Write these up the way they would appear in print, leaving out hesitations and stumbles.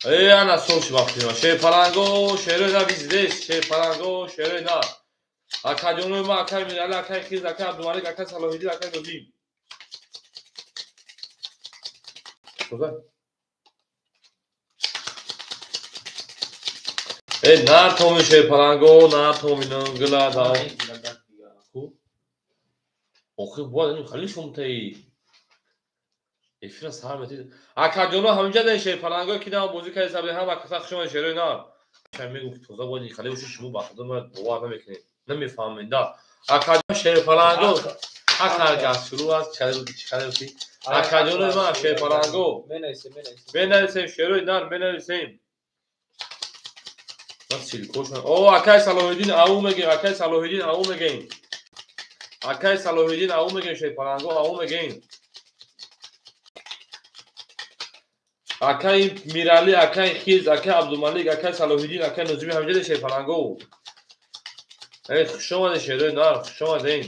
Э, ана сол ши вақти Шерпаланго, шерои на виздес, Шерпаланго, шерои на. Акаҷонои ма, акай Мирали, акай Хиз, акай Абдумалик, акай Салоҳиддин, акай Нозим. Э, на томи Шерпаланго, на томи гла да. Охи бояд ин хали шумтаи. Эфира сар метид. Акаҷоно ҳаминҷа дар Шерпаланго ки на бозӣ карди сабри ҳама каса хушомад шерои нар. Мегӯм ки тоза бояд ин хали боши шумо ба худо ма бовар намекунед. Намефаҳмед да. Акаҷон Шерпаланго ҳар кас шурӯъ аст чӣ ки. Акаҷонои ма Шерпаланго. Менависем шерои нар менависем. О, акай Салоҳиддин ау мегем, акай Салоҳиддин ау мегем. Акай Салоҳиддин ау мегем Шерпаланго ау мегем. Акай Мирали, акай Хиз, акай Абдумалик, акай Салоҳиддин, акай Нозими ҳамҷади Шерпаланго. Эй, хуш омадед шерои нар, хуш омадед.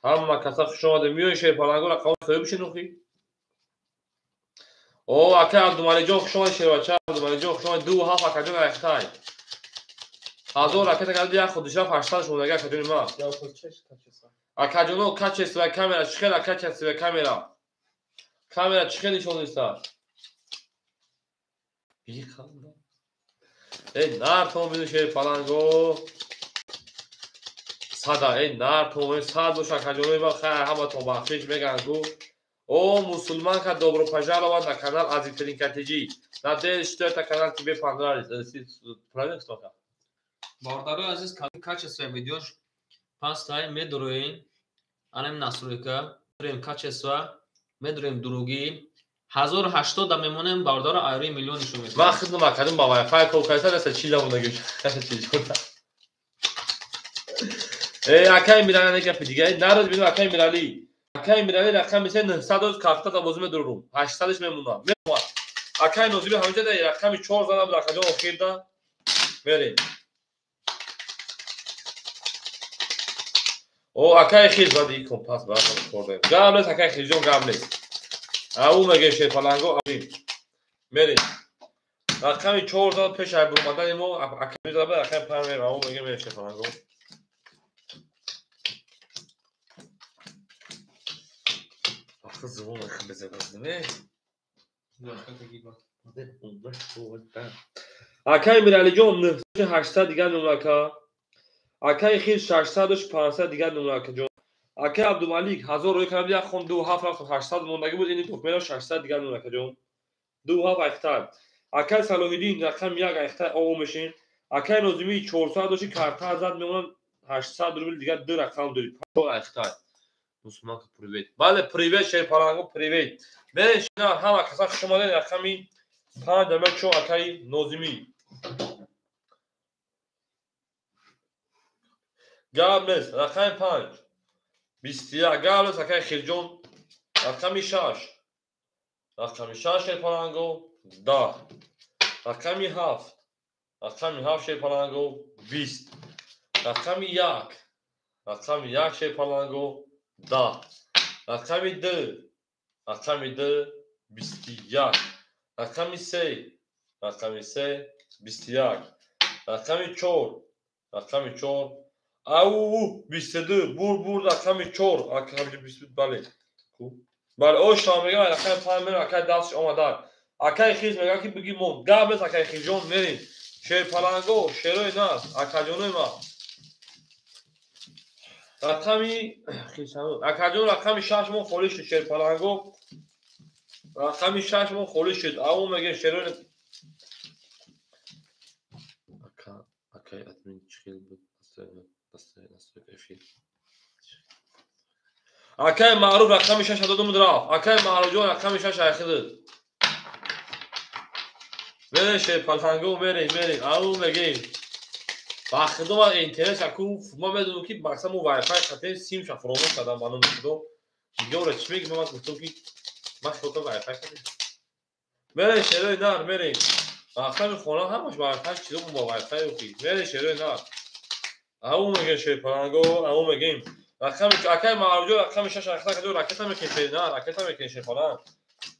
Ҳама каса хуш омадед. Миёи Шерпаланго рақамҳои соҳиб бишин охи. О, акай Абдумаликҷон хуш омадед шербача, Абдумаликҷон хуш омадед. 2 7 акаҷон айхтай. 1000 ракета карди як худишраф 800 шумодаги акаҷони ма. Акаҷоно качествои камера чӣ хела качествои камера? Камера чӣ хел нишон дистад? Биханда. Эй, нар том бину Шерпаланго. Сада, эй, нар том, сад бош акаҷонои ма, хайр ҳаматон бахшиш мегӯянд ку. О, мусульманка, добро пожаловать на канал Азитринка ТЖ. Надеюсь, что это канал тебе понравится. Правильно что-то? Бародарои азиз, качество видеош пастай медуроем. Анам настройка, дурем качество, медуроем дуруги. 1080 да мемонем бародаро айри миллион нишон метавад. Ман хидмат макардам ба Wi-Fi кор карда, неста чил намондаги. Чил. Э, акай Мирали гапи дига. Народ бину акай Мирали. Акай Мирали рақами се 900 кафта да бозӣ медурум. 800-ш мемонам. Мемонам. Акай Нозиби ҳаминҷа да рақами 4 задам рақами охирда. Мерем. О, акай Хиз зади компас баратон хӯрдем. Гап нест, акай Хизҷон гап нест. Ау меге Шерпаланго, мерем. Рақами 4 зад пеш ай бурмадани мо, акай зада рақами 5 мерем. Ау меге мерем Шерпаланго. Ахы звон безагазне. Акай Миралиҷон 980 дигар номрака. Акай Хиз 600 500 дигар номрака ҷон. Акай Абдумалик 1000 рӯй кардам як хон 2 7 рафт 800 мондагӣ буд ини тухмеро 600 дигар номрака ҷон. 2 7 айхтар. Акай Салоҳиддин рақам 1 айхтар о мешин. Акай Нозимӣ 400 доши карта зад мемонад 800 рубл дигар ду рақам дорӣ. Айхтар. Мусулманка привет. Бале привет Шерпаланго привет. Мерен шина ҳама каса хуш омадед рақами 5 дамек чо акай Нозимӣ. Гап нест рақами 5 21 гап нест акай Хирҷон рақами 6 рақами 6 Шерпаланго 10 рақами 7 рақами 7 Шерпаланго 20 рақами 1 рақами 1 Шерпаланго 10 рақами 2 рақами 2 21 рақами 3 рақами 3 21 рақами 4 рақами 4 ау 22 бур бур рақами 4 рақами 22 бале бале о шумо мегӯям рақами 5 мерем акай дастш омада акай Хиз мегӯям ки биги мон гап нест акай Хизҷон мерем Шерпаланго шерои нас акаҷонои ма рақами акаҷон рақами 6 мон холӣ шуд Шерпаланго рақами 6 мон холӣ шуд ау мегӯям шерои ака акай админ чӣ хел буд акай Маъруф рақами 6 додум рафт. Акай Маъруфҷон рақами 6 айхидид. Мерем Шерпаланго мерем мерем ау мегем. Ба худо ман интерес аку ма медонам ки мақсад мо Wi-Fi хатем симша фуромӯш кардам ба номи худо. Дига ора чӣ мегӣ ман гуфтам ки ман худо Wi-Fi хатем. Мерем шерои нар мерем. Мақсади хона ҳамаш Wi-Fi чизо бо Wi-Fi охи. Мерем шерои нар. Ау мегем Шерпаланго ау мегем. Рақами акай Маъруфҷон рақами 6 ракета кадо ракета мекунем шер на ракета мекунем Шерпаланг.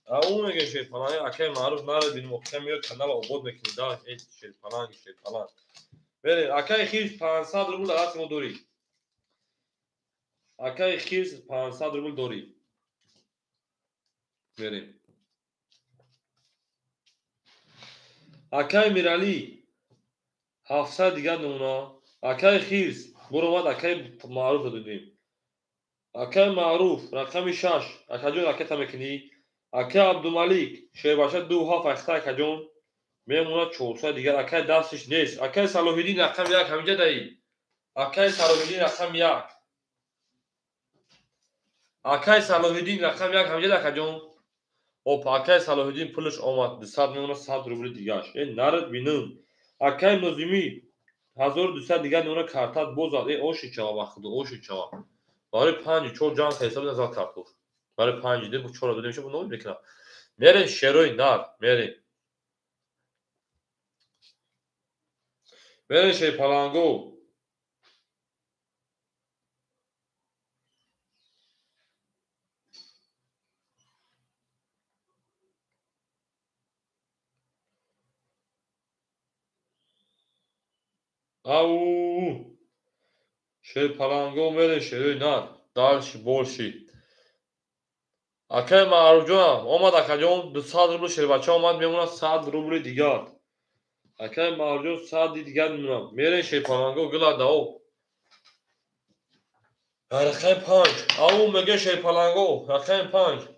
Ау мегӯем шерпаланг, акай маъруф наре бинем, охира меояд канала обод мекунӣ. Да, э шерпаланг, шерпаланг. Мерем, акай хирс 500 рубл дар дасти мо дорӣ. Акай хирс 500 рубл дорӣ. Мерем. Акай Миралӣ 700 дигар намуна. Акай хирс буромад, акай маъруф додем. Акай маъруф рақами 6. Акаҷон ракета мекунӣ. Акай Абдумалик шербача 2.7 ахта акаҷон мемонад 400 дигар. Акай дастиш нест. Акай Салоҳиддин рақами 1 ҳаминҷа даӣ. Акай Салоҳиддин рақами 1. Акай Салоҳиддин рақами 1 ҳаминҷа да акаҷон. Оп, акай Салоҳиддин пулаш омад 200 мемонад 100 рубли дигаш. Э нарад бинам. Акай Нозимӣ 1200 дигар мемонад картат бозад. Э оши чава ба худо, оши чава. Барои 5 4 ҷанг ҳисоб назад картош. Барои 5 ду 4 дода мешавад, нол мекунад. Мерем шерои нар, мерем. Мерем шерпаланго. Ау! Шерпаланго мерем шерои нар. Дальше больше. Акай Маъруфҷон омад акаҷон 200 рубл шербача омад мемонад 100 рубли дигар. Акай Маъруфҷон 100 дигар мемонад. Мерем шерпаланго гила дао. Рақами 5. Ау меге шерпаланго рақами 5.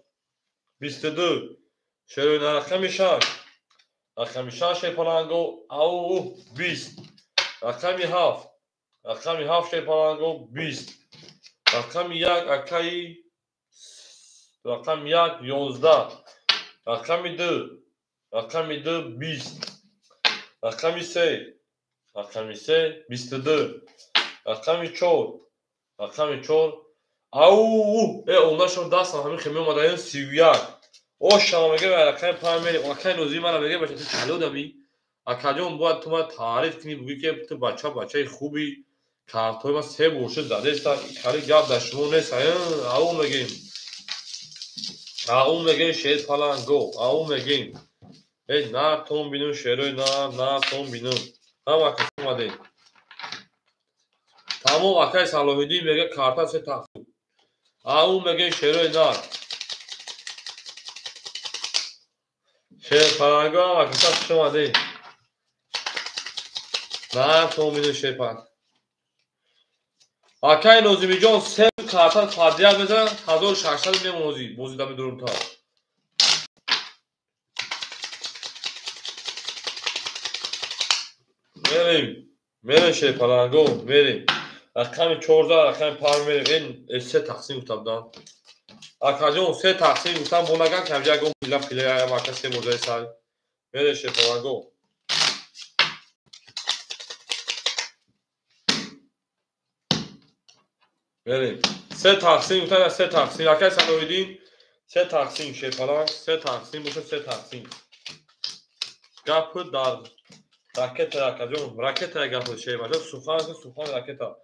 22. Шерои рақами 6. Рақами 6 шерпаланго ау 20. Рақами 7. Рақами 7 шерпаланго 20. Рақами 1 акаи рақами 1 11. Рақами 2. Рақами 2 20. Рақами 3. Рақами 3 22. Рақами 4. Рақами 4. Ау! Э, онашон дастам ҳамин хел меомадаён 31. Ошама мега рақами 5 мерем. Акай Нозимӣ мара мега бача ту чалё дамӣ? Акаҷон бояд ту мара таъриф кунӣ, бугӯӣ ки ту бача бачаи хубӣ. Картҳои ман се бор шуд задеста. Хали гап дар шумо нест. Ау мегем. Ау мегем шерпаланго. Ау мегем. Э нар тон бинум шерои нар, нар тон бинум. Ҳама кас омадем. Тамом акай Салоҳиддин мега карта се тақсим. Ау мегем шерои нар. Шерпаланго ҳама каса хуш омадем. Нар тон бинум шерпаланг. Акай Нозимиҷон се карта подряд мезанад 1600 мемонозӣ бозида медурум та. Мерем, мерем шерпаланго, мерем. Рақами 14, рақами 5 мерем. Эн се тақсим гуфтам. Акаҷон се тақсим гуфтам, бо наган кам ягон пила пила я мака се бозаи сай. Мерем шерпаланго. Мерем. Се тақсим гуфтам, се тақсим. Акай Салоҳиддин се тақсим шерпаланг, се тақсим бошад, се тақсим. Гап дар ракета акаҷон, ракета гап шербача, сухан сухан ракета.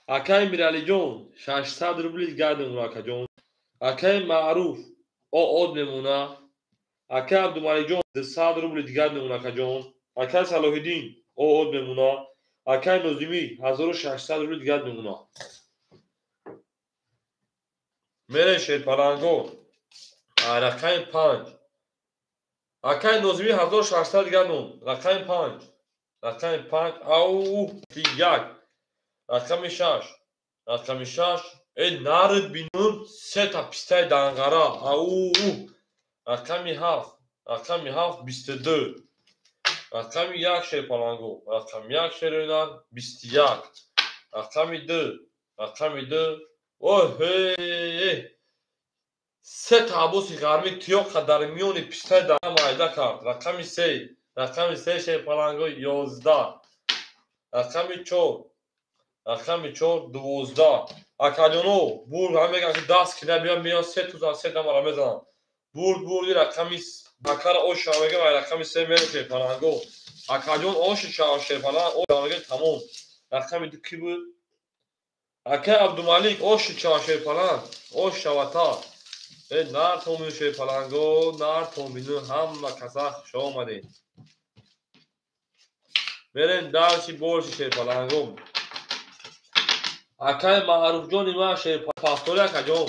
Акай Миралиҷон 600 рубли дигар мемона акаҷон. Акай Маъруф од мемона. Акай Абдумаликҷон 200 рубли дигар мемона акаҷон. Акай Салоҳиддин од мемона. Акай Нозимӣ 1600 рубли дигар мемона. Мерем шерпаланго. Рақами 5. Акай Нозимӣ 1600 дигар мемон. Рақами 5. Рақами 5 ау 1. Рақами 6. Рақами 6. Э нард бинум сета пистаи данғара. Ау. Рақами 7. Рақами 7 22. Рақами 1 шерпаланго. Рақами 1 шерӯнар 21. Рақами 2. Рақами 2. Оҳе! Се табоси ғармӣ тиёқа дар миёни пистаи данғара майда кард. Рақами 3. Рақами 3 шерпаланго 11. Рақами 4. Рақами 4 12. Акаҷоно бурд ҳам мегӯянд ки даст кина биё меён се тузан се дамара мезананд. Бурд бурди рақами акара оша мегӯям ай рақами 3 мерем шерпаланго. Акаҷон оши шерпаланг оша мегӯям тамом. Рақами 2 ки буд? Акай Абдумалик оши чава шерпаланг, ош шавата. Э нар томину шерпаланго, нар томину ҳама каса хуш омадед. Мерем дарси борши шерпаланго. Акай Маъруфҷони ман шерпафтори акаҷон.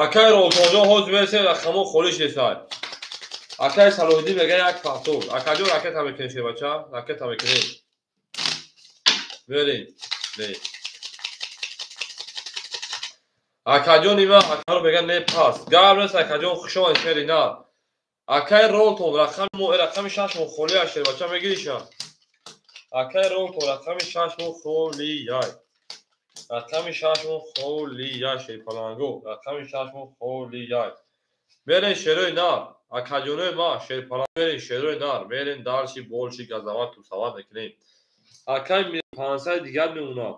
Акай Ролтонҷон ҳозир мерасем рақамҳо холӣ шудесай. Акай Салоҳиддин мега як пафтор. Акаҷон ракета мекунем шербача, ракета мекунем. Мерем. Не. Акаҷони ман акаро мега не пас. Гап нест акаҷон хуш омадед шери на. Акай Ролтон рақами 6 мо холӣ аст шербача мегириша. Акай Ролтон рақами 6 мо холияй. Рақами 6 мо холияй шерпаланго. Рақами 6 мо холияй. Мерем шерои нар. Акаҷонои ма шерпаланг мерем шерои нар. Мерем дарси болши газават тусават мекунем. Акай 500 дигар мемонад.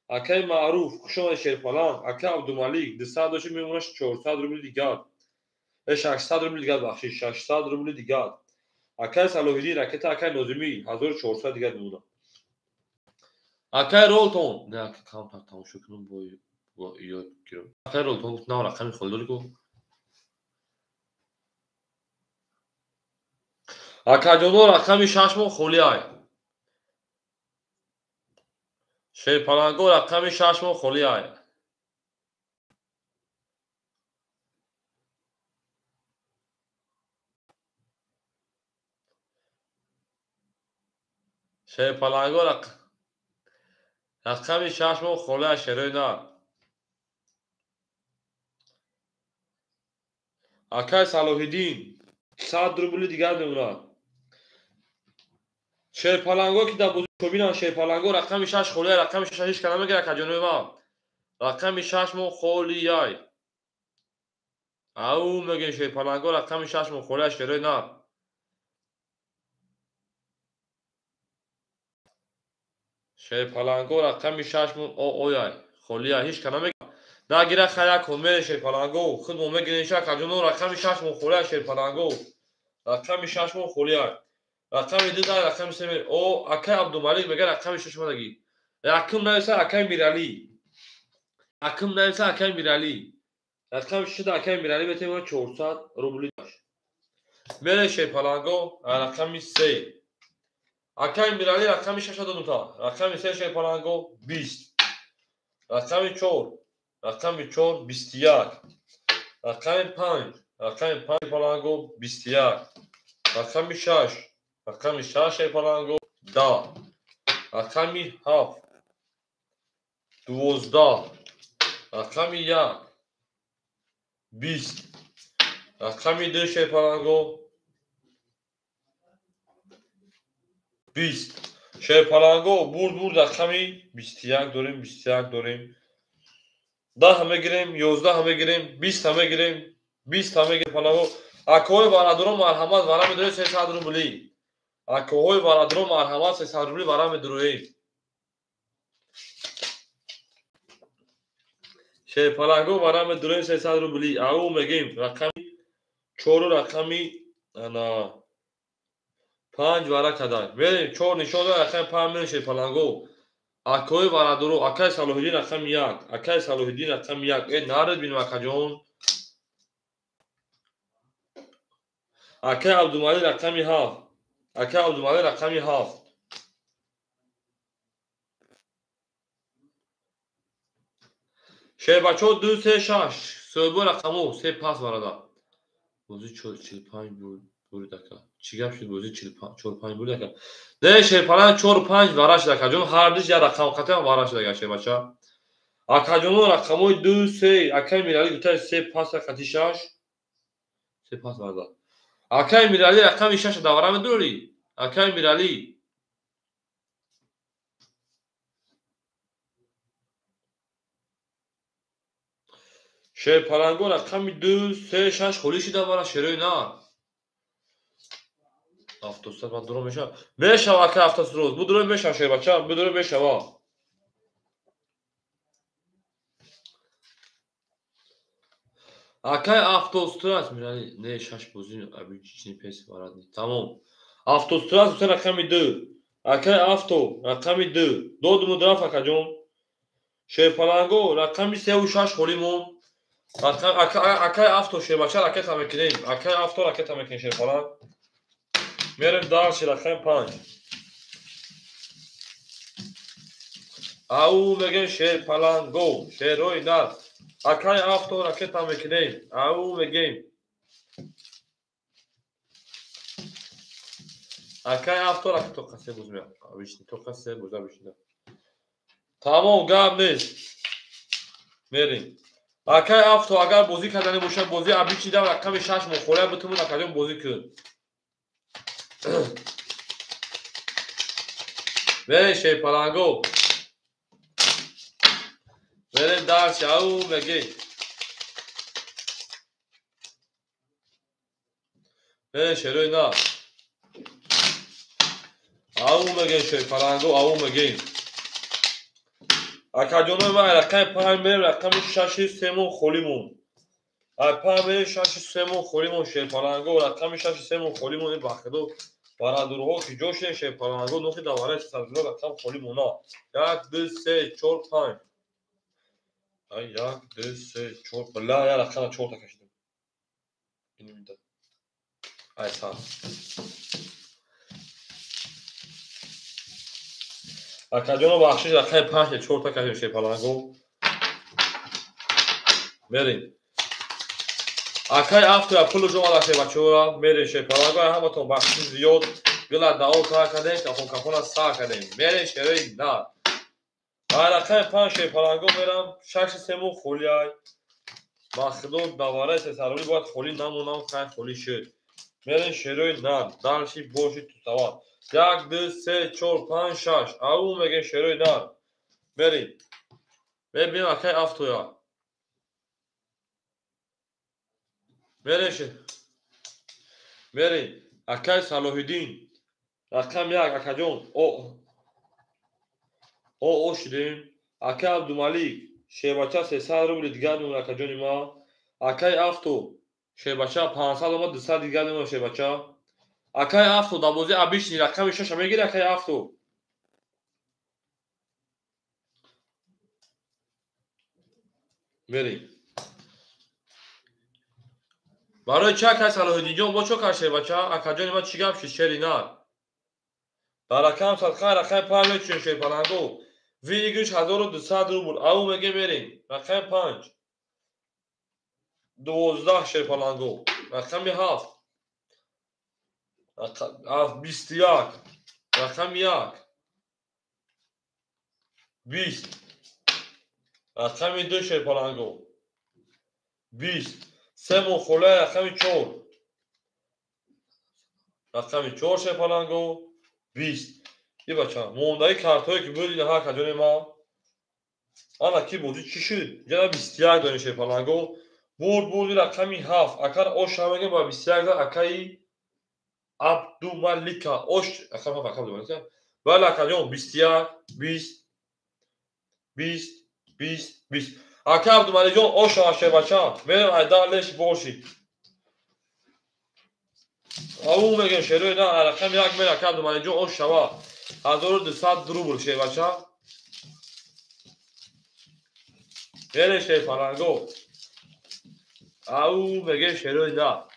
Акай Маъруф хуш омадед шерпаланг. Акай Абдумалик 200 доши мемонад 400 рубли дигар. 600 рубли дигар бахшиш 600 рубли дигар. Акай Салоҳиддин ракета акай Нозимӣ 1400 дигар мемонад. Акай Ролтон не ака камтар тамошо кунам бо ёд гирам. Акай Ролтон гуфт на рақами холӣ дорӣ ку. Акаҷоно рақами 6 мо холӣ ай. Шерпаланго рақами 6 мо холӣ ай. Шерпаланго рақами 6 мо холӣ ай шерои нар. Акай Салоҳиддин 100 рубли дигар мемонад. Шерпаланго ки дар бозӣ шобинанд шерпаланго рақами 6 холӣ ай. Рақами 6 ҳеҷ кас намегирад акаҷонои ман. Рақами 6 мо холӣ ай. Ау мегӯем шерпаланго рақами 6 мо холӣ ай шерои нар. Шерпаланго рақами 6 мо ояй холӣ ай. Ҳеҷ кас намегирад. Нагира хай кун мерем шерпаланго. Худ мо мегирем ша акаҷоно рақами 6 мо холӣ ай шерпаланго. Рақами 6 мо холӣ ай. Рақами 2 дай рақами 3 мер. О акай Абдумалик мега рақами 6 омадагӣ. Якум нависа акай Миралӣ. Якум нависа акай Миралӣ. Рақами 6 да акай Миралӣ метавонад 400 рубли дошт. Мерем шерпаланго рақами 3. Акай Миралӣ рақами 6 додум та. Рақами 3 шерпаланго 20. Рақами 4. Рақами 4 21. Рақами 5. Рақами 5 шерпаланго 21. Рақами 6. Рақами 6 шерпаланго 10. Рақами 7 12. Рақами 1 20. Рақами 2 шерпаланго 20. Шерпаланго бурд рақами 21 дорем, 21 дорем. 10 мегирем, 11 мегирем, 20 мегирем, 20 мегирем паланго. Акои бародарон марҳамат вара медорем 300 рубли. Акоҳои бародарон марҳамат 300 рубли вара медуроем. Шерпаланго вара медуроем 300 рубли. Ау мегем рақами 4 рақами 5 вара кадай. Мерем 4 нишон дод рақами 5 мерем шерпаланго. Акои бародаро акай Салоҳиддин рақами 1. Акай Салоҳиддин рақами 1. Э наред бинем акаҷон. Акай Абдумалик рақами 7. Акай Абдумалик рақами 7. Шербачо 2 3 6. Соҳибо рақамо 3 пас бародар. Бозӣ 4 45 бурид ака. Чӣ гап шуд бозӣ 4 5 бурид ака. Не шерпаланг 4 5 вара шуд акаҷон. Ҳар душ як рақам қатъан вара шуд ака шербача. Акаҷоно рақамои 2 3 акай Миралӣ гуфта 3 пас қати 6. 3 пас бародар. Акай Миралӣ рақами 6 давара медорӣ? Акай Миралӣ. Шерпаланго рақами 2 3 6 холӣ шуда вара шерои нар. Автостат ман дуро мешава. Мешава акай автостроз. Будуро мешава шербача, будуро мешава. Акай автострас Миралӣ не 6 бозӣ абични пес варад. Тамом. Автострас гуфта рақами 2. Акай авто рақами 2 додуму рафт акаҷон. Шерпаланго рақами 3 6 холӣ монд. Акай авто шербача ракета мекунем. Акай авто ракета мекунем шерпаланг. Мерем дальше рақами 5. Ау мегем шерпаланго, шерҳои нар. Акай авто ракета мекунем. Ау мегем. Акай авто ракета тоқа се буз меабишни, тоқа се буз абишни. Тамом, гап нест. Мерем. Акай авто агар бозӣ кардани бошад, бозӣ абичида рақами 6 мухолия битумуд акаҷон бозӣ кун. Мерем шерпаланго. Мерем дальше, ау мегем. Мерем шерои нар. Ау мегем шерпаланго, ау мегем. Акаҷонои ман рақами 5 мерем, рақами 6 3 мон холӣ монд. 5 мерем, 6 3 мон холӣ монд шерпаланго, рақами 6 3 мон холӣ монд. Бахидо барадурҳо ки ҷо шудем шерпаланго, нухи давараи садзило рақам холӣ монад. 1 2 3 4 5. 1 2 3 4. Ла я рақама 4 та кашидам. Инимида. Ай сар. Акаҷоно бахшиш рақами 5 4 та кашидем шерпаланго. Мерем. Акай авто я пулу ҷо шербачаҳоро мерем шерпаланго. Ҳаматон бахшиши зиёд. Гила дао та кардем, кафон кафона сар кардем. Мерем шерои нар. Рақами 5 шерпаланго мерам, 6 3 мон холиай. Бахидо давараи сесароли бояд холӣ намонам, хай холӣ шуд. Мерем шерои нар. Дальше боши тусават. 1 2 3 4 5 6. Ау мегем шерои нар. Мерем. Мебинем акай автоя. Мерем. Мерем. Акай Салоҳиддин. Рақам 1 акаҷон. О шудем. Акай Абдумалик. Шербача 300 рубли дигар мемонад акаҷони ман. Акай авто. Шербача 500 омад, 200 дигар мемонад шербача. Акай авто дар бозии абишни рақами 6 мегири акай авто. Мерем. Барои чи акай Салоҳиддинҷон бо чо кард шербача? Акаҷони ман чӣ гап шуд шери нар? Дар рақам садқа рақами 5 мечунем шерпаланго. Выигрыш 1200 рубл. Ау меге мерем. Рақами 5. 12 шерпаланго. Рақами 7. 21. Рақами 1. 20. Рақами 2 шерпаланго. 20. 3 мухолия рақами 4. Рақами 4 шерпаланго. 20. И бача, мондаи картҳое ки буд инаҳа акаҷони ман. Ана ки бозӣ чӣ шуд? Ҷана 21 донем шерпаланго. Бурд бурди рақами 7. Акар ош мегем ба 21 да акаи Абдумалика. Ош рақами 7 ака Абдумалика. Бале акаҷон 21 20 20 20 20. Ака Абдумаликҷон ош шербача. Мерем айда леш боши. Ау мегем шерои на рақами 1 мер ака Абдумаликҷон ош шава. 1200 рубл шербача. Мерем шерпаланго. Ау мегем шерои на.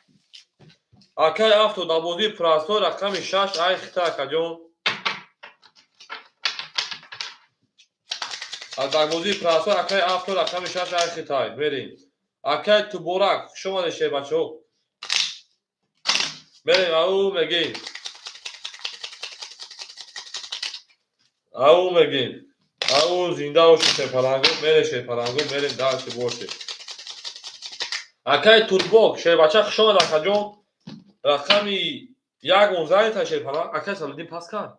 Акай авто дар бозии простой рақами 6 ай хита акаҷон. Дар бозии простой акай авто рақами 6 ай хитай. Мерем. Акай Туборак, хуш омадед шербачаҳо. Мерем, ау мегем. Ау мегем. Ау зинда бошед шерпаланго. Мерем шерпаланго, мерем дальше бошед. Акай Турбок, шербача хуш омад акаҷон. Рақами 1 онздаҳ та шерпаланг. Акай Салоҳиддин пас кард.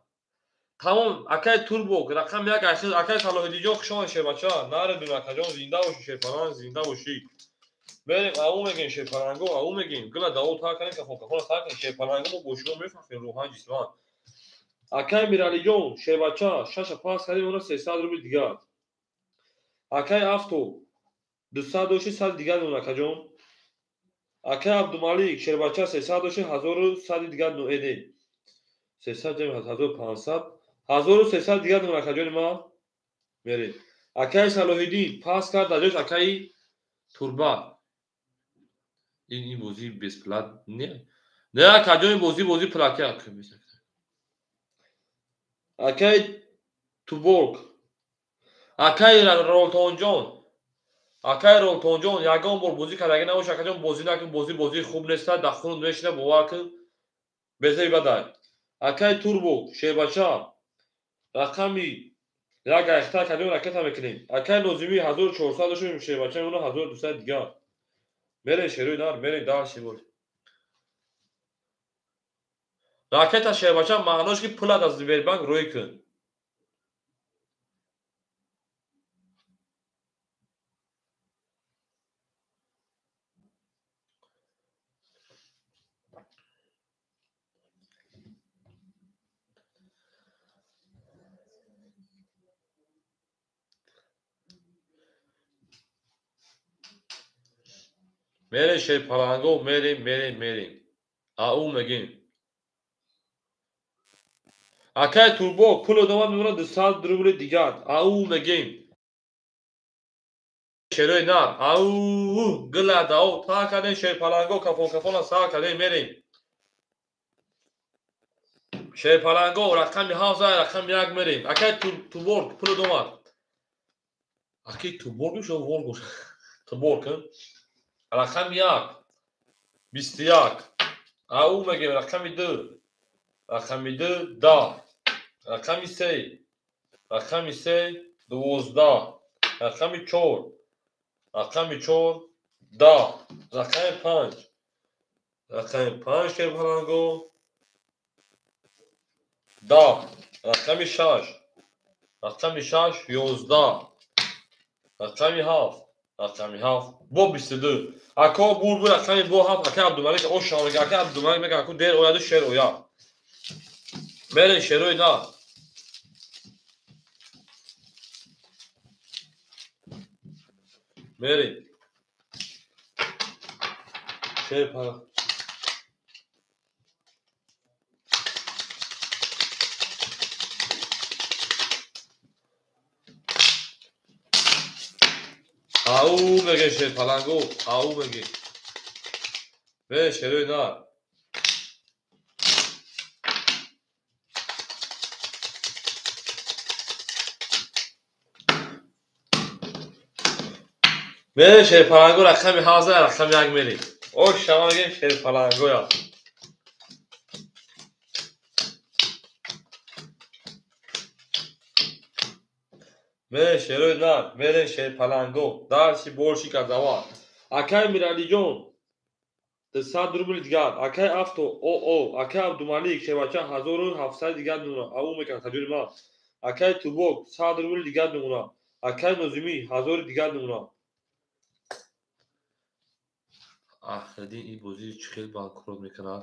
Тамом, акай Турбок, рақами 1 акай Салоҳиддинҷон хуш омад шербача. Наредун акаҷон, зинда бошӣ шерпаланг, зинда бошӣ. Мерем, ау мегем шерпаланго, ау мегем. Гила дао та кардем, кафон кафона сар кардем. Шерпаланго мо бо шумо мефаҳмем рӯҳан ҷисман. Акай Миралиҷон, шербача, 6 пас кардем, она 300 рубли дигар. Акай авто 200 дошти, 100 дигар мемонад акаҷон. Акай Абдумалик, шербача 300 дошти, 1100 дигар ноэне. 300 ҷамъ 1500, 1300 дигар мемонад, акаҷони ман. Мерем. Акаи Салоҳиддин пас кард дар ҷояш акаи Турба. Ин бозӣ бесплат не. Не, акаҷони бозӣ плака. Акаи Туборг. Акаи Ролтонҷон. Акаи Ролтонҷон ягон бор бозӣ кардаги набошад, акаҷон бозӣ накун, бозӣ хуб неста, дар хунут мешина, бовар кун, безеби бадай. Акаи Турбо, Шербача, рақами як айхта акаҷон ракета мекунем. Акаи Нозимӣ 1400 дошем, Шербача мемона 1200 дигар. Мерем шерои нар, мерем дальше бор. Ракета Шербача маънош ки пулат аз Сбербанк рӯй кун. Мерем шерпаланго, мерем, мерем, мерем. Ау мегем. Акай Турбо пул одамад мемонад 200 рубли дигар. Ау мегем. Шерои нар. Ау гила дао та кардем шерпаланго кафон кафона сар кардем мерем. Шерпаланго рақами 7 рақами 1 мерем. Акай Турбо пул одамад. Акай Турбо шо воргош. Турбо рақами 1 21. Ау мегем рақами 2. Рақами 2 10. Рақами 3. Рақами 3 12. Рақами 4. Рақами 4 10. Рақами 5. Рақами 5 шерпаланго 10. Рақами 6. Рақами 6 11. Рақами 7. Рақами 7 бо 22. Ако бур рақами бо 7 ака Абдумалик ош мега, ака Абдумалик мега, аку дер ояду шер оя. Мерем шерои на. Мерем. Шер пара. Ау меге шерпаланго, ау меге. Мерем шерои на. Мерем шерпаланго рақами 7 рақами 1 мерем. Ош шама мегем шерпалангоя. Мерем шерои нар, мерем шерпаланго. Дальше больше казава. Акай Миралиҷон 200 рубли дигар. Акай Авто ОО, акай Абдумалик Шербача 1700 дигар мемонад. Ау мекунад таҷриба ман. Акай Тубок 100 рубли дигар мемонад. Акай Нозимӣ 1000 дигар мемонад. Ахридин ин бозӣ чӣ хел банкрот мекунад.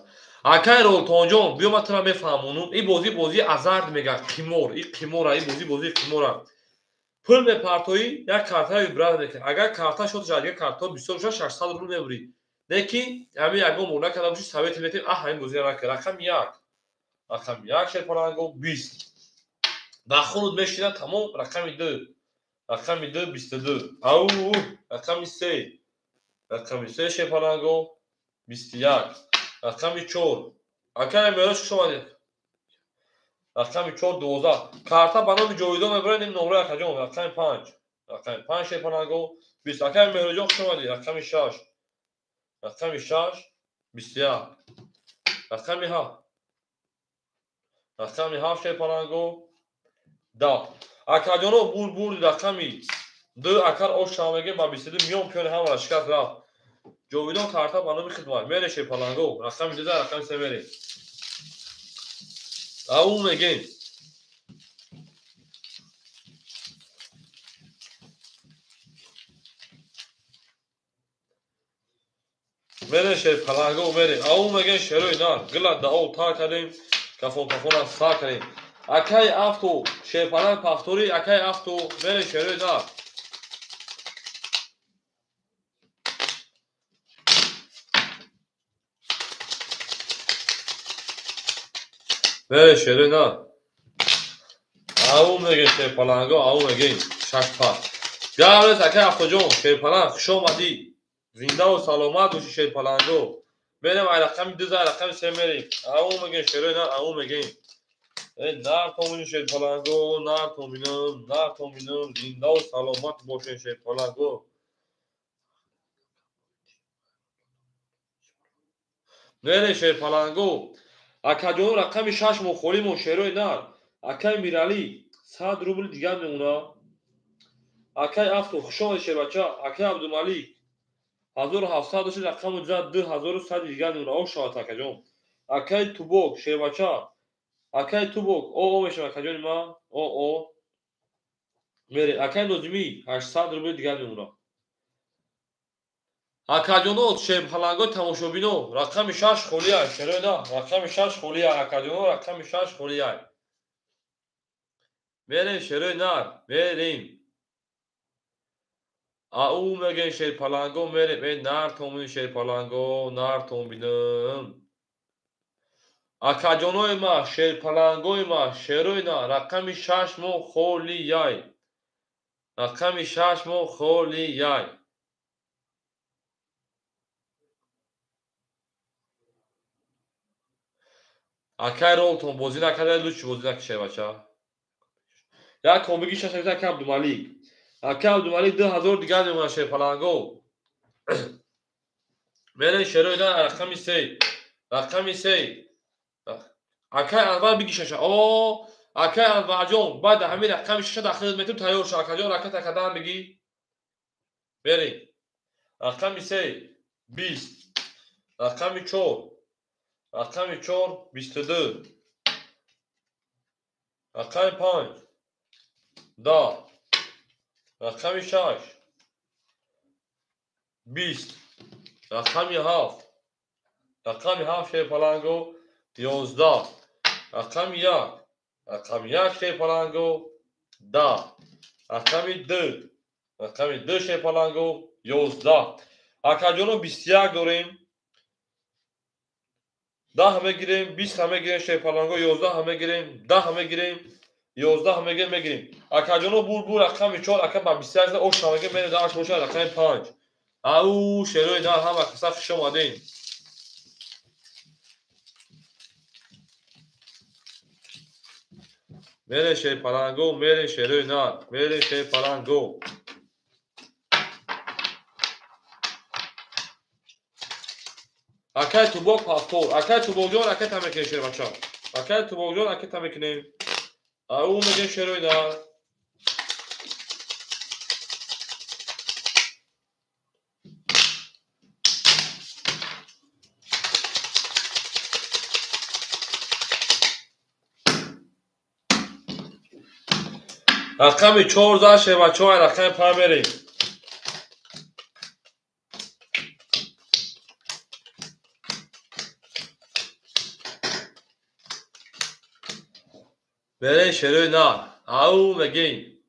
Акай Ролтонҷон, биё ман тура мефаҳмонам. Ин бозӣ бозии азарт мегӯяд, қимор. Ин қимора, ин бозӣ бозии қимора. Пул мепартоӣ, як картаи вибрат мекунӣ. Агар карта шод шавад, дигар картаҳо бисёр шавад, 600 рубл мебурӣ. Лекин ҳамин ягон бор накарда бошӣ, совет метем, аҳ ҳамин бозиро накард. Рақами 1. Рақами 1 шерпаланго 20. Дар хунут мешинад тамом рақами 2. Рақами 2 22. Ау, рақами 3. Рақами 3 шерпаланго 21. Рақами 4. Акай Меҳрош хуш омадед. Рақами 4 12. Карта ба номи Ҷовидон мебарад, ин номраи акаҷон. Рақами 5. Рақами 5 шерпаланго 20. Акай Меҳроҷон хуш омадед. Рақами 6. Рақами 6 21. Рақами 7. Рақами 7 шерпаланго 10. Акаҷоно бур рақами 2 акар ош шава мегем ба 22 миён пиёни ҳамаро шикаст рафт. Ҷовидон карта ба номи хидмат. Мере шерпаланго. Рақами 2 рақами 3 мерем. Ау мегем. Мере шерпаланго мере. Ау мегем шерои нар. Гила дао та кардем. Кафон кафона са кардем. Акай Авто шерпаланг пафтори, акай Авто мере шерои нар. Мере шерои нар. Ау мегем шерпаланго, ау мегем. Шаш пар. Гаврес акай Афтоҷон, шерпаланг, хуш омадӣ. Зиндаву саломат бошӣ шерпаланго. Мерем ай рақами 2, ай рақами 3 мерем. Ау мегем шерои нар, ау мегем. Нар томинум шерпаланго, нар томинум, нар томинум. Зиндаву саломат бошед шерпаланго. Мере шерпаланго. Акаҷон рақами 6 мо холимон шерои нар. Акай Миралӣ 100 рубл дигар мемона. Акай Афто хуш омадӣ шербача. Акай Абдумалик 1700 дошт рақаму 2100 дигар мемона. О шавад акаҷон. Акай Тубок шербача. Акай Тубок о мешавад акаҷони ман. О. Мере акай Нозимӣ 800 рубл дигар мемона. Акаҷоно шерпаланго тамошобино рақами 6 холия шерои нар. Рақами 6 холия акаҷоно рақами 6 холия. Мерем шерои нар, мерем. Ау мегем шерпаланго, мерем. Нар томинум шерпаланго, нар томинум. Акаҷонои ма, шерпалангои ма, шерои нар, рақами 6 мо холияй. Рақами 6 мо холияй. Акай ролтон бозӣ накарда, лучи бозӣ накашай бача. Як комбиги шаш акай Абдумалик. Акай Абдумалик 2000 дигар мемонад шерпаланго. Мерем шерои нар рақами 3. Рақами 3. Акай Анвар биги шаша. О, акай Анварҷон, баъд ҳамин рақами 6 дахил метум тайёр ша. Акаҷон раката кадан биги. Мерем. Рақами 3 20. Рақами 4. Рақами 4 22. Рақами 5 10. Рақами 6 20. Рақами 7. Рақами 7 шерпаланго 11. Рақами 1. Рақами 1 шерпаланго 10. Рақами 2. Рақами 2 шерпаланго 11. Акаҷоно 21 дорем. 10 мегирем, 20 мегирем шерпаланго, 11 мегирем, 10 мегирем, 11 мегирем, мегирем. Акаҷоно бур рақами 4, ака ба 21 ош мегирем, мерем дар боша рақами 5. Ау шерои нар ҳама каса хуш омадем. Мере шерпаланго, мере шерои нар, мере шерпаланго. Акай Тубок пастор, акай Тубокҷон ракета мекунем шербача. Акай Тубокҷон ракета мекунем. Ау мегем шерои нар. Рақами 4 зад шербача, рақами 5 мерем. Мерем шерои нар. Ау мегем.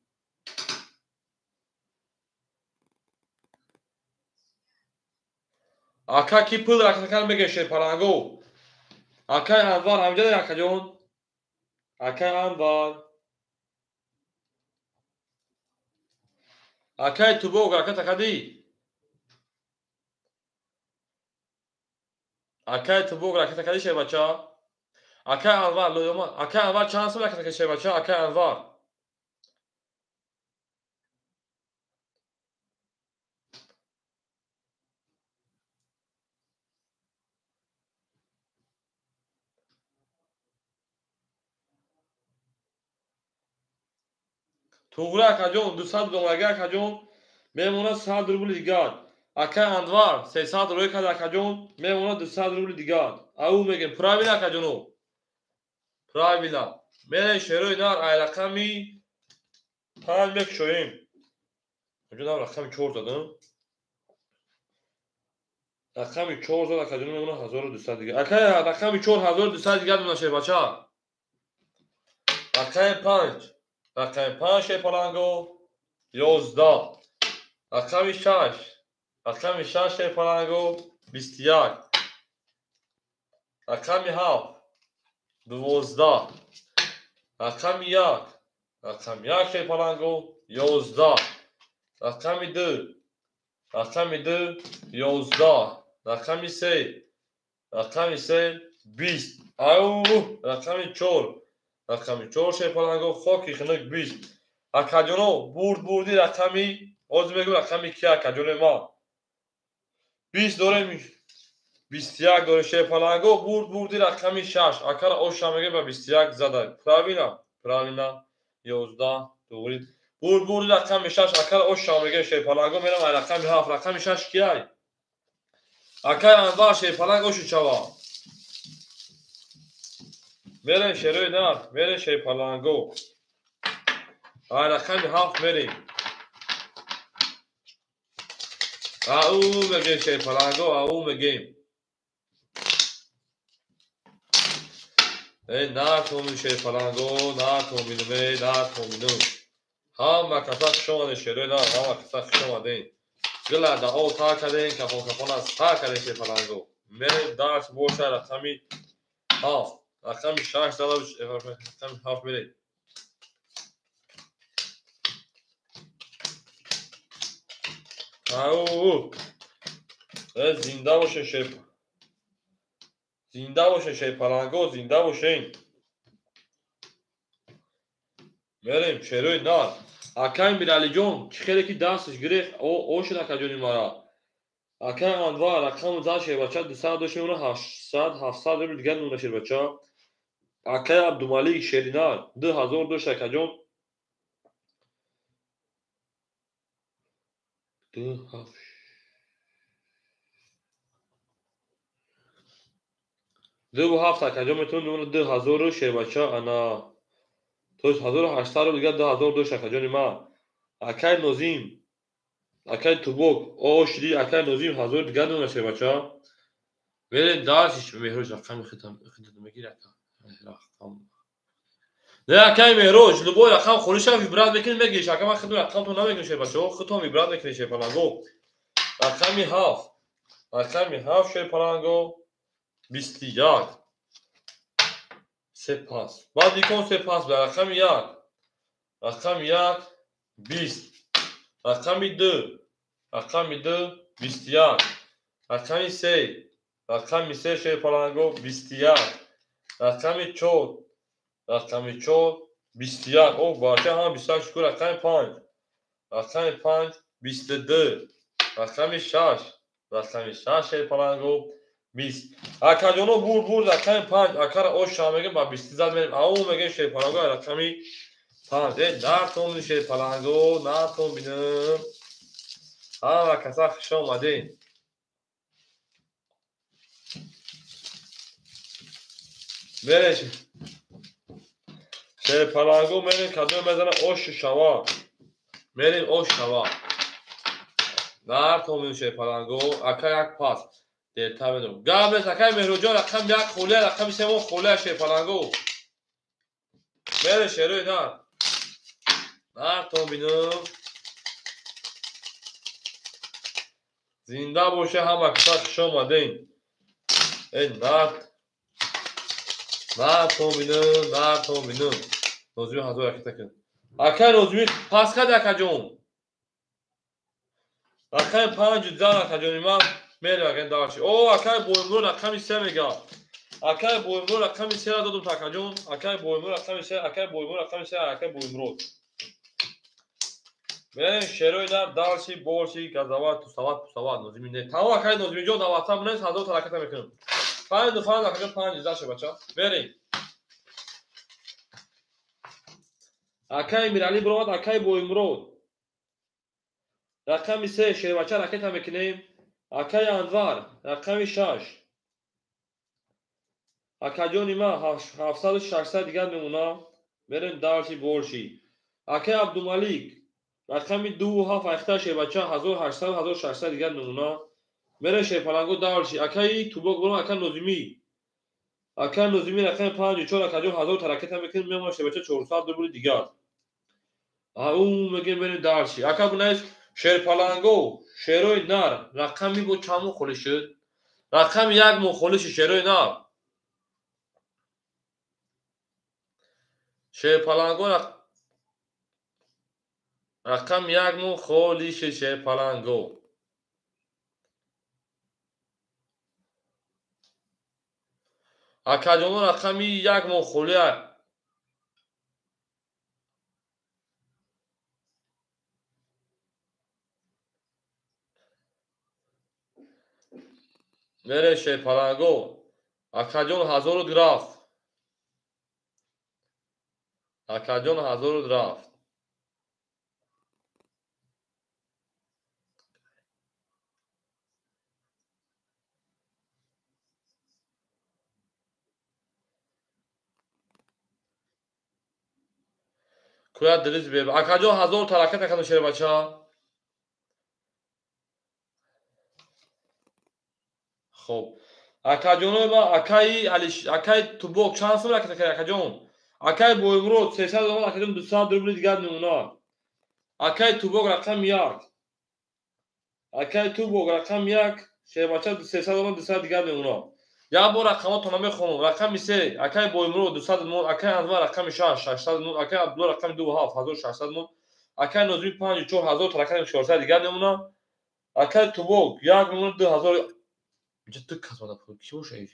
Ака ки пул ракатакар мегем шерпаланго. Акай Анвар ҳамҷа акаҷон. Акай Анвар. Акай Тубок ракатакадӣ. Акай Тубок ракатакадӣ шербача. Акай Анвар, лоёма. Акай Анвар чанд сом раката кашид бача? Акай Анвар. Туғри акаҷон, 200 долларга акаҷон, мемонад 100 рубли дигар. Акай Анвар 300 рӯй кард акаҷон, мемонад 200 рубли дигар. Ау мегем, правильно акаҷоно. Правильно. Мерем шерои нар ай рақами 5 мекушоем. Акаҷон рақами 4 задам. Рақами 4 зад акаҷон мемонад 1200 дигар. Акай рақами 4 1200 дигар мемонад шербача. Рақами 5. Рақами 5 шерпаланго 11. Рақами 6. Рақами 6 шерпаланго 21. Рақами 7. 12, рақами 1, рақами 1 шерпаланго 11, рақами 2, рақами 2 11, рақами 3, рақами 3 20, ау, рақами 4, рақами 4 шерпаланго хоки хунук 20. Акаҷоно бурд бурди рақами ҳозир мегӯм рақами ки акаҷонои ман 20 дорем, 21 дорем шерпаланго бурд бурди рақами 6. Акара оша мегӯем ба 21 зада. Правильно, правильно, 11 туғри. Бурд бурди рақами 6 акара оша мегӯем шерпаланго мерам ай рақами 7. Рақами 6 киай? Акай Анвар шерпаланг ошу чава. Мерем шерои нар, мерем шерпаланго. Ай рақами 7 мерем. Ау мегем шерпаланго, ау мегем. Эй натомин шерпаланго, натоминум, эй натоминум. Ҳама каса хуш омаден шерои нар, ҳама каса хуш омаден. Гила даҳо та кардем, кафон кафон аз та кардем шерпаланго. Мерем дарс боша рақами 7, рақами 6 зада, рақами 7 мерем. Ау, зинда бошен шер, зинда бошен шерпаланго, зинда бошен. Мерем шерои нар. Акай Миралиҷон чӣ хеле ки дасташ гирифт, ошид акаҷони мара. Акай Анвар рақаму зад шербача 200 дошт мемона 800 700 рубл дигар мемона шербача. Акай Абдумалик шеринар 2000 дошт акаҷон. 2 7 2 7 акаҷон метавон мемона 2000 шербача ана то есть 1800 рубл дигар 2000 дошт акаҷони ман. Акай Нозим, акай Тубок ошиди акай Нозим 1000 дигар мемона шербача. Мерем дарсиш Меҳроҷ рақами худам мегир ака. Рақам. Не акай Меҳроҷ, любой рақам холӣ шава вибрат мекунӣ мегириш. Ака ман худам рақамтон намегирам шербача, худтон вибрат мекунед шерпаланго. Рақами 7, рақами 7 шерпаланго 21. Се пас. Баъд икон се пас ба рақами 1, рақами 1 20, рақами 2, рақами 2 21, рақами 3, рақами 3 шерпаланго 21, рақами 4, рақами 4 21. О бача ҳама 21 шукр. Рақами 5, рақами 5 22, рақами 6, рақами 6 шерпаланго 20. Акаҷоно бурд бурд рақами 5. Акара оша мегем ба 20 зад мерем. Ау мегем шерпаланго рақами 5. Э нартон шерпаланго, нартон бинам. Ҳама каса хуш омаден. Мерем шерпаланго, мерем кадом мезана ошу шава. Мерем ош шава. Нартон бинам шерпаланго. Ака як пас. Дертар медонам. Гап нест акай Меҳроҷон рақами 1 холия, рақами 3 холия шерпаланго. Мерем шерои нар. Нартон бинам. Зинда боше ҳама каса хуш омаден. Э нарт. Нартон бинам, нартон бинам. Нозими 1000 ракета кун. Акай Нозими пас кард акаҷон. Рақами 5 зан акаҷони ман. Мерем акай дарши. О акай Боимрод рақами 3 мега. Акай Боимрод рақами 3 ра додум акаҷон. Акай Боимрод рақами 3, акай Боимрод рақами 3, акай Боимрод. Мерем шерои нар дарши борши газават тусават пусават Нозими не. Тамом акай Нозимиҷон дар WhatsApp нест 1000 тараката мекунам. 5 5 акаҷон 5 заша бача. Мерем. Акай Мирали биромад, акай Боимрод. Рақами 3 шербача ракета мекунем. Акай Анвар рақами 6. Акаҷони ман 700 600 дигар мемона. Мерем дарши борши. Акай Абдумалик рақами 2 7 айхта шербача 1800 1600 дигар мемона. Мерем шерпаланго дарши. Акай Тубок бурам, акай Нозимӣ. Акай Нозимӣ рақами 5 4 акаҷон 1000 таракета мекунем, мемона шербача 400 рубли дигар. Ау мегем мерем дарши. Ака бунайс шерпаланго шерои нар рақами бо чанд мо холӣ шуд? Рақами 1 мо холӣ шуд шерои нар. Шерпаланго рақами як мо холӣ шид шерпаланго. Акаҷоно рақами як мо холӣ. Мере шерпаланго. Акаҷон ҳазору рафт. Акаҷон ҳазору рафт. Куя дилиз беб. Акаҷон ҳазор таракат акаду шербача. Хоб. Акаҷоно ма акаи Алиш, акаи Тубок чанд сум ракат акаи акаҷон? Акаи Боимурод 300 рубл, акаҷон 200 рубли дигар мемонад. Акаи Тубок рақами як. Акаи Тубок рақами як, шербача 300 рубл 200 дигар мемонад. Як бор рақамотро намехонам. Рақами се, акаи Боимурод 200 мон, акаи Анвар рақами 6, 600 мон, акаи Абдулло рақами 2 7, 1600 мон, акаи Нозими 5 4000 рақами 400 дигар мемонад. Акаи Тубок 1 мемонад 2000. Инҷа ду кас омада пул. Ки боша ин?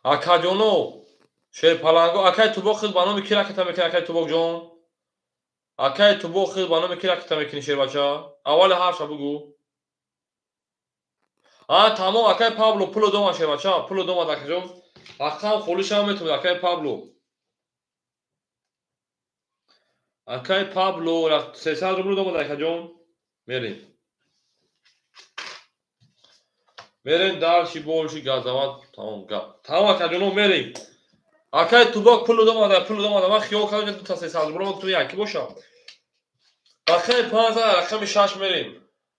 Акаҷоно, шерпаланго, акаи Тубок хел ба номи ки ракета мекунӣ, акаи Тубок ҷон? Акаи Тубок хел ба номи ки ракета мекунӣ, шербача? Аввали ҳарфша бугӯ. А, тамом, акаи Пабло, пуло домад, шербача, пуло домад, акаҷон. Рақам холишам метавонад, акаи Пабло. Акаи Пабло, 300 рубл домад, акаҷон. Мерем. Мерем дальше, больше газоват, тамом гап. Тамом, акаҷоно, мерем. Акаи Тубок пуло домад, пуло домад. Ман хиёл кардам, ки 300 рубл ту яки боша. Рақами 5, рақами 6 мерем.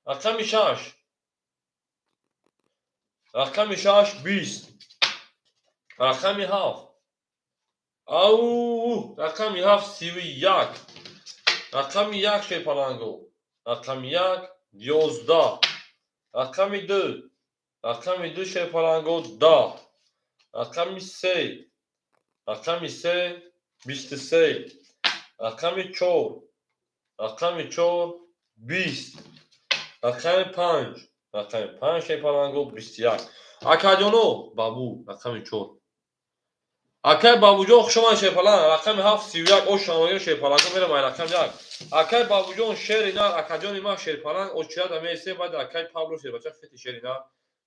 Рақами 6. Рақами 6 20. Рақами 7. Ау, рақами 7 31. Рақами 1 шерпаланго. Рақами 1 11. Рақами 2. Рақами 2 шерпаланго 10. Рақами 3. Рақами 3 23. Рақами 4. Рақами 4 20. Рақами 5. Рақами 5 шерпаланго 21. Акаҷоно, бабу, рақами 4. Акай Бабуҷон хуш омадед шерпаланг. Рақами 7 31 ош шамоён шерпаланго мерам ай рақами 1. Акай Бабуҷон шери нар, акаҷони ман шерпаланг очирада меисе, баъд акай Пабло шербача фети шери нар.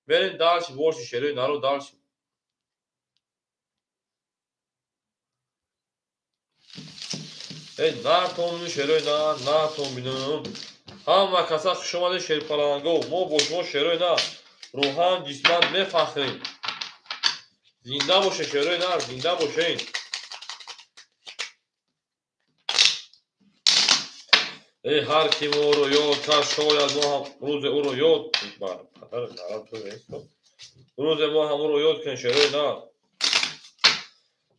Мерем дальше, больше шерои наро дальше. Эй, нартон шерои нар, нартон бинам. Ҳама каса хуш омадед шерпаланго. Мо бо шумо шерои нар рӯҳан ҷисман мефахрем. Зинда боше шерои нар, зинда бошен. Эй, ҳар ки моро ёд кард, шояд мо ҳам рӯзе ӯро ёд бар падар нараб ту нест. Рӯзе мо ҳам ӯро ёд кунем шерои нар.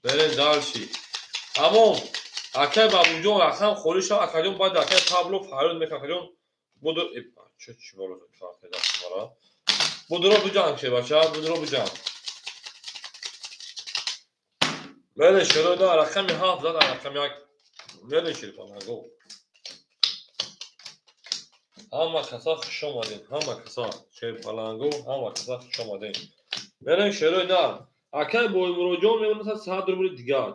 Мерем дальше. Тамом. Акай Бабуҷон рақам холӣ шав, акаҷон баъд акай Пабло фарёд мекунад, акаҷон буду чӣ чӣ боло карта дасти мара. Будуро биҷанг шербача, будуро биҷанг. Мере шерои нар, рақами 7 зад, рақами 1. Мере шерпаланго. Ҳама каса хуш омадед, ҳама каса шерпаланго, ҳама каса хуш омадед. Мерем шерои нар. Акай Боимуроҷон мемонад 100 рубли дигар.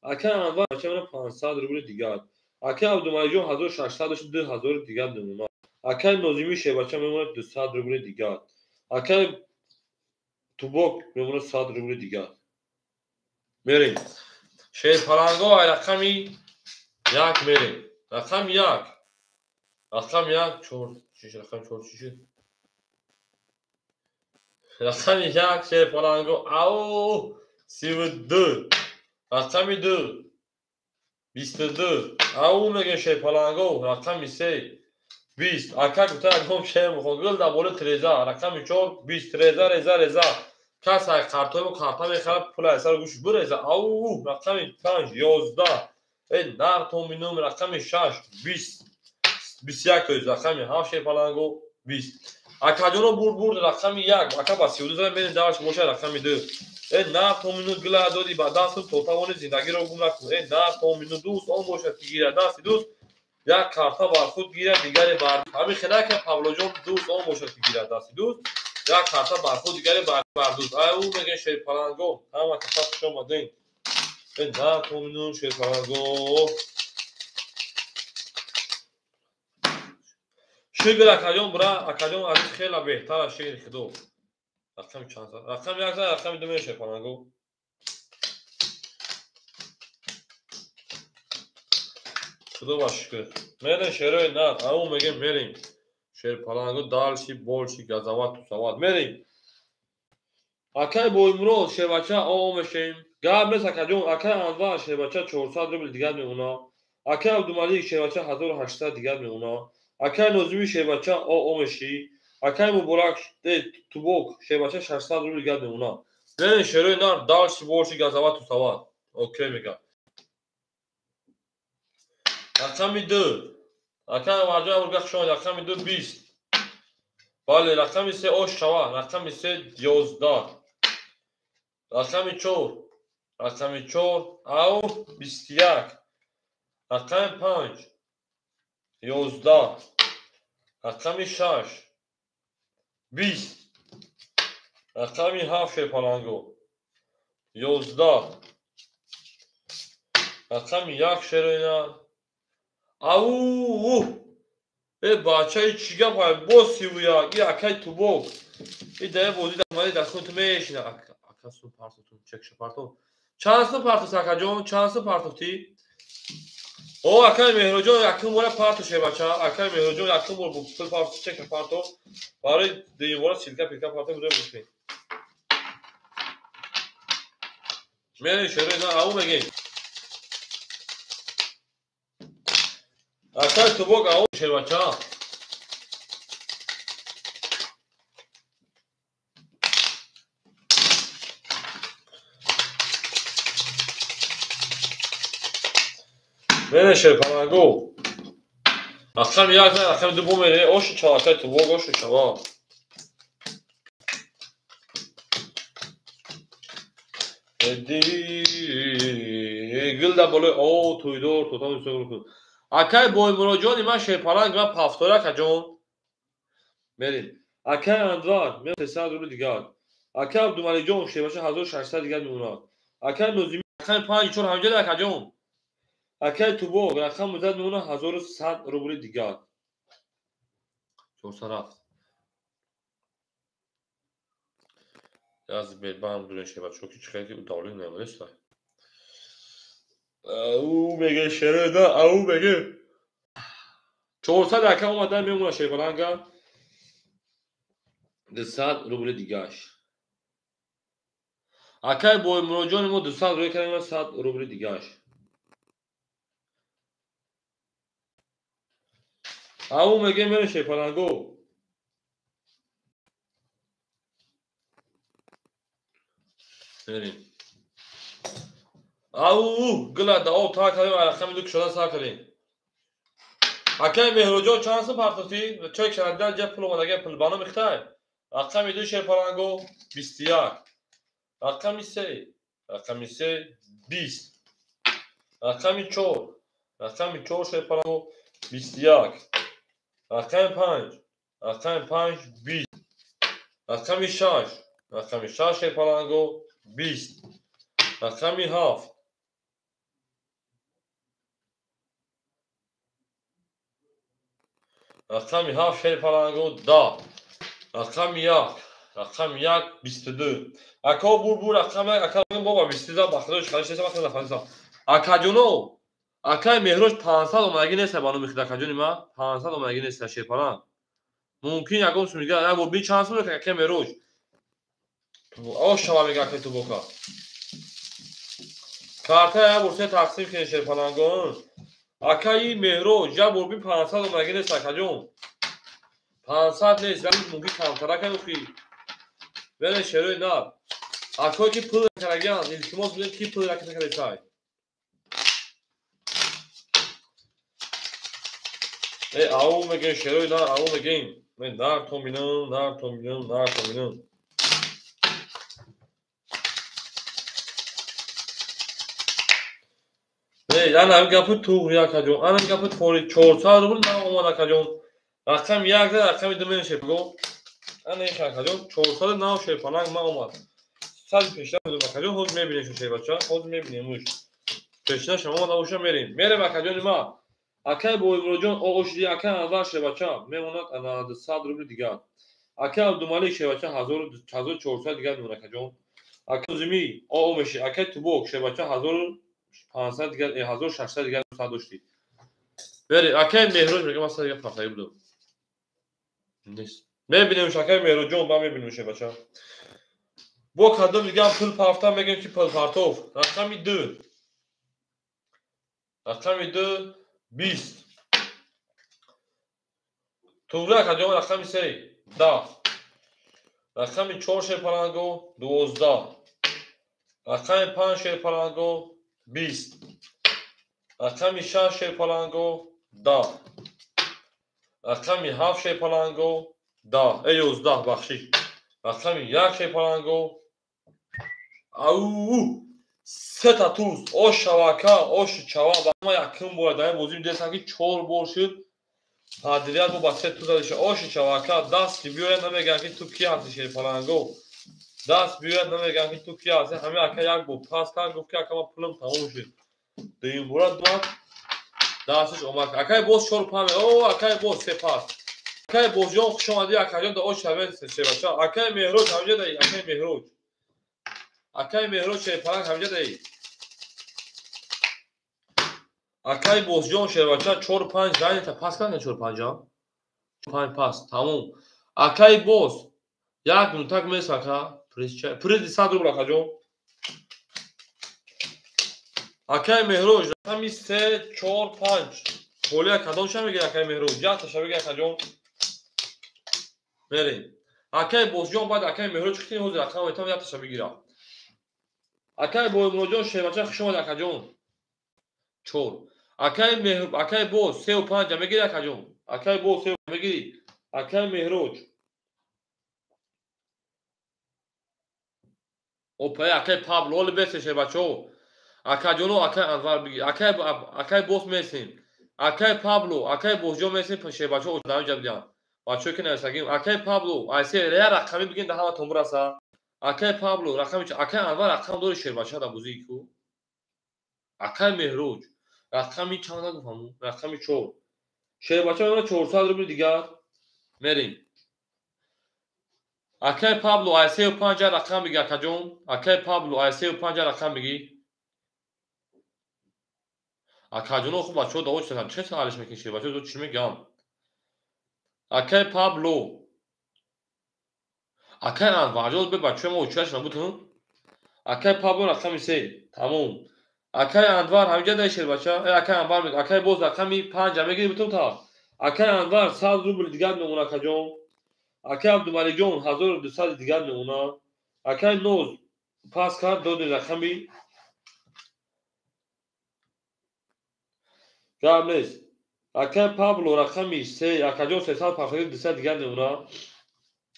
Акай Анвар бача мемонад 500 рубли дигар. Акай Абдумаликҷон 1600 дошт, 2000 дигар мемонад. Акай Нозими шербача мемонад 200 рубли дигар. Акай Тубок мемонад 100 рубли дигар. Мерем. Шерпаланго ай рақами 1 мерем. Рақами 1. Рақами 1 4 чӣ рақами 4 чӣ шуд? Рақами 1 шерпаланго ау 32. Рақами 2 22. Ау мегем шерпаланго рақами 3 20. Ака гуфта ягон шер мехоҳам. Гул дар болои треза. Рақами 4 20. Треза реза реза. Кас ай қартои мо қарта мехарад, пул ай сар гӯш буреза. Ау рақами 5 11. Эй нартон минум рақами 6 20. 21 тоиз рақами 7 шерпаланго 20. Акаҷоно бурд бурд рақами 1. Ака ба 32 зада мерем дарш боша рақами 2. Э на то минут гила доди ба дастум то тавони зиндагиро гум накун. Э на то минут дӯст он бошад ки гирад дасти дӯст як карта бар худ гирад дигаре бар. Ҳамин хелака Павлоҷон дӯст он бошад ки гирад дасти дӯст як карта бар худ дигаре бар дӯст. Ай ӯ мегӯяд шерпаланго ҳама каса хуш омадем. Э на то минут шерпаланго. Шукр акаҷон бура акаҷон азиз хела беҳтар аст шукри худо. Рақами чанд? Рақами 1 зад, рақами 2 мешавад паланго. Худо ба шукр. Мерем шерои нар, ау мегем мерем. Шер паланго дальше больше газават тусават. Мерем. Акай Боймурод шербача о мешем. Гап нест акаҷон, акай Анвар шербача 400 рубл дигар мемона. Акай Абдумалик шербача 1800 дигар мемона. Акай Нозими шербача о меши. Акай Муборак Тубок шербача 600 рубл дигар мемона. Мерем шерои нар дальше больше газават тусават. Окей мега. Рақами 2. Рақами Марҷон Абурга хуш омадед. Рақами 2 20. Бале, рақами 3 ош шава. Рақами 3 11. Рақами 4. Рақами 4 ау 21. Рақами 5 11. Рақами 6 20. Рақами 7 шерпаланго 11. Рақами 1 шероина. Ау! Э бачаи чӣ гап ҳай? Боз 31. И акай Тубок. И дая бозӣ дар дар худту мешина. Ака сум партотун чекша партов. Чанд сум партофт акаҷон? Чанд сум партофтӣ? О акай Меҳроҷон якум бора партофт шебача. Акай Меҳроҷон якум бор пул партофт чекша партофт. Барои дуюм бора силка пилка партофт буд бушкин. Мерем шерои на ау мегем. Акай Тубок ау шербача. Мерем шерпаланго. Рақами 1 рақами 2 бо мере. Оши чава акай Тубок оши чава. Гил дар болои о тӯйдор тотам сӯгр. Акай Боймуроҷони ман шерпаланг ман пафтора акаҷон. Мерем. Акай Анвар мен 300 рубл дигар. Акай Абдумаликҷон шербача 1600 дигар мемонад. Акай Нозими рақами 5 4 ҳамҷода акаҷон. Акай Тубок рақам муддат мемонад 1100 рубли дигар. 400 рафт. Аз бедбам дурен шербачо ки чӣ хеле удавлен намонест. Ау меге шерода, ау меге. 400 ака омадан мемона шерпаланга. 200 рубли дигаш. Акай Боймуроҷони мо 200 рубли кардем, 100 рубли дигаш. Ау меге мере шерпаланго. Мерем. Ау гила да о та кардем, рақами 2 кушода сар кардем. Акай Меҳроҷон чанд сум партофтӣ? Чой шарадидан ҷа пул омадага пул бано мехтай. Рақами 2 шерпаланго 21. Рақами 3, рақами 3 20. Рақами 4, рақами 4 шерпаланго 21. Рақами 5, рақами 5 20. Рақами 6, рақами 6 шерпаланго 20. Рақами 7 рақами 7 шерпаланго 10. Рақами 1, рақами 1 22. Ака бур бур рақами 1 ака бобо 22 ба худо шахалиш нест вақт нафаҳмиса. Акаҷоно, акай Меҳроҷ 500 омадагӣ нест ба номи худ акаҷони ман 500 омадагӣ нест шерпаланг. Мумкин ягон сум дигар, як бор бин чанд сум акай Меҳроҷ. Ош шава мега акай Тубока. Карта як бор се тақсим кунед шерпалангон. Акаи Меҳроҷ як бор бин 500 омадагӣ нест акаҷон. 500 нест, вале мумкин камтара кай охи. Веле шерои нар. Акое ки пул карагианд, илтимос бидем ки пул ракета. Ау мегем шерои нар, ау мегем. Нар то бинам, нар то бинам, нар то бинам. Ана гапи туғри, акаҷон, ана гапи туғри, 400 рубл на омад, акаҷон. Рақам як, рақами ду менешепго. Ана ин, акаҷон, 400 нав шерпаланг ма омад. Сади пешна будум, акаҷон, ҳозир мебинем шу шербача, ҳозир мебинем уш. Пешна шумо омада боша, мерем. Мерем, акаҷони ма. Акай Боимуроҷон оғошиди, акай Анвар шербача мемонад ана 100 рубли дигар. Акай Абдумалик шербача 1400 дигар мемонад, акаҷон. Акай Зими оо меши, акай Тубок шербача 1500 дигар, 1600 дигар сад доштӣ. Бери, акай Меҳроҷ мегӯям, ман сад дигар пахтагӣ будам. Нест. Мебинем, акай Меҳроҷон, ба мебинем, шербача. Бо кадом дигар пул пафта мегӯем ки пул партов. Рақами ду. Рақами ду 20. Туғри, акаҷон, рақами се 10. Рақами чор шерпаланго 12. Рақами панҷ шерпаланго 20. Рақами шаш шерпаланго 10. Рақами ҳафт шерпаланго 10. 11, бахшиш. Рақами як шерпаланго ау сета туз ош шавака оши чава. Ма якум бора дар ин бозӣ дидам, ки чор бор шуд подряд бо ба се туз задиша. Оши шавака даст ки биёяд, намегӯянд ки ту ки ҳасти, шерпаланго. Даст биёяд, намегӯянд ки ту ки ҳасти. Ҳамин ака як бор пас кард, гуфт ки ака, ман пулам тамом шуд. Дуюм бора омад, дасташ омад. Акай боз чор панҷ, о акай боз се пас. Акай бозҷон, хуш омадӣ, акаҷон, да ош шавед шербача. Акай Меҳроҷ ҳамҷа даи, акай Меҳроҷ. Акай Меҳроҷ шерпаланг ҳамҷа даи. Акай бозҷон шербача чор панҷ занята пас кард, чор панҷа. Панҷ пас, тамом. Акай боз як минутак мес, ака. Призи 100 рубл, акаҷон. Акай Меҳроҷ рақами се, чор, панҷ. Холия кадомша мегирӣ, акай Меҳроҷ? Якташа бигир, акаҷон. Мерем. Акай бозҷон баъд акай Меҳроҷ хитин ҳозир рақам метавон якташа бигира. Акай Боимуроҷон шербача, хуш омадӣ, акаҷон. Чор. Акай Меҳр, акай боз сеу панҷа мегирӣ, акаҷон. Акай боз сеу мегирӣ. Акай Меҳроҷ. Опа, акай Пабло, оли бесе шербачаҳо. Акаҷоно, акай Анвар бигир. Акай боз месем. Акай Пабло, акай бозҷон месем, шербачаҳо дар инҷа бидиҳанд. Бачаҳое ки нависагим. Акай Пабло, айсе я рақами бигин, да ҳаматон бираса. Акай Пабло, рақами акай Анвар рақам дори шербача дар бозии ку. Акай Меҳроҷ, рақами чанд нагуфтам? Рақами чор. Шербача мемонад 400 рубли дигар. Мерем. Акай Пабло, ай сеу панҷа рақам биги, акаҷон. Акай Пабло, ай сеу панҷа рақам биги. Акаҷоно, хуб, бачаҳо даво читанд. Чӣ алиш мекунед, шербачаҳо, чӣ мегӯям? Акай Пабло. Акай Анварҷон, бе бачаҳои мо учияш набудҳ? Акай Пабло рақами се. Тамом. Акай Анвар ҳаминҷа дай шербача. Акай Анвар мег. Акай боз рақами панҷа мегири бутум та. Акай Анвар 100 рубл дигар мемонад, акаҷон. Акай Абдумаликҷон 1200 дигар мемонад. Акай Ноз пас кард, доди рақами гап нест. Акай Пабло рақами се, акаҷон 300 пахтагӣ 200 дигар мемонад.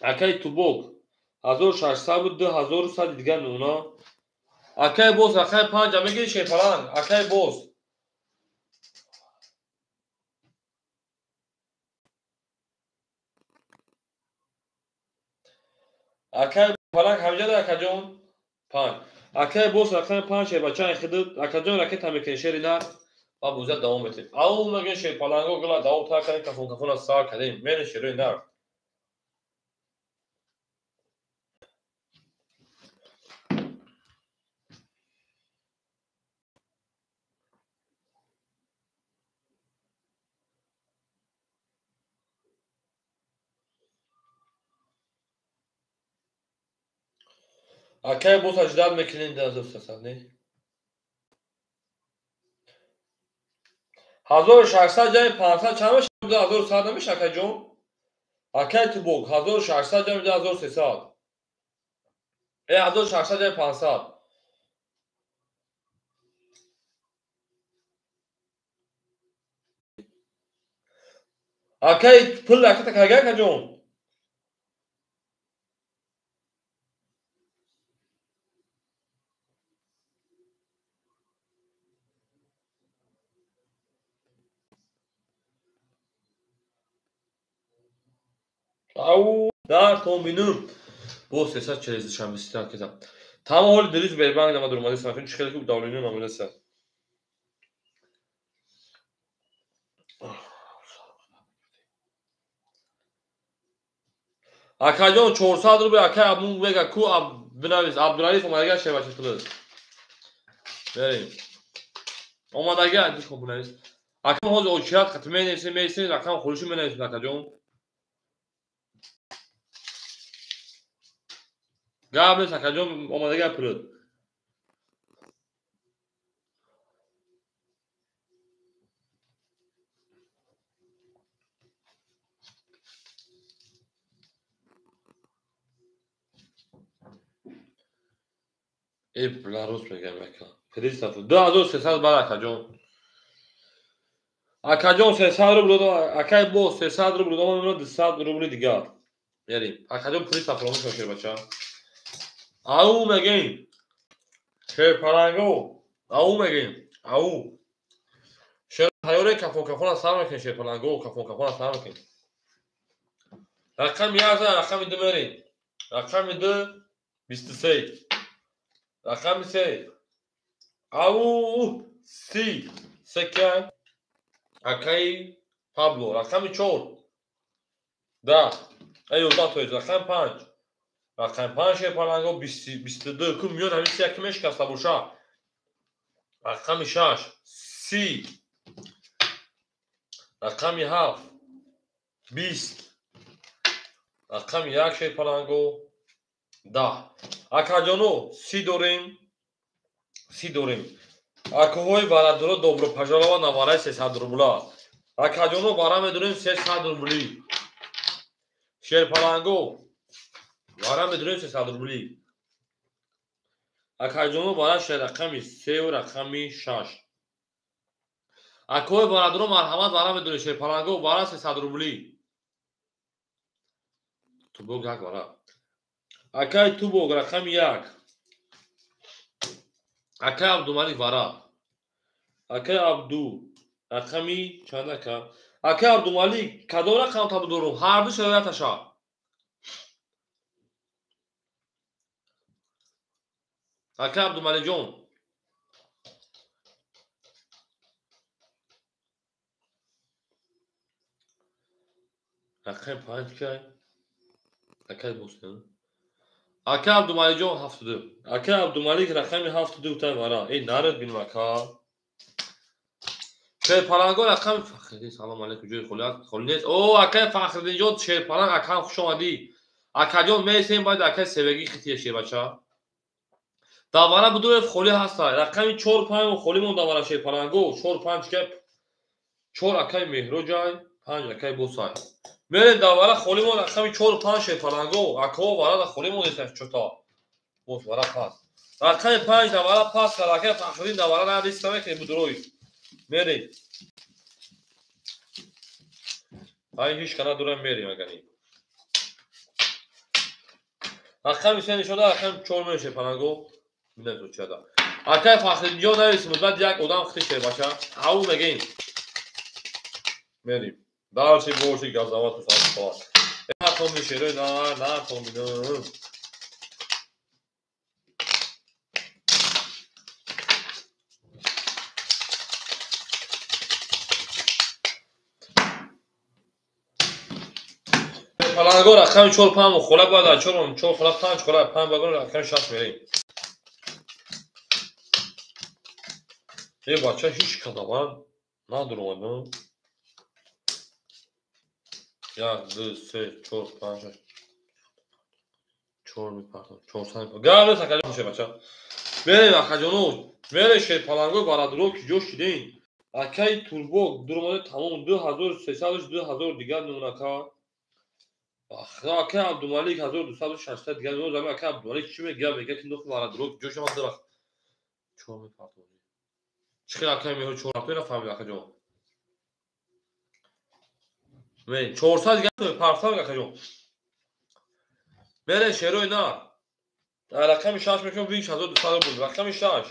Акай Тубок 1600 буд, 2100 дигар мемонад. Акай боз рақами панҷа мегири шерпаланг. Акай боз. Акай паланг ҳамҷа да, акаҷон? Панҷ. Акай боз рақами панҷ шербача хидид. Акаҷон ракета мекунӣ шери нар. Ва бозия давом метем. Ау мегӯем шерпаланго гила давом та кардем, кафон кафона сар кардем. Мерем шерои нар. Акай боз аждад мекунем 2300, не? 1600 ҷамъи 500 чанд мешавад? 2100 намешавад, акаҷон? Акай Тубок, 1600 ҷамъи 2300. 1600 ҷамъи 500. Акай пул аката кага акаҷон. Ау, дар томбинум. Бо 300 через душанбе ситан кезам. Тамом ҳоли дирӯз Бербанк нама дуромада самфин чӣ хеле ки давление намереса. Акаҷон 400 рубл акай Абдул мега ку бинавис Абдуралиф омадага шевачи плюс. Берем. Омадага ди ку бинавис. Акам ҳозир очият қат менависем, менависем, акам хулиши менависем акаҷон. Гап нест акаҷон омадага плюс. Э, Беларус мегам ака. Пристав 2300 бар акаҷон. Акаҷон 300 рубл дод, акай бо 300 рубл дод, ман 200 рубли дигар. Ярим. Акаҷон пристав фаромӯш накунед бача. Ау мегем. Шерпаланго. Ау мегем. Ау. Шер тайёре кафон кафона сар мекунед шерпаланго, кафон кафона сар мекунед. Рақами 1 рақами 2 мерем. Рақами 2 23. Рақами 3. Ау си секай акай Пабло. Рақами 4. Да. Эй 11 тоиз. Рақами 5. Рақами 5 шерпаланго 22 ку миён ҳамин си яки мешикаста боша. Рақами 6 си. Рақами 7 20. Рақами 1 шерпаланго 10. Акаҷоно си дорем. Си дорем. Акоҳои барадоро добро пожалова на вараи 300 рубла. Акаҷоно бара медорем 300 рубли. Шерпаланго вара медорем 300 рубли. Акаҷоно бара рақами 3 ва рақами 6. Акоҳои барадоро марҳамат вара медорем шерпаланго бара 300 рубли. Тубок як вара. Акай Тубок рақами 1. Акай Абдумалик вара. Акай Абду рақами чанд ака? Акай Абдумалик кадом рақам табу дорум? Ҳар ду шароиташа. Акай Абдумаликҷон. Рақами 5 кай? Акай босен. Ака Абдумаликҷон 72. Ака Абдумалик рақами 72 тай вара. Эй нарад бинам ака. Шерпаланго рақами Фахриддин. Салом алейкум ҷои холӣ нест. О, акай Фахриддинҷон шерпаланг акам хуш омадӣ. Акаҷон месем баъд акай севагӣ хития шербача. Давара будуев холӣ ҳаста. Рақами 4 5 холӣ мон давара шерпаланго 4 5 гап. 4 акай Меҳроҷай, 5 акай Босай. Мерем давара холӣ мон рақами 4 5 шерпаланго. Ако вара холӣ мон нест чота. Бос вара пас. Рақами 5 давара пас, акай Фахриддин давара на риста мекунем будурой. Мерем. Ай ҳеч кана дурам мерем агани. Рақами 3 нишода рақами 4 мер шерпаланго. Бинед чада. Акай Фахриддинҷон навис муддат як одам хити шербача. Ау мегем. Мерем. Дальше больше газовать усадку. На том шере на том. Паланго рақами 4 5 хола бада 4 4 хола 5 хола 5 вагон рақами 6 мерем. Э бача ҳеч кадаман надуромадам. 1, 2, 3, 4, 5, 6, 4 мепартам, 400 мепартам. Гап нест акаҷон шербача. Мерем акаҷоно, мерем шерпаланго барадоро ки ҷо шидем. Акай Турбок дуромада тамом 2300 2000 дигар мемон ака. Акай Абдумалик 1260 дигар мемон. Зами акай Абдумалик чӣ мегӯяд? Мегӯяд ки нухи барадоро ки ҷо шавад дурах. 4 мепартам. Чӣ хел акай меҳр 4 рафта нафаҳмид акаҷон. 400 дигар парсам акаҷон. Мере шерои нар. Рақами 6 мекунам 1200 рубл. Рақами 6.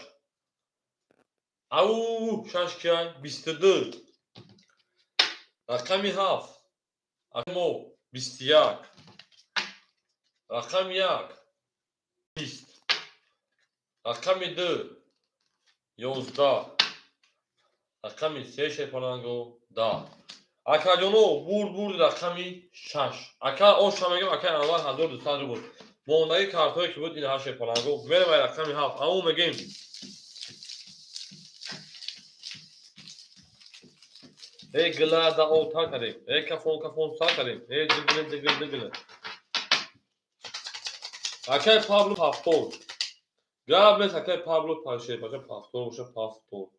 Ау 6 кияй 22. Рақами 7. Амо 21. Рақами 1 20. Рақами 2 11. Рақами 3 шерпаланго 10. Акаҷоно бурд рақами 6. Ака оша мегам ака Анвар 1200 рубл. Мондаги картҳое ки буд ин ҳа шерпаланго. Мерем ай рақами 7. Ау мегем. Эй гила да о та кардем. Эй кафон кафон са кардем. Эй дигиле дигиле дигиле. Акай Пабло 70. Гап нест акай Пабло шерпача 70 боша 70.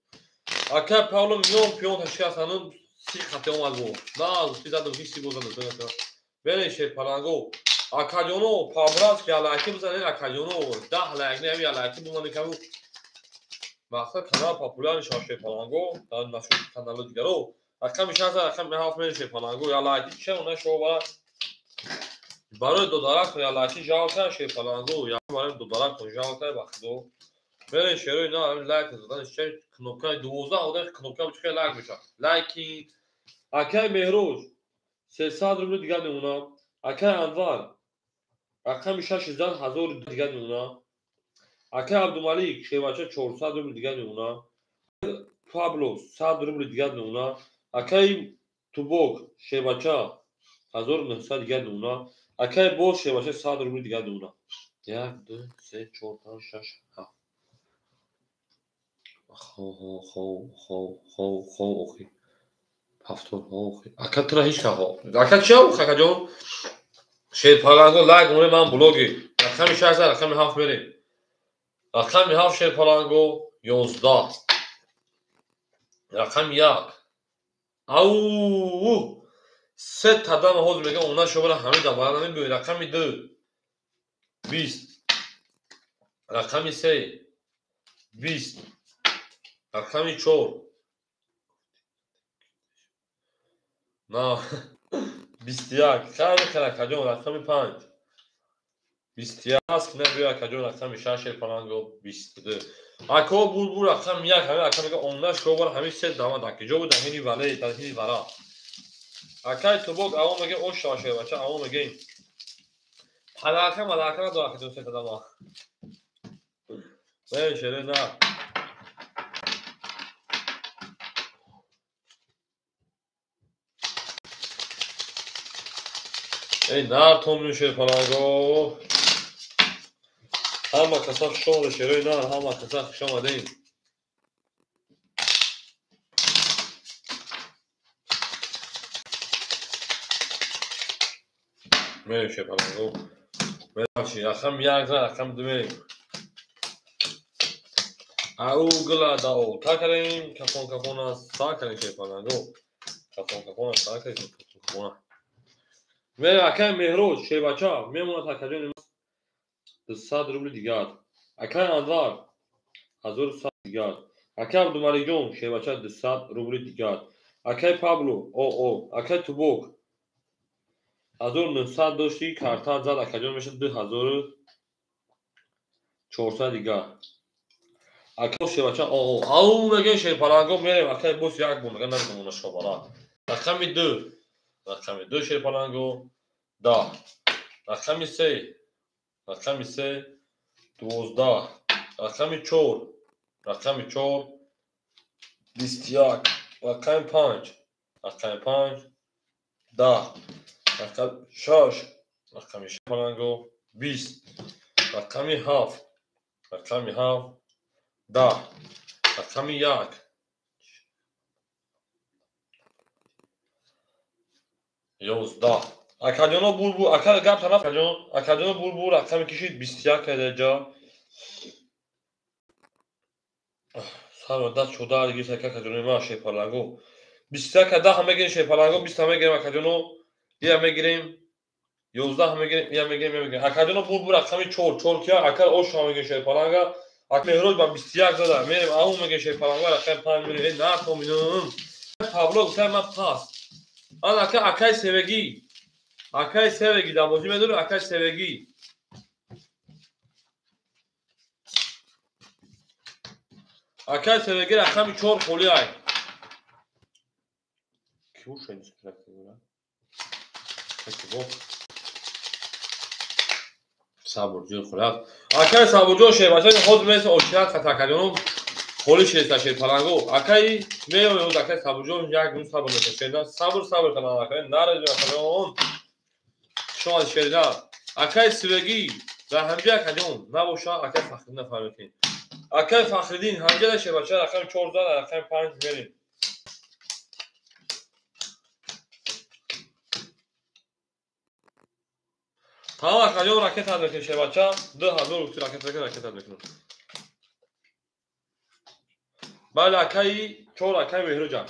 Акай Пабло миён пиён ташкасану си хати омад бо. На, си задам, ҳеч си бозадам. Берен шерпаланго. Акаҷоно по-братски лайки бизанед акаҷоно. 10 лайк не, ҳами лайки бимонед каму. Мақсад канал популярный шава шерпаланго, дар нашуд каналҳои дигаро. Рақами 6 рақами 7 мерем шерпаланго. Я лайки ча она шова. Барои додарак я лайки жалка шерпаланго. Я барои додарак жалка ба худо. Берен шерои на ҳами лайк задан ча кнопкаи 12 одам кнопка ча лайк мешавад. Лайки акай Меҳроз 300 рубл дигар мемонад. Акай Анвар рақами 6 зан 1000 дигар мемонад. Акай Абдумалик шевача 400 рубл дигар мемонад. Пабло 100 рубл дигар мемонад. Акай Тубок шевача 1900 дигар мемонад. Акай Боз шевача 100 рубл дигар мемонад. 1 2 3 4 5 6 7. Хо хо хо хо хо охи. 70 охи. Ака тура ҳеч ка хо. Ака чи охи акаҷон? Шерпаланго лайк монед ман блоги. Рақами 6 рақами 7 мерем. Рақами 7 шерпаланго 11. Рақами 1. Ау! Се тадам ҳозир мегам она шобара ҳамин давара намебиёед. Рақами 2 20. Рақами 3 20. Рақами 4 на 21. Хайр хел акаҷон рақами 5 21 аст набиё акаҷон рақами 6 шерпаланго 22. Ако бур рақами 1 ҳамин ака мега онна шобар ҳамин се дама дар киҷо буд дар ҳини вале дар ҳини вара. Акай Тубок аво меге ош шава шербача аво мегем. Палака малака надора акаҷон се дама. Не шере на. Эй нар томни шерпаланго. Ҳама каса хуш омада шерои нар, ҳама каса хуш омадем. Мерем шерпаланго. Мерем рақам 1 зан рақам 2 мерем. Ау гила дао та кардем, кафон кафона са кардем шерпаланго. Кафон кафона са кардем кафон кафона. Мерем акай Меҳроз шербача мемонад акаҷони 200 рубл дигар. Акай Анвар 1100 дигар. Акай Абдумаликҷон шербача 200 рубл дигар. Акай Пабло оо акай Тубок 1900 дошти карта зад акаҷон мешад 2400 дигар. Акай шербача оо ау мегем шерпаланго мерем акай бос як бор мегам намемона шобара. Рақами 2 рақами 2 шерпаланго 10. Рақами 3 рақами 3 12. Рақами 4 рақами 4 21. Рақами 5 рақами 5 10. Рақами 6 рақами 6 паланго 20. Рақами 7 рақами 7 10. Рақами 1 11. Акаҷоно бур ака гап тараф акаҷон акаҷоно бур рақами кишид 21 кайдаҷа. Сар даст шуда дигис ака акаҷоно ма шерпаланго. 21 10 мегирем шерпаланго 20 мегирем акаҷоно. Я мегирем 11 мегирем я мегирем я мегирем. Акаҷоно бур рақами 4 4 кия ака ош мегирем шерпаланга. Ака Меҳроз ба 21 зада. Мерем ау мегирем шерпаланго рақами 5 мерем. На томинум. Пабло гуфта ман пас. Ан ака акай севегӣ. Акай севегӣ дар бозӣ медорӣ акай севегӣ. Акай севегӣ рақами 4 холӣ ай. Ки бошад Сабурҷон хулас. Акай Сабурҷон шербача ҳозир меса очират хатакадионум холи шеста шерпаланго. Акай меояд акай Сабурҷон як гун сабр мекунад. Шерна сабр сабр кунад акай нараҷ акаҷон. Шумо шерна. Акай Сивегӣ дар ҳамҷа акаҷон набоша акай Фахриддин фаҳмед. Акай Фахриддин ҳамҷа шербача рақами 14 рақами 5 мерем. Тамом акаҷон ракета мекунем шербача 2000 рубли ракета ракета мекунем. Бале акаи 4 акаи Меҳруҷа.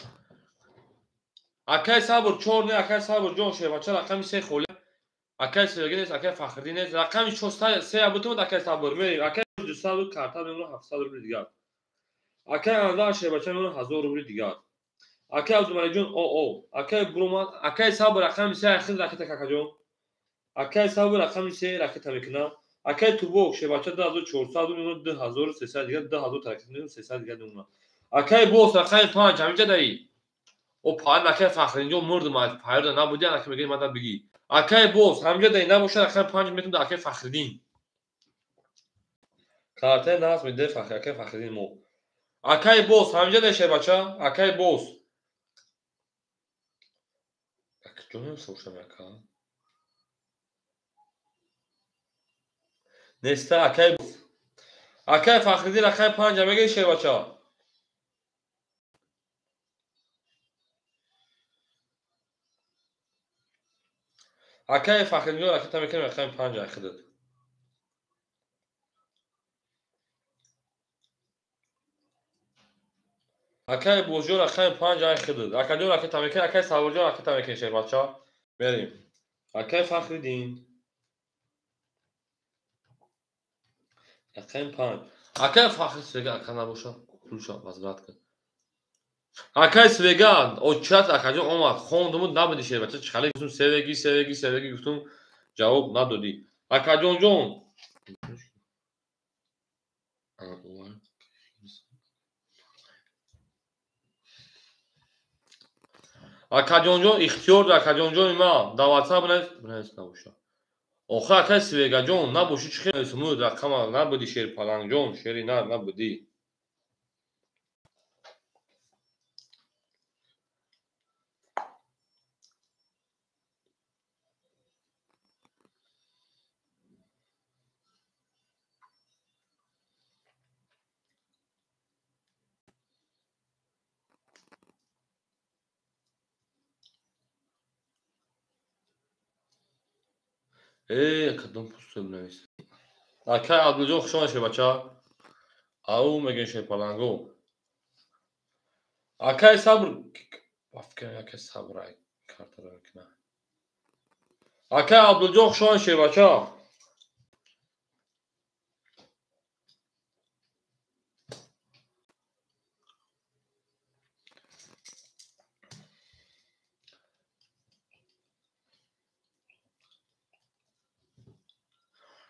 Акаи Сабр 4 не акаи Сабр ҷон шербача рақами 3 холӣ. Акаи Севегӣ нест, акаи Фахриддин нест. Рақами 3 абутумад акаи Сабр мерем. Акаи 200 карта мемонад 700 рубли дигар. Акаи Анвар шербача мемонад 1000 рубли дигар. Акаи Абдумаликҷон оо. Акаи Бурумад, акаи Сабр рақами 3 ахир ракета какаҷон. Акаи Сабр рақами 3 ракета мекунам. Акаи Тубок шербача 2400 мемонад 2300 дигар 2000 ракета мекунам 300 дигар мемонад. Акаи Бос рақами 5 ҳаминҷа даи. О паҳан акаи Фахриддинҷон мурдум аз пайрда набуди анака мегӯи мада бигӣ. Акаи Бос ҳаминҷа даи набошад рақами 5 метавонад да акаи Фахриддин. Картаи нағз медиҳад акаи Фахриддин мо. Акаи Бос ҳаминҷа даи шербача, акаи Бос. Акаҷонам сошам ака. Неста акаи Бос. Акаи Фахриддин рақами 5 мегӯи шербача. Акаи Фахриддин ракета мекунем рақами 5 ахидат. Акаи Бозҷон рақами 5 ахидат. Акаҷон ракета мекунем, акаи Сабурҷон ракета мекунем шербача. Мерем. Акаи Фахриддин рақами 5. Акаи Фахриддин Свега ака набоша, пулша возврат кун. Акаи Свега очат акаҷон омад, хондумуд набуди шербача, чӣ хали гуфтум Севегӣ, Севегӣ, Севегӣ гуфтум, ҷавоб надодӣ. Акаҷонҷон Акаҷонҷон ихтиёр дар акаҷонҷони ман дар WhatsApp бинавис набоша. Охир акаи Свегаҷон набошӣ чӣ хел муд рақама набуди шерпалангҷон, шери нар набудӣ. Кадом пусто бинавис. Акаи Абдулҷон хуш омадед шербача. Ау мегӯем шерпаланго. Акаи Сабр бафикам акаи Сабр ай картаро мекунад. Акаи Абдулҷон хуш омадед шербача.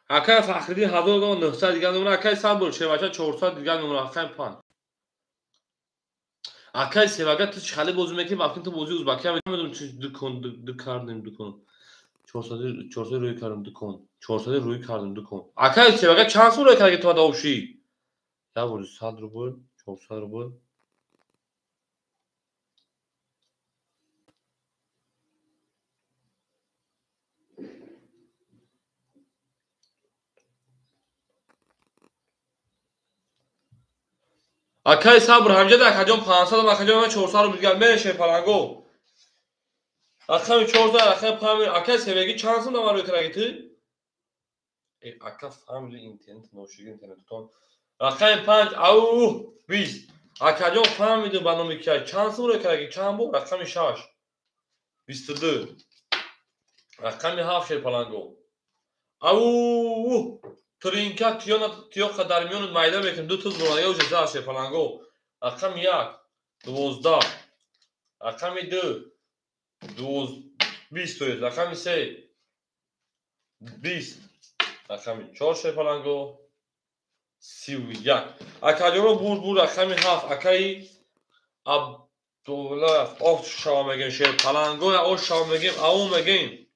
Акаи Фахриддин 1900 дигар номра, акаи Сабр шербача 400 дигар номра, рақами 5. Акаи Севага ту чӣ хали бозӣ мекунӣ? Вақте ту бозии узбакия медонам чӣ дукон ду кардем дукон. 400 рӯй кардем дукон. 400 рӯй кардем дукон. Акаи Севага чанд сум рӯй кардаги ту обши? Як бор 100 рубл, 400 рубл. Акаи Сабр ҳамҷа да акаҷон 500 акаҷон 400 рубл дигар мерем шерпаланго. Рақами 14 рақами 5 акаи Севегӣ чанд сум давар рӯй кардаги ту? Ака фаҳмиди интернет ношиги интернетутон. Рақами 5 ау 20. Акаҷон фаҳмидум ба номи кия чанд сум рӯй кардаги чанд бор? Рақами 6 22. Рақами 7 шерпаланго. Ау Тринка тиёқа дар миёни майда мекунем ду туз бурада уже за шерпаланго. Рақами 1 12. Рақами 2 20 то есть рақами 3 20 рақами 4 шерпаланго 31 акаҷоно бурд бурд рақами 7 акаи Абдуллаев оф шава мегем шерпаланго ош шава мегем ау мегем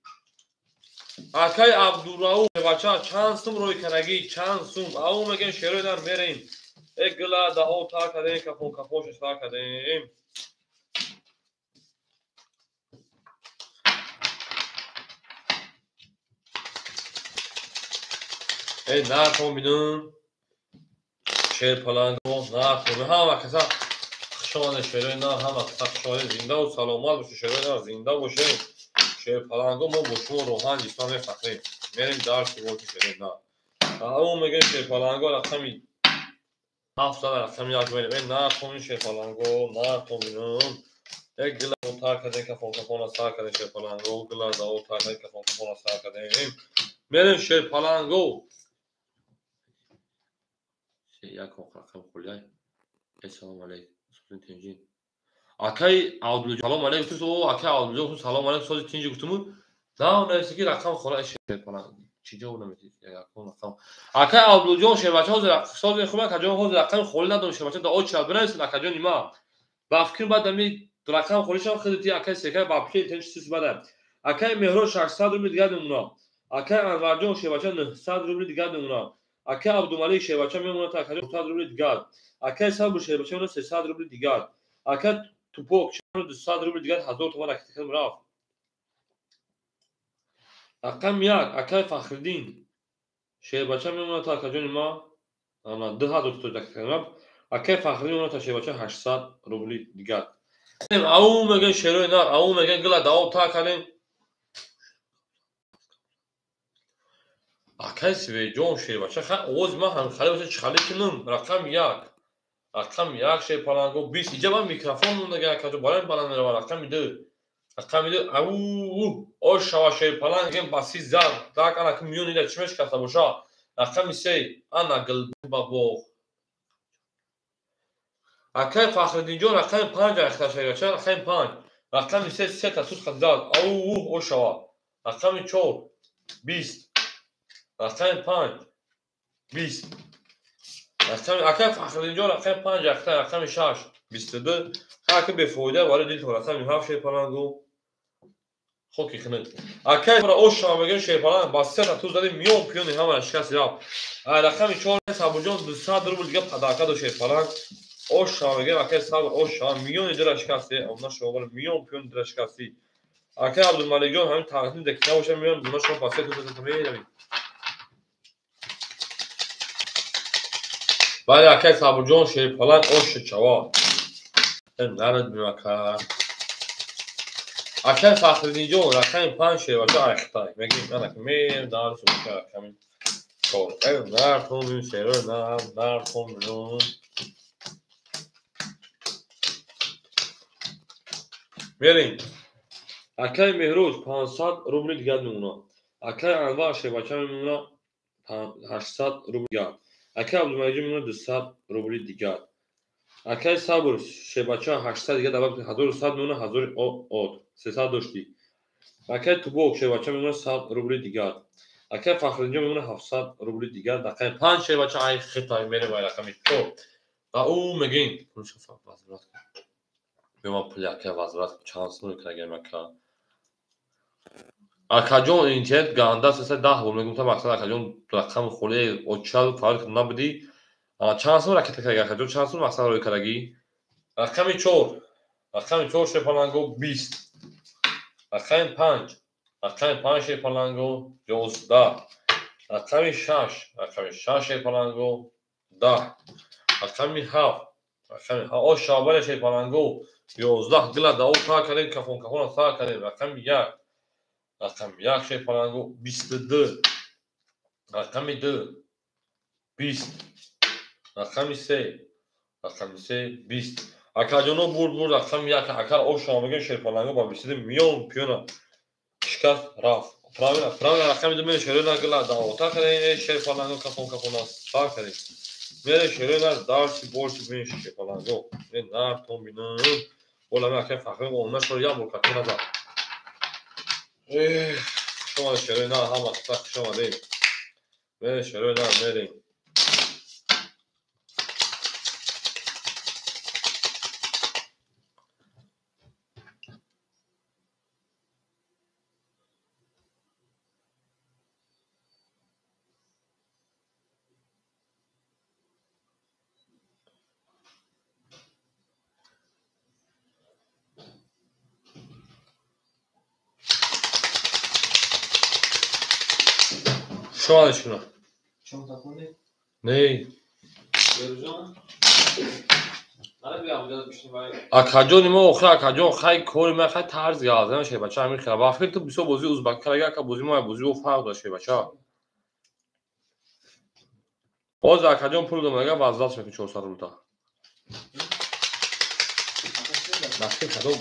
акаи Абдурауф бача чанд сум рӯй карагӣ чанд сум ау мегем шерои нар мерем э гила дао та кадем кафон кафон шта кадем э нархон бинум шерпаланго нархон ҳама каса хушомадед шерои нар ҳама каса хушомадед зиндаву саломат бошед шерои нар зинда бошед шерпаланго мо бо шумо роҳан ҷисман мефахрем мерем дарси воки шерои нар ау мегем шерпаланго рақами 7 рақами 1 мерем э нархон шерпаланго нархон бинум э гила тар кардем кафон кафона сар кардем шерпаланго гила дао тар кардем кафон кафона сар кардем мерем шерпаланго як рақам хулияй ассалому алайкум тинҷин акаи Абдулҷон салом алайкум о акаи Абдулҷон салом алайкум сози тинҷи гуфтуму на нависи ки рақам хола шерпаланг чӣ ҷавоб наметид якон рақам акаи Абдулҷон шербача ҳозир сози хуб акаҷон ҳозир рақами холӣ надорам шербача да оча бинависед акаҷони ма ба фикр баъд ами рақам холишам хеле ти акаи секай ба фикр тинҷ сис бада акаи Меҳрон 600 рубли дигар мемонад акаи Анварҷон шербача 900 рубли дигар мемонад акаи Абдумалик шербача мемонад акаҷон 400 рубли дигар акаи Сабр шербача мемонад 300 рубли дигар акаи Тупок 200 рубли дигар 1000 томан ракета рафт рақами 1 акаи Фахриддин шербача мемонад акаҷони ма 2000 то ракета рафт акаи Фахриддин мемонад шербача 800 рубли дигар ау мегӯем шерои нар ау мегӯем гила дао та кардем акаи Свеҷон шербача ха овози ман ҳамхале боша чӣ кунам рақами 1 рақами 1 шерпаланго 20 иҷа ман микрофон мондага акаҷон баланд баланд мерава рақами 2 рақами 2 ау ош шава шерпаланг гем ба си зар так ана ки миёни ила чӣ мешикаста боша рақами 3 ана гилба боғ акаи Фахриддинҷон рақами 5 ахта шербача рақами 5 рақами 3 сета суд хат зад ау ош шава рақами 4 20 рақами 5 20 рақами акаи Фахриддинҷон рақами 5 ахта рақами 6 22 ҳаки бефоида барои дилтон рақами 7 шерпалангу хоки хинак акаи ош шава мегӯем шерпаланг ба сета туз задем миён пиёни ҳамаро шикасти рафт рақами 4 Сабурҷон 200 рубл дига падарка дошт шерпаланг ош шава мегӯем акаи Сабр ош шава миёни дила шикасти она шумо миён пиёни дила шикасти акаи Абдулмаликҷон ҳамин тақдим дек набошад миён буна шумо ба сета туз задем меравед бале акаи Сабурҷон шерпаланг ош чава нарад бимака акаи Фахриддинҷон рақами 5 шербача айхтай мегӯем анаки мерем дарси рақами 4 нартон шеро нар нартон мерем акаи Меҳрӯз 500 рубли дигар мемонад акаи Анвар шербача мемонад 800 рубли дигар акаи Абдумаликҷон мемонад 200 рубли дигар акаи Сабр шербача 800 дигар дават 1100 мемонад 1000 от 300 доштӣ акаи Тубок шербача мемонад 100 рубли дигар акаи Фахриддинҷон мемонад 700 рубли дигар рақами 5 шербача ай хитай мерем ай рақами 4 ва ӯ мегӯем бема пули акаи возврат чанд сум мекунагем ака акаҷон интернет ганда сеса 10 бор мегӯм та мақсад акаҷон рақами холии очал фарқ набудӣ чанд сум ракета кардаги акаҷон чанд сум мақсад рӯй кардагӣ рақами 4 рақами 4 шерпаланго 20 рақами 5 рақами 5 шерпаланго 11 рақами 6 рақами 6 шерпаланго 10 рақами 7 рақами ош шавбали шерпаланго 11 гила дао та кардем кафон кафона сар кардем рақами 1 рақами 1 шерпаланго 22 рақами 2 20 рақами 3 рақами 3 20 акаҷоно бурд бурд рақами 1 акар ош шава мегӯем шерпаланго ба 22 миён пиёна шикаст рафт правильно правильно рақами 2 мерем шерои нар гила дао та кардем шерпаланго кафон кафона сар кардем мерем шерои нар дарси борси бинем шерпаланго нартон бинам Ола ме акаи Фахриддин онашро як бор катон назад Хуш омадед, шерои нар, ҳама хуш омадед. Мерем, шерои нар, мерем. Шо шуна? Чон такони? Не. Беружон? Акаҷони мо охир акаҷон хай кори ма хай тарз галзана шебача ҳамин хела. Ба фикр ту бисёр бозии узбак карага ака бозии мо бозии ӯ фарқ дошт шебача. Ҳозир акаҷон пул додам, вазлат мекунӣ 400 рублта. Ба фикр кадом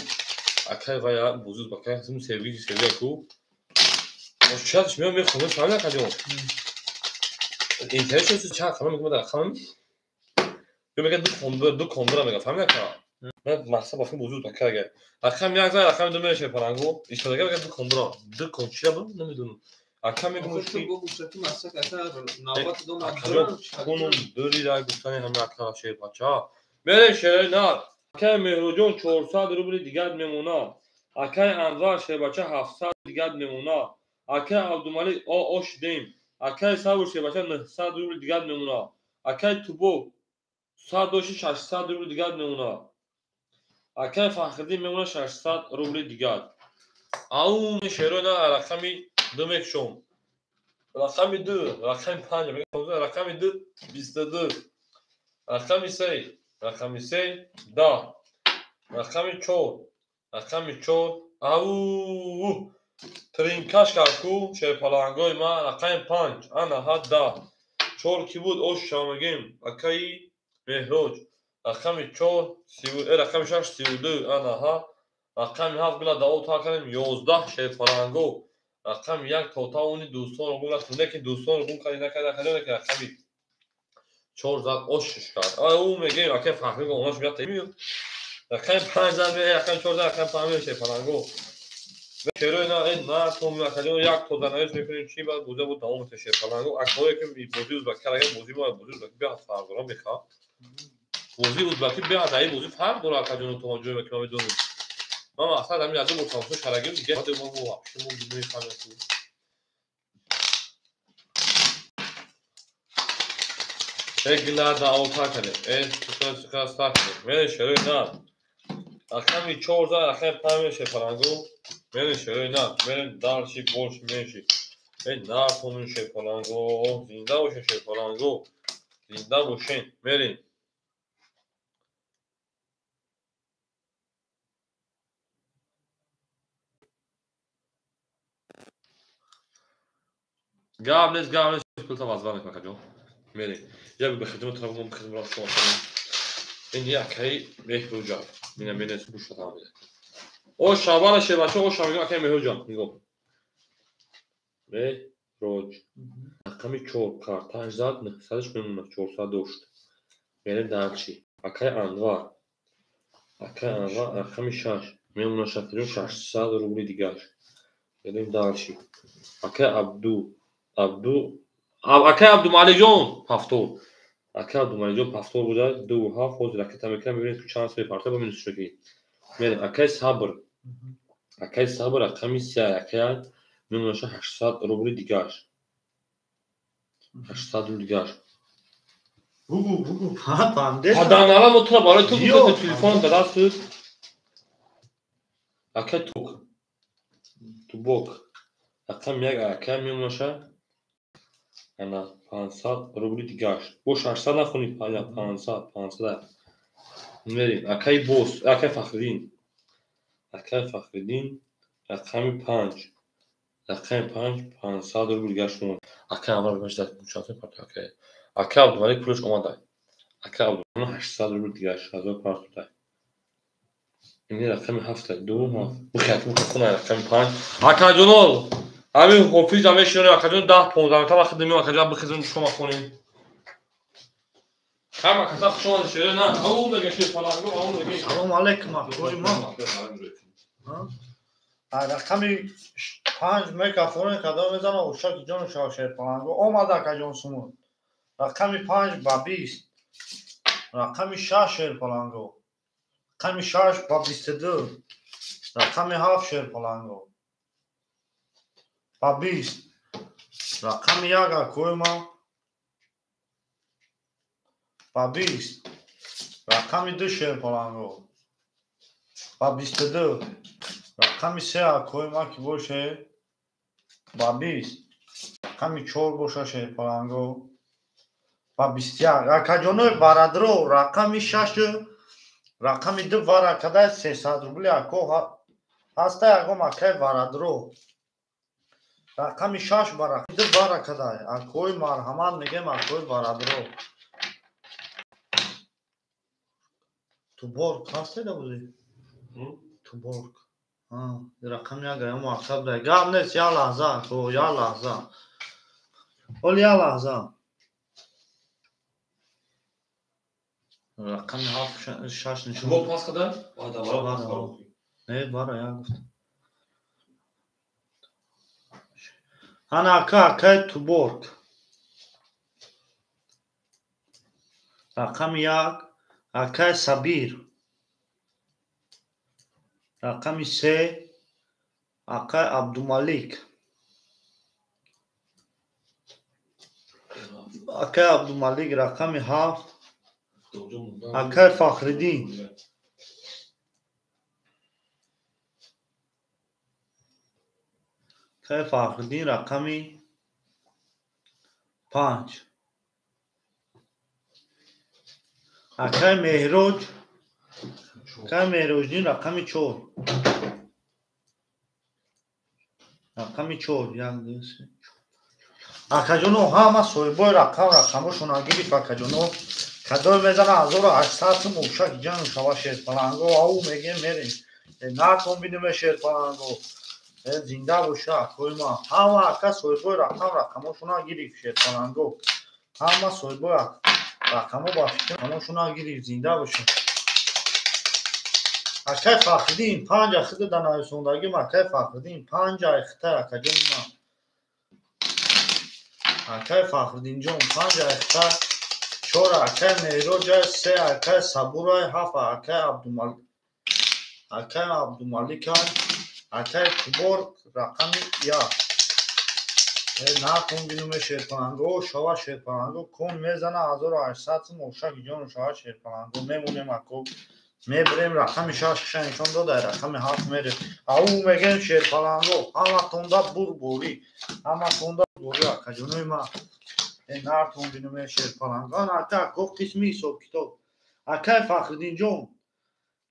акай вай бозии узбак карага севги севги ку. Чиятш меом мехонам, фаҳмида акаҷон? Интернет чиз чанд хама мегӯям рақам ё мегӯяд ду кондура мегӯяд, фаҳмида ака? Ман мақсад ба фикр бозии узбак карага. Рақам як зан, рақами ду мешавад парангу. Истодага мегӯяд ду кондура. Ду кон чира буд намедонам. Ака мегӯям ки акаҷон дури ра гуфтани ҳама ака шербача. Мерем шерои нар. Акаи Меҳруҷон 400 рубли дигар мемонад. Акаи Анвар шербача 700 дигар мемонад. Акаи Абдумалик ош дем. Акаи Сабур шербача 900 рубли дигар мемонад. Акаи Тубок 100 доши 600 рубли дигар мемонад. Акаи Фахриддин мемонад 600 рубли дигар. Аун шерои нар рақами ду мекушом. Рақами ду, рақами панҷ, рақами ду, 22. Рақами се, рақами се, 10. Рақами чор, рақами чор, ау тринкаш кард ку шерпалангои ман рақами панҷ, ана ҳа 10. Чор ки буд ош шавмегем акаи Меҳроҷ. Рақами чор, рақами шаш, 32, ана ҳа. Рақами ҳафт гула даво та кардем 11 шерпаланго. Рақами як то тавони дӯстонро гум накунед, лекин дӯстонро гум кардӣ накарда накарда лекин рақами чор зад ошш кард. Ӯ мегӯем акаи Фахрӣ онаш меяд рақами панҷ зад меяд, рақами чор зад, рақами панҷ меяд шерпаланго. Шерои на на то акаҷон як то данавис мекунем чи баъд бозия буд давом мекунем шерпаланго. Акаҳое ки бозии узбакӣ карда бозии мо бозии узбакӣ беҳад фарқ дорад мехоҳам. Бозии узбакӣ беҳад ай бозӣ фарқ дорад акаҷону то он ҷое ки ман медонам. Ман мақсад ҳамин аз бо тамошо шарагим дигар мо вообще мо намефаҳмем. Эгла даъво кардем. Э кардем. Мерем шерои нар. Рақами чор зад, рақами панҷ мешавад шерпаланго. Мерем шерои нар. Мерем дальше больше меньше. Э нар томин шерпаланго. Зинда бошен шерпаланго. Зинда бошен. Мерем. Гап нест, гап нест. Пулта вазва мекунам акаҷон. Мерем. Я ба хидмат тараф мо хидмат шумо. Ин акаи Меҳруҷон. Мина менес гӯш додам. О шабана шебача, о шабана акаи Меҳруҷон. Нигоҳ. Меҳроҷ. Рақами 4 карташ зад, 900-ш мемонад, 400 дошт. Мерем дальше. Акаи Анвар. Акаи Анвар рақами 6 мемонад шафиҷон 600 рубли дигарш. Мерем дальше. Акаи Абду Абду акаи Абдумаликҷон повтор. Акаи Абдумаликҷон повтор буда 2 7 ҳозир ракета мекунам мебинем ки чанд сои партия ба минус шуд. Мерем акаи Сабр. Акаи Сабр рақами 3 акаи мемонад 800 рубли дигарш. 800 рубли дигарш. Бугу, бугу, фаҳмдед. Паданала мо тура барои ту гуфтем телефон дар дастат. Акаи Тук. Тубок. Рақами 1 акаи мемонад ана 500 рубли дигарш. Бо 600 нахонӣ, 500, 500. Мерем. Акаи Бос, акаи Фахриддин. Акаи Фахриддин рақами 5. Рақами 5 500 рубли дигарш мемонад. Акаи Анвар мешавад чанд парта акаи. Акаи Абдумалик пулаш омада. Акаи Абдумалик 800 рубли дигарш, 1500. Ин рақами 7 2 7. Бихайр, бихайр, рақами 5. Акаҷонол ҳамин ҳофиз ҳам мешинонем акаҷон 10-15 та вақт меоям акаҷон бихезем шумо хонем. Ҳама каса хуш омадед шеро на ау мега шер паланго ау мега. Салом алейкум акори мо. Рақами Панҷ мекафонем, кадом мезана ушаки ҷону шава шерпаланго. Омад акаҷон сумуд. Рақами 5 ба 20. Рақами 6 шерпаланго. Рақами 6 ба 22. Рақами 7 шерпаланго. Ба 20. Рақами 1 акои ма. Ба 20. Рақами 2 шерпаланго. Ба 22. Рақами 3 акои ма ки боше ба 20. Рақами 4 боша шерпаланго. Ба 21. Акаҷонои барадро рақами 6 рақами 2 варакадай 300 рубли ако ҳаста ягом акай варадро. Рақами 6 ба рақами 2 варакадай. Акои марҳамат мегем акои варадро. Туборг ҳасте да бузи? Туборг. Рақами 1 аям мақсад дай. Гап нест, я лаҳза, ако, я лаҳза. Ҳол я лаҳза. Рақами 7 6 нишон. Туборг пас када? Вара пас када. Не, вара я гуфт. Ана ака, акай Туборг. Рақами 1 акай Сабир. Рақами 3 акай Абдумалик. Акай Абдумалик рақами 7 акай Фахриддин. Акай Фахриддин рақами 5. Акай Меҳроҷ. Акай Меҳроҷдин рақами 4. Рақами 4. 1 2 3 4. Акаҷоно ҳама соҳибои рақам рақамошона гирифт акаҷоно. Кадой мезана 1800 сум ушак ҷану шава шерпаланго. Ау мегем мерем. Нартон биниме шерпаланго. Зинда боша акои ма. Ҳама ака соҳибои рақам рақамошона гирифт шерпаланго. Ҳама соҳибои рақамо ба фикр рақамошона гирифт. Зинда боша. Акай Фахриддин 5 ахида да нависондагим акай Фахриддин 5 айхта акаҷони ман. Акай Фахриддинҷон 5 айхта 4 акай Меҳроҷай 3 акай Сабурай 7 акай Абдумалик акай Абдумаликай акай Тубор рақами 1. Накун бинуме шерпаланго шава шерпаланго кун мезана 1800 сум ошак ҷону шава шерпаланго мемонем ако мебирем рақами 6 ша нишон дода рақами 7 мерем. Ау мегем шерпаланго ҳаматонда бурборӣ ҳаматонда бурборӣ акаҷонои ма. Нартон бинуме шерпаланго ана ако қисми ҳисоб китоб. Акай Фахриддинҷон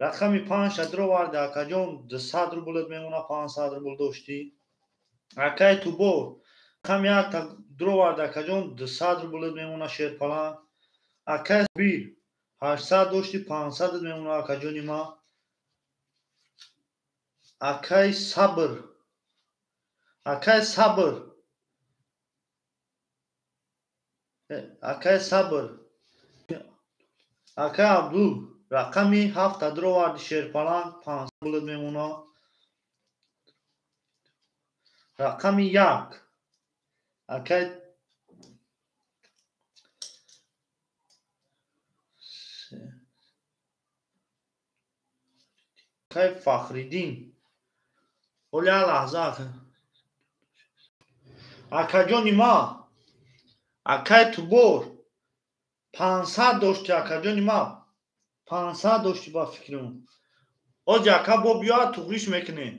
рақами 5 ша дироварда акаҷон 200 рублет мемона 500 рубл доштӣ. Акай Тубор рақами 1 дироварда акаҷон 200 рублет мемона шерпаланг. Акай Сабир 800 дошти 500 мемона акаҷони ма. Акай Сабр. Акай Сабр. Акай Сабр. Акай Абдул рақами 7 дироварди шерпаланг 500 рублет мемона. Рақами 1 акай акай Фахриддин. Оля лаҳза. Акаҷони ма акай Тубор 500 дошти акаҷони ма 500 дошти ба фикрам. Ози ака бо биёяд туғриш мекунем.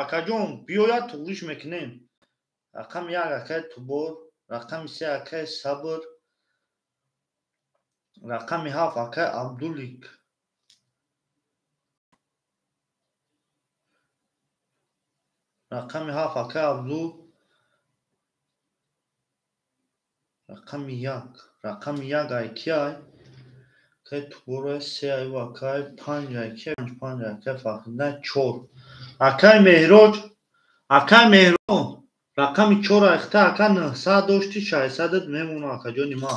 Акаҷон биёяд туғриш мекунем. Рақами 1 акай Тубор, рақами 3 акай Сабр, рақами 7 акай Абдулик. Рақами 7 акай Абдул. Рақами 1. Рақами 1 ай ки ай? Акай Тубор ай 3 ай ва акай 5 ай ки ай? 5 акай Фахриддин 4. Акай Меҳроҷ, акай Меҳрон рақами 4 айхта ака 900 дошти 600 мемона акаҷони ма.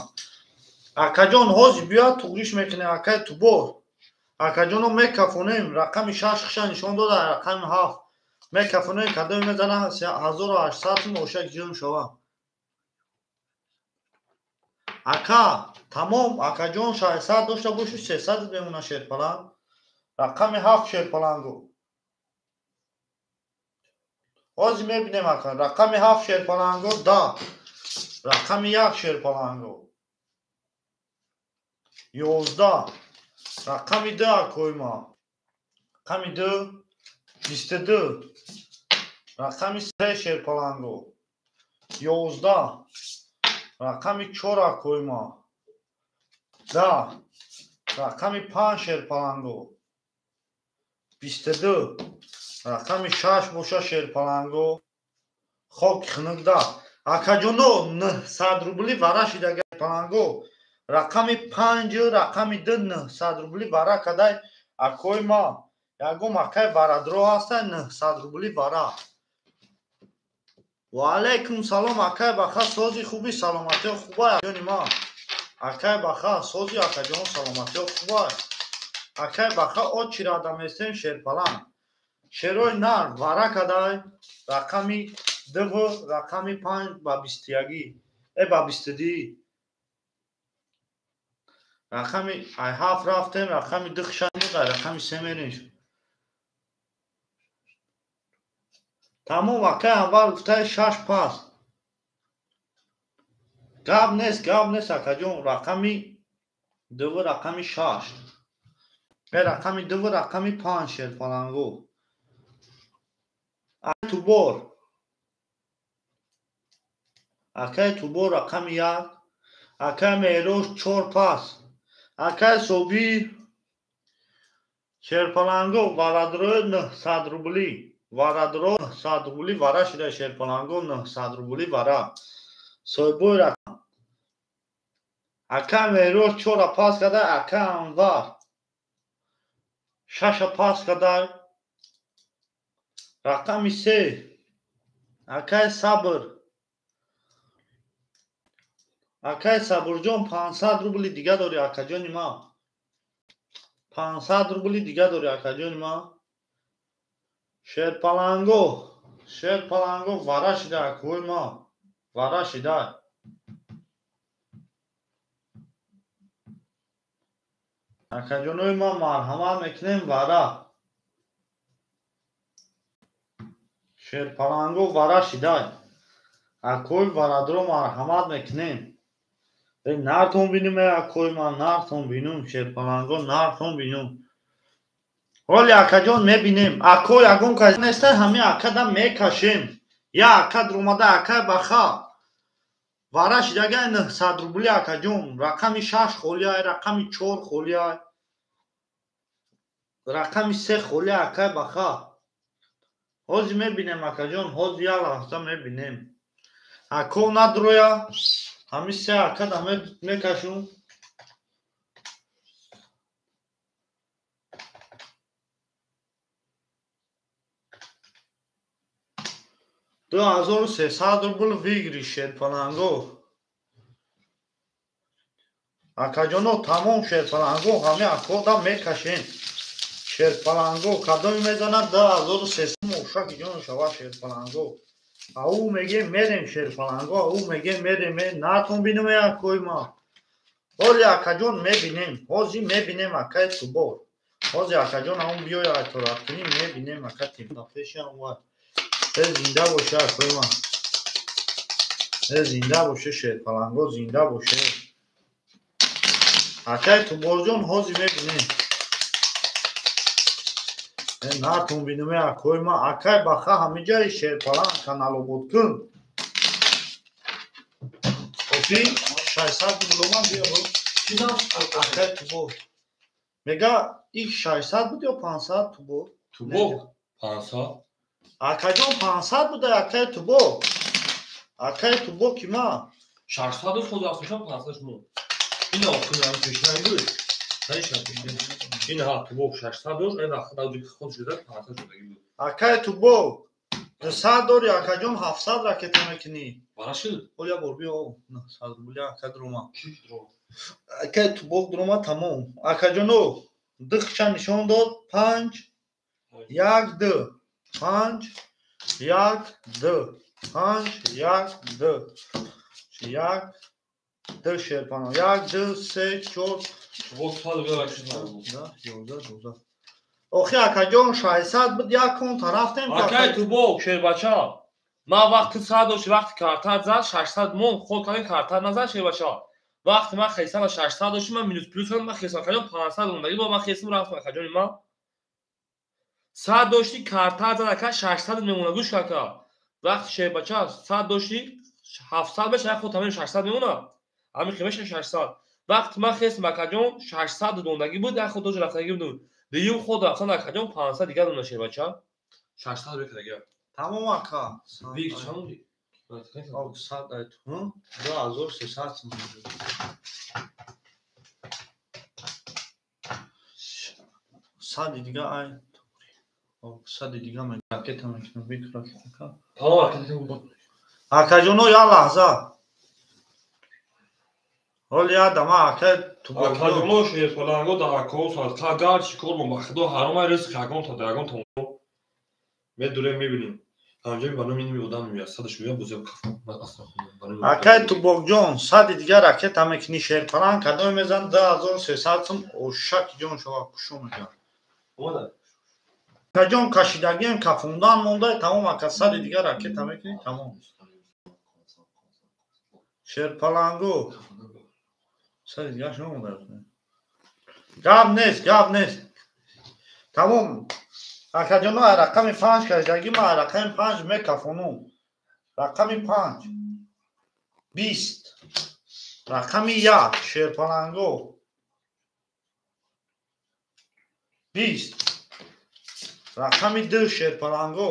Акаҷон ҳозир биёяд туғриш мекунем акай Тубор. Акаҷоно мекафонем рақами 6 хиша нишон дода рақами 7 Мекафонои кадоме мезана 1800 сум ошак ҷон шава. Ака, тамом, акаҷон 600 дошта боши 300 мемона шерпаланг. Рақами 7 шерпалангу. Ҳозир мебинем ака. Рақами 7 шерпалангу 10. Рақами 1 шерпалангу. 11. Рақами 2 акойма. Рақами 2 22. Рақами 3 шерпалангу. 11. Рақами 4 акойма. 10. Рақами 5 шерпалангу. 22. Рақами 6 боша шерпалангу. Хок хунукда. Акаҷоно 900 рубли вара шидага палангу. Рақами 5, рақами 2 900 рубли вара кадай акойма. Ягон акай варадро ҳастай 900 рубли вара. Ва алайкум салом акай баха сози хуби саломатиё хубай ҷони ма. Акай баха сози акаҷон саломатиё хубай. Акай баха очи рада местем шерпаланг. Шерои нар вара кадай рақами 2 рақами 5 ба 21 ба 22. Рақами 7 рафтем, рақами 2 хишани, рақами 3 мерем. Тамом акай аввал гуфтай 6 пас. Гап нест акаҷон, рақами 2 рақами 6. Рақами 2 рақами 5 шерпалангу. Тубор. Акай Тубор рақами 1. Акай Меҳрош 4 пас. Акай Собир шерпалангу варадрои 900 рубли. Варадро 900 рубли вара шида шерпалангу 900 рубли вара. Соҳибои рақам. Акай Меҳрош 4 пас када, акай Анвар 6 пас када. Рақами 3. Акай Сабр. Акай Сабрҷон 500 рубли дига дори акаҷони ма. 500 рубли дига дори акаҷони ма. Шерпаланго, шерпаланго вара шида акои ма. Вара шида. Акаҷонои ма марҳамат мекунем вара. Шерпаланго вара шида. Акои варадро марҳамат мекунем. Нартон бинум акои ма, нартон бинум, шерпаланго нартон бинум. Ҳоли акаҷон мебинем. Ако ягон кас неста, ҳами акада мекашем. Я ака дромада акай баха. Вара шидага 900 рубли акаҷон. Рақами 6 холиай, рақами 4 холиай. Рақами 3 холиай акай баха. Ҳозир мебинем акаҷон, ҳозир як лаҳза мебинем. Ако надроя, ҳами се акада мекашум. Ду 2300 рубл выигрыш шерпаланго. Акаҷоно тамом шерпаланго ҳами акода мекашем. Шерпаланго кадоме мезанад 2300 мошак ҷон шава шерпаланго. Ау меге мерем шерпаланго, ау меге мерем, натон бинум акои ма. Ҳоли акаҷон мебинем, ҳозир мебинем акай Тубор. Ҳозир акаҷон ам биёя айторат кунем, мебинем ака тим. Пешам ва зинда боше акои ма. Зинда боше шерпаланго, зинда боше. Акай Туборҷон ҳозир мебинем. Нартон бинуме акои ма. Акай баха ҳамиҷаи шерпаланг каналобод кун. Офи 600 рубломан биё. Акай Тубор. Мега ик 600 буд ё 500 Тубор? Тубор 500. Акаҷон 500 буда акай Тубор. Акай Тубор ки ма? 600 худ афшон 500 шуд. Ина охирам пешнаи буд. Ин ҳа Тубор 600 дошт, ин худ шуда 500 шудаги буд. Акай Тубор 200 дори акаҷон 700 ракета мекунӣ. Вара шуд? Ҳол як бор биё 900 рубли ака дрома. Акай Тубор дрома тамом. Акаҷоно духша нишон дод 5 1 2. 5 1 2 5 1 2 1 2 шерпано 1 2 3 4 10 11 12. Охи акаҷон 600 буд, як кон тарафтем. Акай Тубок шербача, ман вақти 100 дошти, вақти картат зад 600 мон ход кардем, картат назад шербача. Вақти ман хесам 600 дошти, ман минус плюс кардам, ман хесам акаҷон 500 мондаги бо ман хесам рафтам акаҷони ман. 100 дошти картат зад ака 600 мемона, гӯш ака. Вақти шербача 100 дошти 700 меша, як ход тамом 600 мемона. Ҳамин хемеша 600. Вақти ман хесам акаҷон 600 мондаги буд, як ход дошт рафтаги буд. Дуюм ход рафтан акаҷон 500 дигар дона шербача. 600 бекарага. Тамом ака. Вик чанд? 100 айт. 2300 сом. Сади дига ай. Сади дига мен ракета мекунам, вик ракета. Тамом ракета. Акаҷоно як лаҳза. Ҳол як дама ака Тубок. Акаҷоно шерпаланго дар аков садқа гарчи кор бо худо ҳаром ай ризқ ягон та ягон та медурем мебинем. Ҳамҷои ба номи ними одам меояд, садаш меояд, бозиам кафам. Акай Тубокҷон, сади дигар ракета мекунӣ шерпаланг кадоме мезан 2300 сом ошаки ҷон шава кушо мекунад. Омада. Акаҷон кашидагиам кафондан монда, тамом ака сади дигар ракета мекунӣ, тамом. Шерпаланго сади дигар шумо монда. Гап нест, гап нест. Тамом. Акаҷоно рақами 5 кашидаги ма рақами 5 мекафонум. Рақами 5 20 рақами 1 шерпаланго 20 рақами 2 шерпаланго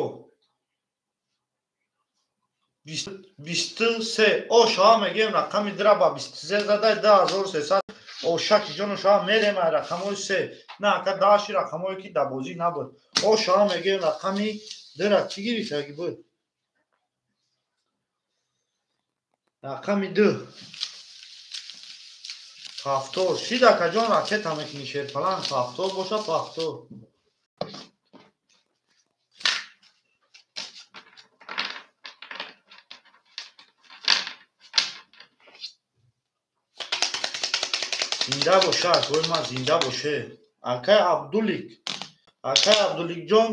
23. О шава мегем рақами 2 ба 23 задай 2300. Ошаки ҷону шава мерем ай рақамҳои 3. На ака даши рақамҳое ки дар бозӣ набуд. О шава мегем рақами 2-ра чӣ гирифтаги буд? Рақами 2 ҳафтор. Шид акаҷон ракета мекунӣ шерпаланг ҳафтор боша ҳафтор. Зинда боша, акои ман зинда боше. Акай Абдулик, акай Абдуликҷон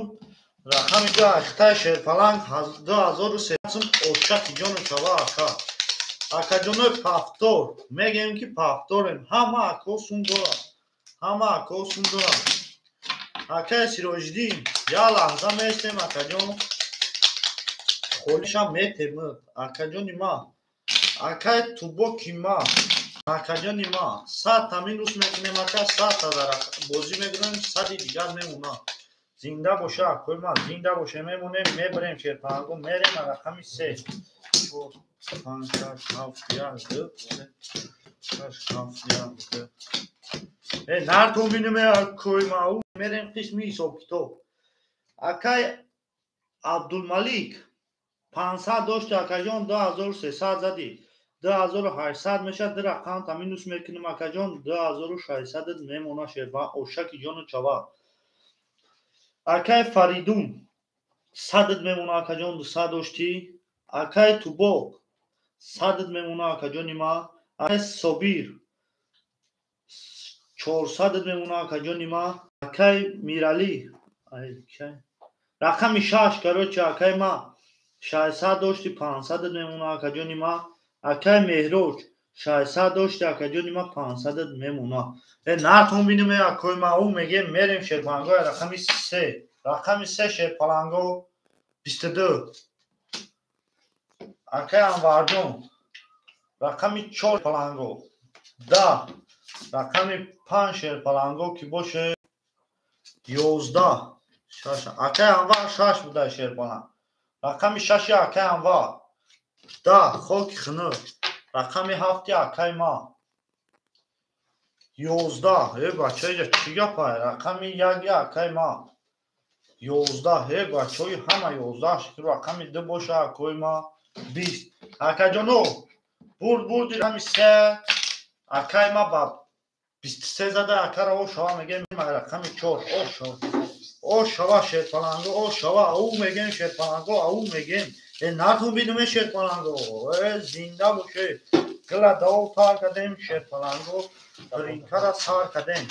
рақами 2 ахтай шерпаланг 2300 сом ошаки ҷону шава ака. Акаҷонои пафтор, мегем ки пафторем, ҳама ако сум дорад. Ҳама ако сум дорад. Акай Сироҷиддин, як лаҳза местем акаҷон. Холиша метем акаҷони ма. Акай Тубоки ма. Акаҷони ма, 100 та минус мекунем ака, 100 та дар бозӣ мегирем, 100 дигар мемона. Зинда боша акои ма, зинда боша, мемонем, мебарем шерпаланго, мерем рақами 3 4 5 6 7 1 2 3 6 7 1 2. Э, нартон бинем акои ма, ӯ мерем қисми ҳисоб-китоб. Акай Абдулмалик 500 дошти акаҷон, 2300 задӣ. 2800 мешад, 2 рақам та минус мекунем акаҷон, 2600 мемона шерва ошаки ҷону чава. Акай Фаридун 100 мемона акаҷон, 200 дошти. Акай Тубок 100 мемона акаҷони ма. Акай Собир 400 мемона акаҷони ма. Акай Мирали рақами 6 короче акай ма 600 дошти, 500 мемона акаҷони ма. Акай Меҳроҷ 600 дошти акаҷони ма, 500 мемона. Э нартон бинем акои ма, ӯ мегем мерем шерпаланго рақами 3. Рақами 3 шерпаланго 22. Акай Анварҷон рақами 4 паланго 10. Рақами 5 шерпаланго ки боше 11. 6. Акай Анвар 6 буда шерпаланг. Рақами 6 акай Анвар 10 хоки хунук. Рақами 7 акай ма 11. Э бача иҷа чӣ гапай? Рақами 1 акай ма 11. Э бачаҳои ҳама 11 шукр. Рақами 2 боша акои ма 20. Акаҷоно бурд бурди рақами 3 акай ма ба 23 зада акара о шава мегем рақами 4 о шава. О шава шерпаланго, о шава, ау мегем шерпаланго, ау мегем. Э натун бидуме шерпаланго. Э зинда боше. Гила дав тар кадем шерпаланго, бринкара сар кадем.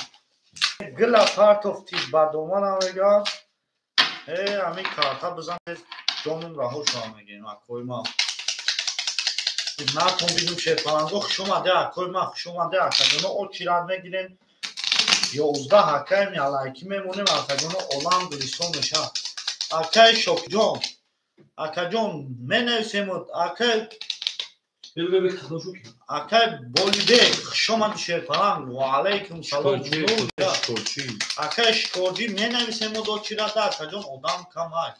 Гила партофти ба домана мега. Э ами карта бизан ҷонум раҳо шава мегем акои ма. Натун бидум шерпаланго, хуш омаде акои ма, хуш омаде акаҷоно, очират мегирем. 11 акаем ялайки мемонем акаҷоно, олам гулистон мешавад. Акаи Шокиҷон, акаҷон менависем акай акай Болибек, хуш омади шерпаланг. Ва алайкум салом. Акай Шикорҷӣ менависем очирата акаҷон, одам камай.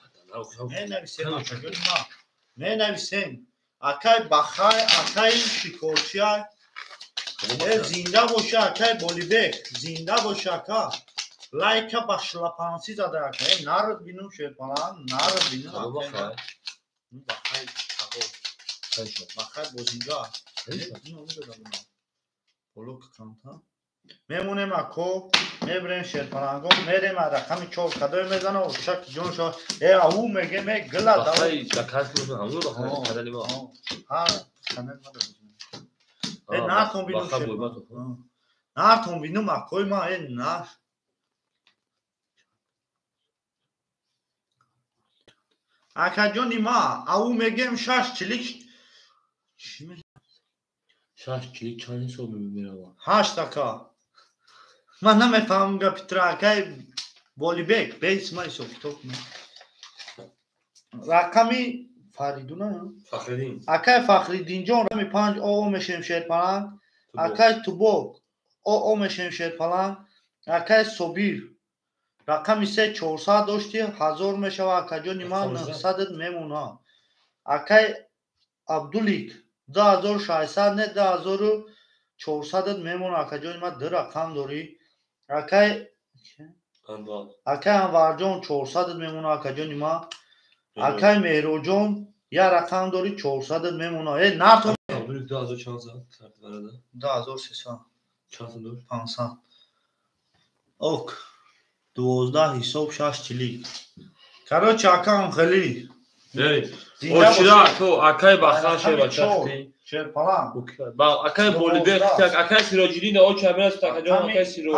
Менависем акаҷони ма. Менависем. Акай Бахай, акай Шикорчиай. Зинда боша акай Болибек, зинда боша ака. Лайка ба шлапанси зада ака. Народ бинум шерпаланг, народ бинум ака. Бахай таго. Бахай бозинга. Боло канта. Мемонем ако, мебрем шерпаланго, мерем рақами 4 кадой мезана, ошак ҷон шо. Э ау мегем, э гила да. Бахай заказ кунам, ҳамун бахай канали ма. Ҳа, канали ма. Э нартон бинум шерпаланг. Нартон бинум акои ма, э на. Акаҷони ма, ау мегем 6 чилик. 6 чилик чанд ҳисоб меравад? 8 ака. Ман намефаҳмам гапи тура акай Болибек, бес ма ҳисоб китоб кунам. Рақами Фаридуна? Фахриддин. Акай Фахриддинҷон, рақами 5 оо мешем шерпаланг. Акай Тубок оо мешем шерпаланг. Акай Собир рақами 3 400 дошти, 1000 мешава акаҷони ман, 900 мемона. Акай Абдулик 2600 не 2400 мемона акаҷони ман, ду рақам дорӣ. Акай Акай Анварҷон 400 мемона акаҷони ман. Акай Меҳроҷон як рақам дорӣ, 400 мемона. Э нартон Абдулик 2000 чанд зад? Карт варада? 2300. Чанд дошт? 500. Ок. 12 ҳисоб 6 чилик. Короче, акам хеле. Берем. Очира то акай Бахан шербачахти. Шерпаланг. Ба акай Болибек, акай Сироҷиддин, оча мерас такаҷон акай Сиро.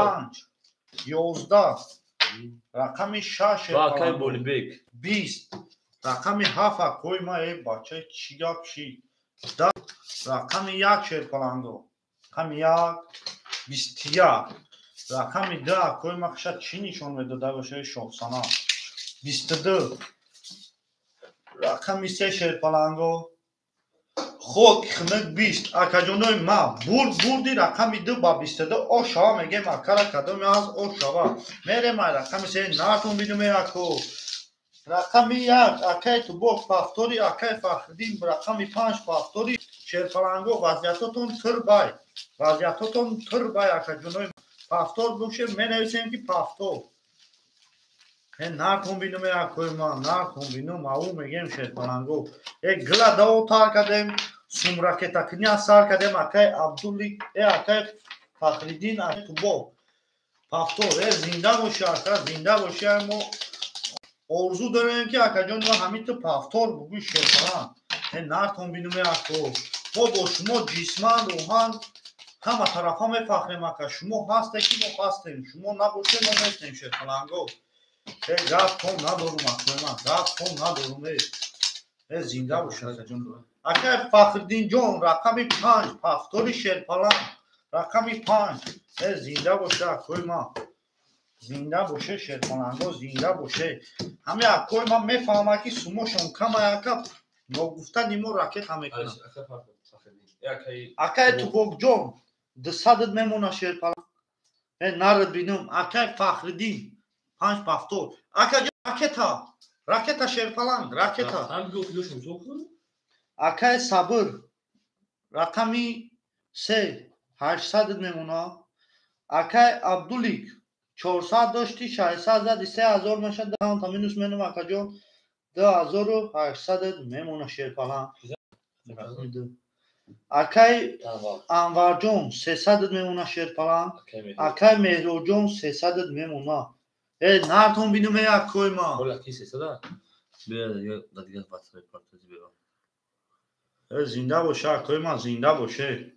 5 11 рақами 6 Ба акай Болибек. 20 рақами 7 акои ма, э бача чӣ гап шид? 10 рақами 1 шерпаланго. Рақами 1 21 рақами 2 акои ма, хаша чӣ нишон медода боша шохсана? 22 рақами 3 шерпаланго. Хок хнак 20 акаҷонои ма, бурд бурди рақами 2 ба 22 о шава мегем акара кадоме аз о шава. Мерем ай рақами 3 нартон бидуме ако. Рақами 1 акай Тубок пафтори, акай Фахриддин рақами 5 пафтори шерпаланго. Вазъиятотон тирбай. Вазъиятотон тирбай акаҷонои пафтор боше, менависем ки пафтор. Э нартон бинуме акои ма, нартон бинум, ау мегем шерпаланго. Э гила даво тар кадем, сум ракетакиня сар кадем акай Абдулик, э акай Фахриддин, акай Тубок. Пафтор, э зинда боше ака, зинда боше, мо орзу дорем ки акаҷон ма ҳамин ту пафтор бугӯй шерпаланг. Э нартон бинуме ако. Мо бо шумо ҷисман, рӯҳан ҳама тарафа мефахрем ака. Шумо ҳасте ки мо ҳастем, шумо набошед мо нестем шерпаланго. Э гап том надорум акои ман, гап том надорум. Э зинда бош акаҷон. Акай Фахриддинҷон рақами 5 пафтори шерпаланг, рақами 5. Э зинда боша акои ман. Зинда боше шерпаланго, зинда боше. Ҳами акои ман мефаҳмад ки сумошон камай ака, ногуфтани мо ракета мекунад. Акай Тубокҷон 200 мемона шерпаланг. Э нарад бинум акай Фахриддин 5 пафтор. Ака ракета, ракета шерпаланг, ракета. Акай Сабр рақами 3 800 мемона. Акай Абдулик 400 дошти, 600 зади, 3000 мешад, та минус менум акаҷон, 2800 мемона шерпаланг. Акай Анварҷон 300 мемона шерпаланг. Акай Меҳроҷон 300 мемона. Нартон бинуме акои ма. Ола ки сесада? Бия дадига ватсап партози бева. Зинда боше акои ма, зинда боше.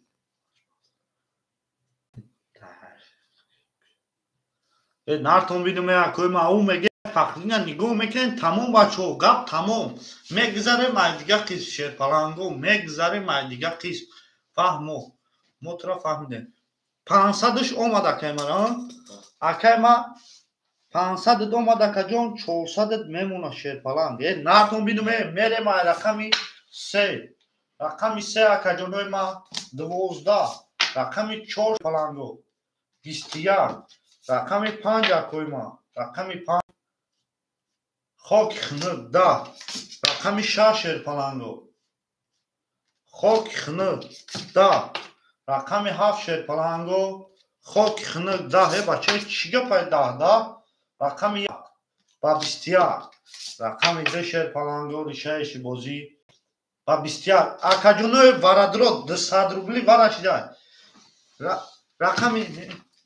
Нартон бинуме акои ма, ӯ меге Фахриддина нигоҳ мекунем, тамом бачаҳо, гап тамом. Мегзарем ай дига қисм шерпаланго, мегзарем ай дига қисм. Фаҳмо. Мо тура фаҳмидем. 500-ш омад акай мара. Акай ма 500 омад акаҷон, 400 мемона шерпаланг. Нартон бинуме, мерем ай рақами 3. Рақами 3 акаҷонои ма 12, рақами 4 паланго 21, рақами 5 акои ма, рақами 5 хоки хунук 10, рақами 6 шерпаланго хоки хунук 10, рақами 7 шерпаланго хоки хунук 10. Бача чӣ гапай 10 10? Рақами 1 ба 21, рақами 2 шерпаланго ришаиши бозӣ ба 21. Акаҷонои варадро 200 рубли вара шидай. Рақами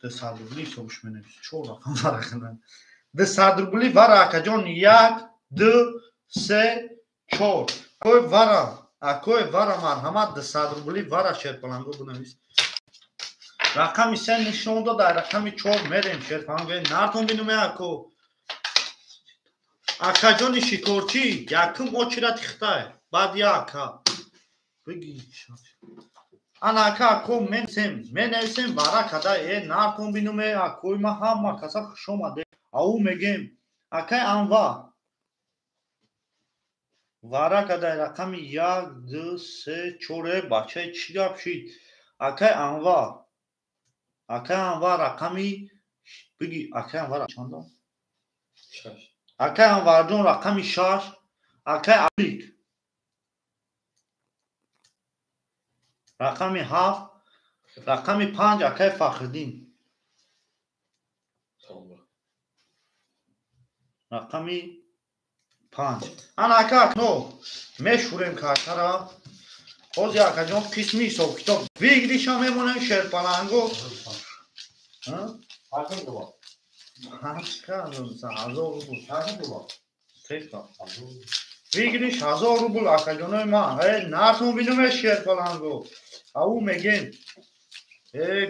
200 рубли ҳисобш менавис. 4 рақам вара кунад. 200 рубли вара акаҷон 1 2 3 4. Акои вара, акои вара марҳамат 200 рубли вара шерпаланго бинавис. Рақами 3 нишон дод, дар рақами 4 мерем шерпаланго. Нартон бинуме ако. Акаҷони шикорчӣ якум очират хитай. Баъд як ака. Биги. Ана ака ако менависем, менависем вара када. Нартон бинуме акои ма ҳама каса хуш омаде. Ау мегем акай Анва. Вара кадай рақами 1 2 3 4. Бачаи чӣ гап шид? Акай Анва. Акай Анва рақами биги акай Анва чанда? 6. Акай Анварҷон рақами 6. Акай Алик рақами 7, рақами 5 акай Фахриддин. Рақами 5. Ана ака но мешурем картара. Ҳозир акаҷон қисми ҳисоб китоб выигрыша мемонем шерпаланго. Выигрыш 1000 рубл акаҷонои ман. Нартон бинуме шерпаланго. Ау мегем.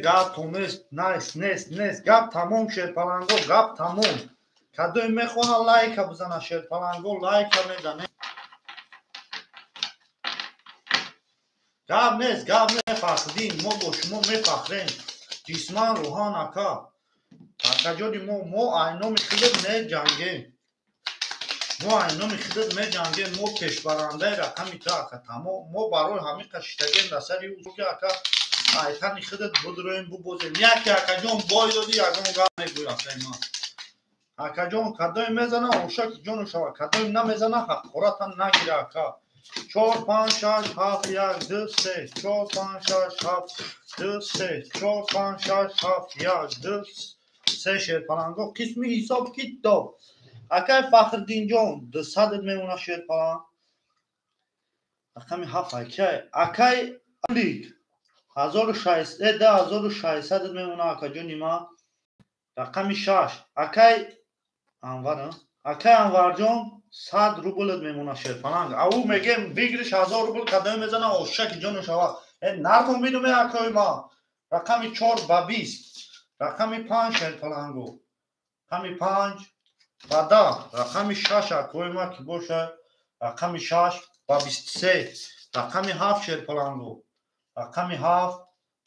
Гап тонест, найс, нест, нест. Гап тамом шерпаланго, гап тамом. Кадои мехоҳа лайка бизана шерпаланго, лайка мезане. Гап нест, гап не Фахриддин, мо бо шумо мефахрем. Ҷисман, рӯҳан ака. Акаҷони мо, мо айноми худат меҷангем. Мо айноми худат меҷангем, мо пешбарандаи рақами ту ака. Тамом, мо барои ҳамин қашиштагем дар сари ӯ ки ака айтани худат будроем бубозем. Яке акаҷон бой додӣ, ягон гап мегӯй акаи ман. Акаҷон кадои мезана, ошаки ҷону шава. Кадои намезана, ҳаққоратан нагира ака. 4 5 6 7 1 2 3 4 5 6 7 2 3 4 5 6 7 1 2 3 шерпаланго қисми ҳисоб китоб. Акай Фахриддинҷон 200 мемона шерпаланг. Рақами 7 акай. Акай Алик 1600 2600 мемона акаҷони ма. Рақами 6 акай Анвар. Акай Анварҷон 100 рублат мемона шерпаланг. Ау мегем выигрыш 1000 рубл кадои мезана ошаки ҷону шава. Нартон бинуме акои ма. Рақами 4 ба 20, рақами 5 шерпаланго. Рақами 5 ба 10, рақами 6 акои ма ки боша, рақами 6 ба 23, рақами 7 шерпаланго. Рақами 7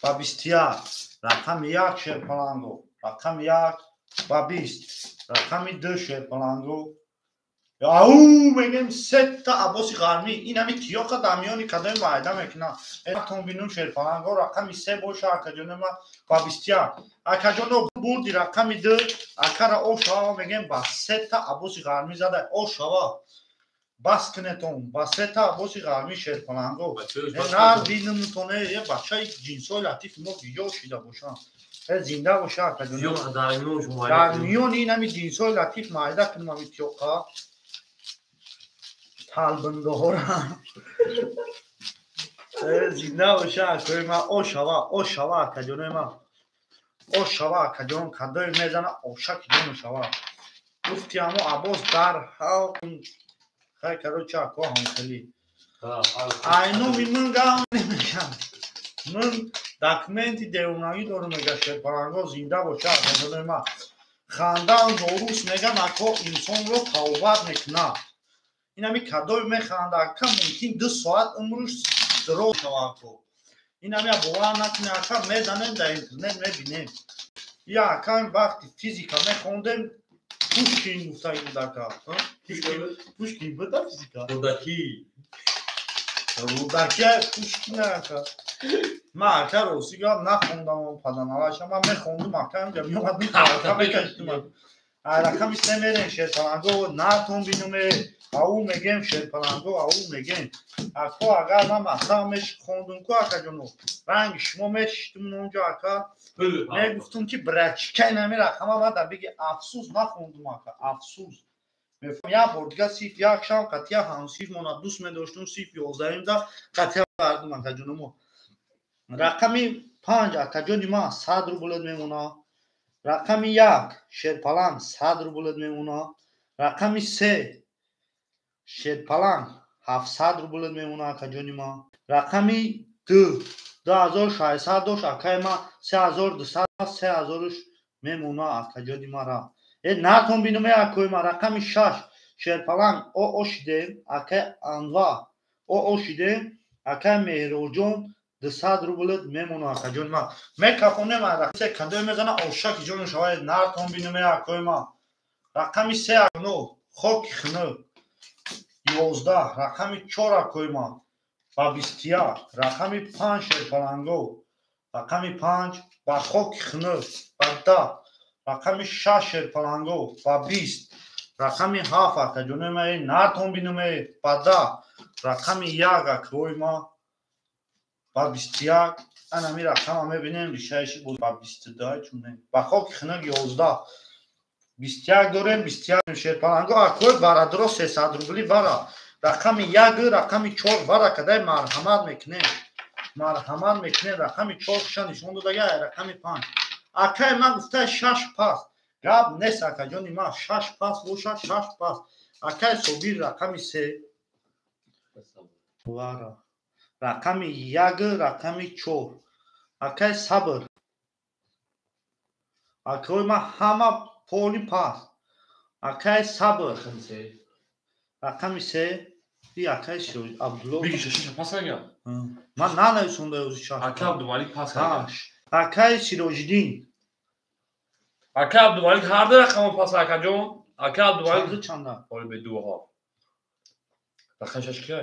ба 21, рақами 1 шерпаланго. Рақами 1 ба 20, рақами 2 шерпаланго. Ау мегем сета абоси ғармӣ. Ин ҳами тиёқа дар миёни кадои майда мекунад. Тон бинум шерпаланго рақами 3 боша акаҷоно ма ба 21. Акаҷоно бурди рақами 2 акара ошава мегем ба сета абоси ғармӣ зада ошава. Бас кунетон ба сета абоси ғармӣ шерпаланго. Нар бинумтоне бачаи ҷинсои латифи мо гиё шида бошанд. Зинда боша акаҷоно. Дар миёни ин ҳами ҷинсои латиф майда кунем ҳами тиёқа. Талбиндаҳора. Зинда боша акои ма. Ошава, ошава акаҷонои ма. Ошава акаҷон кадои мезана ошаки ҷону шава. Гуфти ҳамо Аббос дар ҳал хай короче ако ҳамхели. Айноми ман гап намегам. Ман документи девонагӣ дорам мега шерпаланго зинда боша акаҷонои ман. Хандан дорус меган ако инсонро тавбат мекунад. Инами кадой механда ака мумкин 2 соат умрш дроз шава ако. Инами бовар накунӣ ака мезанем дар интернет мебинем. Я ака вақти физика мехондем Пушкин гуфтаги буд ака. Пушкин буда физика? Рӯдакӣ. Рӯдакӣ Пушкин ака. Ман ака рости гап нахондам паданаваша. Ман мехондум ака инҷа меомадум ака мекашидум. Рақами се мерем шерпаланго натон бинуме ау мегем шерпаланго ау мегем. Ако агар ман мактаб мехондум ку акаҷоно ранги шумо мешиштум онҷо ака мегуфтум ки брачка инами рақама ман дар биги афсӯс нахондум ака афсӯс. Як бор дига сиф як шам қатъия ҳамсифмона дӯст медоштум сиф 11-да қатъия бардум акаҷономо. Рақами 5 акаҷони ман 100 рублет мемона. Рақами 1 шерпаланг 100 рублет мемона. Рақами 3 шерпаланг 700 рублет мемона акаҷони ман. Рақами 2 2600 дошт акаи ман 3200 3000 мемона акаҷони мара. Натон бинуме акои ман. Рақами 6 шерпаланг оо шидем акаи Анвар оо шидем акаи Меҳроҷон 200 рублет мемона акаҷони ман. Мекафонем рақами 3 кадое мезана ошаки ҷону шавад нартон бинуме акои ман. Рақами 3 хоки хунук 11 рақами 4 акои ман ба 21 рақами 5 шерпаланго рақами 5 ба хоки хунук ба 10 рақами 6 шерпаланго ба 20 рақами 7 акаҷони ман нартон бинуме ба 10 рақами 1 акои ман ба 21 анами рақама мебинем ришаиши боз ба 22 чуне ба хоки хунук 11 21 дорем 21 шерпаланго акои барадро 300 рубли вара рақами 1 рақами 4 вара кадай марҳамат мекунем марҳамат мекунем рақами 4 ша нишон додага рақами 5 акай ман гуфта 6 пас гап нест акаҷони ман 6 пас боша 6 пас акай Собир рақами 3 вара рақами 1 рақами 4 акай Сабр акои ман ҳама поли пас акай Сабр рақами 3 и акай Абдулло биги шаша пас кардам ман нанависонда ёзи шаш акай Абдумалик пас кардам акай Сироҷиддин акай Абдумалик ҳар ду рақамо пас акаҷон акай Абдумалик чанда оли бе дуҳо рақами 6 кия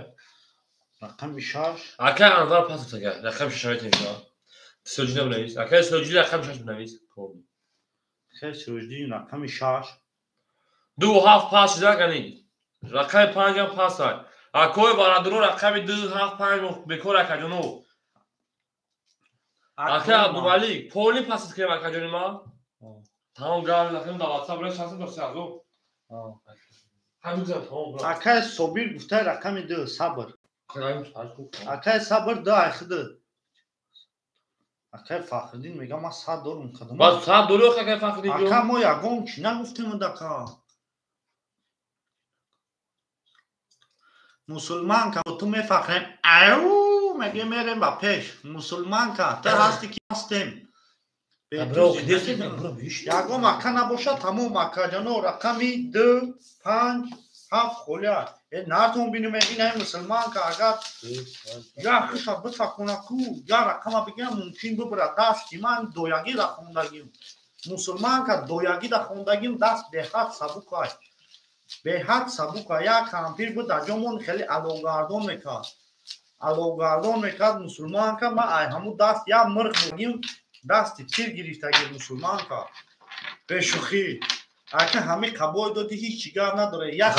рақами 6 акай Анвар пас кардам рақами 6 метавонӣ Сироҷиддин бинавис акай Сироҷиддин рақами 6 бинавис акай Сироҷиддин рақами 6 2 7 пас шуда гани рақами 5 ҳам пас ай акои барадуро рақами 2 7 5 бекор акаҷоно акай Абдумалик поли пас кардем акаҷони ман тамом гап рақами дар WhatsApp 600 до 3000 ҳамин тамом акай Собир гуфтай рақами 2 Сабр акай Сабр 2 айхиды акай Фахриддин мега ман 100 дорум кадом баз 100 дорӣ акай Фахриддин ака мо ягон чӣ нагуфтем ака мусулманка ту мефахрем ау меге мерем ба пеш мусулманка ту ҳасти ки ҳастем ягон ака набошад тамом акаҷоно рақами 2 5 7 холия нартон бинуме ин мусулманка агар я хиша бифакуна ку я рақама бигирам мумкин бибира дасти ман доягӣ да хондагим мусулманка доягӣ да хондагим даст беҳад сабукай беҳад сабука як кампир буд дар ҷомон хеле аловгардон мекард аловгардон мекард мусулманка ман ай ҳаму даст як мирғ бугим дасти тир гирифтаги мусулманка бешӯхӣ ака ҳами қабой доди ҳеҷ чӣ гап надоре як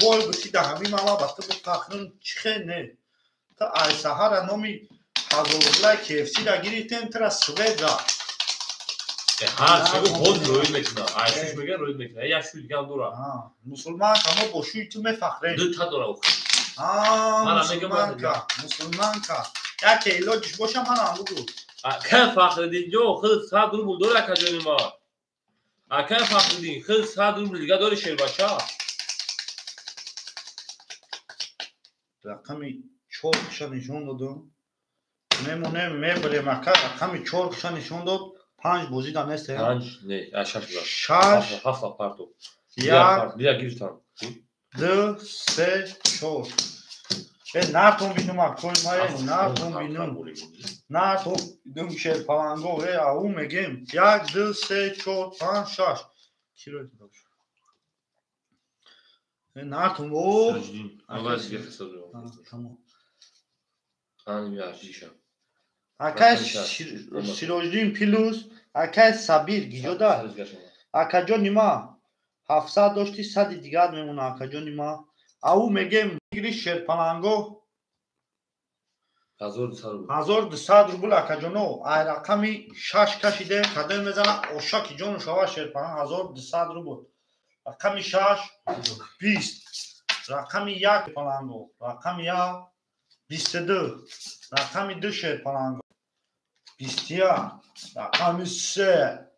бой бути да ҳами мама ба ту бифахрим чихе не ту ай саҳара номи 1000 рублай KFC ра гирифтем тура свет зад ҳар чиго боз рӯид мекунад айшуш мега рӯид мекунад як шӯи дигам дора мусулманка мо бо шӯи ту мефахрем ду та дора мусулманка мусулманка яке илоҷиш боша манам бугу ака Фахриддинҷон худ 100 рубл дора акаҷони ма Акай Фахриддин, хел 100 рубл дига дори шербача. Рақами 4 киша нишон додам. Мемонем, мебарем ака, рақами 4 киша нишон дод. 5 бозӣ да нест. 5 не, 6 буда. 6 7 парту. 1 Дия гирифтам. 2 3 4. Э нартон бинум акой ма, нартон бинум. Нартон бинум шерпаланго, э ау мегем. 1 2 3 4 5 6. Кило дош. Э нартон о. Тамом. Ани яжиша. Акай Сироҷиддин плюс, акай Сабир гиҷода. Акаҷони ма 700 дошти, 100 дигар мемона акаҷони ма. Ау мегем гири шерпаланго 1200 рубл акаҷоно. Ай рақами 6 кашиде, кадем мезана ошаки ҷону шава шерпаланг 1200 рубл. Рақами 6 20, рақами 1 паланго, рақами 1 22, рақами 2 шерпаланго 21, рақами 3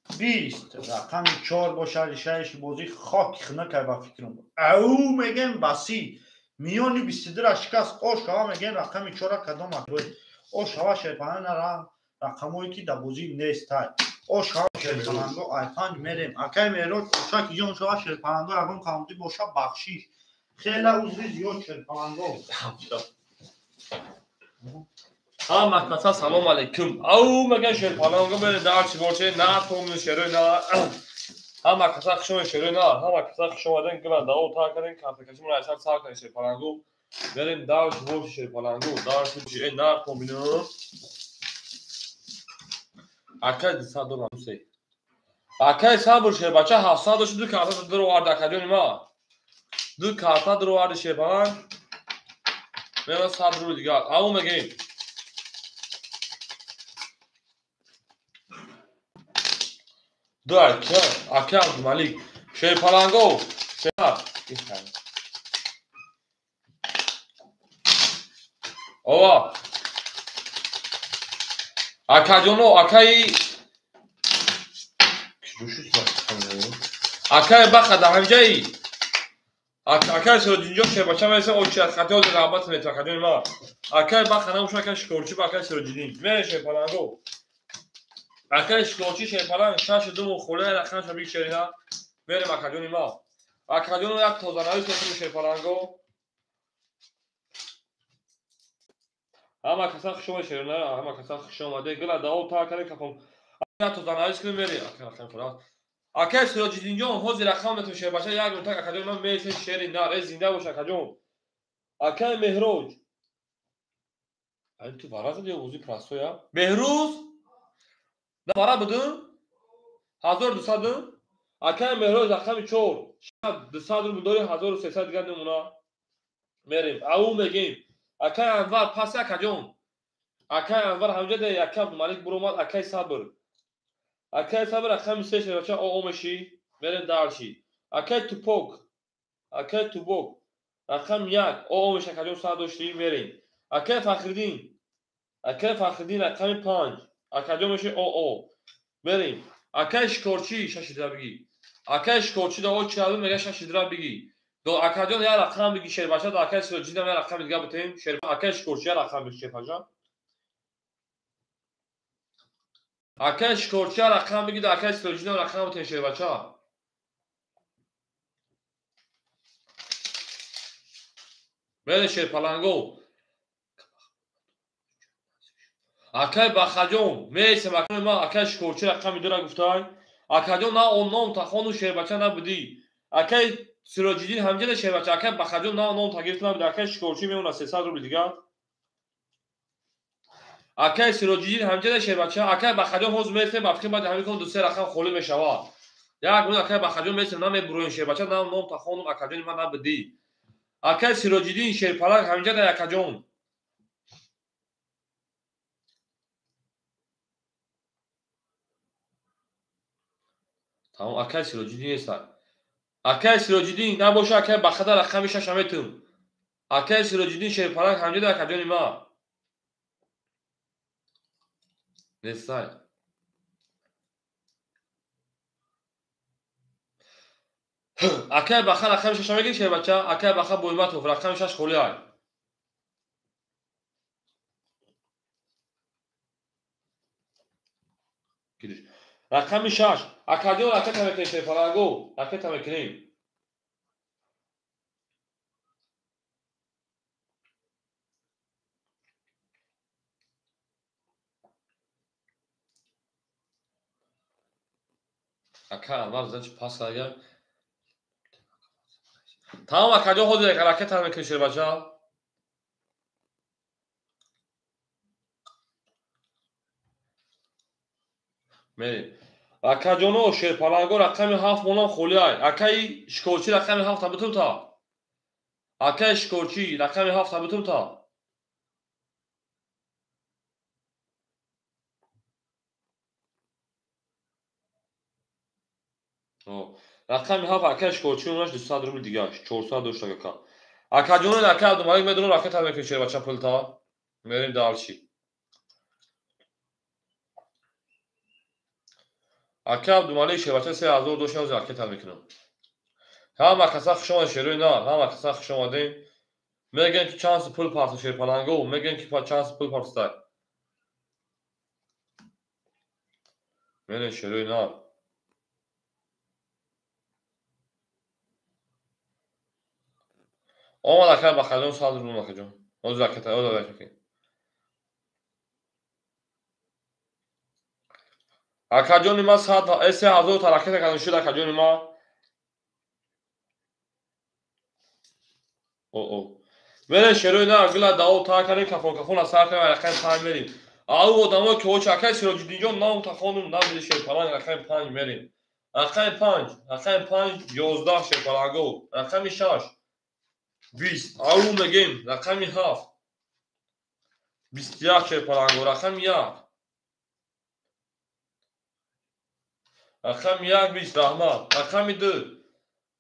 20, рақами 4 боша решаиши бозӣ хоки хунакай ба фикрам. Ау мегем баси миёни 22-ра шикаст ош ҳава мегем рақами 4-ра кадом акрой ош ҳава шерпаланг нара рақамое ки дар бозӣ нестай. Ош ҳава шерпаланго ай 5 мерем. Акай Мероҷ ошаки ҷон шава шерпаланго ягон камбудӣ боша бахшиш. Хела узри зиёд шерпаланго. Ҳама каса салом алейкум. Ау меган шерпаланго бере дарчи боше на томни шерои на. Ҳама каса хушома шерои на. Ҳама каса хушомаден гила дао та карден картакаши мура айсар сар карден шерпаланго. Берем дарчи боше шерпаланго. Дарчи боше э на томбино. Акай 200 доллар мусе. Акай сабр шербача 700 дошт ду карта даровард акаҷони ма. Ду карта дароварди шерпаланг. Мера 100 рубл дигар. Ау мегем. Ду ака, ака Абдумалик. Шерпаланго. Шер. Ова. Акаҷоно, акаи акаи баха да ҳамҷаи. Акаи Сироҷиддинҷон шербача мерасем, очи аз хати ҳозир раҳбат метавад акаҷони ма. Акаи баха намуша, акаи шикорчи ба акаи Сироҷиддин. Мере шерпаланго. Акаи шикорчи шерпаланг 6 2 холе рақамша биг шерина. Мерем акаҷони ма. Акаҷоно як тозанавис метавем шерпаланго. Ҳама каса хуш омад шерина, ҳама каса хуш омаде. Гила дао та кардем кафом. Як тозанавис кунем мере. Акаи рақам хӯрад. Акаи Сироҷиддинҷон ҳозир рақам метавем шербача як минутак акаҷони ман мересем шери нар. Э зинда бош акаҷон. Акаи Меҳроҷ. Ай ту варақ ё бозӣ простоя? Беҳрӯз вара будум 1200. Акаи Меҳроҷ рақами 4 200 рубл дори 1300 дигар намуна. Мерем. Ау мегем. Акаи Анвар пас акаҷон. Акаи Анвар ҳамҷа де яка Абдумалик буромад акаи Сабр. Акаи Сабр рақами 3 шербача о меши. Мерем дарши. Акаи Тупок. Акаи Тубок рақами 1 о меши акаҷон 100 дошти мерем. Акаи Фахриддин. Акаи Фахриддин рақами 5 акаҷон меши о. Мерем. Акаи Шикорчи 6 дира биги. Акаи Шикорчи да о чиалу мега 6 дира биги. До акаҷон як рақам биги шербача, до акаи Сироҷиддин як рақами дига битем. Шер акаи Шикорчи як рақам биги шербача. Акаи Шикорчи як рақам биги, до акаи Сироҷиддин як рақам битем шербача. Мере шерпаланго. Акаи Бахаҷон, мересем акаи ма, акаи Шикорчи рақами 2 гуфтай. Акаҷон на он ном тахону шербача набудӣ. Акаи Сироҷиддин ҳамҷа шербача, акаи Бахаҷон на ном тагирифт набуд. Акаи Шикорчи мемона 300 рубл дигар. Акаи Сироҷиддин ҳамҷа шербача, акаи Бахаҷон ҳозир мересем, ба фикр баъд ҳамин кун 2-3 рақам холӣ мешавад. Як минут акаи Бахаҷон мересем, намебуроем шербача, на ном тахону акаҷони ман набудӣ. Акаи Сироҷиддин шерпаланг ҳамҷа да акаҷон. Тамом, акаи Сироҷиддин нест. Акаи Сироҷиддин набоша, акаи Бахада рақами 6 метум. Акаи Сироҷиддин шерпаланг ҳамҷа да акаҷони ма. Нестай. Акай Баха рақами шаша мегирӣ, шербача? Акай Баха Бойматов рақами шаш холӣ ай. Рақами шаш. Акаҷон, ракета мекунем, шерпаланго, ракета мекунем. Ака Анвар значит пас агар. Тамом, акаҷон, ҳозир ракета мекунем, шербача. Мерем. Акаҷоно, шерпаланго, рақами ҳафт монам холӣ ай. Акаи Шикорчӣ рақами ҳафт табитум та. Акаи Шикорчӣ рақами ҳафт табитум та. Рақами ҳафт акаи Шикорчӣ онаш 200 рубл дигаш, 400 дошт ака. Акаҷоно, акаи Абдумалик медонам ракета мекунем, шербача, пулта. Мерем дальше. Ака Абдумалик, шербача, 3000 дошт, ҳозир ракета мекунам. Ҳама каса хуш омадед, шерои нар, ҳама каса хуш омадем. Мегӯем ки чанд сум пул парту, шерпаланго, мегӯем ки чанд сум пул партустай. Мерем, шерои нар. Омад акай Бахаҷон, 100 рубл, акаҷон. Ҳозир ракета, ҳозир ракета. Акаҷони ман 3000 та ракета кардам шуд, акаҷони ман. О. Мерем, шерои нар, гила даво та кардем, кафон кафон сар кардем, рақами панҷ мерем. Ау одамо ки оча акай Сироҷиддинҷон нам тахонум намиди, шерпаланг, рақами панҷ мерем. Рақами панҷ, рақами панҷ 11, шерпаланго, рақами шаш 20, ау мегем, рақами ҳафт 21, шерпаланго, рақами як. Рақами як 20, раҳмат. Рақами ду.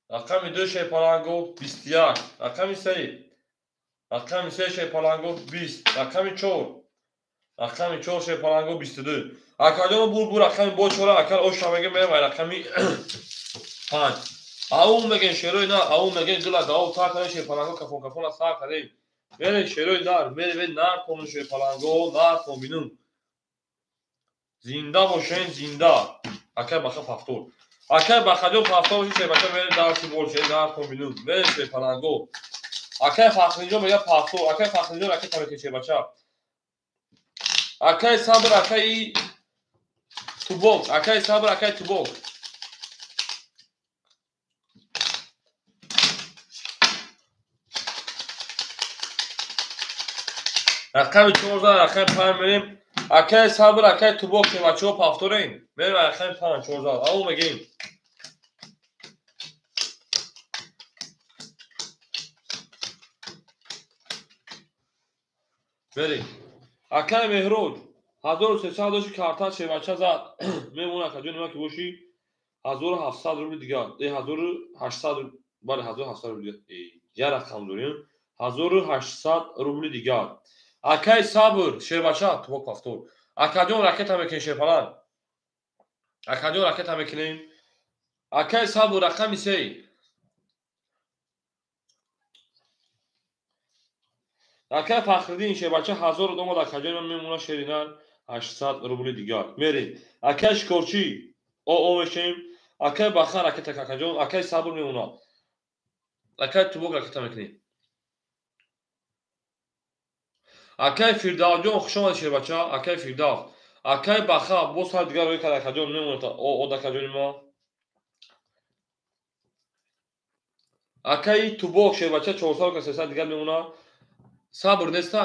Рақами ду, шерпаланго, 21. Рақами се. Рақами се, шерпаланго, 20. Рақами чор. Рақами чор, шерпаланго, 22. Акаҷон, бур бур рақами бо чора акал оша мегем, мерем ай рақами панҷ. Ау мегем, шерои нар, ау мегем, гила даво та кардем, шерпаланго, кафон кафона сар кардем. Мерем, шерои нар, мерем нар тон, шерпаланго, нар тон бинум. Зинда бошен, зинда. Акай Баха пафтор. Акай Бахаҷон пафтор боши, шербача, мерем дарси болше, нар тон бинум. Мерем, шерпаланго. Акай Фахриддинҷон мега пафтор. Акай Фахриддинҷон ракета мекунем, шербача. Акай Сабр, акаи Тубок, акай Сабр, акай Тубок. Рақами 14, рақами панҷ мерем. Акай Сабр, акай Тубок, шербачаҳо пафторем. Мерем рақами панҷ, 14. Ау мегем. Мерем. Акай Меҳроҷ 1300 дошти, карта, шербача, зад. Мемона, акаҷони ман, ки бошӣ 1700 рубли дигар. 1800, бале, 1700 рубли дигар. Я рақам дорем. 1800 рубли дигар. Акай Сабр, шербача, Тубок пафтор. Акаҷон, ракета мекунем, шерпаланг. Акаҷон, ракета мекунем. Акай Сабр, рақами се. Акай Фахриддин, шербача, 1000 омад, акаҷони ман, мемона, шеринар, 800 рубли дигар. Мерем. Акай Шикорчӣ, о мешем. Акай Баха ракета, акаҷон, акай Сабр мемона. Акай Тубок ракета мекунем. Акай Фирдавсҷон, хуш омадед, шербача, акай Фирдавс. Акай Баха, боз ҳар дигар рӯй кард, акаҷон, мемонад о акаҷони ман. Акаи Тубок, шербача, 400 ка 300 дигар мемонад. Сабр неста?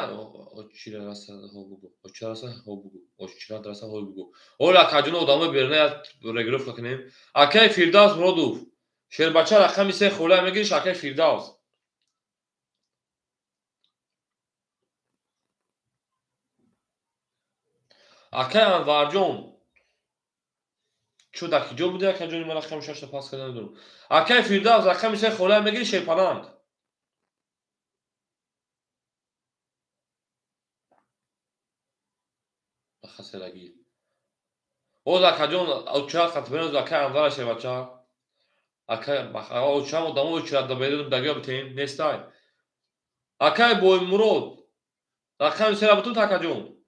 Очира раса ҳо бугу. Очира раса ҳо бугу. Очира раса ҳо бугу. Ола акаҷон, одамои берна як регировка кунем. Акаи Фирдавс Муродов. Шербача, рақами се хола мегириш, акаи Фирдавс. Акаи Анварҷон. Чӯ дар киҷо буди, акаҷони ман, рақами шашта пас карда намедонам. Акаи Фирдавс, рақами се хола мегириш, шерпаланг. Хаселагӣ. Оз акаҷон, оча қатбен, оз акаи Анвара, шербача. Акай чанд одамо очирад да дагиё битем нестай. Акай Боймурод рақами сера бутун такаҷон.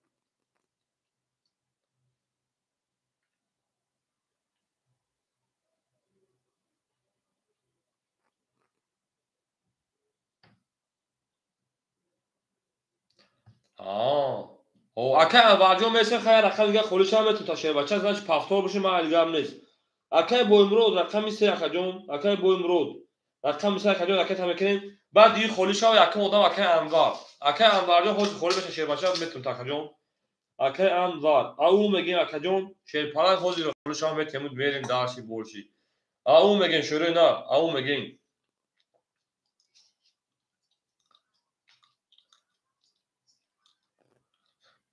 Акай Анварҷон месен хайр рақами дига холӣ шава метун та шербача значит пафтор боши ман дигам нест. Акай Боймурод рақами се акаҷон, акай Боймурод рақами се акаҷон ракета мекунем. Баъд ди холӣ шава якум одам акай Анвар. Акай Анварҷон ҳозир холӣ беша шербача метун та акаҷон. Акай Анвар, ау мегем акаҷон шерпаланг ҳозир холӣ шава метемуд мерем дарши борши. Ау мегем шӯрӯи на, ау мегем.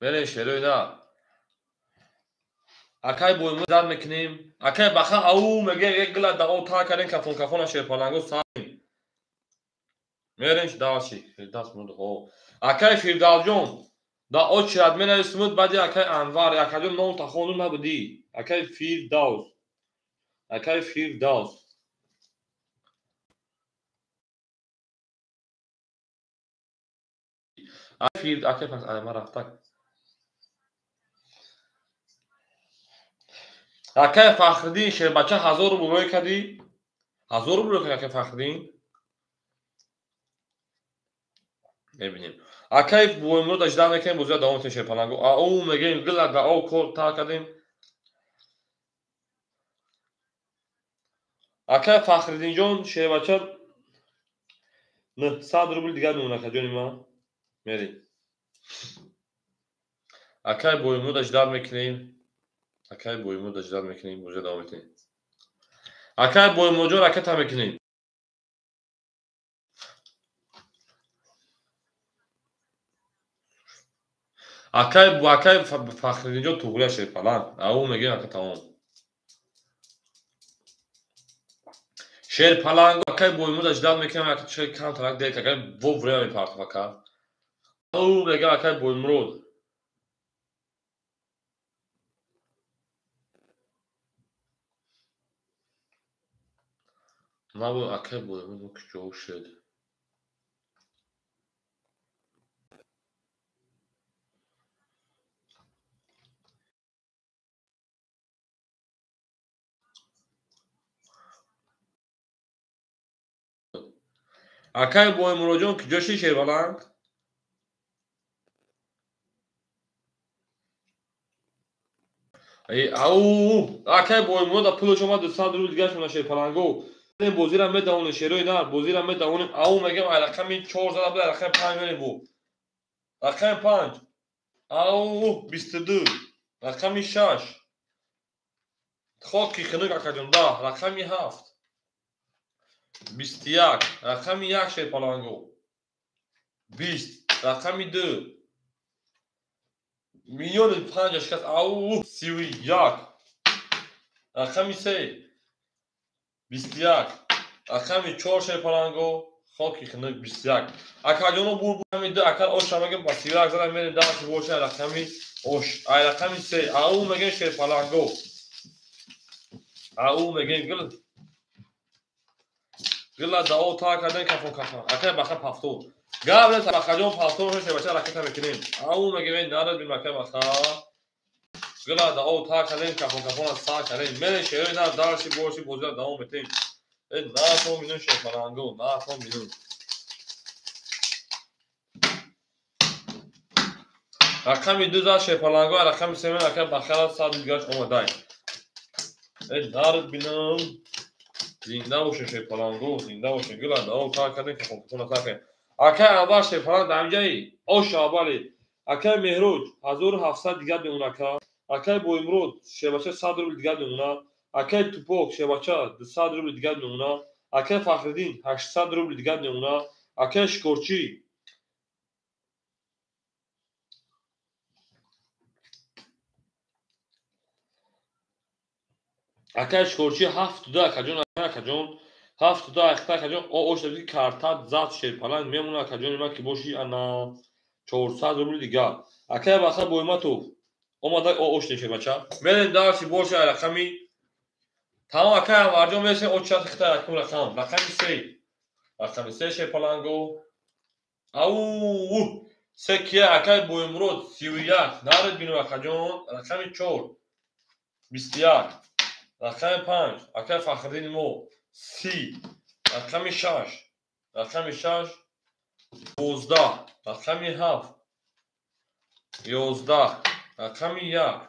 Мерем шерои на. Акай Боймурод зад мекунем. Акай Баха ау мегем як гила дао та кардем кафон кафона шерпаланго сарем. Мерем дарши. Фирдавс мурд хо. Акай Фирдавсҷон да очирад менависмуд баъди акай Анвар. Акаҷон ном тахонду набудӣ. Акай Фирдавс. Акай Фирдавс. Акай пас ай ман рафтак. Акай Фахриддин шербача 1000 рубл рӯй кардӣ? 1000 рубл рӯй кардӣ акай Фахриддин? Мебинем. Акай Боймурод ажда мекунем, бозиро давом метем шерпаланго. Ау мегем гила да ау кор та кардем. Акай Фахриддинҷон шербача 900 рубл дигар мемонад акаҷони ман. Мерем. Акай Боймурод ажда мекунем. Акай Боймурод ажда мекунем, бозиро давом метем. Акай Боймуродҷон ракета мекунем. Акай Фахриддинҷон туғрия шерпаланг. Ау мегем ака тамом. Шерпаланг акай Боймурод ажда мекунем, ака чӣ камтарак дер акай во время мепартов ака. Ау мегем акай Боймурод. Набо акай Боймурод куҷо шуд? Акай Боймуродҷон куҷо шуд шербаланг? Ау акай Боймурод пулаш омад 200 рубл дигар шуна шерпаланго. Бозира медавонем шерои нар, бозира медавонем. Ау мегем ай рақами 4 зада буд, рақами 5 мерем бу. Рақами 5. Ау 22. Рақами 6. Хоки хунук акаҷон 10. Рақами 7. 21. Рақами 1 шерпаланго. 20. Рақами 2. Миллиони 5 шикаст. Ау 31. Рақами 3. 21. Рақами 4 шерпаланго. Хоки хунук 21. Акаҷоно бур рақами 2 акал оша мегем па 31 зада мерем дарши боша рақами ош. Ай рақами 3. Ау мегем шерпаланго. Ау мегем гил. Гила дао та кардем кафон кафон. Акай Баха пафтор. Гап нест Бахаҷон пафтор шербача ракета мекунем. Ау мегем нарад бин акай Баха. Гила дао та кардем кафон кафон са кардем. Мерем шерои нар дарши борши бозиро давом метем. 9 миллион шерпаланго, 9 миллион. Рақами 2 зад шерпаланго, рақами 3 акай Бахара 100 дигарш омадай. Нарад бинам. Зинда бошед шерпаланго, зинда бошед. Гила дао та кардем кафон кафон са кардем. Акай Анвар шерпаланг дар ҳамҷаи оша бале. Акай Меҳроҷ 1700 дигар мемонад ака. Акай Боймурод шербача 100 рубл дигар мемонад. Акай Тупок шербача 200 рубл дигар мемонад. Акай Фахриддин 800 рубл дигар мемонад. Акай Шикорчӣ акай Шикорчӣ 72 акаҷон, акаҷон 72 ахта акаҷон ош даби карта зад шерпаланг мемонад акаҷони ман ки боши ана 400 рубл дигар. Акай Баха Бойматов омада ош шербача. Мерем дарси боши рақами Тамом акай Анварҷон мерасем очат хита якум рақам. Рақами 3. Рақами 3 шерпаланго. Ау! Се кия акай Боимурод 31. Наред бинем акаҷон. Рақами 4. 21. Рақами 5. Акай Фахриддини мо 30. Рақами 6. Рақами 6 12. Рақами 7 11. Рақами 1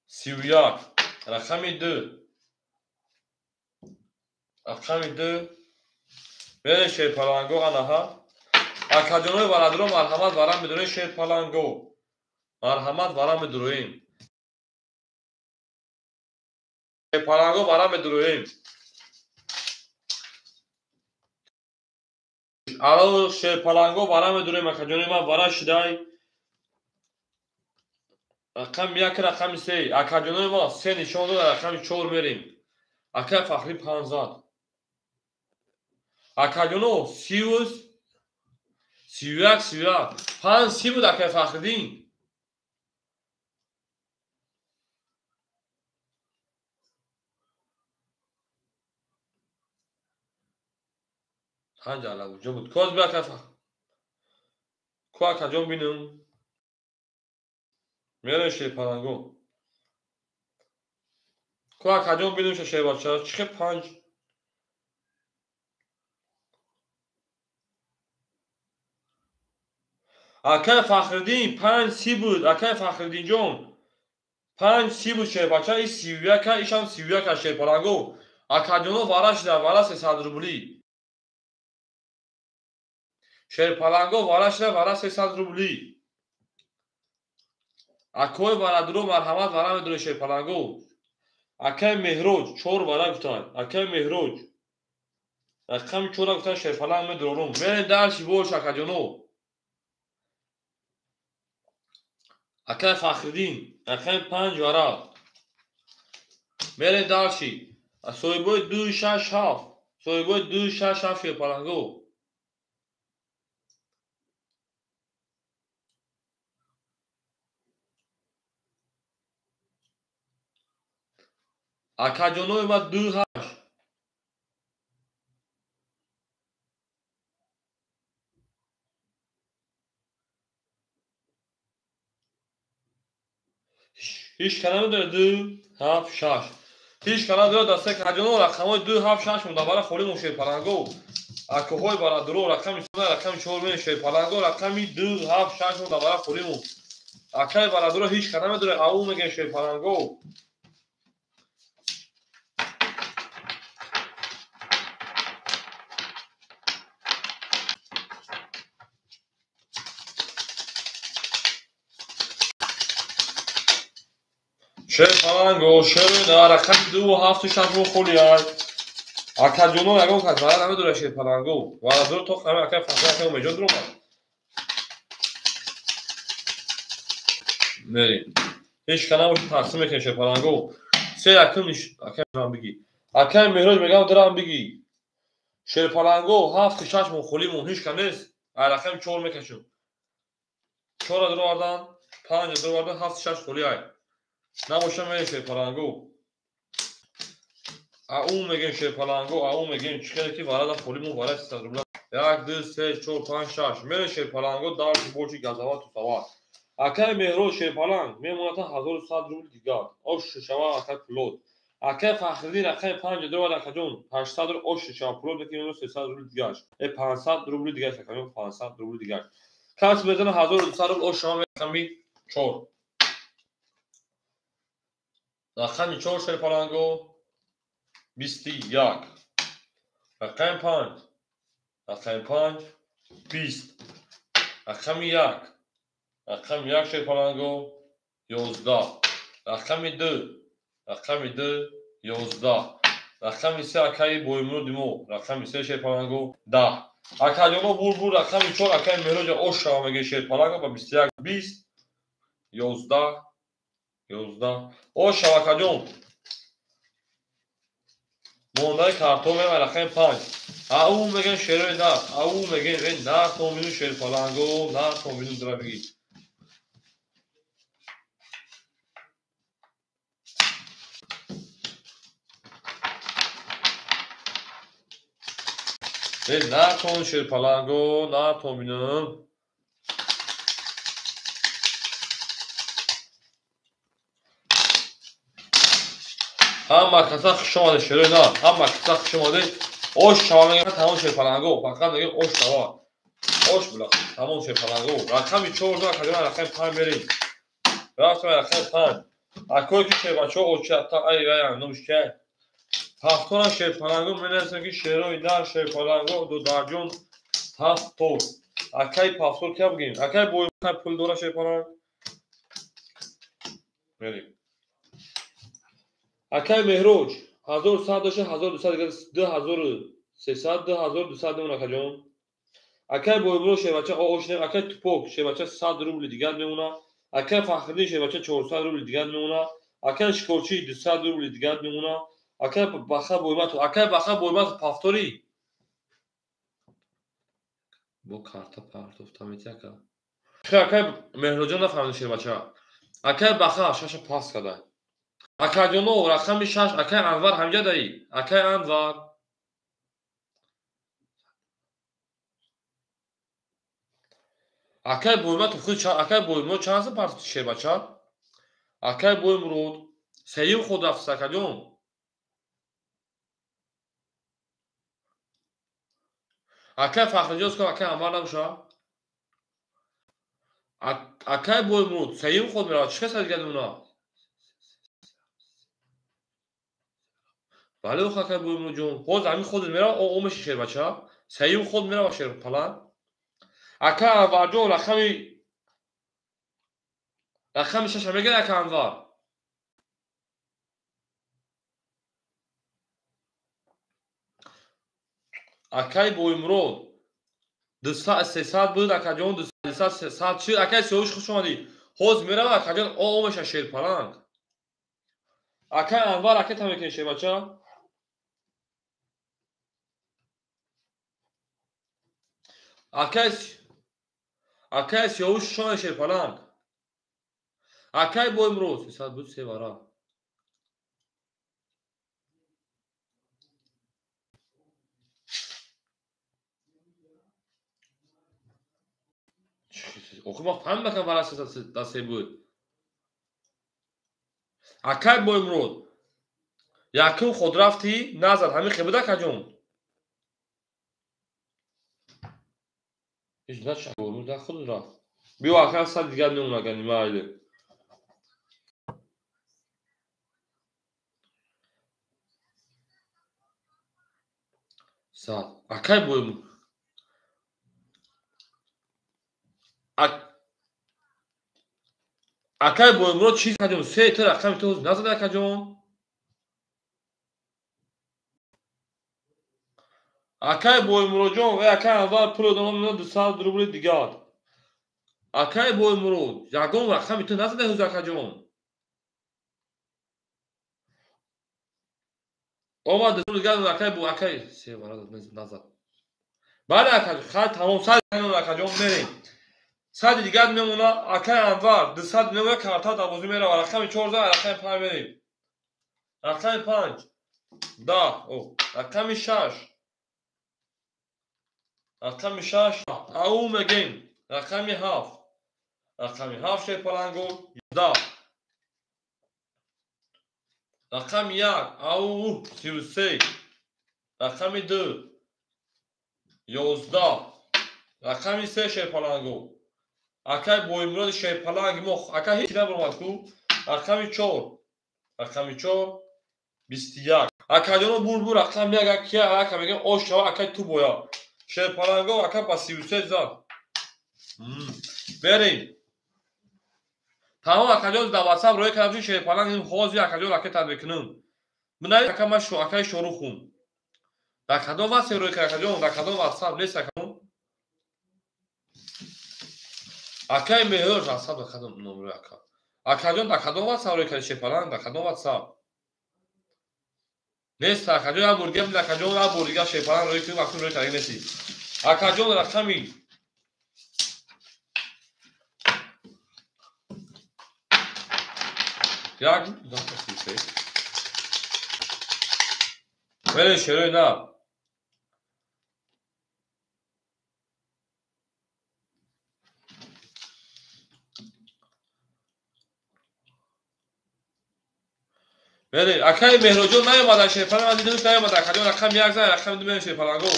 31. Рақами 2. Рақами 2. Мерем шерпаланго анаҳа. Акаҷонои барадро марҳамат варам медуроем шерпаланго. Марҳамат варам медуроем. Шерпаланго варам медуроем. Ало шерпаланго варам медуроем акаҷонои ман вара шидай. Рақами 1 рақами 3. Акаҷонои мо 3 нишон дод, рақами 4 мерем. Акай Фахри 5 зад. Акаҷоно 30 31 31 5 30 буд акай Фахриддин. Панҷ ала куҷо буд? Коз би акай Фахр. Ку акаҷон бинам. Мерем шерпаланго. Ку акаҷон бинам шербача. Чихе 5 Акай Фахриддин 5 30 буд. Акай Фахриддинҷон 5 30 буд шербача. И 31 ишам 31 шерпаланго. Акаҷоно вара шида, вара 300 рубли. Шерпаланго вара шида, вара 300 рубли. Акои барадро марҳамат вара медуре шерпаланго. Акай Меҳроҷ 4 вара гуфтанд. Акай Меҳроҷ рақами 4 гуфтанд шерпаланг медурорум. Мерем дарси бош акаҷоно. Акай Фахриддин рақами 5 вара. Мерем дарси. Соҳибои 2 6 7. Соҳибои 2 6 7 шерпаланго. Акаҷонои ма 2 8. Ҳеҷ ка намедонад 2 7 6. Ҳеҷ ка намедонад дастаи акаҷоно рақамҳои 2 7 6 монда бара холӣ мон шерпаланго. Акоҳои барадро рақами 3 рақами 4 мен шерпаланго рақами 2 7 6 монда бара холӣ мон. Акаи барадро ҳеҷ ка намедонад ау мегӯяд шерпаланго. Шерпаланго, шер рақами 2 7 6 мо холӣ аст. Акаҷоно ягон кас вара намедорад шерпаланго. Варадро то қами акай Фахри акай Умедҷон дуромад. Мерем. Ҳеҷ ка набошад тақсим мекунем шерпаланго. Се якум акай дурам бигӣ. Акай Меҳроҷ мегӯям дурам бигӣ. Шерпаланго 7 6 мо холӣ мон ҳеҷ ка нест. Ай рақами 4 мекашем. 4 дуровардан, 5 дуровардан, 7 6 холӣ ай. Набошад мерем шерпаланго. Ау мегӯем шерпаланго, ау мегӯем чӣ хеле ки варада холӣ мон вара 300 рубла. 1 2 3 4 5 6. Мерем шерпаланго дарси боши газава тусава. Акай Меҳроҷ шерпаланг мемонад 1100 рубл дигар. Ош шава акай пулот. Акай Фахриддин рақами 5 дуровард акаҷон 800 рубл ош шава пулот мекунем 300 рубл дигар. 500 рубл дигар акаҷон 500 рубл дигар. Кас мезанад 1200 рубл ош шава рақами 4. Рақами 4 шерпаланго 21. Рақами 5. Рақами 5 20. Рақами 1. Рақами 1 шерпаланго 11. Рақами 2. Рақами 2 11. Рақами 3 акаи Боимуроди мо. Рақами 3 шерпаланго 10. Акаҷоно бур рақами 4 акаи Меҳроҷа ош шава мегӯяд шерпаланго ба 21 20 11 11. Ош шава акаҷон. Мондаи картон мева рақами 5. Ау мегӯян шерои нар. Ау мегӯян нар томину шерпаланго, нар томину дара бигӣ. Натон шерпаланго, натон бинам. Ҳама каса хуш омаде шерои на, ҳама каса хуш омаде. Ош шава мегӯям тамом шерпаланго, фақат мегӯям ош шава. Ош була, тамом шерпаланго. Рақами 4 акаҷон рақами 5 мерем. Рафтам рақами 5. Акое ки шербачаҳо очата ай вай номш чай. Ҳафтона шерпаланго менависам ки шерои на шерпаланго дударҷон ҳафтор. Акай пафтор кия бигем? Акай бой пул дора шерпаланг? Мерем. Акай Меҳроҷ 1100 дошта 1200 дигар 2300 2200 мемон акаҷон. Акай Боймурод шербача ошнем, акай Тупок шербача 100 рубли дигар мемона. Акай Фахриддин шербача 400 рубли дигар мемона. Акай Шикорчӣ 200 рубли дигар мемона. Акай Баха Бойматов, акай Баха Бойматов пафторӣ. Бо карта партофта мети ака. Акай Меҳроҷон нафаҳмид шербача. Акай Баха шаша пас када. Акаҷоно рақами 6 акай Анвар ҳамҷа даи. Акай Анвар. Акай Бойматов худ акай Боймурод чанд сум партофти шербача? Акай Боймурод сеюм худ рафтист акаҷон. Акай Фахриҷон скоро акай Анвар набоша? Акай Боймурод сеюм худ меравад. Чӣ каса дигар мемона? Бале ох акай Боймуродҷон, ҳозир ҳамин худ меравад, о меши шербача. Сеюм худ меравад шерпаланг. Акай Анварҷон рақами 6 мегирад акай Анвар. Акай Боймурод 200 300 буд акаҷон 200 300 чӣ акай Сиёвуш хуш омадӣ. Ҳозир меравад акаҷон о меша шерпаланг. Акай Анвар акай та мекунӣ шербача? Акай Сиёвуш хуш омадӣ шерпаланг. Акай Боймурод 300 буд се вара. Охи ма фаҳмидам вара се буд. Акай Боймурод якум худ рафтӣ назад ҳамин хел буд акаҷон? Ҳеҷ наша Боймурод худ рафт. Биё акай 100 дигар мемон агар нимаайле. Сад. Акай Боймурод Акай Боймурод чиз акаҷон? Се ту рақами ту назад акаҷон? Акай Боймуродҷон ва акай Анвар пул додам 200 рубли дигар. Акай Боймурод ягон рақами ту назада ҳӯз акаҷон? Омад 200 дигар акай бу акай се вара назад. Бале акаҷон, хай тамом 100 акаҷон мерем. 100 дигар мемона акай Анвар 200 мемона карта дарвоза мерава рақами 14 рақами 5 мерем. Рақами 5 10 о рақами 6 рақами 6 ау мегем рақами 7 рақами 7 шерпаланго 10 рақами 1 ау 33 рақами 2 11 рақами 3 шерпаланго. Акай Боймуроди шерпаланг мо акай ҳеҷ набаромад ку. Рақами 4 рақами 4 21. Акаҷоно бур бур рақами 1 акия ака мегем ош шава акай ту боя. Шерпаланго ака ба 33 зад. Берем. Тамом акаҷон дар WhatsApp рӯй кардам ки шерпаланг ҳозир акаҷон ракета мекунам. Минаи ака ма шу акай Шорухум. Дар кадом WhatsApp рӯй кард акаҷон? Дар кадом WhatsApp нест акаҷон? Акай Меҳр WhatsApp дар кадом номер ака? Акаҷон дар кадом WhatsApp рӯй кард шерпаланг? Дар кадом WhatsApp? Нест акаҷон, як бор дигар акаҷон, як бор дигар шерпаланг рӯй кунем, акун рӯй кард нести. Акаҷон рақами 1 2 3 Мерем шерои на. Мерем. Акаи Меҳроҷон наёмада шерпаланг, ман дидам наёмада. Акаҷон рақами 1 зан, рақами 2 мерем шерпаланго.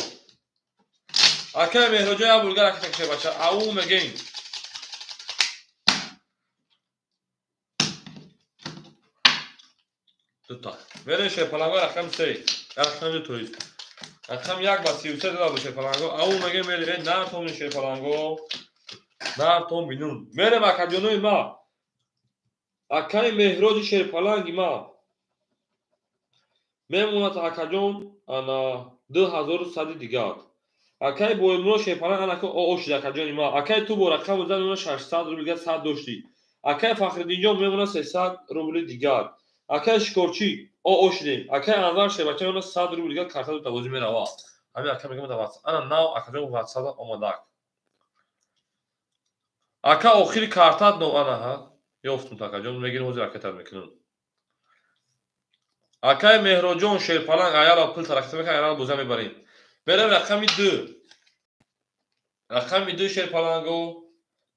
Акаи Меҳроҷон як бургар акаи шербача. Ау мегем. Дута. Мерем шерпаланго рақами 3. Рақами 2 тоист. Рақами 1 ба 33 дада бо шерпаланго. Ау мегем мерем. Нар томин шерпаланго. Нар том бинун. Мерем акаҷонои ма. Акаи Меҳроҷи шерпаланги ма. Мемонад акаҷон ана 2100 дигар. Акаи Боимуро шерпаланг анако оо шуд акаҷони ма. Акаи ту бо рақам зан мемонад 600 рубл дигар 100 доштӣ. Акаи Фахриддинҷон мемонад 300 рубли дигар. Акаи Шикорчӣ оо шудем. Акаи Анвар шербача мемонад 100 рубл дигар карта ду бозӣ мерава. Ҳамин ака мегӯям WhatsApp. Ана нав акаҷон WhatsApp омадак. Ака охири картат но ана ҳа. Ёфтум акаҷон мегирем ҳозир акатар мекунам. Акаи Меҳроҷон шерпаланг аяла пул таракта мекунад, аяла боза мебарем. Мерем рақами 2. Рақами 2 шерпаланго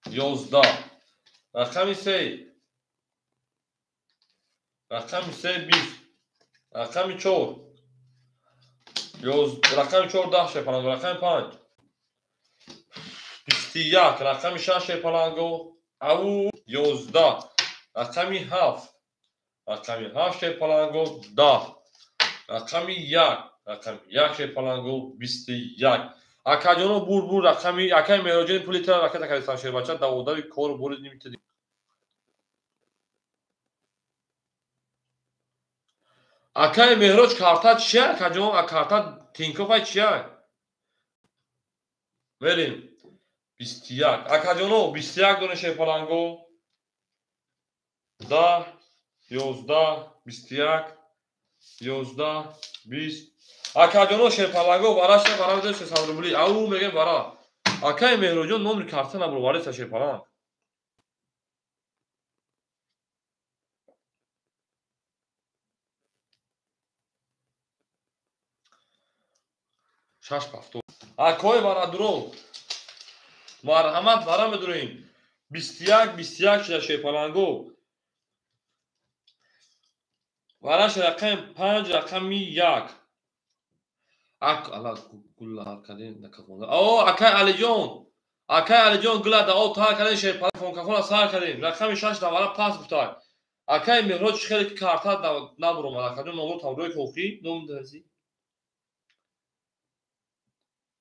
11. Рақами 3. Рақами 3 20. Рақами 4. Рақами 4 10 шерпаланго, рақами 5 21, рақами 6 шерпаланго ау 11, рақами 7, рақами 7 шерпаланго 10, рақами 1, рақами 1 шерпаланго 21. Акаҷоно бур бур рақами акаи Меҳроҷони пули тара ракета кардистам шербача даводави кор бури нимитади. Акаи Меҳроҷ карта чия? Акаҷон, карта Тинкофай чия? Мерем. 21. Акаҷоно 21 дона шерпаланго. 10, 11, 21, 11, 20. Акаҷоно шерпаланго вара ша вара 300 рубли. Ау мегем вара. Акаи Меҳроҷон номри карта набур вареса шерпаланг. Шаш пафто. Акои варадуро. Марҳамат вара медурем. 21 21 шуда шерпаланго. Вараш рақами 5 рақами 1. Ак ала гулла кадин накафон. О акай Алиҷон. Акай Алиҷон гула да о тар кадин шерпаланг фонкафона сар кадин. Рақами 6 да вара пас гуфтак. Акай Меҳроҷ хеле карта набуромад. Акаҷон номро таврӯи охи ном дази.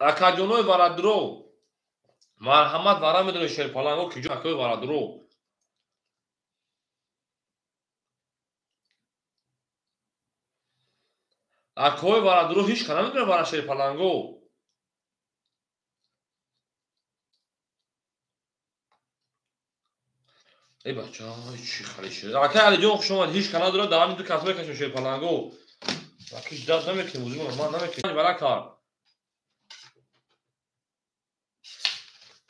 Акаҷонои варадуро. Марҳамат вара медонед шерпаланго киҷо акои варадуро. Акои варадуро ҳеч ка намедонад вара шерпаланго. Эй бача, чӣ хали шуд. Акаи Алиҷон хуш омад, ҳеч ка надорад, дар ҳамин ду кас мекашем шерпаланго. Акиш дад намекунем, узумон ман намекунем. Вара кард.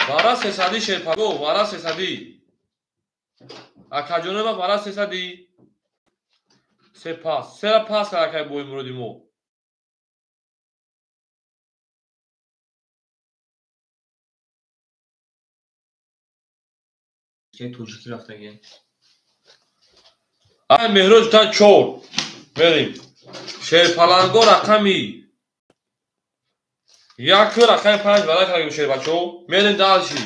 Вара сесади шерпаланго, вара сесади. Акаҷонои ма вара сесади. Се пас. Сера пас кард акаи Боимуроди мо. Тоҷикӣ рафтагӣ. Акаи Меҳроҷ та 4. Мерем. Шерпаланго рақами 1 рақами 5 вара кардем шербачо. Мерем дальше.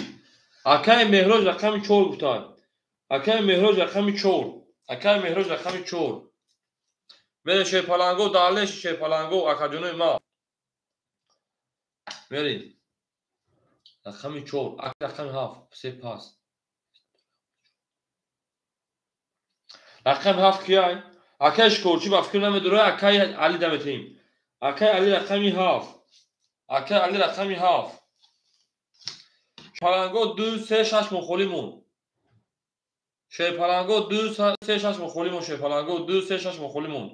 Акаи Меҳроҷ рақами 4 гуфтанд. Акаи Меҳроҷ рақами 4. Акаи Меҳроҷ рақами 4. Мерем шерпаланго далеш шерпаланго акаҷонои ма. Мерем. Рақами 4, рақами 7, се пас. Рақами 7 кияй? Акаи Шикорчӣ ба фикр намедорад, акаи Али даметем. Акаи Али рақами 7. Акаи Али рақами 7. Шерпаланго 2 3 6 мохолӣ мон. Шерпаланго 2 3 6 мохолӣ мон, шерпаланго 2 3 6 мохолӣ мон.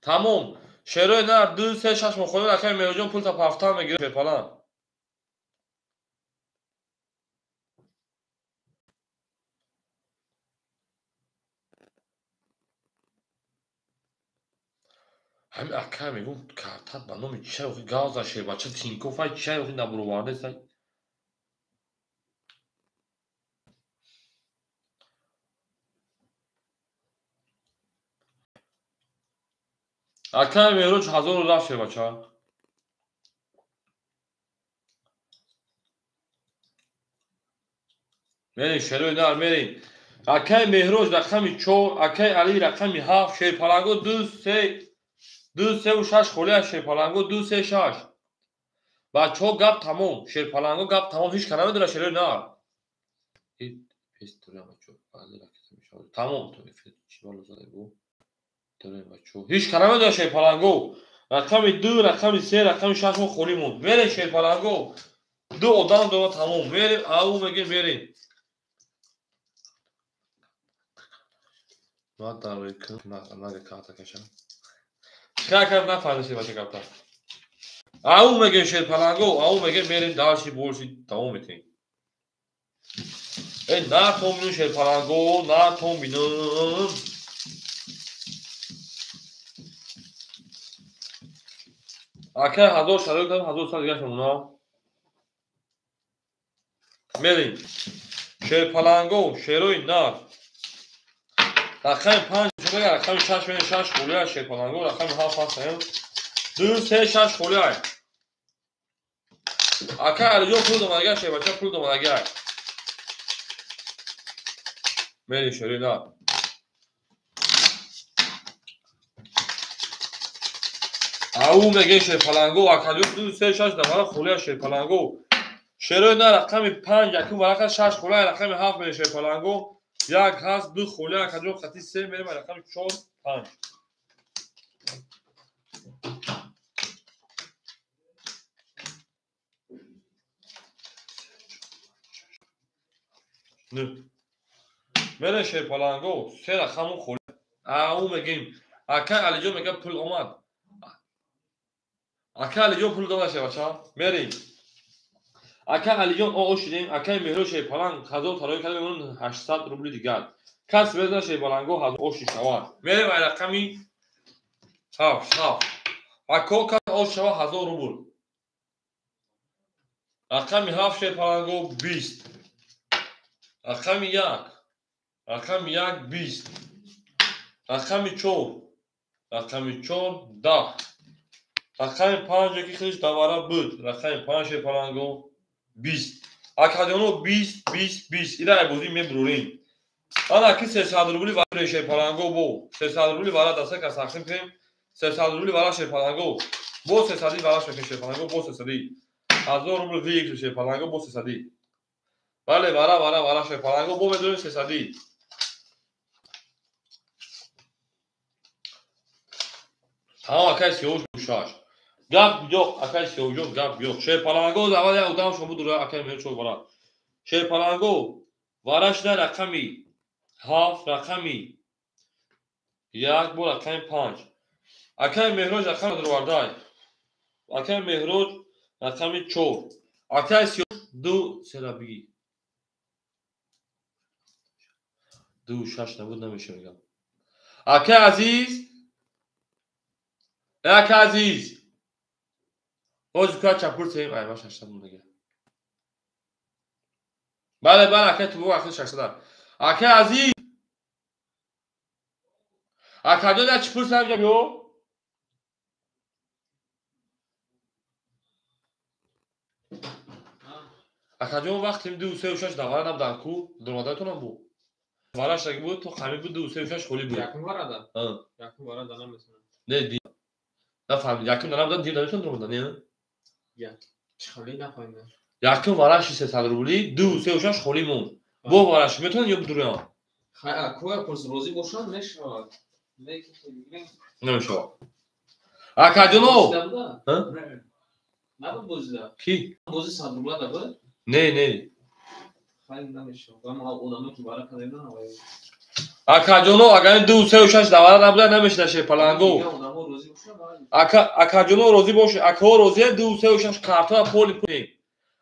Тамом. Шерои нар 2 3 6 мохолӣ акаи Меҳроҷон пул та пафта мегирад шерпаланг. Ҳамин ака мегӯм картат ба номи чай охи гавза шербача Тинкофай чай охи набуровардесай. Акай Меҳроҷ 1000 рафт шербача. Мерим шерои нар мерим. Акай Меҳроҷ рақами 4, акай Али рақами 7, шерпаланго 2 3 2 3 6 холия шерпаланго 2 3 6. Бачаҳо гап тамом, шерпаланго гап тамом, ҳеч кас намедонад шерои нар. Тамом ҳеч кас намедонад шерпаланго. Рақами 2, рақами 3, рақами 6 мо холӣ монд. Мерем шерпаланго. Ду одам дора тамом. Мерем, ау мегем мерем. Ау мегем шерпаланго, ау мегем мерем дальше больше тамом метем. Эй, натон шерпаланго, натон бинам. Акай 1000 шароит кардам, 1000 сар дигар шумона. Мерем. Шерпаланго, шерои нар. Рақами 5, рақами 6 мерем, 6 холия шерпаланго, рақами 7 ҳастем. 2 3 6 холия. Акай Алиҷон пул домадагар, шербача пул домадагар. Мерем шерои нар. Ау мегем шерпаланго, акаҷон 2 3 6 давара холия шерпаланго. Шерои нар рақами 5, якум варақа 6 холия, рақами 7 мерем шерпаланго. 1 ҳаст, 2 холия, акаҷон хати 3 мерем, рақами 4 5. Мерем шерпаланго, 3 рақаму холия. Ау мегем. Акай Алиҷон мегӯяд пул омад. Акай Алиҷон пул дода шербача. Мерем. Акай Алиҷон о шидем, акай Меҳроҷ шерпаланг 1000 тарои карда мемонад 800 рубли дигар. Кас безна шерпаланго 1000 оши шавад. Мерем ай рақами 7 7. Ако кас ош шавад 1000 рубл. Рақами 7 шерпаланго 20. Рақами 1. Рақами 1 20. Рақами 4. Рақами 4 10. Рақами 5 ки хелиш давара буд. Рақами 5 шерпаланго 20. Акаҷоно 20 20 20. Ира ай бозӣ мебурорем. Ана ки 300 рубли вара шерпаланго бо 300 рубли вара даста кас тақсим кунем. 300 рубли вара шерпаланго. Бо 300 вара шерпаланго бо 300. 1000 рубл вик шерпаланго бо 300. Бале вара вара вара шерпаланго бо медонем 300. Тамом акай 36. Гап ёқ, акай Сиёвҷон гап ёқ. Шерпаланго аввал як одам шумо буд, акай Меҳроҷ вара. Шерпаланго варашда рақами 7, рақами 1 бо рақами 5. Акай Меҳроҷ рақами даровардай. Акай Меҳроҷ рақами 4. Акай Сиёв 2 сера биги. 2 6 набуд намеша мегам. Акай Азиз, акай Азиз. Ҳозир кӯя чапур сеем, ай ма 600 мондаги. Бале, бале, акай тубо ахир 600. Акай Азиз. Акаҷон як чипур сеем ҷа биё. Акаҷон вақтим 2 3 6 давара набудан ку, дуромадаатонам бу. Вараш аги буд, то қами буд 2 3 6 холӣ буд. Якум варада? Якум варада наметонам. Не, ди. Нафаҳмид, якум набудан, дим наметонам дуромадан, не? Чӣ нафаҳмидам. Якум вараши 300 рубли, 2 3 6 холӣ монд. Бо вараш метавонад ё бидурам? Хай, акоя пурс розӣ бошанд, мешавад. Намешавад. Акаҷоно! Набуд бозида? Ки? Бози 100 рубла да буд? Не, не. Хай намешавад. Ама одамое ки вара карда Акаҷоно, агар 2 3 6 давара набуда намешуда шерпаланго. Акаҷоно розӣ бош, акаҳо розия 2 3 6 картоа поли пулем.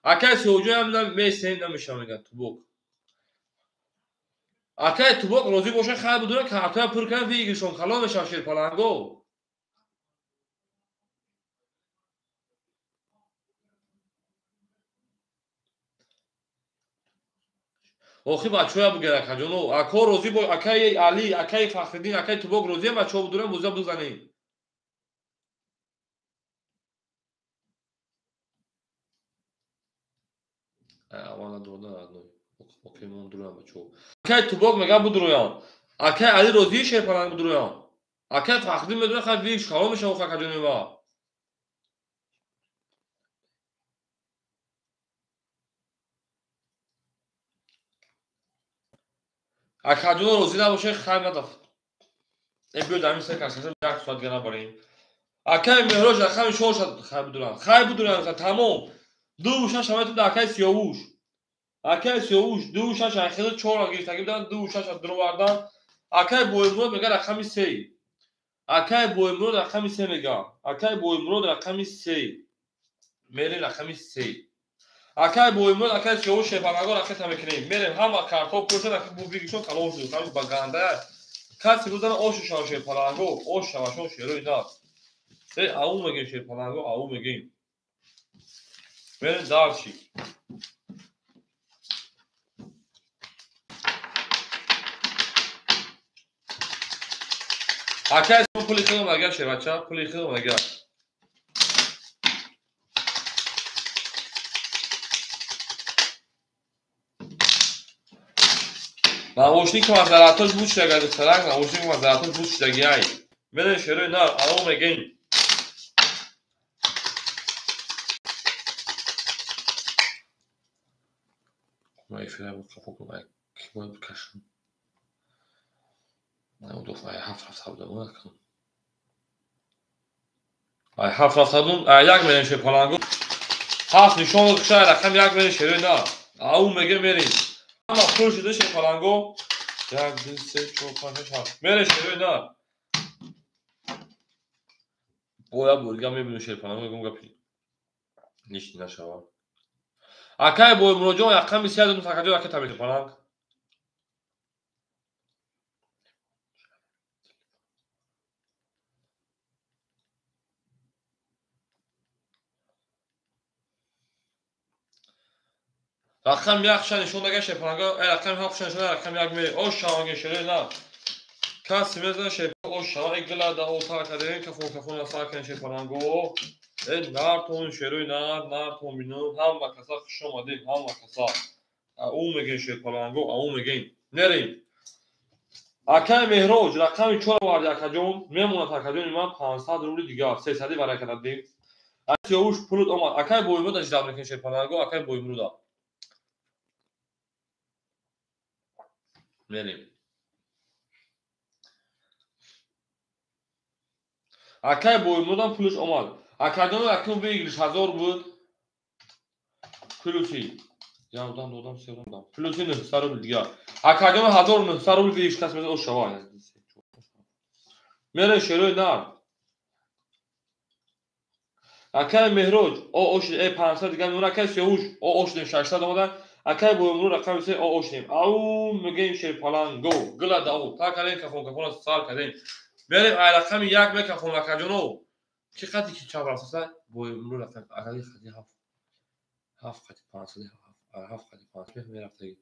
Акай Сиёвҷон ҳам месем намешава мегӯяд тубок. Акай тубок розӣ боша хайр будура картоа пур кардам вигиршон калон мешава шерпаланго. Охи бачаҳоя бугер акаҷоно, акаҳо розӣ бо акаи Али, акаи Фахриддин, акаи Тубок розиям бачаҳо будурам бозия бизанем. Аввал надода родной. Окей, мон дуруям бачо. Акай Тубок мега будуруям. Акай Али розии шерпаланг будуруям. Акай Фахриддин медуна хай вик шкало мешава акаҷони ма. Акаҷоно розӣ набошед, хайр надаф. Э биё дар ин се кас як соат дига набарем. Акай Меҳроҷ рақами чор шад хай будурам. Хай будурам тамом. 2 6 ҳамаи ту акай Сиёвуш. Акай Сиёвуш 2 6 ахир чор гирифтагӣ будан 2 6 дуровардан. Акай Боимурод мега рақами се. Акай Боимурод рақами се мега. Акай Боимурод рақами се. Мерем рақами се. Акай Боимурод, акай Сиёвуш шефанаго ракета мекунем. Мерем ҳама картҳо пуршад, аки бубигишон калон шуд. Ҳамин ба ганда. Каси рӯзана ошу шава шерпаланго, ош шавашон шерои нар. Э ау мегем шерпаланго, ау мегем. Мерем дальше. Акай пули худам агар шербача, пули худам агар. Наушник мазаратош буд шудага духтарак, наушник мазаратош буд шудаги ай. Мерем шерои нар, ау мегем. Ман эфира қапо кунам, ки бояд бикашам. Ай ҳафт рафта будам, накунам. Ай ҳафт рафта будам, ай як мерем шерпалангу. Ҳафт нишон кушай рақам як мерем шерои нар. Ау мегем мерем. Ҳама пур шуда шерпаланго. Як, ду, се, чор, панҷ, шаш, ҳафт. Мерем шерои нар. Боя бурга мебинем шерпаланго, мегӯм гапи лишний нашава. Акай Боимуроҷон рақами се додум, акаҷон ракета мекунем паланг. Рақам як ша нишон дага шерпаланго, ай рақами ҳафт ша нишон рақами як мерем. Ош шаванге шерои нар. Каси мезана шерпаланго, ош шава, эй гила да отар кардем, кафон кафон асар кардем шерпаланго. Э нартон шерои нар, нартон бинум, ҳама каса хуш омадем, ҳама каса. Ау мегем шерпаланго, ау мегем. Мерем. Акай Меҳроҷ рақами чор оварди акаҷон, мемонад акаҷони ман 500 рубли дигар, 300 варай кардем. Сиёвуш пулут омад. Акай Боимурод аждаб мекунем шерпаланго, акай Боимуруда. Мерем. Акай Боимуродам пулаш омад. Акаҷон акнун выигрыш 1000 буд. Плюси. Як дам, додам, се дам. Плюси 900 рубл дигар. Акаҷон 1900 рубл выигрыш кас мезад ош шава. Мерем шерои нар. Акай Меҳроҷ о ош э 500 дигар мемонад. Акай Сиёвуш о ош 600 омада. Акай Боимурод рақами се о ошнем. Ау мегем шерпаланго. Гила дау. Та кардем кафон кафона сар кардем. Мерем ай рақами як мекафон акаҷоно. Ки қати ки чап рафтаса Боимурод рақам акаи қати ҳафт. Ҳафт қати 500 ҳафт қати 500 мерафтаги.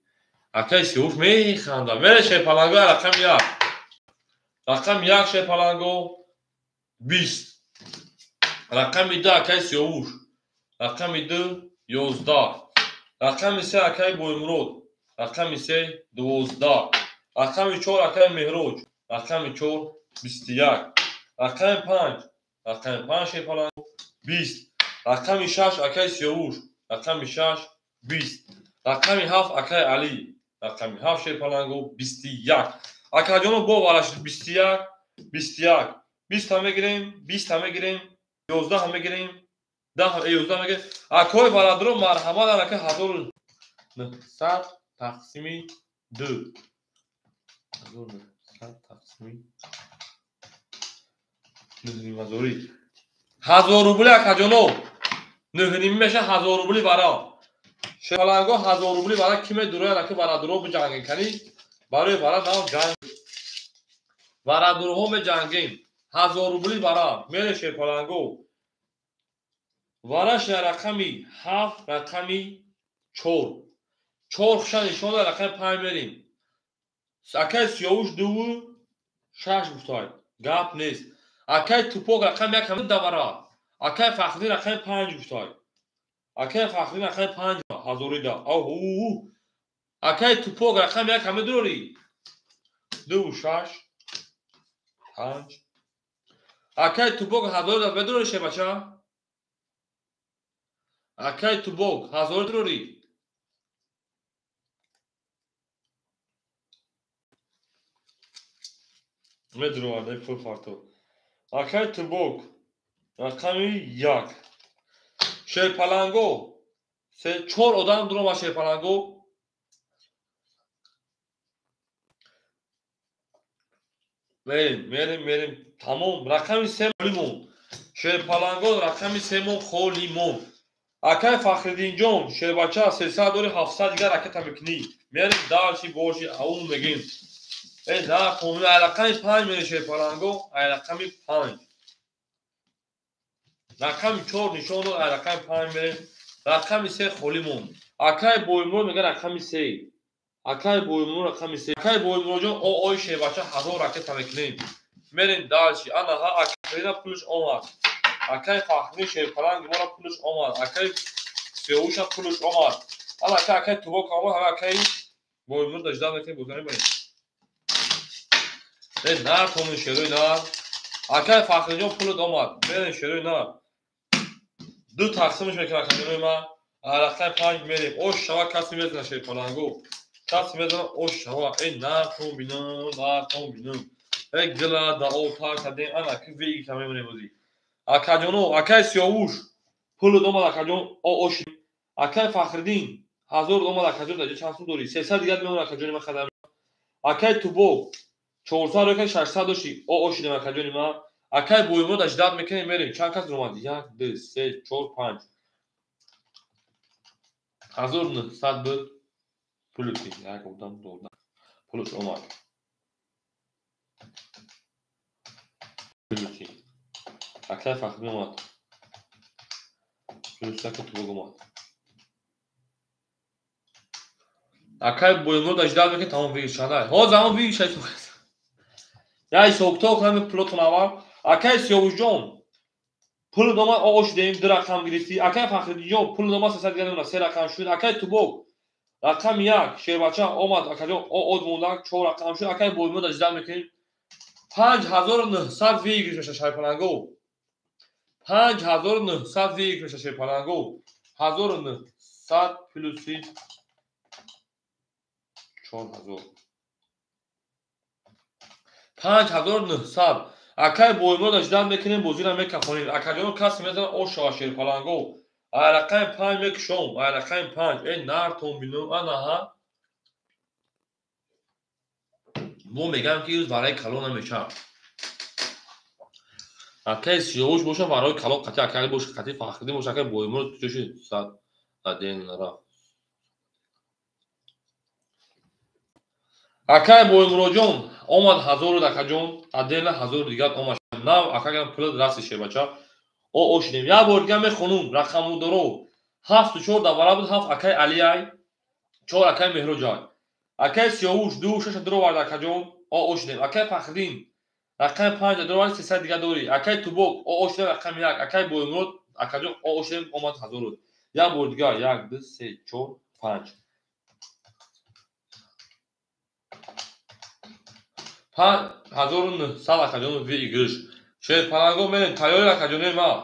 Акай Сиёвуш механда. Мерем шерпаланго ай рақами як. Рақами як шерпаланго 20. Рақами ду акай Сиёвуш. Рақами ду 11. Рақами се акай Боимурод. Рақами се 12. Рақами чор акай Меҳроҷ. Рақами чор 21. Рақами панҷ. Рақами панҷ шерпаланго 20. Рақами шаш акай Сиёвуш. Рақами шаш 20. Рақами ҳафт акай Али. Рақами ҳафт шерпаланго 21. Акаҷоно бо вараш 21, 21. 20 ҳам мегирем, 20 ҳам мегирем, 11 ҳам мегирем, 10 11 мегирем. Акои барадро марҳамат анака 1900 тақсими 2. 1900 тақсими 9,5. 1000 рубли акаҷоно. 9,5 меша 1000 рубли бара. Шерпаланго 1000 рубли бара ки медурояд ака барадро биҷангем кани барои бара нав ҷанг. Барадроҳо меҷангем. 1000 рубли бара. Мере шерпаланго. Вараш рақами ҳафт рақами чор. Чор хуша нишон дод рақами панҷ мерем. Акай Сиёвуш дуву шаш гуфтай. Гап нест. Акай Тупок рақами як ҳама давара. Акай Фахриддин рақами панҷ гуфтай. Акай Фахриддин рақами 5 ҳазорида. Аҳу. Акай Тупок рақами 1 ҳаме дорӣ? 2 6 5. Акай Тупок ҳазорида медорӣ шебача? Акай Тупок ҳазори дорӣ? Медуроварда пул фарто. Акай Тупок рақами 1. Шерпаланго 3-4 одам дурома шерпаланго. Мерим, мерим, мерим. Тамом. Рақами 3 холимон. Шерпаланго рақами 3 мон холимон. Акай Фахриддинҷон шербача 300 дори 700 дигар ракета мекунӣ. Мерим дальше боши аун мегим. Э на комил рақами 5 мере шерпаланго, рақами 5. Рақами 4 нишон дод, рақами 5 мерем. Рақами 3 холимон. Акай Боймурод мега рақами 3. Акай Боймурод рақами 3. Акай Боймуродҷон ой шербача 1000 ракета мекунем. Мерем дальше. Ана ҳа акай пулш омад. Акай Фахриддин шерпаланг мора пулш омад. Акай Сиёвуша пулш омад. Ана акай Тубок омад, ҳама акай Боймурод дажда мекунем, бозани барем. Э нар томин шерои нар. Акай Фахриддинҷон пулт омад. Мерем шерои нар. Ду тақсимш мекунам акаҷонои ман. Рақами 5 мерем. Ош шава касе мезана шерпаланго. Касе мезана ош шава. Э нар тон бинам, нар тон бинам. Э гила да о тар кадем. Ана ки веги камемонем бозӣ. Акаҷоно, акай Сиёвуш пулт омад акаҷон, ош. Акай Фахриддин 1000 омад акаҷон, даҷа чанд сум дорӣ? 300 дигар мемонад акаҷони ман хадам. Акай Тубок 400 рӯ 600 дошти. Ош дем акаҷони ман. Акай Боймурод аждад мекунем, мерем. Чанд кас омад? 1 2 3 4 5. 1900 буд. Пулути як одам додам. Пулуш омад. Пулути. Акай Фахриддин омад. Плюс акай Тубок омад. Акай Боймурод аждад мекунем, тамом бигир чанда. Ҳозир замон бигир шай. Я ҳисобкитоб кунам пулотон аввал. Акай Сиёвушҷон пул омад, ош дем, 2 рақам гирифтӣ. Акай Фахриддинҷон пул омад, 300 дигар мемонад, 3 рақам шуд. Акай Тубок рақами 1 шербача омад, акаҷон од монда, 4 рақам шуд. Акай Боймурод аждад мекунем. 5900 выигрыш меша шерпаланго. 5900 выигрыш меша шерпаланго. 1900 плюси 4000. 5900. Акай Боймурод аждад мекунем, бозиро мекафонем. Акаҷоно касе мезанад ош шава шерпаланго. Рақами 5 мекушом, рақами 5. Э нартон бинам, ана ҳа. Мо мегам ки ирӯз вараи калон намешавад. Акай Сиёвуш боша вараи калон қатӣ, акай боша қатӣ Фахриддин боша, акай Боймурод ҷоши сад аден рафт. Акай Боймуродҷон омад 1000 акаҷон, адела 1000 дигар омад. Нав акагам пулат расти шербача. О шидем. Як бор дигар мехонум рақамудоро. 7 4 давара буд, 7 акай Алиай, 4 акай Меҳроҷай. Акай Сиёвуш 2 6 дуровард акаҷон. О шидем. Акай Фахриддин рақами 5 дуровард, 300 дигар дорӣ. Акай Тубок о шидем рақами 1. Акай Боймурод акаҷон о шидем омад 1000. Як бор дигар 1 2 3 4 5. 5900 акаҷон выигрыш. Шерпаланго мерем, тайёр акаҷонои ман.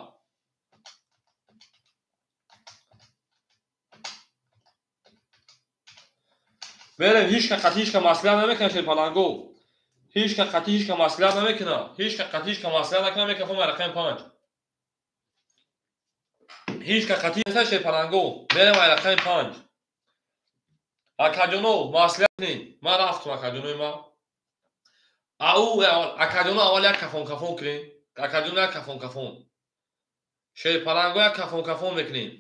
Мерем, ҳеч ка қатъи ҳеч ка маслиҳат намекунад шерпаланго. Ҳеч ка қатъи ҳеч ка маслиҳат намекунад. Ҳеч ка қатъи ҳеч ка маслиҳат накунад, мекафом рақами 5. Ҳеч ка қатъи шерпаланго. Мерем рақами 5. Акаҷоно маслиҳат кунед. Ман рафтам акаҷонои ман. Ау акаҷоно аввал як кафон кафон кунем. Акаҷоно як кафон кафон. Шерпаланго як кафон кафон мекунем.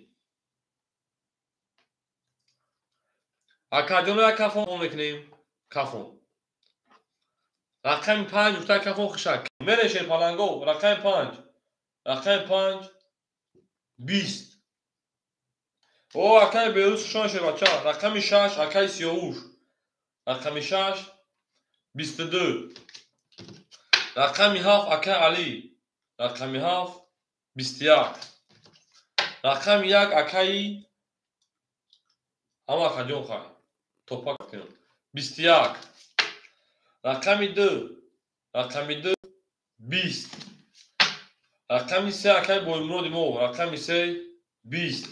Акаҷоно як кафон мекунем. Кафон. Рақами 5 гуфта кафон хушак. Мерем шерпаланго рақами 5. Рақами 5 20. О акай Берӯз хушон шербача. Рақами 6 акай Сиёвуш. Рақами 6 22. Рақами 7 акай Алӣ. Рақами 7 21. Рақами 1 акаи ҳама акаҷон хай. Топак кунем. 21. Рақами 2. Рақами 2 20. Рақами 3 акаи Боймуроди мо. Рақами 3 20.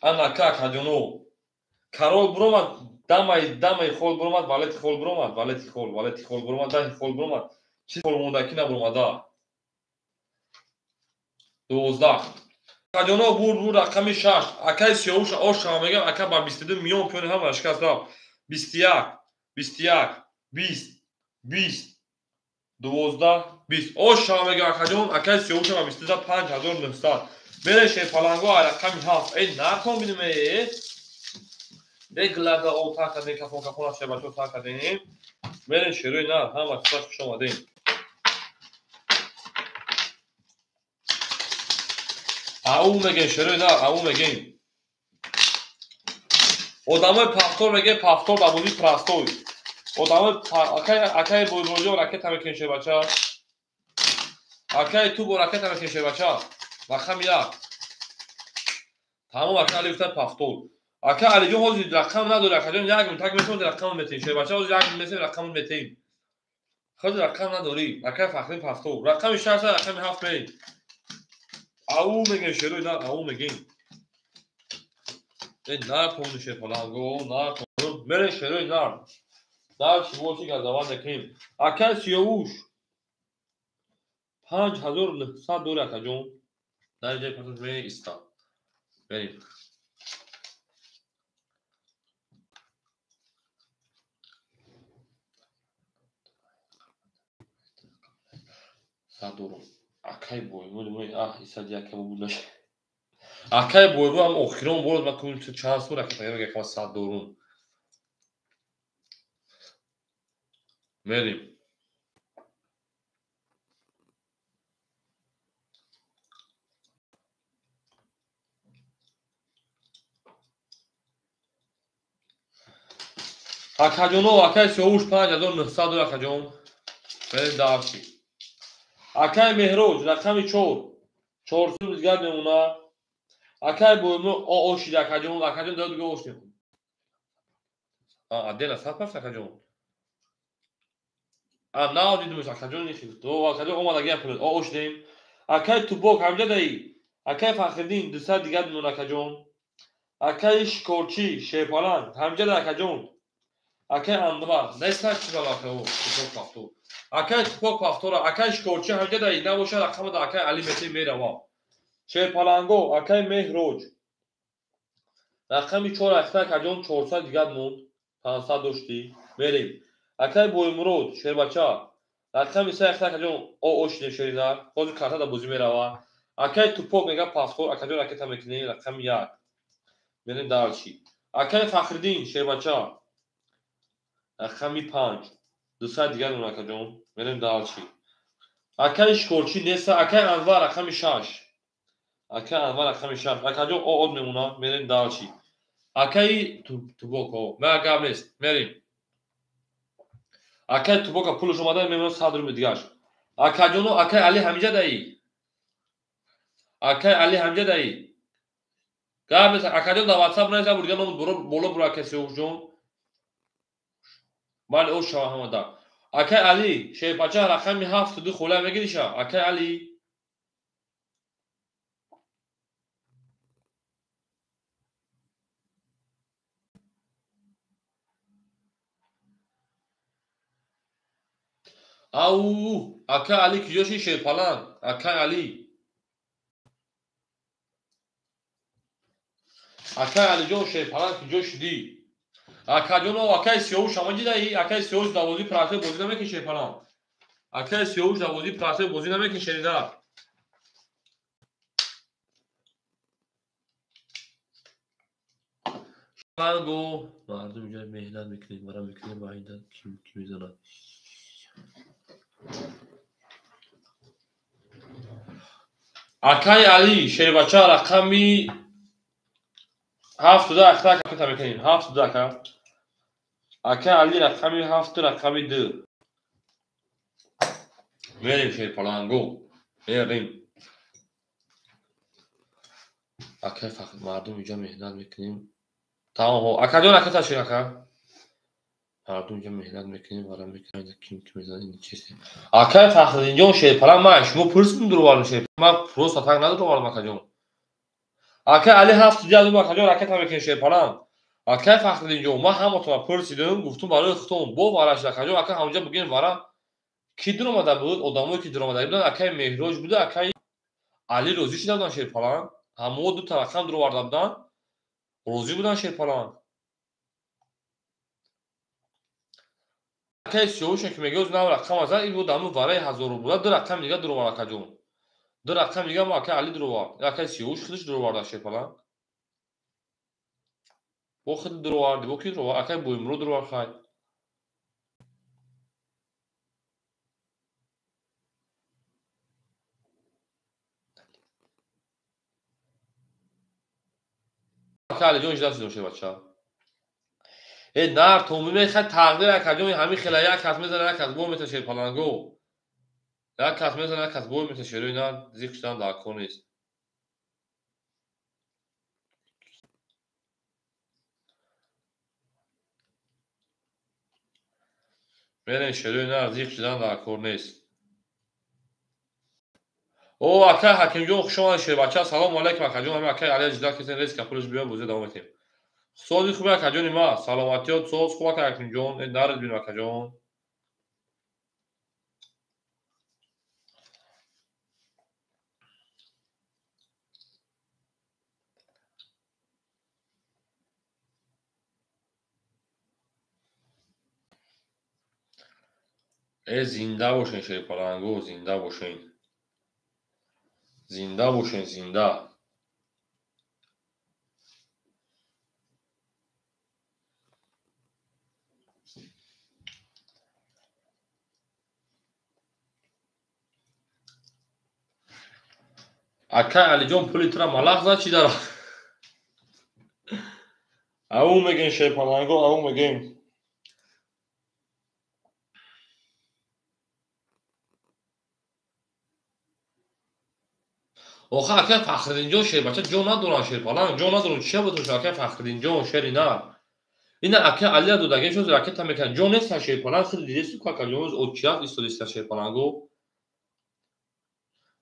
Ана ака акаҷоно. Карол буромад, дамаи хол буромад, валети хол буромад, валети хол, валети хол буромад, даҳи хол буромад. Чиз хол мондаки набуромада. 12. Акаҷоно бур рақами 6. Акаи Сиёвуш ошава мегам, ака ба 22 миён пёни ҳама шикаст рафт. 21, 21, 20, 20, 12, 20. Ошава мегам акаҷон, акаи Сиёвуш ба 22 5900. Мере шерпаланго рақами 7. Эй нархон бинем э. Эй глада о та кардем, кафон кафон аз шербачо та кардем. Мерем шерои нар, ҳама чизаш хуш омадем. Ау мегем шерои нар, ау мегем. Одамои пафтор мегем, пафтор ба бозии простой. Одамои акаи Бойборҷон ракета мекунем шербача. Акаи ту бо ракета мекунем шербача. Рақами 1. Тамом ака Али гуфта пафтор. Ака Алиҷон ҳозир рақам надори, акаҷон як минут так метавонед рақамро метаҳем. Шербача ҳозир як минут метаҳем, рақамро метаҳем. Ҳозир рақам надорӣ. Акаи Фахриддин пафтор. Рақами 6, рақами 7 мерем. Ау мегем шерои нар, ау мегем. Эй нар тони шерпаланго, нар тони. Мерем шерои нар. Нар чӣ газаван мекунем. Акаи Сиёвуш 5900 дори акаҷон. Дар ҷои пасаш меистад. Мерем. Садорум. Акаи Боймур, аҳ, исади акамо буда. Акаи Боймур ҳам охирон бор ман кунем чанд сол ракета мегам садорум. Мерем. Акаҷоно, акаи Сиёвуш 5900 дор акаҷон. Мерем дарси. Акаи Меҳроҷ рақами 4. 400 дигар мемона. Акаи Боймур ошид акаҷон, акаҷон дод дига ошид. Отдельно сад паст акаҷон. Нав дидумеш акаҷон нихил. Акаҷон омад агар пул. Ошидем. Акаи Тубок ҳамҷа даи. Акаи Фахриддин 200 дигар мемона акаҷон. Акаи Шикорчӣ Шерпаланг ҳамҷа даи акаҷон. Акаи Анвар неста чӣ бала акао Тупок пафтор. Акаи Тупок пафтора, акаи Шикорчӣ ҳамҷа даи набошад рақама да акаи Али мети мерава. Шерпаланго, акаи Меҳроҷ. Рақами 4 акаи акаҷон 400 дигар монд. 500 доштӣ. Мерем. Акаи Боймурод, шербача. Рақами 3 акаҷон ошидем шеринар. Ҳозир карта да бозӣ мерава. Акаи Тупок мега пафтор, акаҷон ракета мекунем рақами 1. Мерем дарчи. Акаи Фахриддин, шербача. Рақами 5. 200 дигар мемона акаҷон. Мерем дарчи. Акаи Шикорчӣ неста, акаи Анвар рақами 6. Акаи Анвар рақами 6. Акаҷон од мемона, мерем дарчи. Акаи Тубок, ма гап нест, мерем. Акаи Тубока пулаш омада мемона 100 рубл дигаш. Акаҷоно, акаи Али ҳамиҷа даи. Акаи Али ҳамиҷа даи. Гап нест, акаҷон дар WhatsApp нависа бурдига ном боло буро акаи Сиёвушҷон. Бале, ош шава ҳамада. Акаи Али, шерпача рақами 7 ду хола мегириша. Акаи Али. Ау, акаи Али куҷо ши шерпаланг? Акаи Али. Акаи Алиҷон шерпаланг куҷо шудӣ? Акаҷоно, акаи Сиёвуш ҳама дидаи? Акаи Сиёвуш дар бозии простой бозӣ намекунӣ шерпаланг. Акаи Сиёвуш дар бозии простой бозӣ намекунӣ шеринар. Шерпаланго, мардум инҷа меҳнат мекунед, мара мекунед, ба инда ки мезанад. Акаи Али, шербача рақами 7 ду акта капита мекунем. 7 ду ака. Акаи Али рақами 7 рақами 2. Мерем шерпаланго. Мерем. Акай фақат мардум инҷа меҳнат мекунем. Тамом, акаҷон, ака ташриф ака. Мардум инҷа меҳнат мекунем, вара мекунем, ким ки мезанад, ин чиз. Акай Фахриддинҷон, шерпаланг, ман шумо пурсидем дуровардем шерпаланг. Ман просто так надуровардам акаҷон. Акай Али ҳафт дига акаҷон ракета мекунем шерпаланг. Акай Фахриддинҷон, ман ҳаматонро пурсидем, гуфтум барои худтон бо вара шуд акаҷон, ака ҳамҷа бигӯем вара ки дуромада буд, одамое ки дуромада буданд, акай Меҳроҷ буда, акай Али розӣ шуда буданд шерпаланг. Ҳамао дута рақам дуроварда буданд, розӣ буданд шерпаланг. Акай Сиёвушон ки мегӯяд нав рақам азад, ин буд ҳамун вараи ҳазору буда, ду рақами дига дуровард акаҷон. Ду рақами дига мо акай Али дуровард. Акай Сиёвуш худаш дуроварда шерпаланг. Бо худ дуроварди, бо ки дуровард? Акай Боимурод дуровард хай. Акай Алиҷон иҷозат дидем шербача. Э нар то мехай тақдир акаҷон ҳамин хела як кас мезана, як кас бой мета шерпаланго. Як кас мезана, як кас бой мета шерои нар, зиқ шудан дар кор нест. Мерем шерои нар, зиқ шудан дар кор нест. О, акай Ҳакимҷон, хуш омадед шербача. Салому алайкум акаҷон. Ҳамин акай Али ҷида кесен резка пулаш биёд, бозӣ давом метем. Сози хуби акаҷони ма, саломатиёт соз хуб акай Ҳакимҷон. Э нарид бинем акаҷон. Э зинда бошен шерпаланго, зинда бошен. Зинда бошен, зинда. Акай Алиҷон, пули тура малах зад чӣ дара? Ау мегем шерпаланго, ау мегем. Охе акай Фахриддинҷон шербача ҷо надоранд шерпаланг, ҷо надоранд. Чия буд акай Фахриддинҷон шери нар? Ина акай Алия додагем шуд ракета мекунад. Ҷо нест шерпаланг, худ дидест ку акаҷон очият истодиста шерпаланго.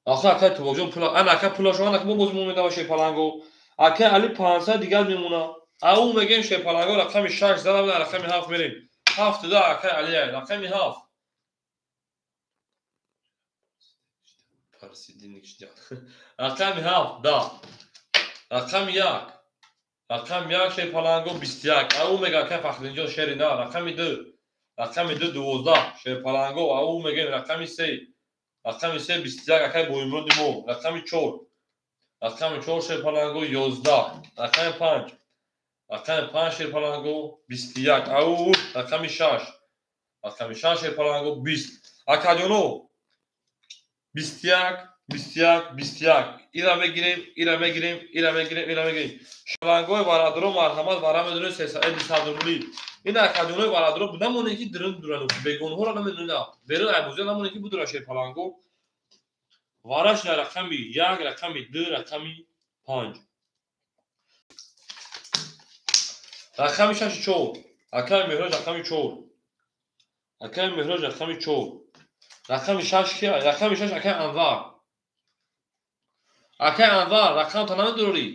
Охе акай Тубокҷон пула, ана ака пулашо, ана мо боз мо медам шерпаланго. Акай Али 500 дигар мемона. Ау мегем шерпаланго рақами 6 зада буда, рақами 7 мерем. 7 да акай Алия, рақами 7. Рақами 7 да. Рақами 1. Рақами 1 шерпаланго 21. Ау мега акай Фахриддинҷон шери на. Рақами 2. Рақами 2 12 шерпаланго. Ау мегем рақами 3. Рақами 3 21 акай Боимуроди мо. Рақами 4. Рақами 4 шерпаланго 11. Рақами 5. Рақами 5 шерпаланго 21. Ау рақами 6. Рақами 6 шерпаланго 20. Акаҷоно 21 21 21. Ира мегирем, ира мегирем, ира мегирем, ира мегирем. Шалангои бародаро марҳамат вара медонед 300 рубли. Ин акаҷонои бародаро намонед ки дирин дуран, бегонҳоро намедонед. Берун айбозия намонед ки будура шерпаланго. Вараш на рақами 1, рақами 2, рақами 5. Рақами 6 4. Акаи Меҳроҷ рақами 4. Акаи Меҳроҷ рақами 4. Рақами 6 ки? Рақами 6 акаи Анвар. Акаи Анвар, рақамта намедурӣ?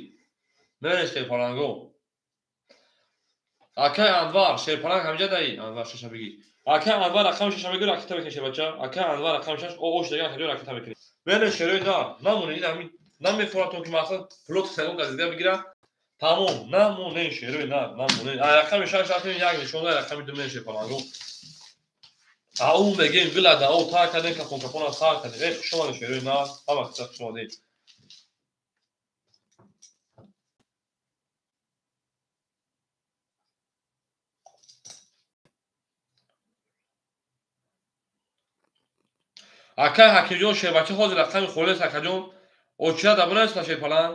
Мере шерпаланго. Акаи Анвар, шерпаланг ҳамҷа даи? Анвар 6 бигӣ. Акаи Анвар рақами 6 бигӯ, ракета мекунӣ шербача. Акаи Анвар рақами 6, о ош дага акаҷон ракета мекунӣ. Мере шерои нар, намонед, ин ҳамин намефорад ки мақсад плот сагон газида бигира. Тамом, намонед шерои нар, намонед. Рақами 6 рақами 1 нишонда, рақами 2 мере шерпаланго. Ау мегем вила да о та кардем, кафон кафона сар кардем. Э хуш омадед шерои нар, ҳама каса хуш омадед. Акай Ҳакимҷон шербача ҳозир рақами холес акаҷон. Очира дабунаиста шерпаланг.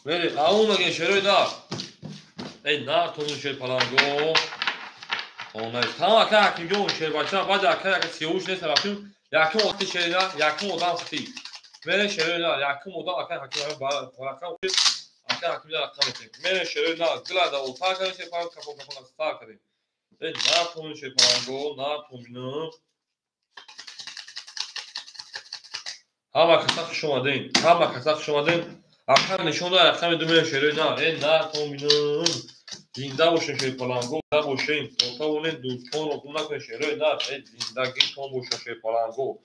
Мерем, ау мегем шерои нар. Эй нар тонун шерпаланго. Тонай. Там ака Ҳакимҷон шербача, баъд ака яка сиёвуш нест рафтим. Якум одам шерина, якум одам хати. Мерем шерои нар, якум одам ака Ҳаким рақам ака Ҳаким рақам метем. Мерем шерои нар, гилада отар кардем шерпаланго, кафон кафон тар кардем. Эй нар тонун шерпаланго, нар тонун. Ҳама каса хуш омадем. Ҳама каса хуш омадем. Рақам нишон дод, рақами ду мерем шерои нар. Эй нар тонун. Зинда бошем шерпаланго, зинда бошем. Тавонем дӯстонро гум накунем шерои нар. Эй зиндагитон боша шерпаланго.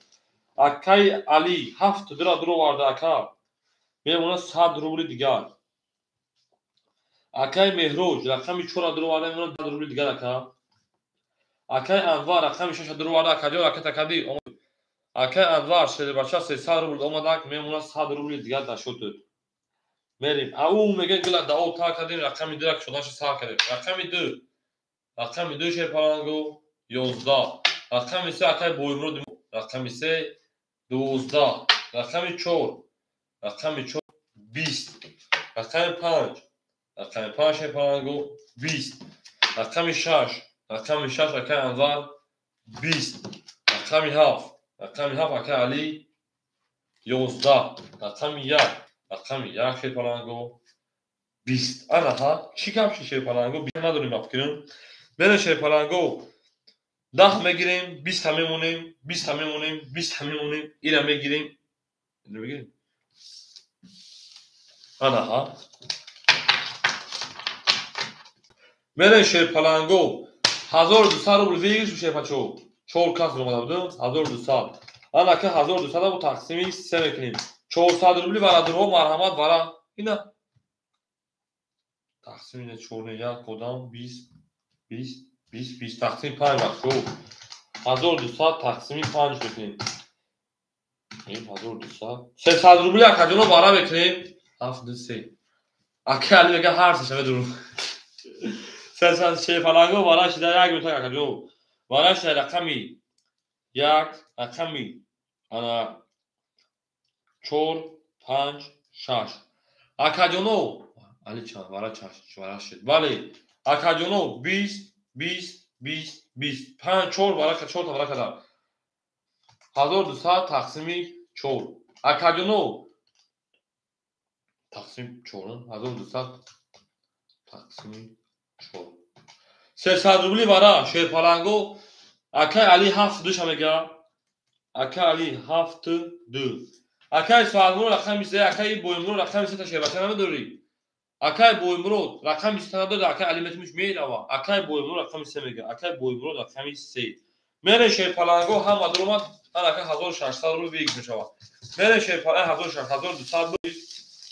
Акаи Али ҳафт дура дуроварда ака. Мемонад 100 рубли дигар. Акаи Меҳроҷ рақами чора дуроварда мемонад 10 рубли дигар ака. Акаи Анвар рақами шаша дуроварда акаҷон ака такади. Акаи Анвар шербача 300 рубл омадак мемонад 100 рубли дигар дар шотуд. Мерем. Ау мега гила дао тар кардем рақами дура кушодаша сар кардем. Рақами ду. Рақами ду шерпаланго 11. Рақами се акаи Боимурод рақами се 12. Рақами чор. Рақами чор 20. Рақами панҷ. Рақами панҷ шерпаланго 20. Рақами шаш. Рақами шаш акаи Анвар 20. Рақами ҳафт. Рақами ҳафт акаи Али 11. Рақами як. Рақами як шерпаланго 20. Анаҳа, чӣ гап ши шерпаланго? Надорем афкирем. Мерем шерпаланго 10 мегирем, 20 мемонем, 20 мемонем, 20 мемонем, ира мегирем. Мегирем. Анаҳа. Мерем шерпаланго 1200 рубл выигрыш шерпачо. 4 кас омада буд, 1200. Анака 1200 бо тақсими 3 мекунем. 400 рубли варадурҳо марҳамат вара. Ина тақсими 4 як одам 20 20 20 20 тақсими 5 бахшо. 1200 тақсими 5 мекунем. Ин 1200 300 рубли акаҷоно вара мекунем. 7 2 3. Ака Али мега ҳар сеша медурум. 300 шефаланго вара шида як минута акаҷо. Вара шида рақами 1 рақами ана 4 5 6. Акаҷоно Али чанд вара чаш вара шид. Бале, акаҷоно 20 20 20 20 5 4 вара 4 та вара када. 1200 тақсими 4. Акаҷоно тақсим 4 1200 тақсими 4. 300 рубли вара шерпаланго акай Али 7 2 мега. Акай Али 7 2. Акай Соатмурод рақами 3, акай Боимурод рақами 3 та шербача намедорӣ. Акай Боимурод рақами 3 надорад, акай Али метмуш мерава. Акай Боимурод рақами 3 мега. Акай Боимурод рақами 3. Мере шерпаланго ҳама дуромад, анака 1600 рубл выигрыш мешавад. Мере шерпаланго 1200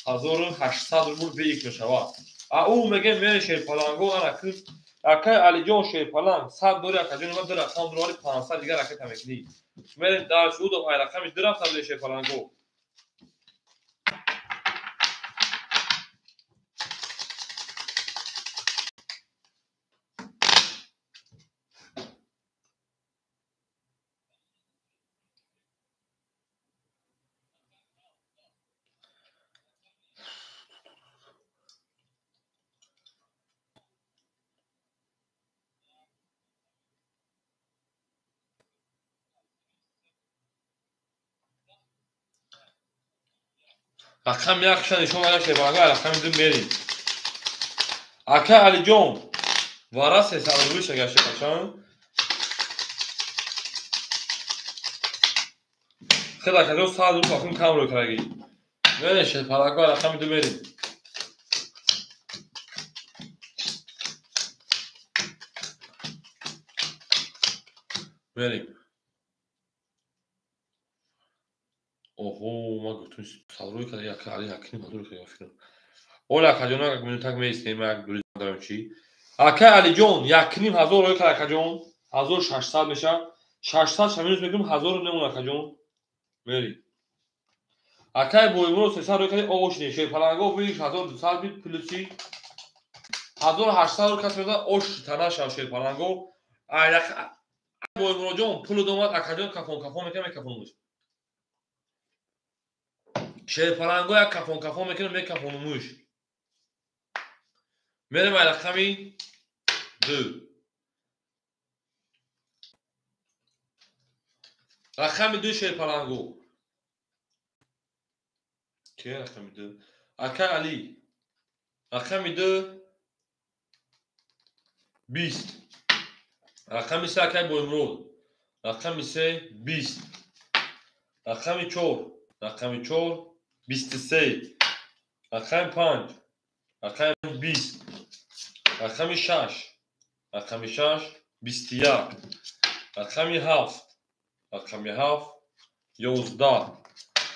1800 рубл выигрыш мешавад. А ӯ мега мере шерпаланго анака акай Алиҷон шерпаланг 100 дори акаҷон ма ду рақам дуровари 500 дигар ракета мекунӣ. Мерем дар шудо ай рақами ду рафта биде шерпаланго. Рақами якша нишон дада шерпаланго, рақами ду мерем. Ака Алиҷон вара 300 рубли шагашти қачан. Хел акаҷон 100 рубл акун кам рӯй кардаги. Мерем шерпаланго, рақами ду мерем. Мерем. Оҳо, ма гуфтум сад рӯй карда, як Али якним ҳазор рӯй карда фикрм. Ола акаҷон як минутак меистем, як дури дарам чӣ. Акай Алиҷон якним ҳазор рӯй карда акаҷон, 1600 мешавад. 600 ша минус мекунем 1000 мемонад акаҷон. Мери. Акай Боимурод 300 рӯй карда, ош не, шерпаланго выигрыш 1200 бит плюси 1800 рӯй кас мезад, ош танаша шерпаланго. Ай Боимуродҷон пул домад акаҷон кафон кафон мекунад, мекафонумуш. Шерпаланго як кафон кафон мекунад, мекафонумуш. Мерем ай рақами 2. Рақами 2 шерпалангу. Ки рақами 2? Акай Али. Рақами 2 20. Рақами 3 акай Боимрод. Рақами 3 20. Рақами 4. Рақами 4 23. Рақами 5. Рақами 20. Рақами 6. Рақами 6 21. Рақами 7. Рақами 7 11.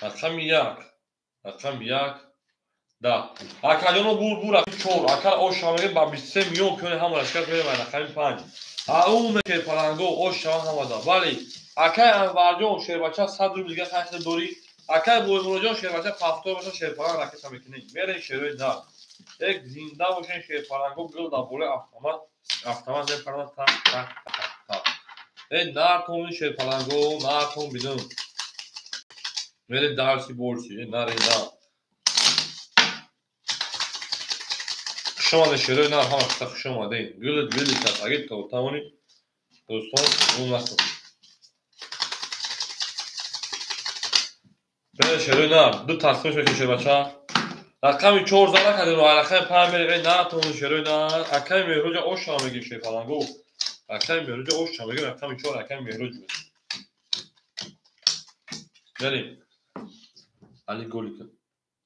Рақами 1. Рақами 1 10. Акаҷоно бур бур рақами 4. Ака ош шава ба 23 миллион пиёни ҳама рашкат мерем рақами 5. Аум шерпаланго ош шава ҳамада. Бале, акай Анварҷон шербача 100 рубл дига хайхел дорӣ. Акай Боимуроҷон шербача 70 боша шерпаланг ракета мекунем. Мерем шерои нар. Як зинда бошен шерпаланго гул дар болои автомат, автомат мепарад так так так так. Эй нартон шерпаланго, нартон бидун. Мерем дарси борси, эй наре нар. Хуш омадед шерои нар, ҳама каса хуш омадед. Гулит гулит агит то тавони дӯстон гум накун. Берем шерои нар, ду тақсим мекунем шербача. Рақами 4 зада кардем, рақами 5 мерем, эй нартон шерои нар. Акай Меҳроҷа ош шава мегим шерпаланго. Акай Меҳроҷа ош шава мегим, рақами 4 акай Меҳроҷ. Берем. Али голика.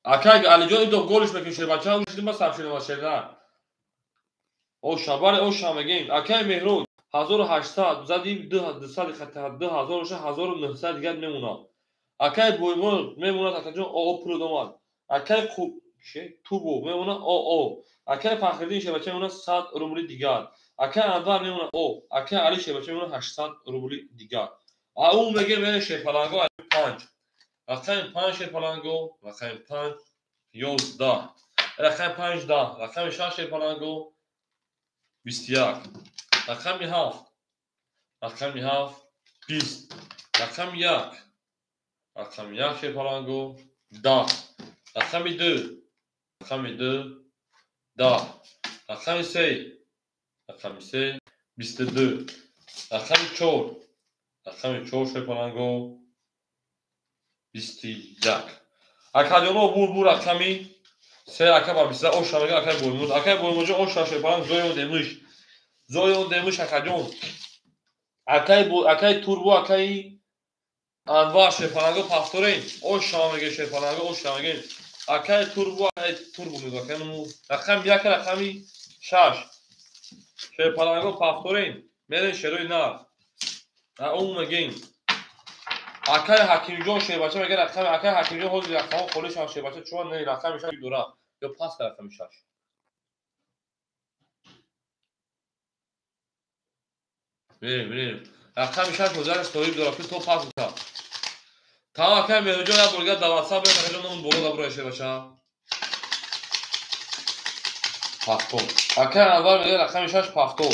Акай Алиҷон идо голиш мекунем шербача, ушидим ба сабшинома шерна. Оша, бале оша мегим. Акай Меҳроҷ 1800 зади 200 хата 2000 оша 1900 дигар мемонад. Акай Боимон мемонад акаҷон оо пул домад. Акай Тубо мемонад оо. Акай Фахриддин шербача мемонад 100 рубли дигар. Акай Анвар мемонад о. Акай Али шербача мемонад 800 рубли дигар. Ау мегем мерем шерпаланго 5. Рақами 5 шерпаланго, рақами 5 11. Рақами 5 10. Рақами 6 шерпаланго 21. Рақами 7. Рақами 7 20. Рақами 1. Рақами 1 шерпаланго 10. Рақами 2. Рақами 2 10. Рақами 3. Рақами 3 22. Рақами 4. Рақами 4 шерпаланго 21. Акаҷоно бур бур рақами 3 ака ба 23 оша мега акай Боимур. Акай Боимурҷон оша шерпаланг зоён демиш. Зоён демиш акаҷон. Акай Турбо, акай Анвар шерпаланго пафторен. Оша мега шерпаланго, оша мега. Акай Турбо, акай Турбо мега акай нуму. Рақами 1 рақами 6. Шерпаланго пафторен. Мерен шерои нар. Аум мегем. Акай Ҳакимҷон шербача мега рақами акай Ҳакимҷон ҳозир рақамҳо холӣ шаванд шербача чун не рақами 6 дора ё пас рақами 6. Мерем, мерем. Рақами 6 ҳозир соҳиб дора ки то пас буда. Та акай Меҳроҷон як бор дигар дар WhatsApp бе акаҷон номун боло дабура шербача. Пафтор. Акай Анвар мега рақами 6 пафтор.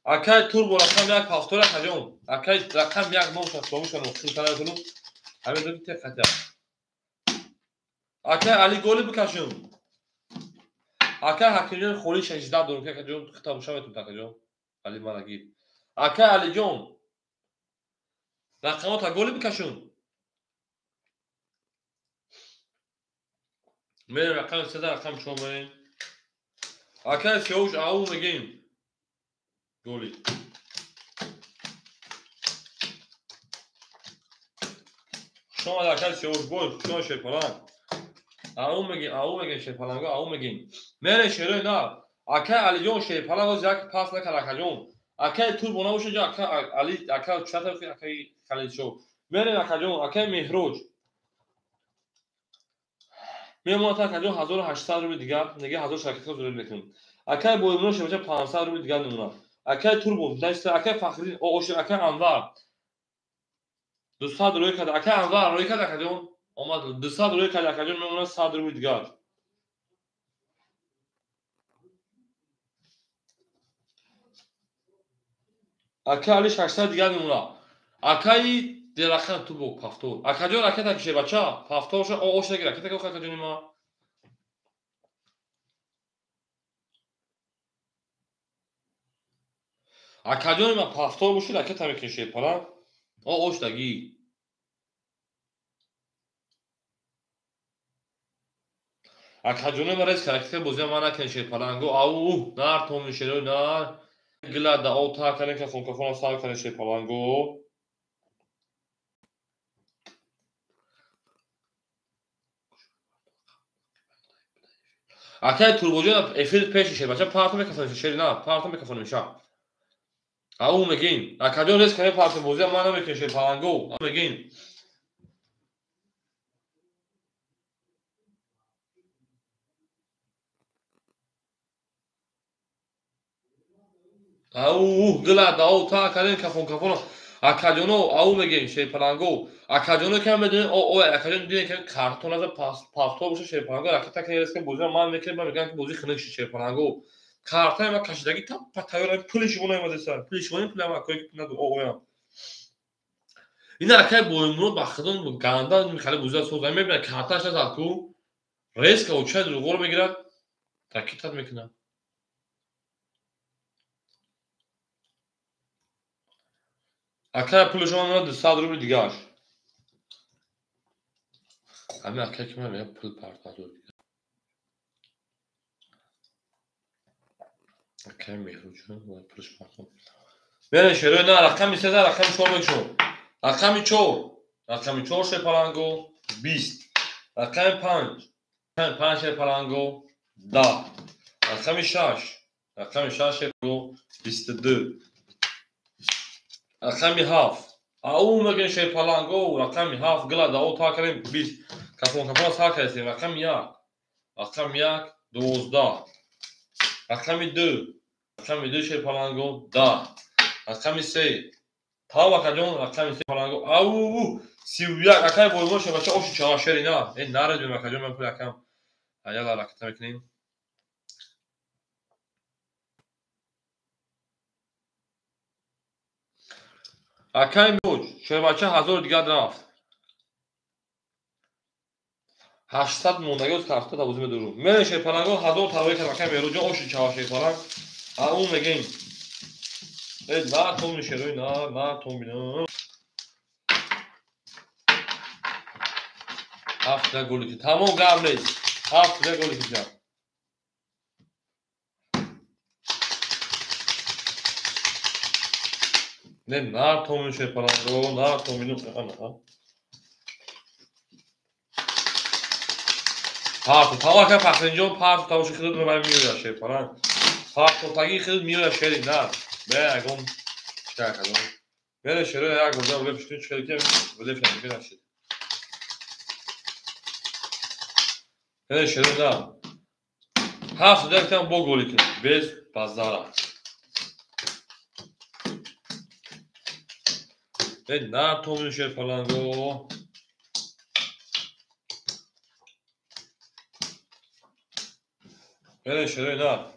Акай Турбо рақами 1 пафтор акаҷон. Акай рақами 1 ном шаст шану хилтара кунум. Ҳамин ду те хатя. Акай Али голи бикашум. Акай Ҳакимҷон холи 16 дорум ки акаҷон хита боша метун акаҷон. Али манагир. Акай Алиҷон рақамота голи бикашум. Мерем рақами 3 рақами 4 мерем. Акай Сиёвуш ау мегем. Голи. Хуш омад акай Сиёвуш бой, хуш омад шерпаланг. Ау мегем, ау мегем шерпаланго, ау мегем. Мерем шерои нар. Акай Алиҷон шерпаланг ҳозир як пас накард акаҷон. Акай Турбо набошад ҷо акай Али, акай чата акай Халилшо. Мерем акаҷон, акай Меҳроҷ. Мемонад акаҷон 1800 рубли дигар, нега 1000 шаркатҳо зурид мекунем. Акай Боимурод шербача 500 рубли дигар мемонад. Акай Турбо, акай Фахриддин, акай Анвар 200 рӯй кард. Акай Анвар рӯй кард акаҷон. Омад 200 рӯй кард акаҷон мемонад 100 рубли дигар. Акай Али 600 дигар мемонад. Акай рақам Турбо пафтор. Акаҷон ракета кише бача. Пафтор ша ош наги ракета ки акаҷони ма. Акаҷони ман пафтор бошед, ракета мекунед шерпаланг. О оштагӣ. Акаҷони ман рез ракета бозия ман накунед шерпаланго. Ау, нар томин шерои нар. Гила да о та кардем кафон кафона сар кардем шерпаланго. Акай турбоҷон эфир пеши шербача парту мекафонем шери на, парту мекафонем ша. Ау мегин. Акаҷон рез кардем парту бозия ман намекунем шерпаланго. Ау мегин. Ау гила да о та кардем кафон кафона. Акаҷоно ау мегин шерпаланго. Акаҷоно ки медонед о о акаҷон дидем ки картон аз пафтор боша шерпаланго ракета ки рез кардем бозия ман мекунем, ман мегӯям ки бозӣ хунук шид шерпаланго. Картаи ма кашидагӣ та тайёр пули шумо наомадеса. Пули шумо пули ма акои ки надо о оям. Ина акай боимурод ба худон ганда михали бозия соза мебинад картааш назад ку резка очаи дурӯғоро мегирад ракетат мекунад. Акай пули шумо меояд 200 рубли дигааш. Ҳамин акай ки ман мегӯям пул партофт. Акай Меҳруҷон бояд пулш партофт. Берен шерои на рақами 13 рақами 4 мекушем. Рақами 4. Рақами 4 шерпаланго 20. Рақами 5. Рақами 5 шерпаланго 10. Рақами 6. Рақами 6 шерпаланго 22. Рақами 7. Ау мегӯем шерпаланго рақами 7 гила да о та кардем 20. Кафон кафон сар кардем рақами 1. Рақами 1 12. Рақами 2. Рақами 2 шерпаланго 10. Рақами 3. Тав акаҷон рақами 3 паланго. Ау 31 акай боймо шабача оши чава шери на. Э наредем акаҷон ман пул акам. Аяла ракета мекунем. Акай муҷ шербача 1000 дигар рафт. 800 мондагиоз картта табозӣ медорум. Мерем шерпаланго 1000 тавои кард акай Меҳруҷон оши чава шерпаланг. Ау мегем. Э на томин шерои на, на томин. 7 голи ки тамом гап нест. 7 голи ки ҷа. Не на томин шерпаланго, на томин ана. Парту тавака Фахринҷон парту тавоши худат мебарем меояд шерпаланг. Парту таги худат меояд шери на. Бе ягон чикар кардам. Бере шеро як бор уле пиштун чикар ки уле пиштун нашид. Бере шеро да. 7 дактан бо голи ки без базара. Э на томин шерпаланго. Бере шеро на.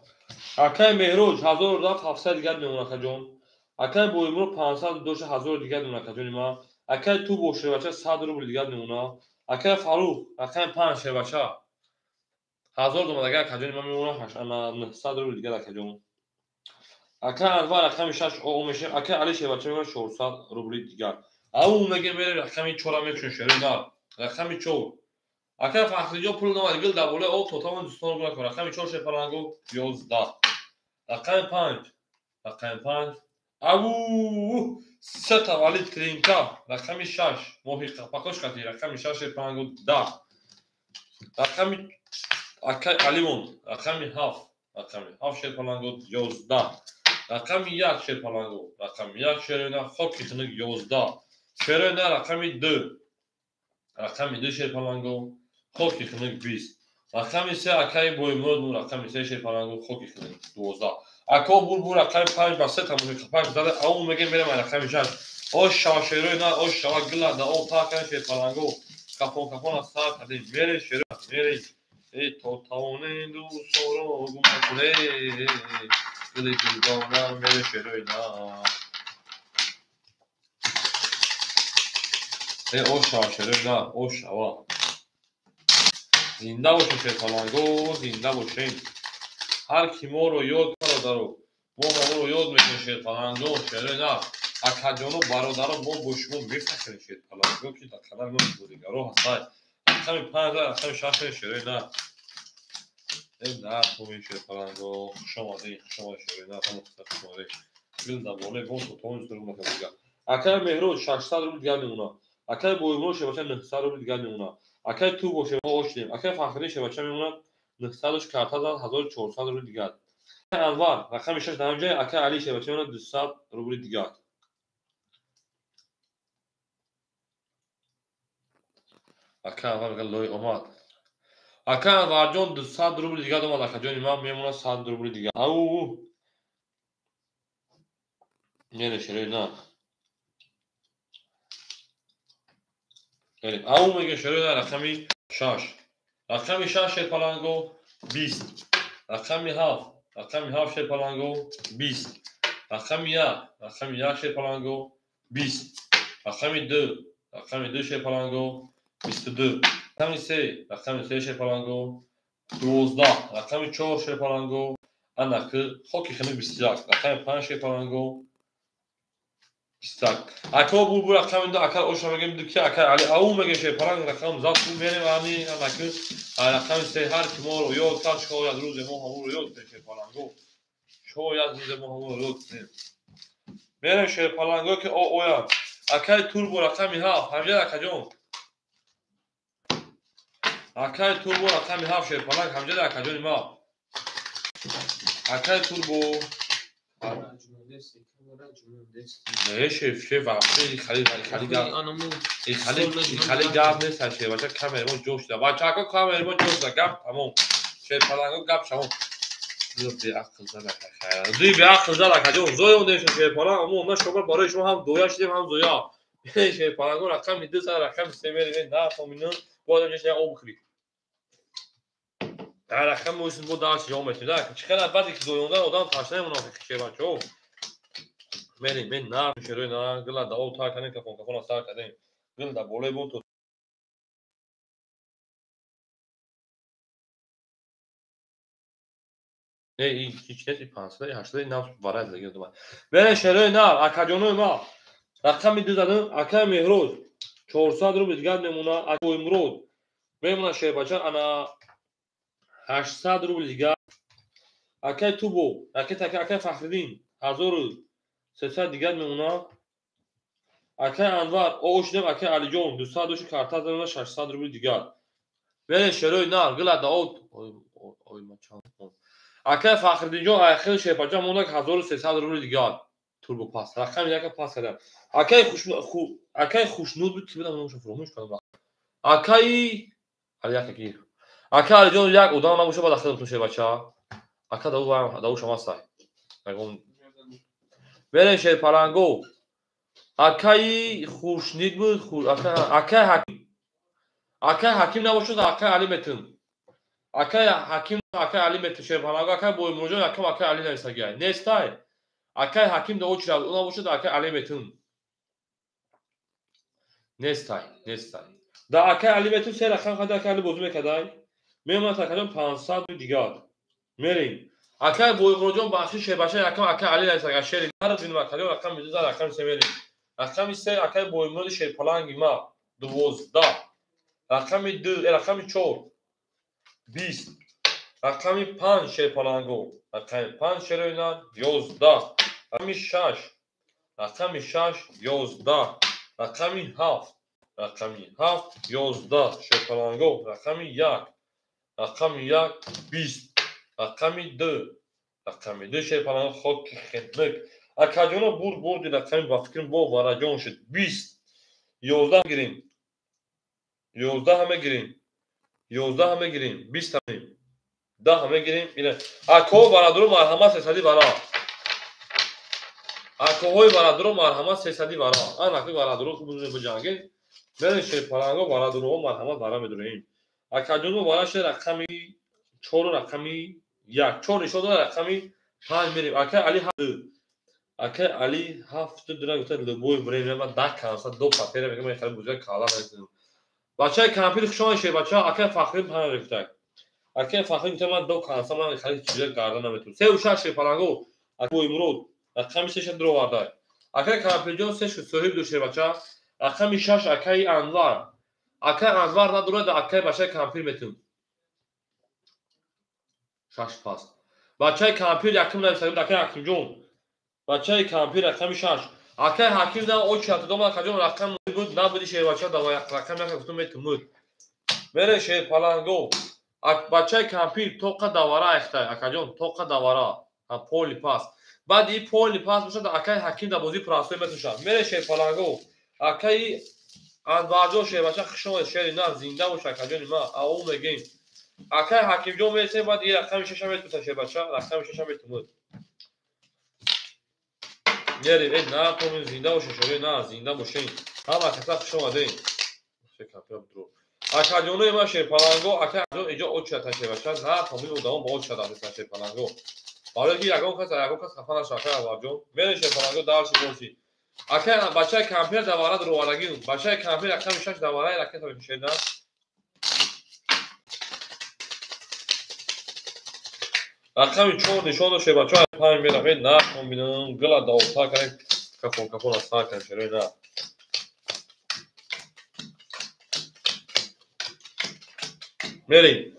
Акай Меҳруҷ 1000 рафт 700 дигар мемонад акаҷон. Акай Боимурод 500 дошта 1000 дигар мемонад акаҷони ман. Акай Тубо шербача 100 рубл дигар мемонад. Акай Фарух рақами 5 шербача 1000 домад агар акаҷони ман мемонад 900 рубл дигар акаҷон. Акай Анвар рақами 6 о мешавад. Акай Али шербача мемонад 400 рубли дигар. Ау мегем мерем рақами 4 мекушем шерои на. Рақами 4. Акай Фахриҷон пул намад гил дар болои об то тамоми дӯстонро гум накун. Рақами 4 шерпаланго 11. Рақами 5. Рақами 5. Ау се таваллид тринка. Рақами 6. Моҳи қапақош қатӣ. Рақами 6 шерпаланго 10. Рақами акай Алимон. Рақами 7. Рақами 7 шерпаланго 11. Рақами 1 шерпаланго. Рақами 1 шерона хоки хунук 11. Шерона рақами 2. Рақами 2 шерпаланго хоки хунук 20. Рақами 3 акай Боимурод рақами 3 шерпаланго хоки хунук 12. Ако бурбур рақами 5 ба 3 тамоши қапак зада ау мегем мерем рақами 6. Ош шава шерои на ош шава гила да о та кан шерпаланго кафон кафон аз сар кардем мере шеро мере э то тавоне дӯсторо гум накуне гили дилдона мере шерои на э ош шава шерои на ош шава зинда бошем шерпаланго зинда бошем. Ҳар ки моро ёд бародаро Мо ҳамонро ёд мекунем шерпаланго, шерои нар. Акаҷоно, бародаро, мо бо шумо мефахрем шерпаланго, ки дар канали мо бозигаро ҳастанд. Рақами 5, рақами 6 шерои нар. Нар хубин шерпаланго, хуш омадед, хуш омадед шерои нар, ҳама хуш омадед. Гул дар болои бом то тонус рубл накард. Акаи Меҳрӯз 600 рубл дигар мемонад. Акаи Боимурод шербача 900 рубл дигар мемонад. Акаи Турбо шербача ошидем. Акаи Фахриддин шербача мемонад 900 карта зад 1400 рубл дигар. Акаи Анвар рақами 6 дар ҳамҷоя. Акаи Али шербача мемонад 200 рубли дигар. Акаи Анвар мегӯяд лой омад. Акаи Анварҷон 200 рубли дигар омад. Акаҷони ман мемонад 100 рубли дигар. Ау! Мере шерои на. Ау мега шерои на рақами 6. Рақами 6 шерпаланго 20. Рақами 7. Рақами 7 шерпаланго 20. Рақами 1. Рақами 1 шерпаланго 20. Рақами 2. Рақами 2 шерпаланго 22. Рақами 3. Рақами 3 шерпаланго 12. Рақами 4 шерпаланго анаки хоки хинук 21. Рақами 5 шерпаланго 21. Ака бу рақами 2 ака оша мегем ду ки ака Али ау мегем шерпаланг рақам зад бу мерем ами анаки рақами 3 ҳар ки моро ёд кард шояд рӯзе мо ҳамонро ёд кунем шерпаланго. Шояд рӯзе мо ҳамонро ёд кунем. Мерем шерпаланго ки ояд. Акаи Турбо рақами 7 ҳамҷа акаҷон. Акаи Турбо рақами 7 шерпаланг ҳамҷа акаҷони ма. Акаи Турбо Не, шеф, шеф, вообще хали хали гап. Хали хали гап нест, шеф, бача камера мо ҷош да. Бачако камера мо ҷош да, гап тамом. Шерпаланго гап тамом. Ду беақл зада хайр. Ду беақл зада каҷон. Зоя ондем шерпаланг, мо онда шоба барои шумо ҳам доя шудем, ҳам зоя. Шерпаланго рақами 2 за рақами 3 мерем, на фомино, бояд ҷош об бихӯрӣ. Дар рақами осин бо дарс ҷавоб метем. Да, чӣ қадар баъде ки зоёндан одам ташна мемонад шербачаҳо. Мерем, мен на шерои на гила да об тар кардем, кафон кафон сар кардем. Гил да болои бом то Не, и ҳеч нест, и 500, и 800, и нав варай заги одама. Мерем шерои на, акаҷонои ма. Рақами 2 задам, акаи Меҳрӯз 400 рубл дигар мемонад, акаи Боимурод мемонад шербача ана 800 рубл дигар. Акаи Тубо, акаи Така, акаи Фахриддин 1300 дигар мемонад. Акаи Анвар ошидем, акаи Алиҷон 200 доши карта задам 600 рубл дигар. Мерем шерои нар, гила да об. Ой, ма чанд. Акаи Фахриддинҷон айхел шербача монда 1300 рубл дигар. Турбо пас. Рақами яка пас кардам. Акаи Хушнуд буд, ки будам номашро фаромӯш кардам. Акаи Али яка гир. Ака Алиҷон як одам набоша баъд ахир бутун шербача. Ака давуш ҳам ҳастай. Мерем шерпаланго. Акаи Хушнид буд, акаи Ҳаким. Акаи Ҳаким набошад, акаи Али метун. Акаи Ҳаким, акаи Али метун шерпаланго, акаи Боимуродҷон, якам акаи Али нависагиай. Нестай. Акаи Ҳаким да очи рафт, ӯ набошад, акаи Али метун. Нестай, нестай. Да акаи Али метун се рақам қадар акаи Али бозӣ мекардай. Мемонад акаҷон 500 дигар. Мерем. Акаи Боимуродҷон бахши шербача якам акаи Али нависага. Шери ҳар бинем акаҷон рақами 2 зад, рақами 3 мерем. Рақами 3 акаи Боимуроди шерпаланги ма 12. Рақами 2, рақами 4 20. Рақами 5 шерпаланго. Рақами 5 шерои нар 11. Рақами 6. Рақами 6 11. Рақами 7. Рақами 7 11 шерпаланго. Рақами 1. Рақами 1 20. Рақами 2. Рақами 2 шерпаланго хоки хинук. Акаҷоно бурд бурди рақами ба фикрам бо вараҷон шуд 20. 11 гирем. 11 мегирем. 11 мегирем. 20 мегирем. 10 мегирем. Акаҳо бародаро марҳамат 300 вара. Акаҳои бародаро марҳамат 300 вара. Ан акаи бародаро хуб биҷангед. Мерем шерпаланго бародаро марҳамат вара медурем. Акаҷоно вара шуд рақами 4 рақами 1. 4 нишон дод рақами 5 мерем. Акаи Али 7. Акаи Али 7 дона гуфта любой время ма 10 канса до патера мегам ман хеле бузург кала намедонам. Бачаи кампир хуш омадед шербача. Акаи Фахрӣ 5 гуфта. Акаи Фахрӣ гуфта ман до канса ман хеле чиза гардан наметавонам. 3 6 шерпаланго. Боимурод рақами 3 даровардай. Акай Кампирҷон 3 шуд соҳиб ду шербача. Рақами 6 акаи Анвар. Акай Анвар надорад, акай бачаи Кампир метун. 6 паст. Бачаи Кампир якум нависад, акай Ҳакимҷон. Бачаи Кампир рақами 6. Акай Ҳаким на очи дома акаҷон рақам буд, набуди шербача дава рақам яка гуфтум метумуд. Мере шерпаланго. Бачаи Кампир тоқа давара айхтай, акаҷон, тоқа давара. Поли пас. Баъд и поли пас бошад, акай Ҳаким дар бозии прасой метушад. Мере шерпаланго. Акаи Анварҷон шербача хуш омадед, шери нар зинда бош акаҷони ма. Ау мегем. Акай Ҳакимҷон мересем, баъд и рақами 6 метуса шербача, рақами 6 метумуд. Мере, э на томин зинда бош шери на зинда бошен. Ҳама каса хуш омадед. Акаҷонои ма шерпаланго, акай Ҳакимҷон иҷо очата шербача, на томин одамон ба очата дафтесан шерпаланго. Барои ки ягон кас хафа нашавад, акай Анварҷон. Мере шерпаланго дарси боси. Акай бачаи Кампир давара даровардагӣ. Бачаи Кампир рақами 6 давараи ракета мекушедан. Рақами 4 нишон дод шербача, 5 меравед, на комбинам, гила давота кардем, кафон кафон аз сар кардем шерои на. Мерем.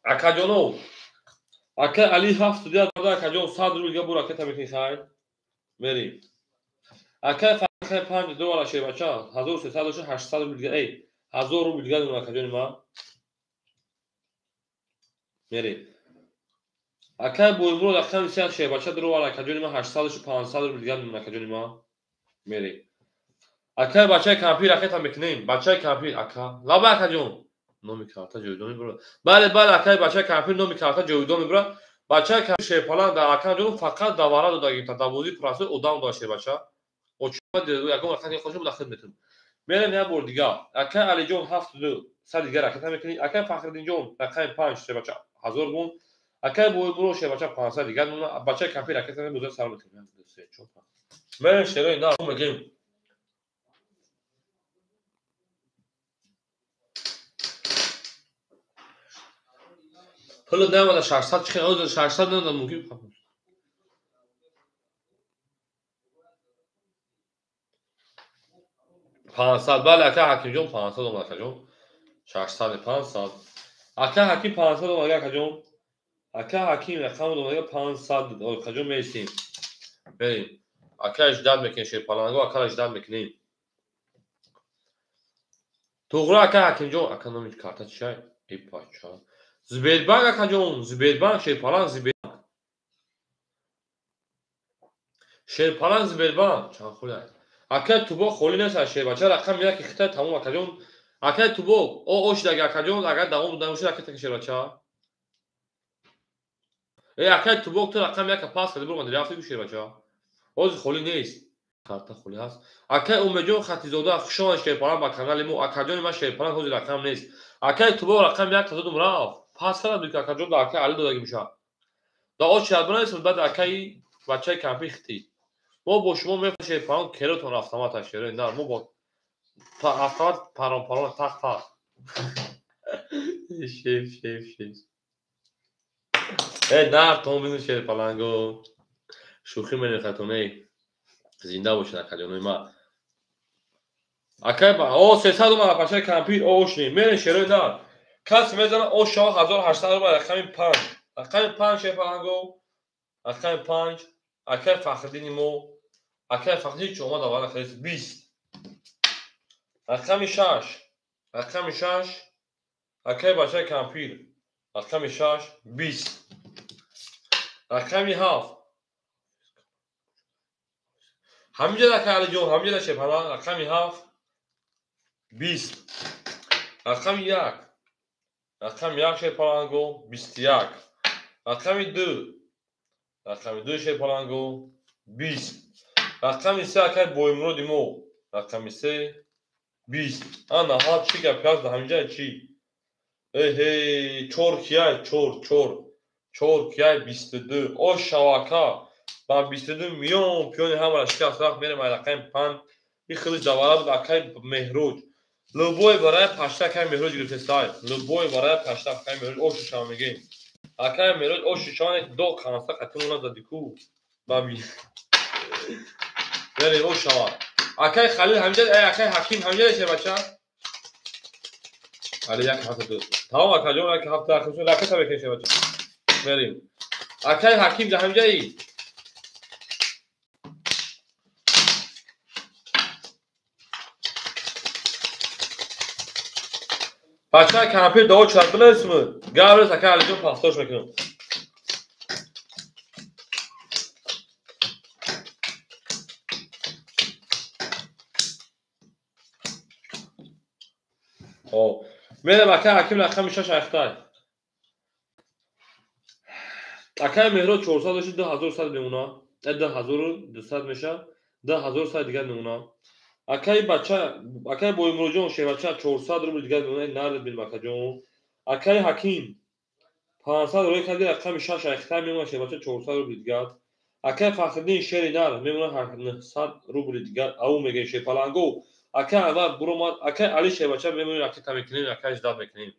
Акаҷонов. Акай Али 7 дия дода, акаҷон 100 рубл дига бу ракета мекунӣ хай. Мерем. Акай Фархай 5 доллар шербача, 1300 доша 800 рубл дига, эй, 1000 рубл дига дум акаҷони ма. Мерем. Акай Боимурод рақами 3 шербача доллар акаҷони ма 800 доша 500 рубл дига дум акаҷони ма. Мерем. Акай бачаи Кампир ракета мекунем, бачаи Кампир ака. Лаба акаҷон. Номи карта ҷовидон мебарад. Бале, бале, акай бачаи Кампир номи карта ҷовидон мебарад. Бачаи Кампир шерпалан дар акаҷон фақат давара додагим, та бозии прасой одам дошт шербача. Ягон рақам хошум дахил метун. Мерем як бор дига. Акай Алиҷон 72 100 дига ракета мекунӣ. Акай Фахриддинҷон рақами 5 шербача 1000 бун. Акай Боимурод шербача 500 дига мона. Бачаи Кампир ракета мебозад сар мекунем. 2 3 4 5. Мерем шерои на мегем. Пули наомада 600 чи хел 600 наомада мумкин. 500 бале ака Ҳакимҷон 500 омад акаҷон. 600 500. Ака Ҳаким 500 омад акаҷон. Ака Ҳаким рақам омад 500 акаҷон мересем. Мерем. Ака ждат мекунем шерпаланго, ака ждат мекунем. Туғра ака Ҳакимҷон, ака номи карта чиай? Эй бача. Сбербанк акаҷон, Сбербанк, шерпаланг, Сбербанк. Шерпаланг, Сбербанк, чанд хули аст. Акай Тубок холӣ нест аз шербача, рақами 1 хитай тамом акаҷон. Акай Тубок, о ошидаги акаҷон, агар давом намошид акай шербача. Э акай Тубок ту рақами 1 пас карди бурмади рафти шербача. Ҳозир холӣ нест. Карта холӣ ҳаст. Акай Умедҷон Хатизода, хуш омадед шерпаланг ба канали мо. Акаҷони ман шерпаланг ҳозир рақам нест. Акай Тубок рақами 1 тазодум рафт. Пас кардам ки акаҷон да акай Али додаги мешавад. Да очи адбанайсад баъд акаи бачаи Кампир хитӣ. Мо бо шумо мефашем парон керотон автомат ашеро на мо бо автомат парон парон тақ тақ. Шеф шеф шеф. Э на томину шер паланго. Шӯхӣ менем хатоне. Зинда бошед акаҷонои ма. Акай ба о 300 омад бачаи Кампир ошни. Мерем шерои на. Кас мезана о шава 1800 рубл рақами 5. Рақами 5 шер паланго. Рақами 5. Акай Фахриддини мо. Акай Фахриддин чӣ омад аввал харид 20. Рақами 6. Рақами 6. Акай бачаи Кампир. Рақами 6 20. Рақами 7. Ҳаминҷа акай Алиҷон, ҳаминҷа шерпаланг рақами 7 20. Рақами 1. Рақами 1 шерпаланго 21. Рақами 2. Рақами 2 шерпаланго 20. Рақами 3 акай Боимуроди мо. Рақами 3 20. Ана ҳа чӣ гап ҳаст ҳаминҷа чӣ? Эҳе 4 кияй 4 4. 4 кияй 22. О шавака ба 22 миллион пиёни ҳамара шикаст рафт мерем ай рақами 5. Ин хеле давара буд акай Меҳроҷ. Любой барои пашта акай Меҳроҷ гирифтестай. Любой барои пашта акай Меҳроҷ ошу шава мегем. Акай Меҳроҷ оши шаване до канса қатимона задику. Бами. Мерем ош шава. Акай Халил ҳамҷа, акай Ҳаким ҳамҷа шебача. Али як ҳафта ду. Тамом акаҷон як ҳафта ахир ракета мекунем шебача. Мерем. Акай Ҳаким ҳамҷаи. Бача кампир дуо чад биласизmi? Gavris aka Alijon pastosh мекунам. Хоб. Мерем ака Ҳаким рақами 6 айхтай. Акай Меҳрод 400 дошт 2100 мемона. 2200 меша. 2100 дигар мемона. Акай бача, акай Боимуродҷон шевача 400 рубл дигар мемона, нард бин акаҷон. Акай Ҳаким 500 рӯй карди рақами 6 айхтай мемона шевача 400 рубл дигар. Акай Фахриддин шери нар мемона 900 рубл дигар. Ау мегем шерпаланго. Акай Анвар буромад, акай Али шевача мемона ракета мекунем, акай ждат мекунем.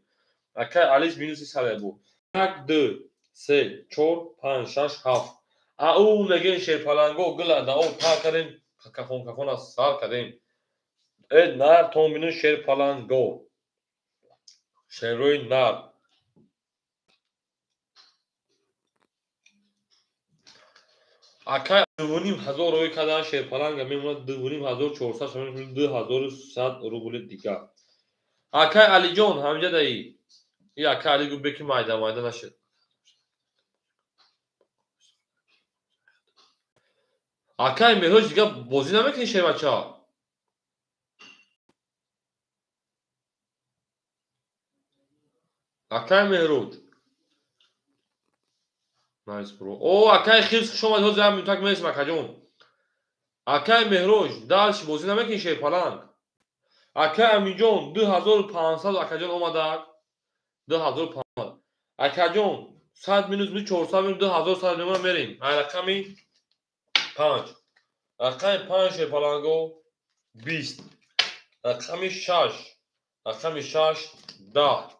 Акай Алиш минуси 100 бу. 1 2 3 4 5 6 7. Ау мегем шерпаланго гила да о та кардем, кафон кафон аз сар кардем. Нар томбину шерпаланго. Шеррои нар. Акай 2500 рӯй кардан шерпаланга мемонад 25 400 2100 рубли дигар. Акай Алиҷон ҳамҷа даи. И акай Али гуфт беки майда майда нашед. Акай Меҳроҷ дигар бозӣ намекунӣ шербача? Акай Меҳроҷ. Найс бро. О, акай Хирс хуш омадӣ, ҳозир ҳам мутак мерасем акаҷон. Акай Меҳроҷ, дальше бозӣ намекунӣ шерпаланг? Акай Аминҷон 2500 акаҷон омадак. 2500. Акаҷон 100 минус 400 минус 2100 мемона мерем. Ай рақами 5. Рақами 5 шерпаланго 20. Рақами 6. Рақами 6 10.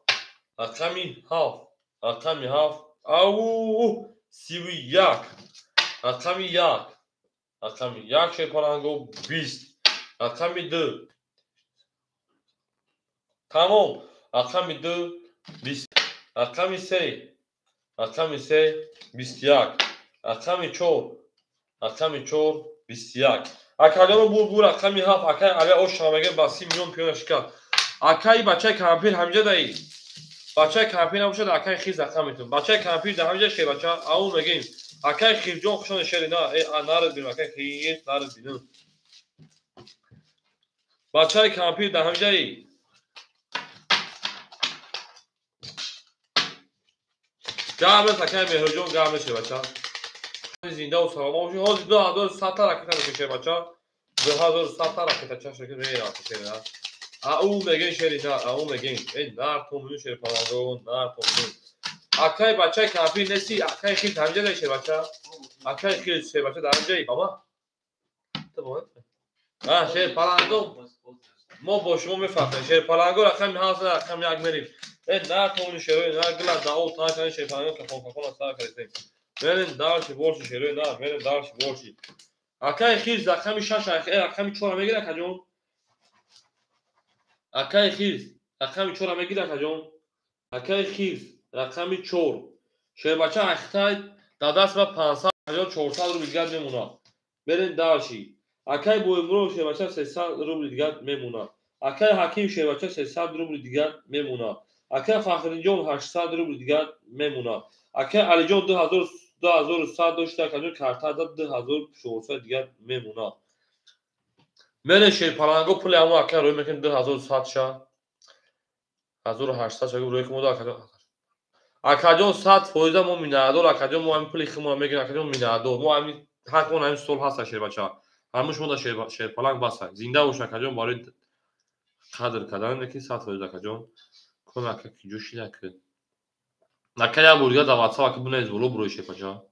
Рақами 7. Рақами 7 ау 31. Рақами 1. Рақами 1 шерпаланго 20. Рақами 2. Тамом. Рақами 2 20. Рақами 3. Рақами 3 21. Рақами 4. Рақами 4 21. Акаҷон бу рақами 7 акай Али ош шамага ба 30 миллион пиёна шикаст. Акай бачаи кампир ҳамҷа даи. Бачаи кампир набошад акай Хирс рақам метун. Бачаи кампир дар ҳамҷа шербача ау мегем. Акай Хирсҷон хушон шери на, нард бин акай Хирс нард бин. Бачаи кампир дар ҳамҷаи. Гамес акай Меҳроҷон гамес шербача. Зинда ва саломат бошед. Ҳозир 2100 та ракета мекунем шербача. 2100 та ракета чашм ки меравад шерина. Ау мегем шерина, ау мегем. Эй нар томину шерпаланго, нар томину. Акай бачаи кампир неси, акай Хирс ҳамҷа дай шербача. Акай Хирс шербача дар ҳамҷаи баба. Ту бо. А шерпаланго мо бо шумо мефаҳмем. Шерпаланго рақами 7 рақами 1 мерем. Эй нар томину шерои нар гила дао танкани шерпаланго кафон кафон сар кардем. Мерем дальше больше шерои нар, мерем дальше больше. Акай Хирс рақами 6, рақами 4 мегирад акаҷон. Акай Хирс рақами 4 мегирад акаҷон. Акай Хирс рақами 4. Шербача ахтай дар даст ба 500 акаҷон 400 рубл дигар мемонад. Мерем дальше. Акай Боимурод шербача 300 рубл дигар мемонад. Акай Ҳаким шербача 300 рубл дигар мемонад. Акай Фахриддинҷон 800 рубл дигар мемонад. Акай Алиҷон 2100 дошта акаҷон карта дад 2400 дигар мемонад. Мерем шерпаланго пули ҳамо акай рӯй мекунем 2100 ша. 1800 ша рӯй кунем акаҷон. Акаҷон 100% мо миннатдор акаҷон мо ҳамин пули худмонро мегирем акаҷон миннатдор. Мо ҳамин ҳақмон ҳамин сол ҳаст шербача. Ҳамуш мо дар шерпаланг бас. Зинда бош акаҷон барои қадр кардан ки 100% акаҷон. Кон ака ки ҷӯши накард. Ака як бор дигар дар WhatsApp ака бинавис боло бурои шербача.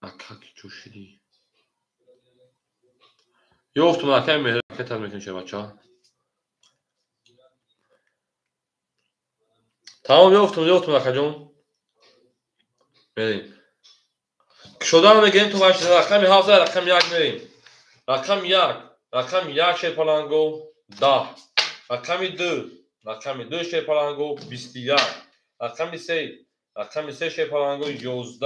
Ака ки ҷӯшидӣ. Ёфтум акай Меҳр ракета мекунем шербача. Тамом, ёфтум, ёфтум, акаҷон. Мерем. Кушодан мегирем то ваш рақами 7, рақами 1 мерем. Рақами 1, рақами 1 шерпаланго 10. Рақами 2, рақами 2 шерпаланго 21. Рақами 3, рақами 3 шерпаланго 11.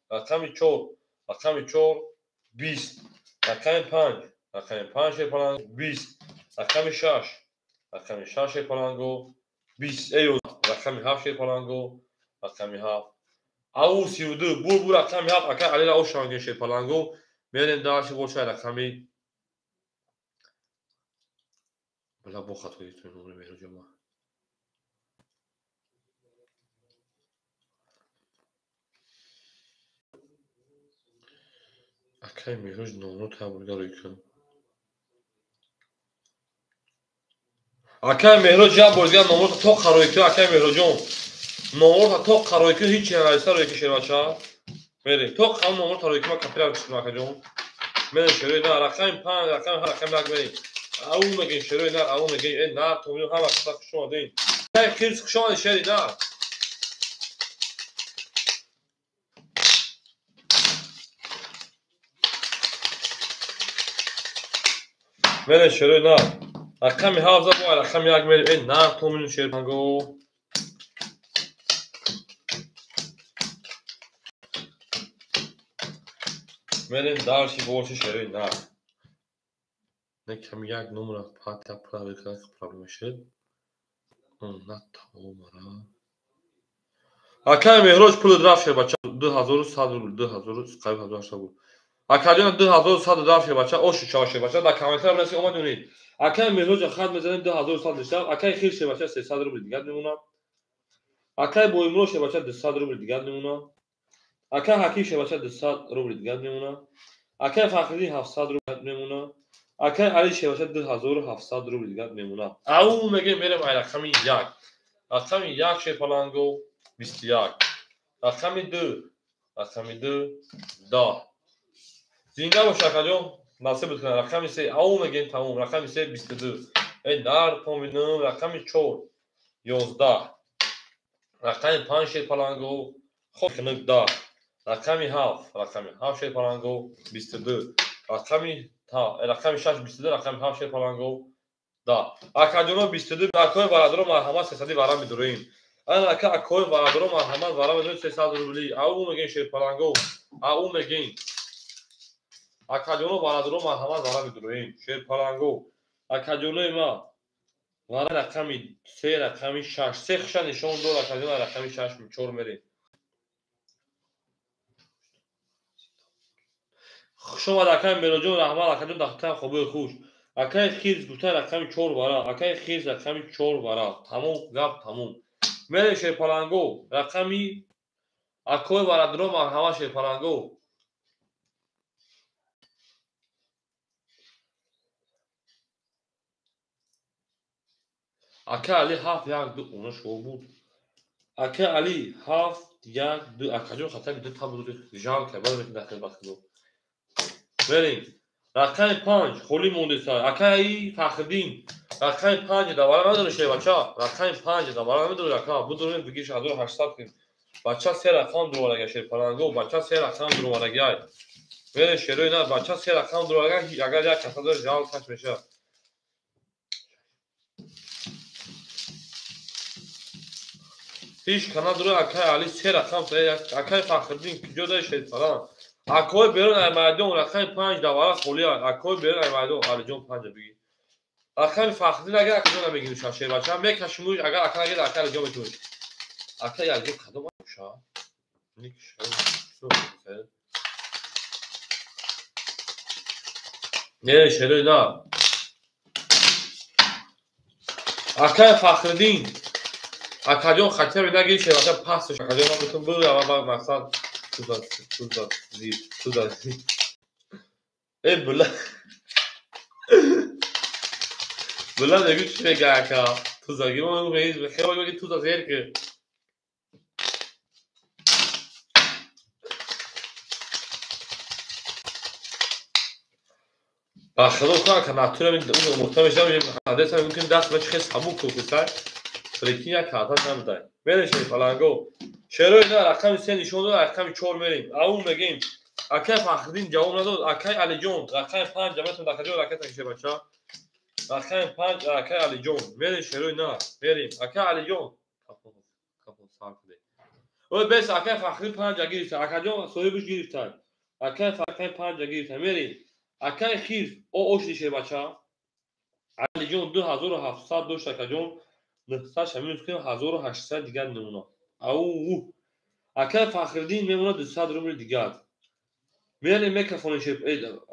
Рақами 4, рақами 4 20. Рақами 5, рақами 5 шерпаланго 20. Рақами 6, рақами 6 шерпаланго 20. Эй, рақами 7 шерпаланго, рақами 7. Ау 32, бур бур рақами 7, ака Алира ошанги шерпаланго. Мерем дальше боша рақами бла бо хатои ту номер мероҷама. Акай Меҳроҷ номро табурга рӯй кун. Акай Меҳроҷ як бор дигар номро то қарой кун, акай Меҳроҷон. Номро то қарой кун, ҳеч нараиса рӯй кун шербача. Мерем. То қам номро то рӯй кун, ма капира кушем акаҷон. Мерем шерои на, рақами 5, рақами 7, рақами 1 мерем. Ау мегем шерои на, ау мегем, э на, то миён ҳама қисса хуш омадем. Акай Хирс хуш омадед шери на. Мерем шерои на. Рақами 7 бо рақами 1 мерем. Э на, то миён шерпанго. Мерем дальше больше шерои на. Не ками як номера пата правил проблема шуд. На тамомара. Акай Меҳроҷ пул рафт шер бача 2100 рубл, 2000 қариб 1800 рубл. Акаҷон 2100 рафт шер бача, ошу чава шер бача, дар комментария бинависед омад ё не. Акай Меҳроҷ хат мезанем 2100 дишав, акай Хир шер бача 300 рубл дигар мемонад. Акай Боимро шер бача 200 рубл дигар мемонад. Акай Ҳаким шер бача 200 рубл дигар мемонад. Акай Фахриддин 700 рубл мемонад. Акай Али шер бача 2700 рубл дигар мемонад. Ау мегем мерем ай рақами 1. Рақами 1 шерпаланго 21. Рақами 2, рақами 2 10. Зинда бош акаҷон, насиб кунад. Рақами 3, ау мегем тамом. Рақами 3 22. Эй нар поминам, рақами 4 11. Рақами 5 шерпаланго хоб 10. Рақами 7, рақами 7 шерпаланго 22. Рақами 6 22, рақами 7 шерпаланго 10. Акаҷоно 22, акои бародаро марҳамат 300 варам медуроем. Ана ака акои бародаро марҳамат варам медуроем 300 рубли. Ау мегем шерпаланго, ау мегем. Акаҷоно бародаро марҳамат варам медуроем шерпаланго. Акаҷонои ма вара рақами 3, рақами 6, 3 хуша нишон дод акаҷоно рақами 6 4 мерем. Хуш омад акай Меҳроҷон, раҳмат акаҷон, дахтар хобои хуш. Акай Хирс гуфта рақами 4 вара, акай Хирс рақами 4 вара. Тамом гап тамом. Мерем шерпаланго, рақами акои бародаро марҳамат шерпаланго. Акай Али 7 1 2 она шо буд. Акай Али 7 1 2 акаҷон хатаби ду та буд, жалко, баъд мекунад дахил бахило. Мерем. Рақами 5 холӣ мондеса. Акай Фахриддин рақами 5 да вара надорӣ шер бача. Рақами 5 да вара намедорӣ ака. Будурем бигир 1800 кун. Бача се рақам дуроварага шерпаланго, бача се рақам дуроварага. Мерем шерои на, бача се рақам дуроварага, агар як каса дорӣ жал каш мешавад. Ҳеҷ кана дура акай Али се рақам, акай Фахриддин куҷо дорӣ шерпаланг? Акои берун ай майдон рақами 5 давара холӣ. Акои берун ай майдон Алиҷон 5 бигир. Рақами Фахриддин агар акаҷон намегирӣ шер бача, мекашимуш, агар ака нагирӣ ака Алиҷон метавонӣ. Акай Алиҷон кадом ша? Не, шерои на. Акай Фахриддин акаҷон хатя нагирӣ шер бача паст акаҷон ман бутун бур ава мақсад туда туда зир туда зир. Э була була мегӯ чӣ мега ака? Туза ги мо мегӯ хеле мегӯ туза зер ки. Ба худо кун ака натура муҳта мешавам, адреса мегӯм ки даст ба чӣ хел сабук ку кусай. Прикинь, як карташ набудай. Мерем шерпаланго. Шерои на рақами 3 нишон дод, рақами 4 мерем. Ау мегем. Акай Фахриддин ҷавоб надод. Акай Алиҷон рақами 5 ҷамъатон дақаҷон ракета кише бача. Рақами 5 акай Алиҷон. Мерем шерои на. Мерем. Акай Алиҷон. Капон сар куде. Ой бес акай Фахриддин 5 гирифта. Акаҷон соҳибаш гирифта. Акай Фахриддин 5 гирифта. Мерем. Акай Хирс о ошди шербача. Алиҷон 2700 дошт акаҷон. 900 минус кунем 1800 дигар мемонад. Ау. Акай Фахриддин мемонад 200 рубл дигар. Мерем микрофони шер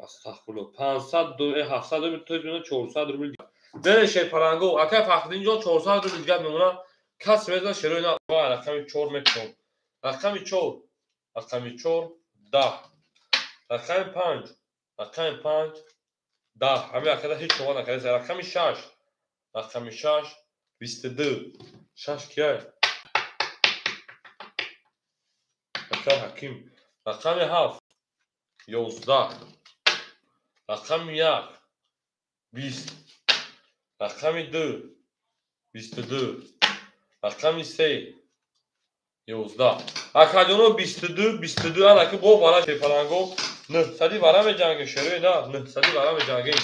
астағфируллоҳ 500 700 рубл то мемонад 400 рубл дигар. Мерем шерпаланго. Акай Фахриддин ҷон 400 рубл дигар мемонад. Кас мезанад шерои на рақами 4 мекунам. Рақами 4, рақами 4 10. Рақами 5, рақами 5 10. Ҳамин акада ҳеҷ шуға накарда. Рақами 6, рақами 6 22. 6 кияй? Акай Ҳаким. Рақами 7 11. Рақами 1 20. Рақами 2 22. Рақами 3 11. Акаҷоно 22 22 анаки бо вара шерпаланго 900 вара меҷангем шерои на 900 вара меҷангем.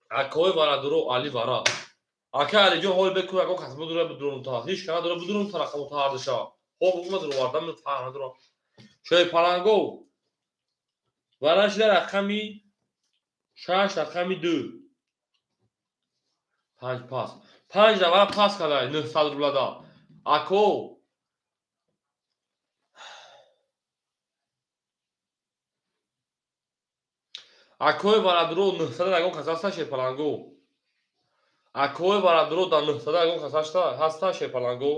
Акои варадуро Али вара. Акай Алиҷон ҳоли бекун ягон кас будура будурун та. Ҳеҷ кана дора будурун та рақаму та ҳардуша. Хоб ума дуровардам фарқ надора. Шерпаланго вара шида рақами 6 рақами 2. 5 пас. 5 да вара пас кадай 900 рублада. Ако Акои варадуро 900 ягон кас ҳаста шерпаланго. Акои варадуро дар 900 ягон кас ҳаста шерпаланго.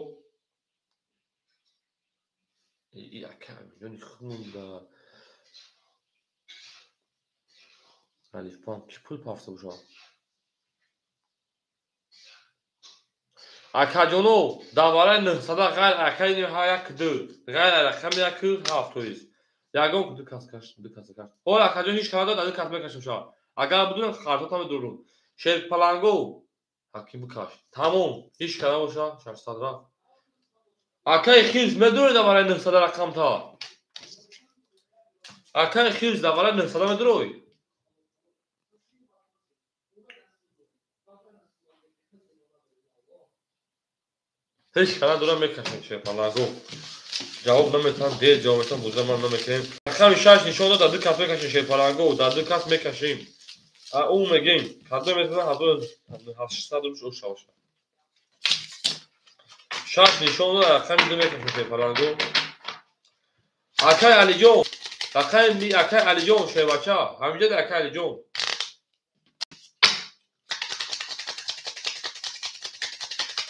И ака миллиони хунда. Алифпан ки пул пафта бошад? Акаҷоно дар вараи 900 ғайр акаи 1 2 ғайр рақами 1 7 тоист. Ягон ду кас каш, ду кас каш. Ҳол акаҷон ҳеҷ кас надорад, ду кас мекашам шава. Агар бидунам хартотам медурам. Шерпаланго ҳаким бикаш. Тамом, ҳеҷ кас набоша, 600 рафт. Акаи Хирс медурӣ дар вараи 900 рақамта? Акаи Хирс дар вараи 900 медурӣ? Ҳеҷ кас надорам мекашам шерпаланго. Ҷавоб наметавон, дер ҷавоб метавон, буза ман намекунем. Рақами 6 нишон дод, дар ду кас мекашем шерпаланго, дар ду кас мекашем. Ау мегем, кадом метавонад 1800 рубл оша бошад. 6 нишон дод, рақами 2 мекашем шерпаланго. Акай Алиҷон, рақами акай Алиҷон шербача, ҳаминҷо акай Алиҷон.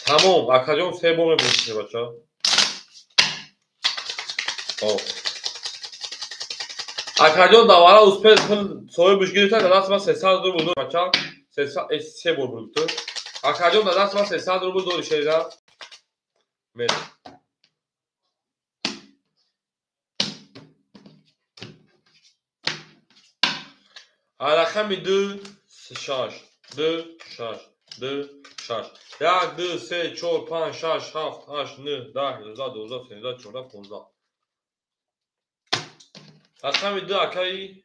Тамом, акаҷон се бор мебошад шербача. Акаҷон дар вара успел соҳибаш гирифта, дар даст ман 300 рубл дори бача, 300 се бор бурд. Акаҷон дар даст ман 300 рубл дори шерина. Мерем. Рақами 2 6 2 6 2 6 1 2 3 4 5 6 7 8 9 10 11 12 13 14 15. Рақами 2 акаи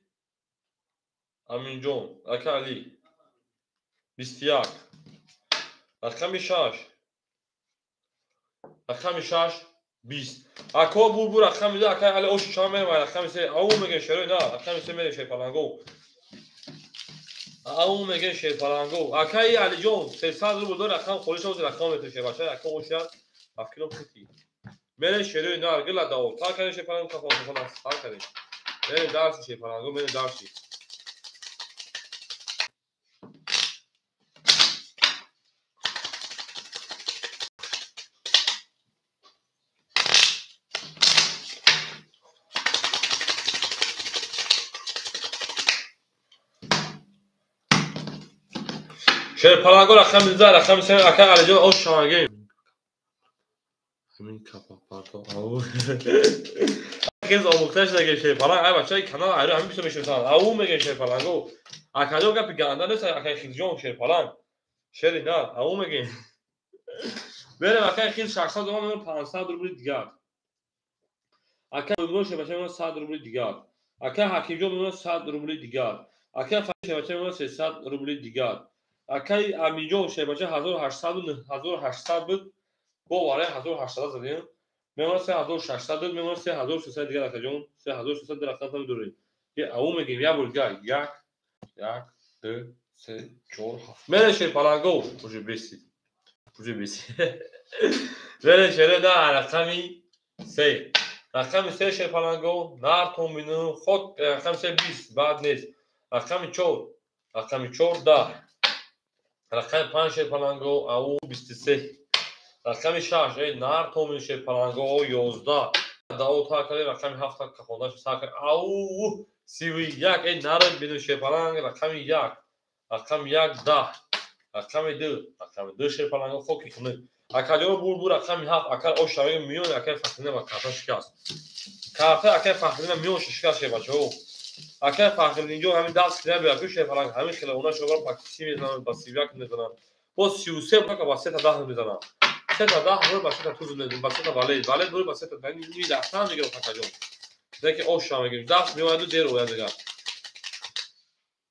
Аминҷон, акаи Али 21. Рақами 6, рақами 6 20. Ако бур бур рақами 2 акаи Али ош чанд мерем рақами 3. Ау мегем шерои на, рақами 3 мерем шерпаланго. Ау мегем шерпаланго. Акаи Алиҷон 300 рубл дор, рақам холӣ шавад, рақам метавон шербача, ака оша афкиром хити. Мерем шерои на, гила дао. Та кардем шерпаланго, кафон кафон та кардем. Мерем дарси шерпаланго, мерем дарси. Шерпаланго рақами 2, рақами 3 акаи Алиҷон ош шавагем. Ҳамин капа парто. Хез омӯхта шуда шерпаланг, ай бачаи канал айро ҳамин бисёр мешиносанд. Ау мегӯяд шерпаланго. Акаҷон гапи ганда нест, акаи Хирҷон шерпаланг. Шери на, ау мегӯем. Берем акай хил 600 рубл мемонад 500 рубли дигар. Акай Боимурод шербача мемонад 100 рубли дигар. Акай Ҳакимҷон мемонад 100 рубли дигар. Акай Фарид шербача мемонад 300 рубли дигар. Акай Аминҷон шербача 1800 буд. Бо вараи 1800 задем. Мемонад 3600 буд, мемонад 3300 дигар акаҷон. 3300 рақам медорем. Ау мегем як бор дигар. 1 1 2 3 4 7. Мере шерпаланго уже бесид. Уже бесид. Мере шере на рақами 3. Рақами 3 шерпаланго нартон бинум хок рақами 3 20 баъд нест. Рақами 4 рақами 4 10. Рақами 5 шерпаланго ау 23. Рақами 6 эй нартон бинум шерпаланго 11. Дао та кардем рақами 7 кахонда шуд сар кард. Ау 31 эй нард бинум шерпаланг рақами 1. Рақами 1 10. Рақами 2 рақами 2 шерпаланго хоки хунук. Акаҷон бур рақами 7 акар ош шавӣ миён акай Фахриддин ва карта шикаст. Карта акай Фахриддин миён шикаст шебачаҳо. Акай Фахриддинҷон ҳамин даст кида биё ку шерпаланг ҳамин хела она шобар пакиси мезананд, ба 31 мезананд. Боз 33 ба 3 та 10 мезананд. 3 та 10 ба 3 та туз мезананд, ба 3 та валет, валет бур ба 3 та ни дафтан мегирад акаҷон. Лекин ош шава мегирем. Даст меояду дер ояд дигар.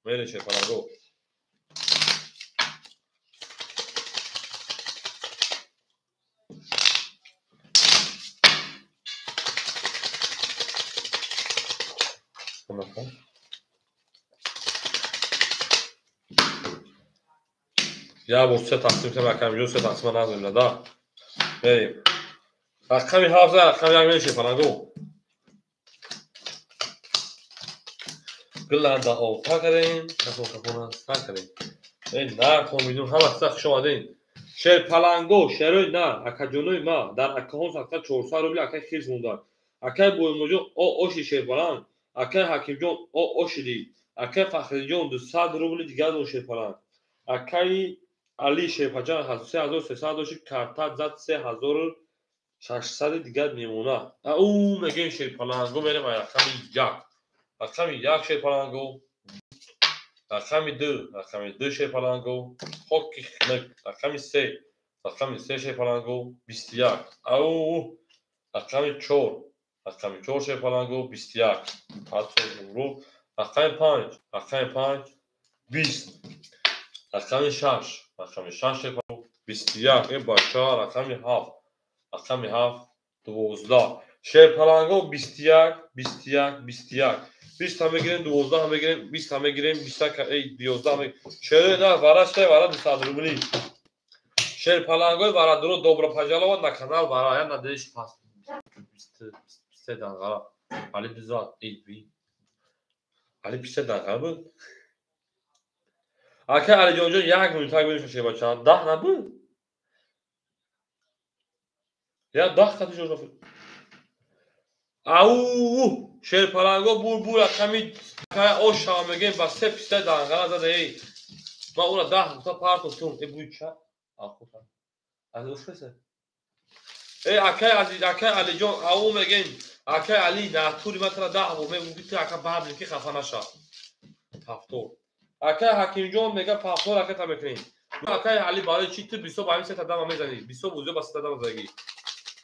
Мере шерпаланго. Я бор се тақсим кардам, акам ҷо се тақсима назмем да. Мерем. Рақами 7 рақами 1 меши фаланго. Гуланда овта кардем, кафо кафона сар кардем. Эй нар комидун ҳама чиза хуш омадем. Шер паланго, шерои нар, акаҷонои ма дар акаҳон садқа 400 рубли акай хирс монда. Акай Боимуродҷон о оши шерпаланг, акай Ҳакимҷон о ошиди, акай Фахриддинҷон 200 рубли дигар дон шерпаланг. Акай Али шерпаҷан 3300 дошт, карта зад 3600 дигар мемонад. Ау мегем шерпаланго мерем рақами 1. Рақами 1 шерпаланго, рақами 2, рақами 2 шерпаланго, хоки хунук, рақами 3, рақами 3 шерпаланго 21. Ау рақами 4, рақами 4 шерпаланго 21. 5 рубл, рақами 5, рақами 5 20. Рақами 6, рақами 6 шерпаланго 21. Э бача рақами 7, рақами 7 12. Шерпаланго 21, 21, 21. 20 мегирем, 12 мегирем, 20 мегирем, 20 эй 11 мегирем. Шерои на вара штай вара 200 рубли. Шерпалангои вара дуро добро пожаловать на канал вара. Я надеюсь пас 20 данғара. Али 2 эй би. Али 50 данғара буд. Ака Алиҷонҷон як минута бинем шербача. 10 набуд? Я 10 қати ҷо рафт. Ау шерпаланго бур рақами ош шава мегем ба се писта данғара зада эй. Ма ура 10 гуфта партофтум. Э буй ча? Ахута. Аз ушкаса. Эй акай Азиз, акай Алиҷон ау мегем. Акай Али натури матра 10 бо мегум ки ака баблин ки хафа наша. Ҳафтор. Акай Ҳакимҷон мега пафтор ракета мекунем. Акай Али барои чӣ ту бисо ба ҳамин се та дама мезанӣ? Бисо бузё ба се та дама заги.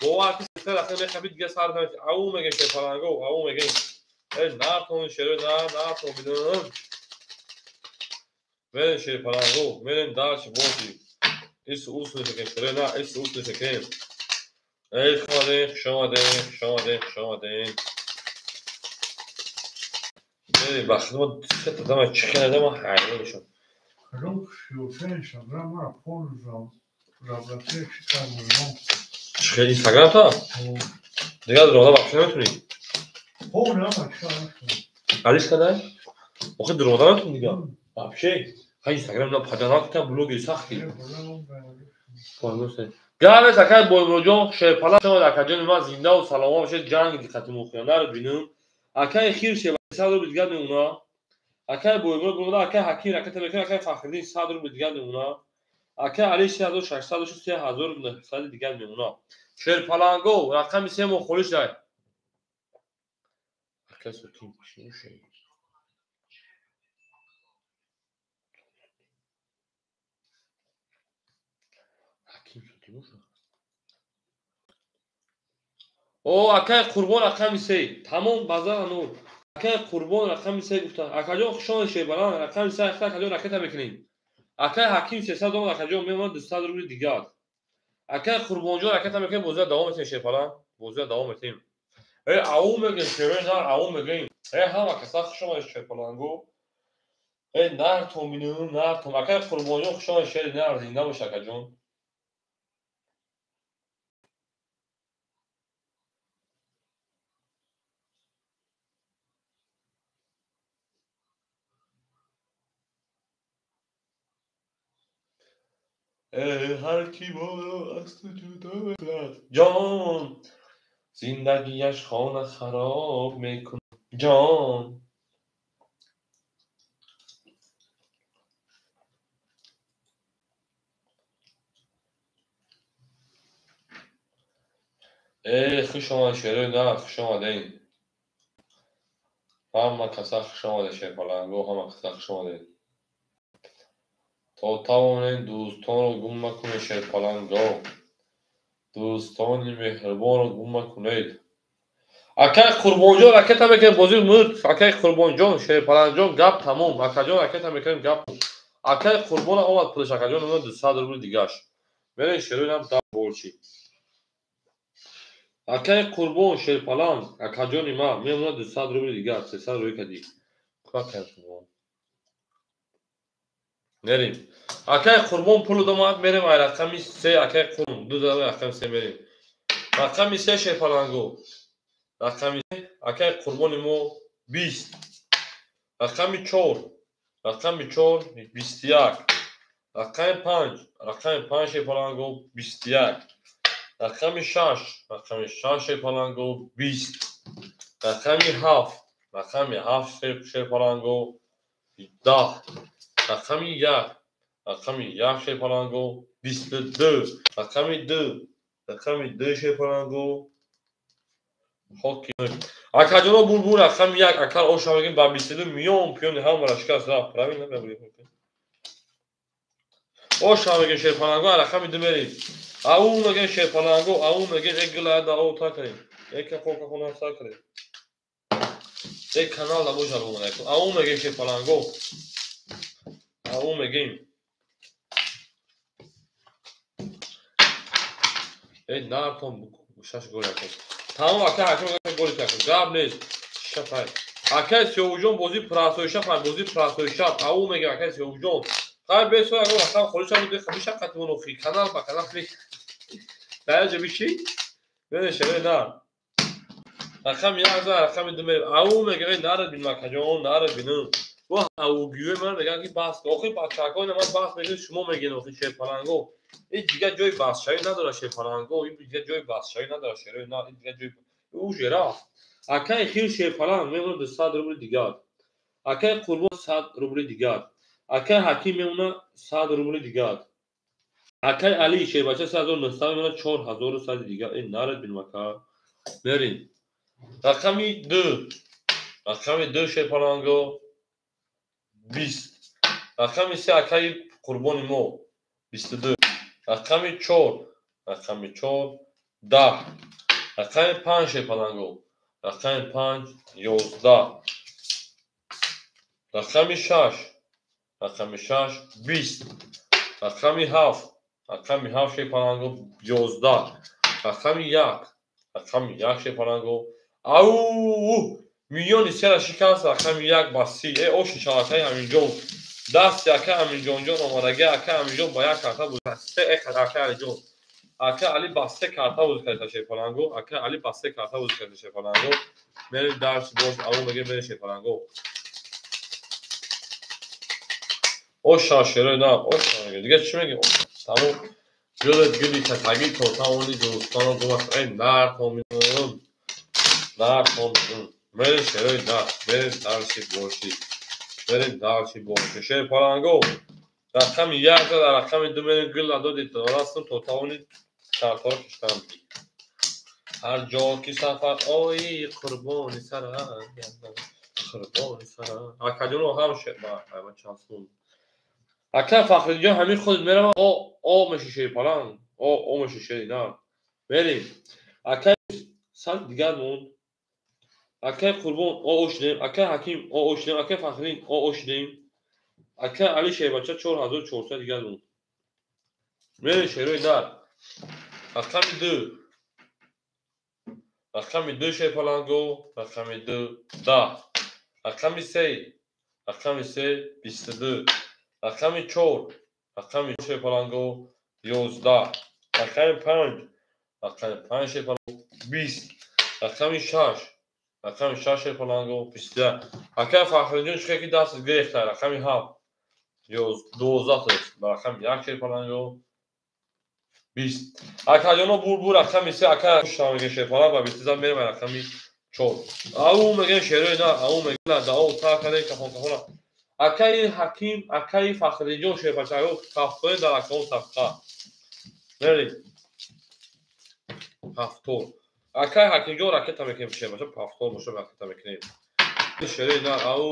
Бовар ки се рақам мехабид дигар сар намешавад. Ау мегем шерпаланго, ау мегем. Эй нартон шерои нар, нартон бидун. Мерем шерпаланго, мерем дальше боши. Ис ус мешакем шерои нар, ис ус мешакем. Эй хуш омадем, хуш омадем, хуш омадем, хуш омадем. Мерем ба хидмат се та дама чӣ хел дама ҳайрон мешавам. Чӣ Инстаграм та? Дигар дурӯғда вообще наметунӣ? Алиш кадай? Охи дурӯғда наметунӣ дигар? Вообще? Ха Инстаграм на паданак та блоги сахти. Гавес акай Боимуродҷон шерпала шавад акаҷони ман зиндаву саломат бошед, ҷанги диққати мухиёнару бинум. Акай хир шева 100 рубл дигар мемона. Акай Боимурод бимона, акай Ҳаким ракета мекунад, акай Фахриддин 100 рубл дигар мемона. Акай Али 3600 дошт, 3900 дигар мемона. Шерпаланго рақами 3 мо холиш дай. Акай сутин чӣ? Ҳаким сутин боша. О, акай Қурбон рақами се. Тамом базара нур. Акай Қурбон рақами се гуфтан. Акаҷон хуш омадед шербаланд. Рақами се акаҷон ракета мекунем. Акай Ҳаким 300 омад акаҷон мемонад 200 рубли дигар. Акай Қурбонҷон ракета мекунем, бозиро давом метем шербаланд. Бозиро давом метем. Э, ау мегем шерои нар, ау мегем. Э, ҳама каса хуш омадед шербаланго. Э, нартон бинем, нартон. Акай Қурбонҷон хуш омадед шери нар, зинда бош акаҷон. Ҳар ки моро аз ту ҷудо мекунад, ҷон, зиндагиаш хона хароб мекунад, ҷон. Э, хуш омад шерои нар, хуш омадед. Ҳама каса хуш омадед шерпаланго, ҳама каса хуш омадед. То тавонед дӯстонро гум накунед шерпаланго. Дӯстони меҳрубонро гум накунед. Акай Қурбонҷон ракета мекунем бозии мурд. Акай Қурбонҷон, шерпалангҷон гап тамом. Акаҷон ракета мекунем гап. Акай Қурбон омад пулаш акаҷон 200 рубли дигаш. Мерем шероинам да болчи. Акай Қурбон шерпаланг, акаҷони ма мемонад 200 рубли дигар, 300 рубли кади. Акай Қурбон. Мерем. Акай Қурбон пул домад, мерем ай рақами 3 акай Қурбон, ду зада рақами 3 мерем. Рақами 3 шерпаланго. Рақами 3 акай Қурбони мо 20. Рақами 4, рақами 4 21. Рақами 5, рақами 5 шерпаланго 21. Рақами 6, рақами 6 шерпаланго 20. Рақами 7, рақами 7 шерпаланго 10. Рақами 1, рақами 1 шерпаланго 22. Рақами 2, рақами 2 шерпаланго хоки. Акаҷоно булбул рақами 1 акар оша мегем ба 22 миён пиёни ҳамаро шикаст рафт. Правильно мегӯем? Оша мегем шерпаланго, рақами 2 мерем. Ау мегем шерпаланго, ау мегем э гила да о такарем. Э ка хока хона сакарем. Э канал да боша бомона. Ау мегем шерпаланго. Ау мегем. Э нартон шаш гол якон. Тамом акай ҳаким гол якон. Гап нест. Шапай. Акай Сиёвуҷон бозӣ прасои шап, бозӣ прасои шап. Ау мегем акай Сиёвуҷон. Хай бесо агар рақам холӣ шавад, ҳамеша қатимон охи. Канал ба канал клик. Дар ҷо биши? Бене шаве на. Рақам 1 за рақами 2 мерем. Ау мегем э нарад бин акаҷон, нарад бинам. Бо аугиёи ман мегӯянд ки баҳс. Охи бачаҳо ина ман баҳс мекунем, шумо мегӯед охи шерпаланго. Ин дигар ҷои баҳсшавӣ надорад шерпаланго, ин дигар ҷои баҳсшавӣ надорад шерои на, ин дигар ҷои уже рафт. Акай хир шерпаланг мемонад 200 рубли дигар. Акай Қурбон 100 рубли дигар. Акай Ҳаким мемонад 100 рубли дигар. Акай Али шербача 3900 мемонад 4100 дигар. Ин нарад бин мака. Мерем. Рақами 2. Рақами 2 шерпаланго 20. Рақами 3 акай Қурбони мо 22. Рақами 4, рақами 4 10. Рақами 5 шерпаланго. Рақами 5 11. Рақами 6, рақами 6 20. Рақами 7, рақами 7 шерпаланго 11. Рақами 1, рақами 1 шерпаланго. Ау! Миллиони сера шикаст рақами 1 ба 30. Э, оши шалакаи Аминҷон. Дасти ака Аминҷонҷон омадаги. Ака Аминҷон ба як карта буд. Се э ака Алиҷон. Ака Али ба се карта буд карда шерпаланго. Ака Али ба се карта буд карда шерпаланго. Мерем дарс боз ау мегем мерем шерпаланго. Оша шерои на, оша мегем. Дигар чӣ мегем? Тамом. Гулат гули катаги то тавони дӯстоно гумак. Эй нартон минум. Нартон минум. Мерем шерои на, мерем дарси боши. Мерем дарси боши. Шерпаланго. Рақами 1 дар рақами 2 мерем гул надоди дорастум то тавони картаро киштам. Ҳар ҷо ки сафар ои қурбони сарат гардам. Қурбони сарат. Акаҷоно ҳам шер ба ай чанд сум. Ака Фахриддинҷон ҳамин худ меравад о о меши шерпаланг. О о меши шери на. Мерем. Ака 100 дигар монд. Акай Қурбон оо шудем, акай Ҳаким оо шудем, акай Фахриддин оо шудем. Акай Али шербача 4400 дигар монд. Мерем шерои нар. Рақами 2. Рақами 2 шерпаланго, рақами 2 10. Рақами 3, рақами 3 22. Рақами 4, рақами шерпаланго 11. Рақами 5, рақами 5 шерпаланго 20. Рақами 6, рақами 6 шерпаланго 21. Акай Фахриддин чӣ ки даст гирифта, рақами 7 12 рақами 1 шерпаланго 20. Акаҷоно бур рақами 3 ака шамеге шерпаланг ба 20 зан мерем рақами 4. Ау мегем шерои на, ау мегем дао та каде кафон кафона. Акаи Ҳаким, акаи Фахриддин шерпачаго кафтои дар акаон сафқа. Мерем. Ҳафтор. Акаи Ҳакимҷон ракета мекунем шербача, ҳафтор боша ракета мекунем. Шерои на, ау.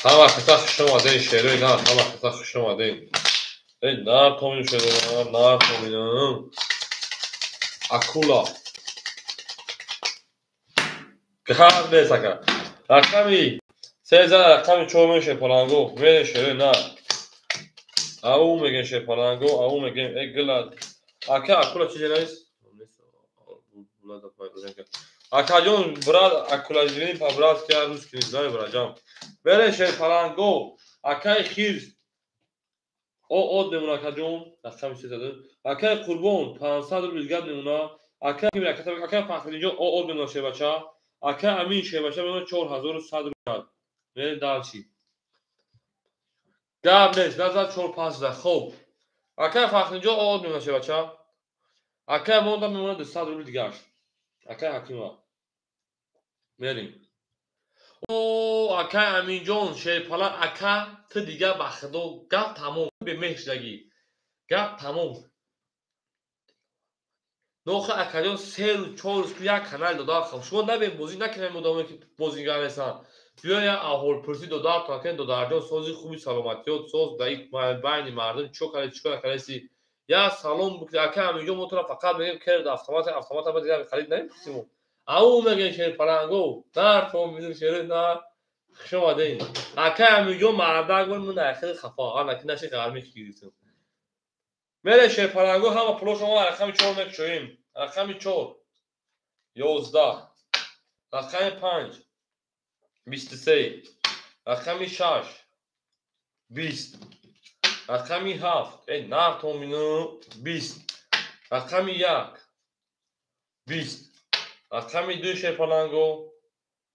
Ҳама хита хуш омадем шерои нар, ҳама хита хуш омадем. Эй нар томинам шерои нар, нар томинам. Акула. Гап нест ака. Рақами 3 зан, рақами 4 мегем шерпаланго, мерем шерои нар. Ау мегем шерпаланго, ау мегем эй гила. Ака акула чизе нест? Акаҷон, брат, акула извини по-братски, я русский не знаю, братҷон. Мерем шерпаланго, акаи Хирс. О од мемона акаҷон, рақами 3 зада. Акаи Қурбон 500 рубл дигар мемона. Акаи акаи Фахриддинҷон о од мемона шербача. Акаи Амин шербача мемона 4100 рубл. Мерем дальше. Гап нест, назад 4-5 зада. Хоб. Акаи Фахриддинҷон о од мемона шербача. Акаи монда мемона 200 рубл дигар. Акаи Ҳакима. Мерем. О, акаи Аминҷон шерпаланг, ака ту дигар ба худо гап тамом, бемеҳр шудагӣ. Гап тамом. Нохи акаҷон 3 рӯз 4 рӯз як канал дода хам. Шумо набен бозӣ накунем одамое ки бозингар нестанд. Биё як аҳолпурсӣ додаратон акен додарҷон сози хуби саломатиёт соз дар байни мардум чӣ кардӣ чӣ кор накардӣ. Я салом бикунед ака Аминҷон, мо туро фақат мегем кер автомат, автомат ба дигар харид намепурсим. Ау мегем шерпаланго, нар то мидум шерои нар. Хуш омадед. Ака Аминҷон мардак бор ман ахир хафа, ана ки наши ғармӣ гирифтем. Мере шерпаланго ҳама пулошо мо рақами 4 мекушоем. Рақами 4 11, рақами 5 23, рақами 6 20, рақами 7 эй нар то мину 20, рақами 1 20, рақами 2 шерпаланго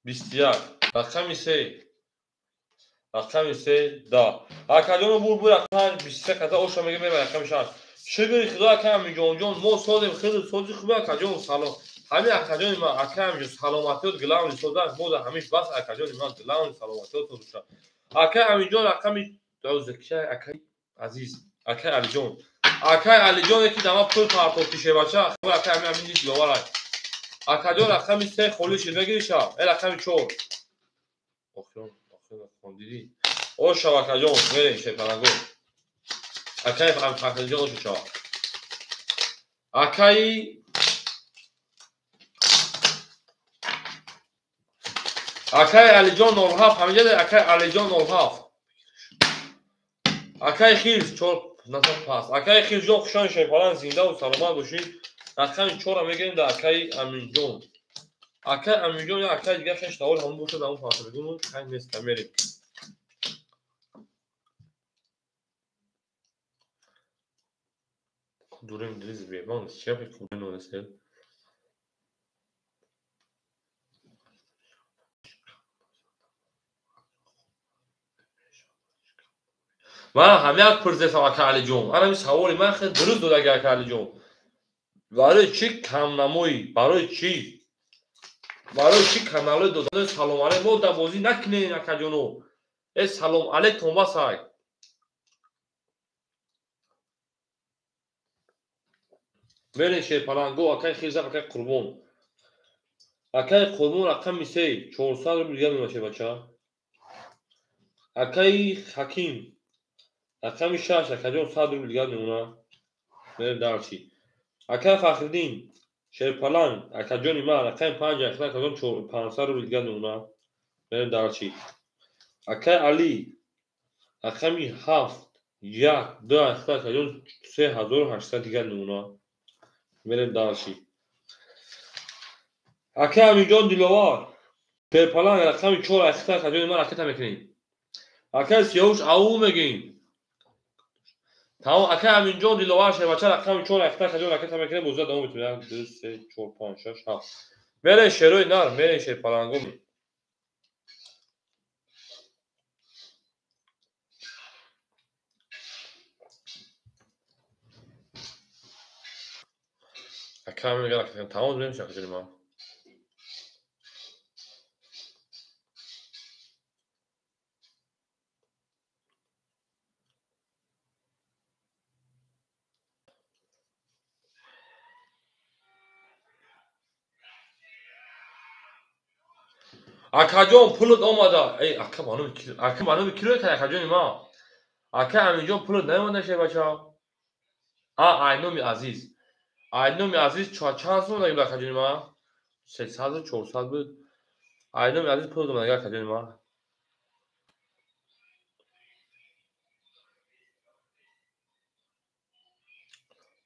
21, рақами 3, рақами 3 10. Акаҷоно бур рақами 23 қата оша мегем рақами 6. Шукри худо ака Аминҷонҷон, мо созем хеле сози хуб акаҷон салом. Ҳамин акаҷони ман ака Аминҷон саломатиёт главни соза, мо да ҳамиш бас акаҷони ман главни саломатиёт боша. Ака Аминҷон рақами 12 акаи азиз, акаи Алиҷон. Акаи Алиҷон ки дама пул партофти шебача, акаи Амин Амин низ диловарай. Акаҷон рақами 3 холӣ шид мегириша, э рақами 4. Охирон, охирон хондидӣ. Ошав акаҷон, мерем шерпаланго. Акаи Фахриддинҷон оша шава. Акаи Алиҷон 07, ҳаминҷа акаи Алиҷон 07. Акаи Хирс 4 назар пас. Акаи Хирсҷон хушон шерпаланг, зиндаву саломат бошед. Рақами 4-ро мегирем дар акаи Аминҷон. Акаи Аминҷон я акаи дигар хеш тавол ҳамон бошад, ҳамон фарқ мегӯм, хай нест, мерем. Дурем диз бебан, чӣ гапи хуб нест. Ман ҳамяк пурсидам ака Алиҷон. Ана ҳамин саволи ман хеле дуруст додаги ака Алиҷон. Барои чӣ камнамоӣ? Барои чӣ? Барои чӣ каналҳои додаи салом алейк мо дар бозӣ накунем акаҷоно? Э салом алейкум басай. Мерем шерпаланго, акаи Хирзак, акаи Қурбон. Акаи Қурбон рақами 3, 400 рубл дигар мемонад шербача. Акаи Ҳаким рақами 6 акаҷон 100 рубл дигар мемонад. Мерем дальше. Акаи Фахриддин Шерпаланг акаҷони ман рақами 5 ахира акаҷон 500 рубл дигар мемонад. Мерем дальше. Акаи Али рақами 7 1 2 ахира акаҷон 3800 дигар мемонад. Мерем дальше. Акаи Аминҷон Диловар Шерпаланг рақами 4 ахира акаҷони ман ракета мекунем. Акаи Сиёвуш ау мегӯем. Тамом. Акаи Аминҷон Диловар Шербача рақами 4 ахира акаҷон ракета мекунем. Бозиро давом метавонем. 1 2 3 4 5 6 7. Мерем шерои нар, мерем шерпаланго. Акаи Амин мегӯяд ракета. Тамом мерем акаҷони ман. Акаҷон пулат омада. Эй ака маълум ака маълум кило та акаҷони ма. Ака Аминҷон пулат наомада шербача. А айноми азиз. Айноми азиз чанд сом омада акаҷони ма? 300 400 буд. Айноми азиз пулат омада акаҷони ма.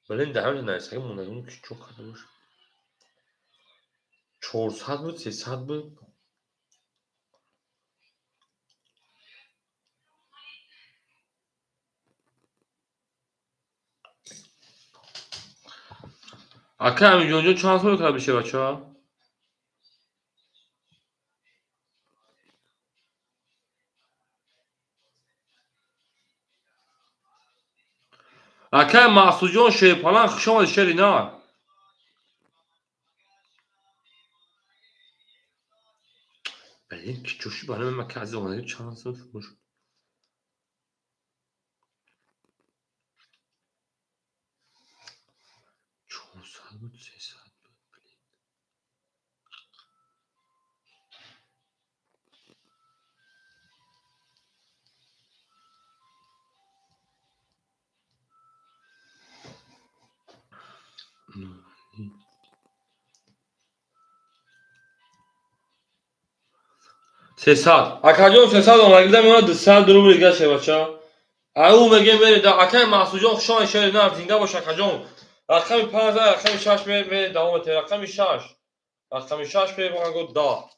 Блин, да ҳамин найсаги мондагим ки чо карда бош. 400 буд, 300 буд. Ака Аминҷонҷон чанд сол карда бишед бача? Ака Маҳсудҷон Шерпаланг хуш омадед шери нар. Блин, ки чӯши барои ман ака азиз омадаги чанд сол бош. Буд, 300 буд, блин. Ну, 300. Акаҷон 300 омадагида мемонад 200 рубл дигар шербача. Ау мегем мерем. Акаи Маҳсудҷон хуш омадед шери нар, зинда бош акаҷон. Рақами 5 рақами 6 мерем давом метавем. Рақами 6. Рақами 6 мемонад 10.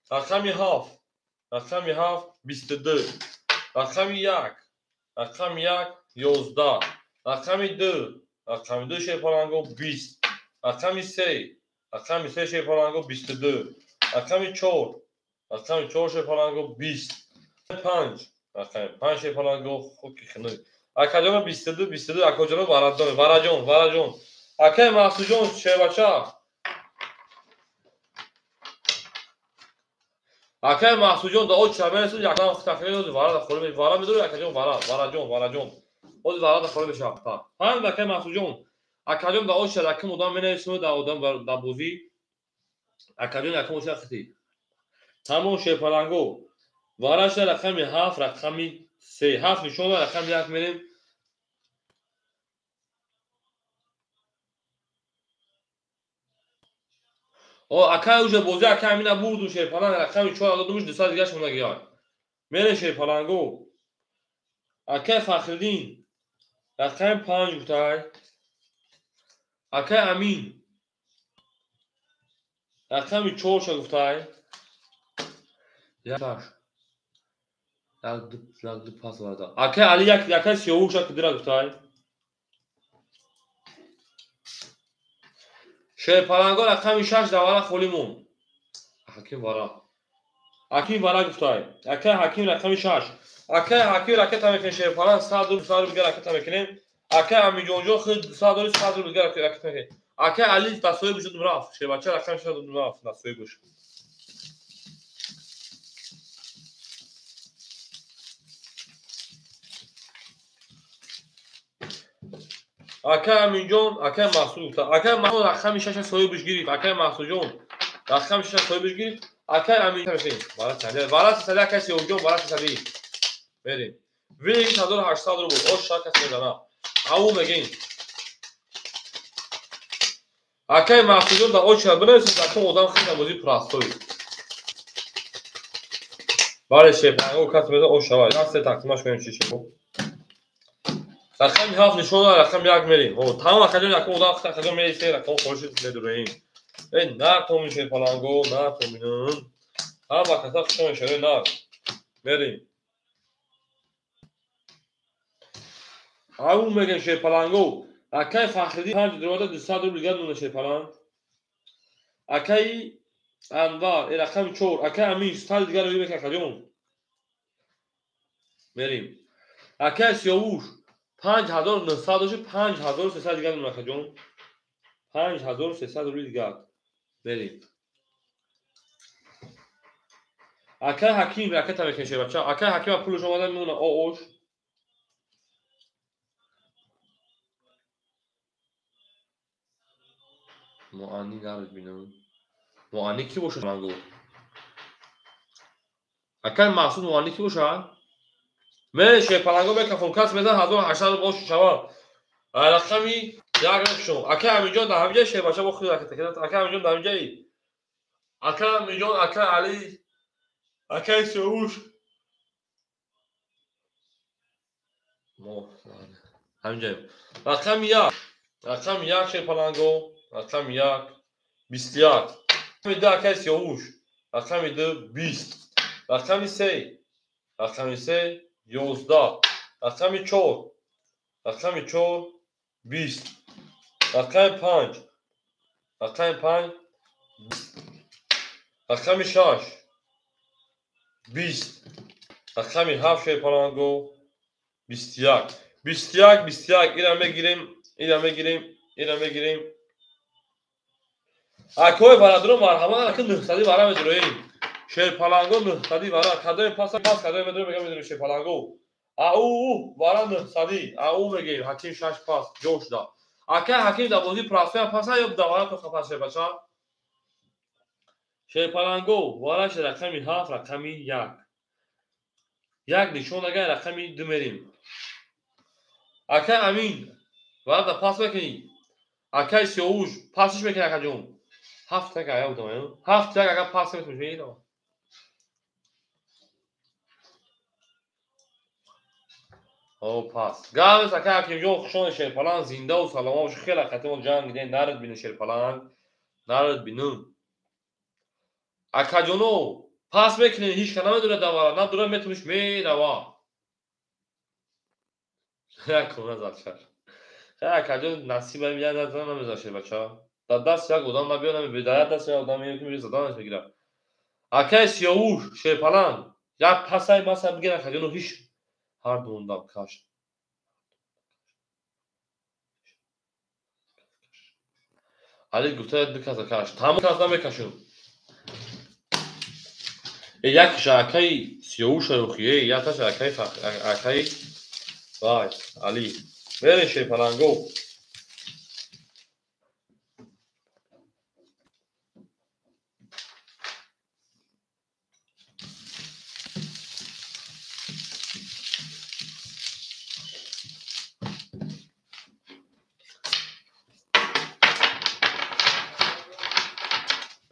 Рақами 7. Рақами 7 22. Рақами 1. Рақами 1 11. Рақами 2. Рақами 2 шерпаланго 20. Рақами 3. Рақами 3 шерпаланго 22. Рақами 4. Рақами 4 шерпаланго 20. 5. Рақами 5 шерпаланго хоки хунук. Акаҷон 22 22 акаҷон вараҷон вараҷон вараҷон. Акаи Маҳсудҷон шербача. Акаи Маҳсудҷон да о чамересу якам тахмин вара да холӣ вара медорӣ акаҷон вара вараҷон вараҷон. Оз вара да холӣ мешавад. Ҳам акаи Маҳсудҷон. Акаҷон да о ча яким одам менавису да одам да бозӣ. Акаҷон яким оча хити. Тамом шерпаланго. Вараша рақами 7 рақами 3 7 нишон рақами 1 мерем. О акай уже бозӣ акай Амина бурду шерпаланг рақами 4 додумуш 200 дигар шонагиёр. Мере шерпаланго. Акай Фахриддин рақами 5 гуфтай. Акай Амин рақами 4 ша гуфтай. Як ду пас варда. Акай Али як акай Сиёвуш як дира гуфтай. Шерпаланго рақами 6 давара холӣ монд. Ҳаким вара. Ҳаким вара гуфтай. Акай Ҳаким рақами 6. Акай Ҳаким ракета мекунем шерпаланг 100 рубл 100 рубл дигар ракета мекунем. Акай Аминҷонҷон худ 200 рубл 100 рубл дигар ракета мекунем. Акай Али дастҳои гӯш рафт. Шербача рақами 6 рафт дастҳои гӯш. Акай Аминҷон, акай Маҳсуд гуфта. Акай Маҳсуд рақами 6 соҳибаш гирифт. Акай Маҳсудҷон рақами 6 соҳибаш гирифт. Акай Аминҷон вара сади, вара сади акай Сиёвҷон, вара сади. Мерим. Виликс 1800 рубл. Ош шакас мезана. Ау мегин. Акай Маҳсудҷон да оча бинависед, акун одам хеле бозӣ простой. Бале шерпаланго кас мезана ош шава. Як се тақсимаш кунем чӣ шед. Рақами 7 нишон дорад, рақами 1 мерим. Ҳо, тамом акаҷон, якум одам акаҷон мерисе, рақам хоҳиши медуроем. Эй, на томин шерпаланго, на томин. Ҳама каса хушон шерои на. Мерим. Ау мегем шерпаланго. Акай Фахриддин 5 дурвада 200 рубл дигар нуна шерпаланг. Акай Анвар, рақами 4, акай Амин 100 дигар рӯй мекунад акаҷон. Мерим. Акай Сиёвуш 5900 дошт, 5300 дигар нуна акаҷон. 5300 рубл дигар. Мерим. Акай Ҳаким ракета мекунад шербача. Акай Ҳаким пулаш омада мемона оош. Муанни нарад бинам. Муанни ки бошад ман гуфт? Акай Маҳсуд муанни ки бошад? Ме шерпаланго мекафон кас мезан 1800 рубл ош шава. Рақами 1 рақшон. Акай Аминҷон дар ҳаминҷа шербача бо худ ракета кардад. Акай Аминҷон дар ҳаминҷаи. Акай Аминҷон, акай Али, акай Сиёвуш. Мо ҳаминҷаем. Рақами 1. Рақами 1 шерпаланго. Рақами 1 21. Рақами 2 акай Сиёвуш. Рақами 2 20. Рақами 3. Рақами 3 11. Рақами 4. Рақами 4 20. Рақами 5. Рақами 5 20. Рақами 6 20. Рақами 7 шерпаланго 21. 21 21 ира мегирем, ира мегирем, ира мегирем. Акой бародарон марҳамат, ака 900 вара медуроем. Шерпаланго 900 вара. Кадои пас пас кадои медуроем, мегам медуроем шерпаланго. Ау вара 900. Ау мегем Ҳаким 6 пас ҷош да. Ака Ҳаким да бозӣ простой пас ё да вара то пас шербача. Шерпаланго вараш рақами 7, рақами 1. Як нишон агар рақами 2 мерим. Ака Амин вара да пас мекунӣ. Акай Сиёвуш пасиш мекунӣ акаҷон. 7 так ая будам, 7 так агар пас мекунӣ, мешавад. О пас. Гавес акай Ҳакимҷон хушон шерпаланг зинда ва саломат бошед. Хеле қатимо ҷанг дидем, нарад бину шерпаланг, нарад бину. Акаҷоно пас мекунед, ҳеч ка намедонад давара, надура метуниш мерава. Як кона зад шаш. Хай акаҷон насибам я назан намезан шербача. Дар даст як одам набиё намебиё, дар як даст як одам меояд ки меояд заданаш мегирад. Акай Сиёвуш шерпаланг як пасай масай бигир акаҷоно ҳеч ҳар дундам каш. Али гуфта ду каса каш. Тамом кас намекашум. Якша акай Сиёвуша рухие, якташа акай акай вай Али. Мерем шерпаланго.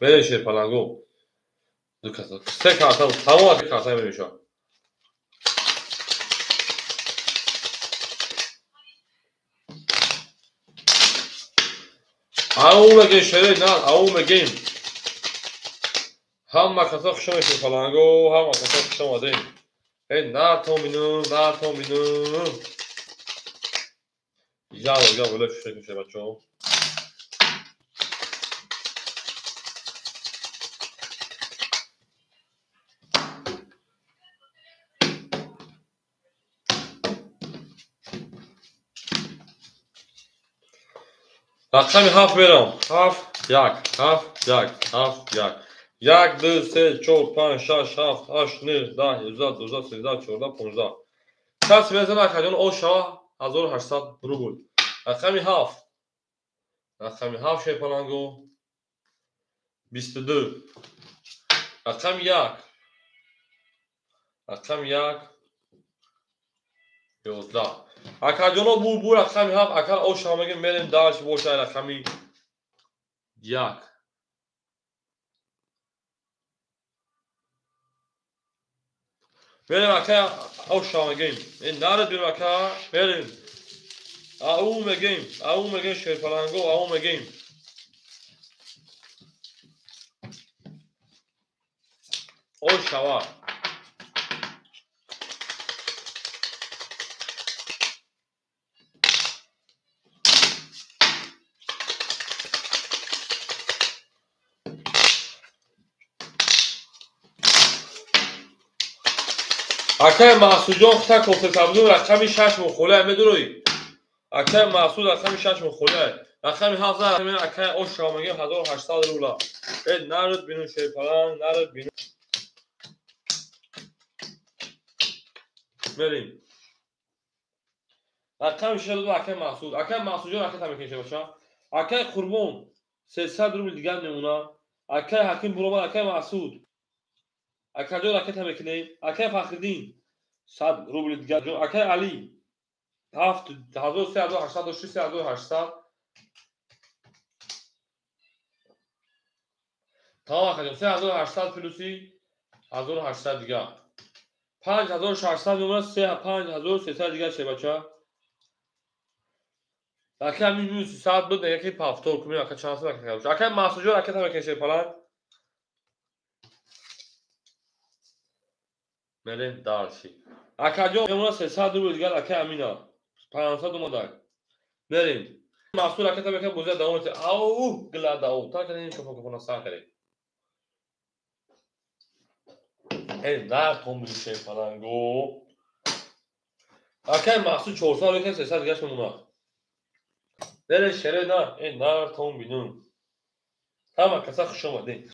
Мерем шерпаланго. Ду каса. Се карта, тамом карта мерем. Ау мегем шерои на, ау мегем. Ҳама каса хуш омадед шерпаланго, ҳама каса хуш омадед. Эй, на томину, на томину. Яво, яво, леф шекун шербачо. Рақами 7 мерам. 7 1 7 1 7 1. 1 2 3 4 5 6 7 8 9 10 11 12 13 14 15. Кас мезана акаҷон ош шава 1800 рубл. Рақами 7. Рақами 7 шерпаланго 22. Рақами 1. Рақами 1 11. Акаҷоно бу рақами 7 ака оша мегем мерем дальше боша рақами 1. Мерем ака оша мегем. Наред бирем ака мерем. Ау мегем шерпаланго ау мегем. Ошава. Акай Маҳсудҷон хута кофтасабзу рақами 6 мухолия медурои. Акай Маҳсуд рақами 6 мухолия. Рақами 7 акай ошава мегем 1800 рубла. Народ бину шерпаланг, народ бину. Мерим. Рақами 6 акай Маҳсуд. Акай Маҳсудҷон ракета мекунем бача. Акай Қурбон 300 рубл дигар мемона. Акай Ҳаким буромад акай Маҳсуд. Акаҷон ракета мекунем. Акай Фахриддин 100 рубл дигар. Акай Али 7386 3800. Тамом акаҷон 3800 плюси 1800 дигар. 5600 мемонад 5300 дигар ше бача. Акай ҳамин минус 300 буд яки повтор кунем ака чанд сад ака. Акай Маҳсудҷон ракета мекунем шерпаланг. Мерем дальше. Акаҷон мемонад 300 рубл дигар акай Амина 500 омадак. Мерем. Маҳсуд ракета мекунем бозия давом метиҳад. Ау глада ау. Та кардем кафо сар кардем. Нар тон били шерпаланго. Акай Маҳсуд 400 рубл 300 дигаш мемонад. Мерем шере нар, нар тон бинум. Ҳама каса хуш омадед.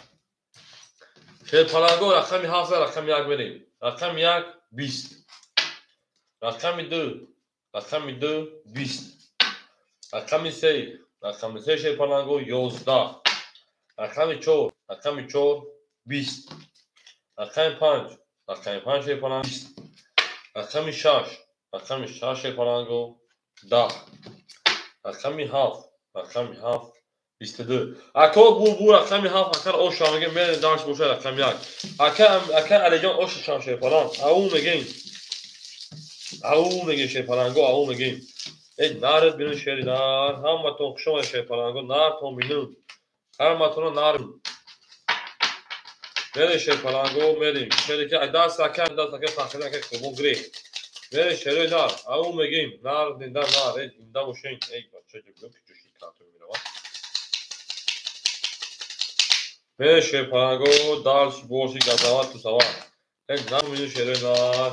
Шерпаланго рақами 7 рақами 1 мерем. Рақами 1 20. Рақами 2, рақами 2 20. Рақами 3, рақами 3 шерпаланго 11. Рақами 4, рақами 4 20. Рақами 5, рақами 5 шерпаланго 20. Рақами 6, рақами 6 шерпаланго 10. Рақами 7, рақами 7 22. Ако бу рақами 7 акар оша мегем мерем дальше боша рақами 1. Ака Алиҷон оша шам шерпаланг. Ау мегем. Ау мегем шерпаланго ау мегем. Наред бинун шери нар. Ҳаматон хуш омадед шерпаланго нартон бинун. Ҳаматонро нар. Мерем шерпаланго мерем. Шери ки даст ака даст ака фахри ака қурбон гирифт. Мерем шерои нар. Ау мегем. Нар зинда нар. Зинда бошен. Эй бача ҷиб ки ҷӯши картон меравад. Мерем шерпаланго дальше больше газават тусават. Нар бинун шерои нар.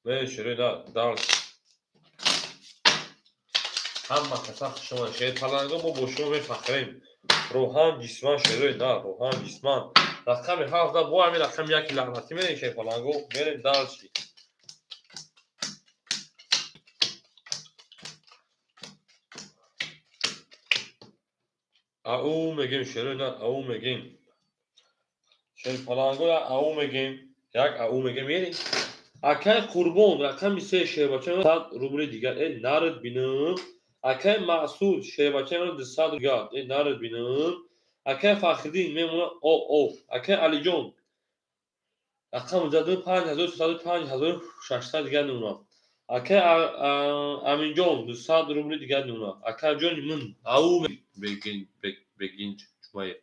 Мерем шерои нар. Дальше. Ҳама каса хуш омадед. Шерпаланго мо бо шумо мефахрем. Рӯҳан ҷисман шерои нар, рӯҳан ҷисман. Рақами 7 бо ҳамин рақами 1 лаънатӣ мерем шерпаланго, мерем дальше. Ау мегем шерои нар, ау мегем. Шерпаланго ау мегем, як ау мегем мерем. Акай Қурбон рақами 3 шербача 100 рубли дигар. Наред бинум. Акай Маҳсуд шербача 200 дигар. Наред бинум. Акай Фахриддин мемонад о. Акай Алиҷон рақами 5300 5600 дигар мемонад. Акай Аминҷон 200 рубли дигар мемонад. Акаҷони мин ау бегинҷ чумаев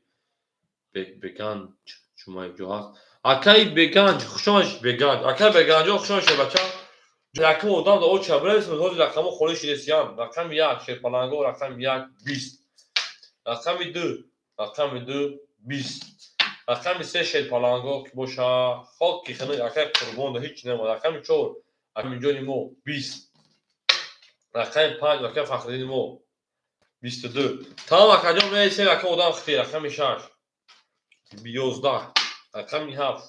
беганҷ чумаев ҷо ҳаст. Акай Беганҷ хуш омадед Беганҷ. Акай Беганҷон хуш омадед бача. Якум одам да оча бирасем ҳозир рақамҳо холӣ шидесиян. Рақами 1 шерпаланго рақами 1 20. Рақами 2, рақами 2 20. Рақами 3 шерпаланго ки боша хок ки хинак акай Қурбон да ҳеч намонад. Рақами 4 Аминҷони мо 20. Рақами 5 акай Фахриддини мо 22. Тамом акаҷон мерасем ака одам хити рақами 6 11. Рақами 7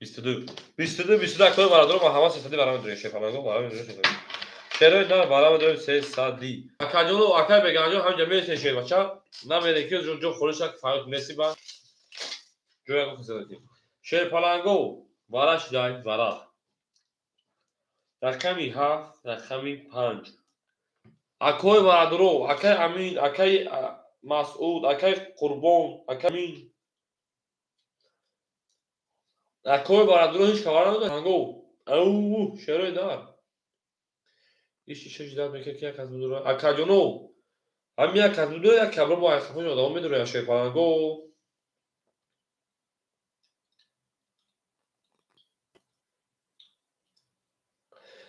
22 22 22 акои бародаро ма ҳама 300 барам дорем шерпаланго барам дорем 300. Шерои нар барам дорем 300. Акаҷону акай Беганҷон ҳамҷа мерасем шербача. Намерем ки ҷо холӣ шак фарқ неси ба ҷоя гуфт 300. Шерпаланго вара шидай вара. Рақами 7, рақами 5. Акои бародаро, акай Амин, акай Масъуд, акай Қурбон, акай Амин. Акои бародаро ҳеҷ хабар надорад. Ау, шерои дар. Иш ишаш дар мекард ки як аз будура. Акаҷоно, ҳамин як аз будура, як кабро бо айхафони одамо медурояд шерпаланго.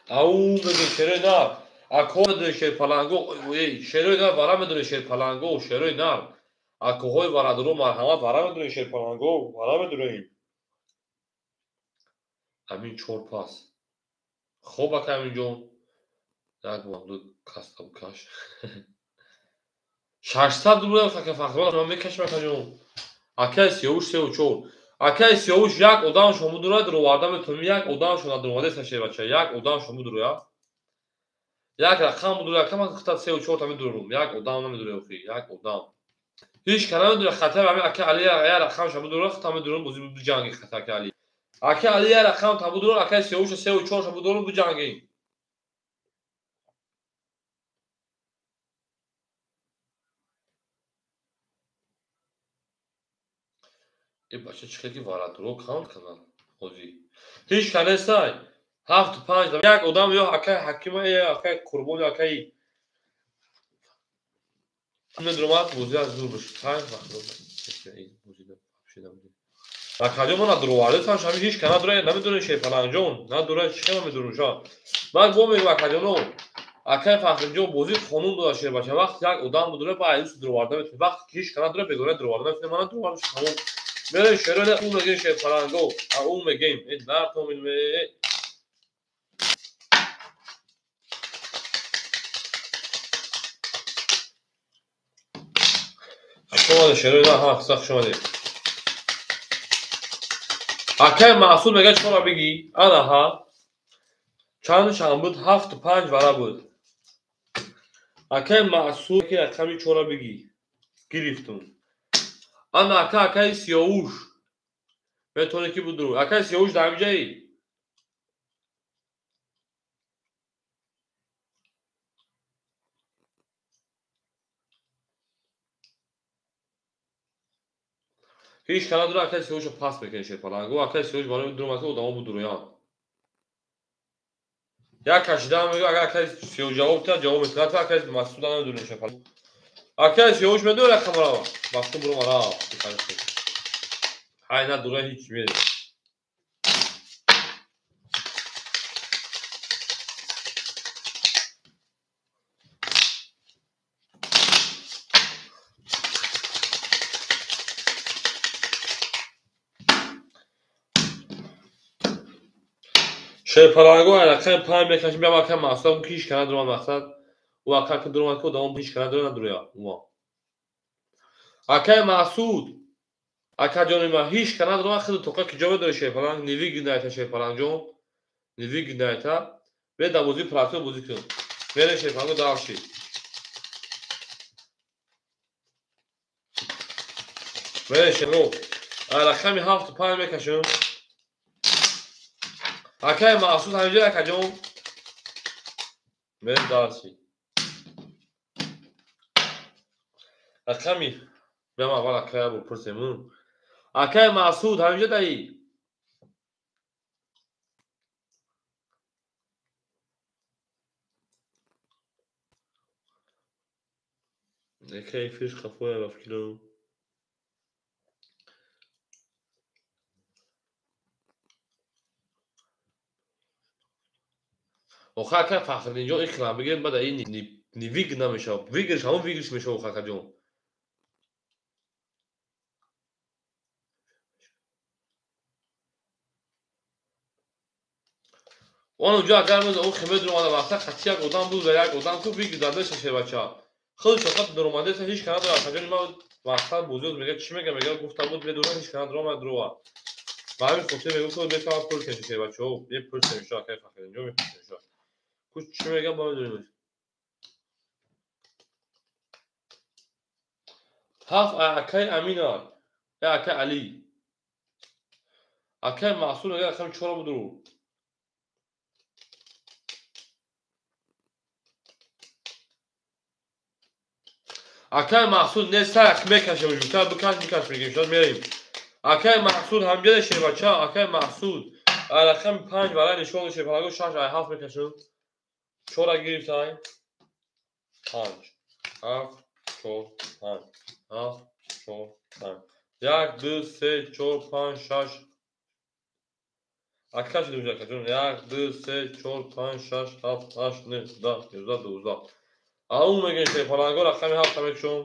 Ау, мегӯем шерои нар. Ако медонӣ шерпаланго, шерои нар вара медонӣ шерпаланго, шерои нар. Акоҳои бародаро марҳамат вара медонӣ шерпаланго, вара медонем. Амин 4 пас. Хоб ака Аминҷон. Як бор ду каста букаш. 600 рубл ака Фахрон ман мекашам акаҷон. Акай Сиёвуш 3 4. Акай Сиёвуш як одам шумо дурад роварда метавонем, як одам шумо надуромадеста шербача, як одам шумо дуроя. Як рақам будура, ака ман хата 3 4 та медурам. Як одам намедура охи, як одам. Ҳеҷ кара намедура хата ҳамин ака Али як рақам шумо дура, хата медурам бози биҷанги хата ака Али. Ака Али як рақам та будура, акай Сиёвуш 3 4 ша будурам биҷанги. Бача чӣ хел ки варадуро кам канад ҳозир. Ҳеҷ ка нестай. 7 5 як одам ё акай Ҳакима ё акай Қурбон ё акай медуромад бозӣ аз зур бошад. Панҷ вақт акаҷон ман надуровардесам шами ҳеҷ ка надура, намедонем шерпаланҷон надура чӣ хел медурум ша. Ман бо мегӯям акаҷоно, акай Фахриҷон бозӣ қонун дорад шербача. Вақт як одам будура ба аюс дуроварда метавонӣ. Вақт ки ҳеҷ ка надура бегона дуроварда метавонӣ. Ман надуровардам тамом. Мерем шерои ӯ мегем шерпаланго, ӯ мегем. Э нартомин ме. Хуш омадед шерои на, ҳа, хуш омадед. Акай Маъсуд мегӯяд чора бигӣ. Ана ҳа. Чанд чанд буд? 7 5 вара буд. Акай Маъсуд ки рақами чора бигӣ. Гирифтум. Ана ака акай Сиёвуш. Метавонӣ ки будуру. Акай Сиёвуш дар ҳамин ҷаи? Ҳеҷ ка надора акай Сиёвушро пас мекунед шерпаланго. Акай Сиёвуш барои дурум ака одамо будуроянд. Як кашидаам мегӯ агар акай Сиёвуш ҷавоб диҳад, ҷавоб метавонад. Акай Масуда намедонем шерпаланго. Акай Сиёвуш медонад рақамро? Бахту бурума рафт. Ҳай надора ҳеҷ мерем. Шерпаланго рақами 5 мекашем, биям акай Маъсуда ки ҳеҷ ка надорам мақсад. Ӯ ака ки дуромад ки одамо ҳеҷ ка надора надуроя. Акай Маъсуд, акаҷони ман ҳеҷ ка надорам, худу тоқа ки ҷо медори шерпаланг, невигнайта шерпалангҷон, невигнайта. Бе дар бозии протео бозӣ кун. Мерем шерпаланго дарши. Мерем шерпаланго. Рақами 7 5 мекашем. Акай Маъсуд ҳаминҷо акаҷон. Мерем дарси. Рақами биям аввал акая бупурсем. Акай Маъсуд ҳаминҷо даи? Акай фиш хафоя ба фикрам. Охир акай Фахриддинҷон ин хелам бигирем, баъд ин не выг намешавад. Выигрыш ҳамон выигрыш мешавад охир акаҷон. Он уҷо агар ӯ хе медуромада вақта хати як одам буд ва як одам ку выигрыш шербача. Худ шоқат дуромадеса ҳеҷ ка надорад акаҷони ман мақсад бозиёт мегӯяд чӣ мегӯяд, мегӯяд гуфта буд медурам ҳеҷ ка надорам дурова. Ба ҳамин хотир мегӯям ки метавонад пурсем шербачаҳо, мепурсем шо акай Фахриддинҷон мепурсем шо. Ку чӣ мегӯям ба медонем. 7 акай Амина, акай Али. Акай Маъсуд мегӯяд рақами 4 будуру. Акай Мақсуд не сак мекашем, жута бикаш бикаш мегем, шуд мерем. Акай Мақсуд ҳамҷада шербача, акай Мақсуд. Рақами 5 барай нишон шерпаланго 6 ай 7 мекашем. 4 гирифтай. 5 7 4 5 7 4 5 1 2 3 4 5 6 Акаш дӯза каҷон 1 2 3 4 5 6 7 8 9 10 11 12. Ау мегем шерпаланго рақами 7 мекушом.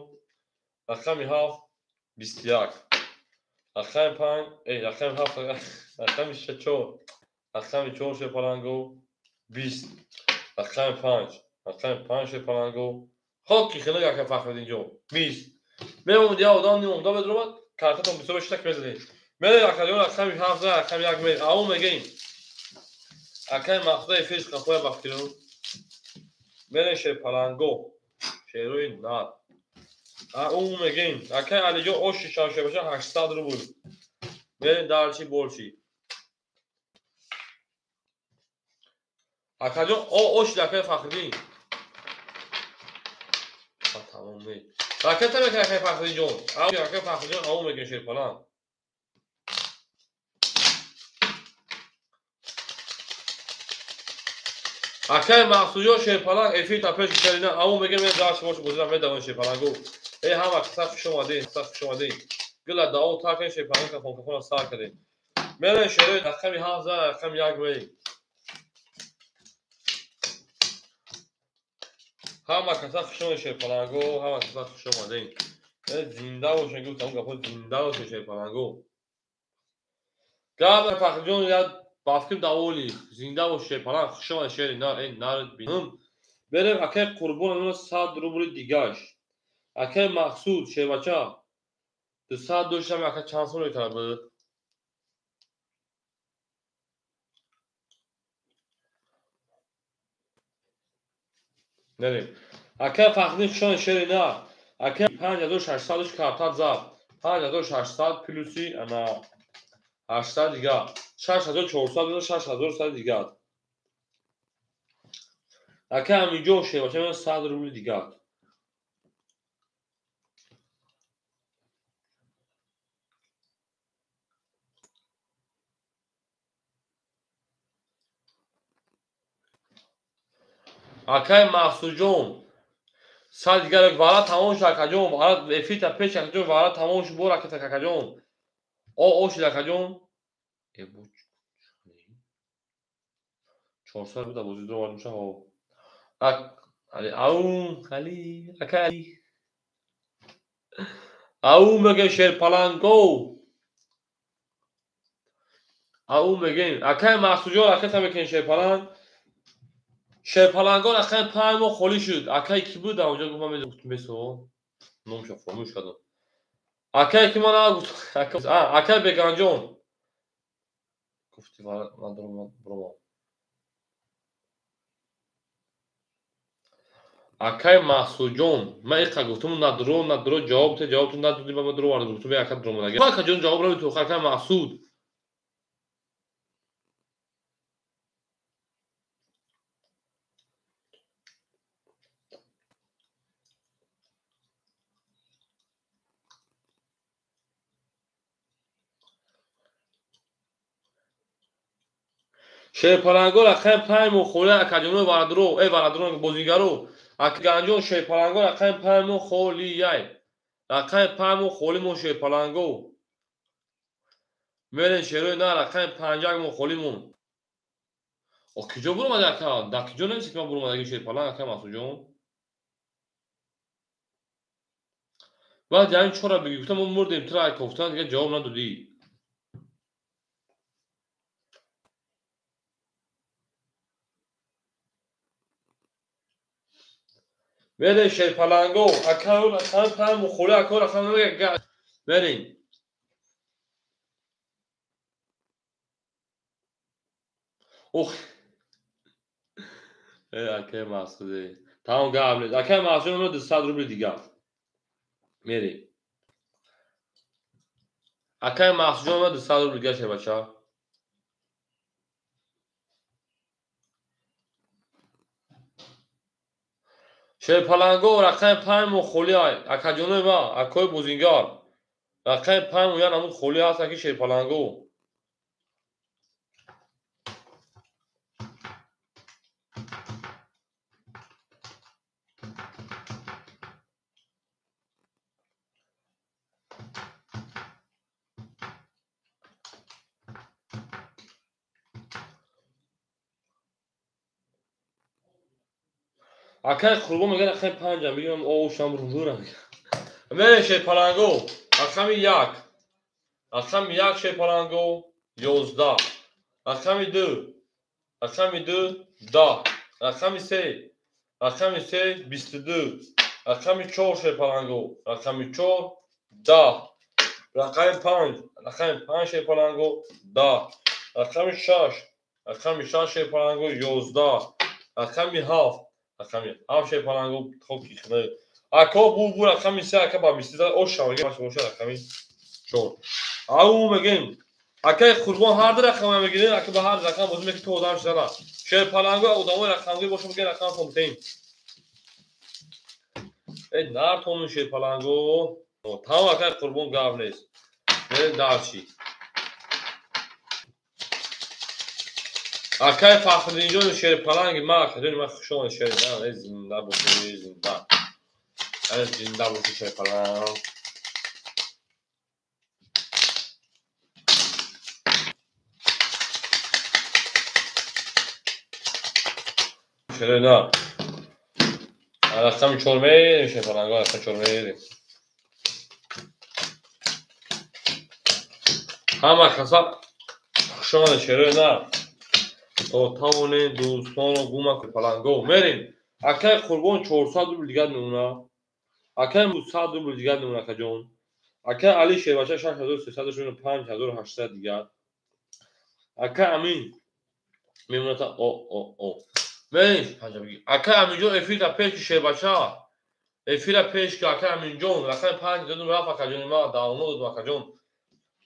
Рақами 7 21. Рақами 5, рақами 7, рақами 4. Рақами 4 шерпаланго 20. Рақами 5, рақами 5 шерпаланго. Хоки хеле ака Фахриддинҷон 20. Мемонди я одам нимонда бедробад, картатон бисёр бешта мезанед. Мерем акаҷон рақами 7, рақами 1 мерем. Ау мегем. Акаи Мақсуд эфир қафоя бахтирон. Мерем шерпаланго. Шерои нар. Ау мегем. Акаи Алиҷон оши шавшабаша 800 рубл. Мерем дарчи болчи. Акаҷон оши акаи Фахриддин. Тамом не. Ракета мекунад акаи Фахриддинҷон. Акаи Фахриддинҷон ау мегем шерпаланг. Акаи Мақсудҷон шерпаланг эфир та пеш кардина. Ау мегем мен дарчи болчи бозира медавам шерпалангу. Эй ҳама каса хуш омадед, каса хуш омадед. Гила дао такин шерпаланг кафон кафона сар кардем. Мерем шерои рақами 7, рақами 1 мерем. Ҳама каса хуш омадед шерпаланго, ҳама каса хуш омадед. Зинда бошед, гуфтам гапо зинда бошед шерпаланго. Гап Фахриддин я бафким даволи зинда бошед шерпаланг, хуш омадед шери нар, эй нар бинам. Берем акаи Қурбон 100 рубли дигаш. Акаи Мақсуд шербача 200 доштам, ака чанд сом метарад буд? Нерем. Акаи Фахриддин хуш омадед шери нар. Акаи 5600 картат зад. 5600 плюси ана 800 дига. 6400 6100 дига. Акаи Аминҷон шербача 100 рубли дига. Акаи Мақсудҷон 100 дигар вара тамом шуд акаҷон, вара эфирта пеш акаҷон, вара тамом шуд бор аката акаҷон. О ошид акаҷон. Э бу 400 буда бозӣ дро муша ҳо. Ак али ау али ака али. Ау меге шерпаланго. Ау меге акаи Мақсудҷон аката мекунед шерпаланг. Шерпалангон акаи 5 моҳ холӣ шуд. Акаи ки буд онҷо гуфт ман медонам бесо. Номша фаромӯш кардам. Акаи ки ман гуфт акаи Беганҷон. Гуфти ман дурам. Акаи Мақсудҷон, ман иқа гуфтам надро надро ҷавоб те ҷавоб надодӣ ба ман дро вард гуфтам ака дро ман. Акаҷон ҷавоб намедӣ ту акаи Мақсуд. Шерпаланго рақами 5 моҳ холӣ акаҷоно варадро, эй варадро бозигаро. Акаҷон шерпаланго рақами 5 моҳ холӣ яй. Рақами 5 моҳ холӣ мо шерпаланго. Мерем шерои на рақами 5 моҳ холӣ мон. О киҷо буромади ака? Дар киҷо нависи ки ман буромадаги шерпаланг ака Мақсудҷон? Баъд ҳамин чора бигӣ гуфтам мо мурдем тура кофтан дигар ҷавоб надодӣ. Мерем шерпаланго, акаё рақами 5 моҳ холӣ акаё рақами мерем. Ох. Эй акаи Мақсуд. Тамом гап нест. Акаи Мақсуд 200 рубли дигар. Мерем. Акаи Мақсудҷон 200 рубли дигар шербача. Шерпаланго рақами 5 мо холӣ ай. Акаҷонои ма, акои бозингар. Рақами 5 мо я намуд холӣ ҳаст аки шерпаланго. Акай Қурбон мегӯяд рақами 5-ам, мегӯям ошам рӯзӯрам. Мерем шерпаланго, рақами 1. Рақами 1 шерпаланго 11. Рақами 2. Рақами 2 10. Рақами 3. Рақами 3 22. Рақами 4 шерпаланго, рақами 4 10. Рақами 5, рақами 5 шерпаланго 10. Рақами 6, рақами 6 шерпаланго 11. Рақами 7, рақами 7 шерпаланго хоки хна. Ако бу рақами 3 ака ба 22 оша мегем боша рақами 4. Ау мегем. Акай Қурбон ҳар ду рақам мегирем, ака ба ҳар рақам бозӣ мекунем то одам шава. Шерпаланго одамои рақамгир боша мегем рақам томтем. Э нар томун шерпаланго. Там акай Қурбон гап нест. Мерем дарчи. Акай Фахриддинҷон шерпаланги ма, акаҷони ма хуш омадед шер, на, зинда бошед, зинда. Зинда бошед шерпаланг. Шерена. Рақами 4 мерем шерпаланго, рақами 4 мерем. Ҳама каса хуш омадед шерена. То тавонед дӯстонро гума паланго. Мерем. Акай Қурбон 400 рубл дигар мемона. Акай 100 рубл дигар мемона акаҷон. Акай Али шербача 6300 шуд 5800 дигар. Акай Амин мемона та о о о. Мерем. Акай Аминҷон эфирта пеш ки шербача. Эфира пеш ки акай Аминҷон рақами 5 додум рафт акаҷони ма давно додум акаҷон.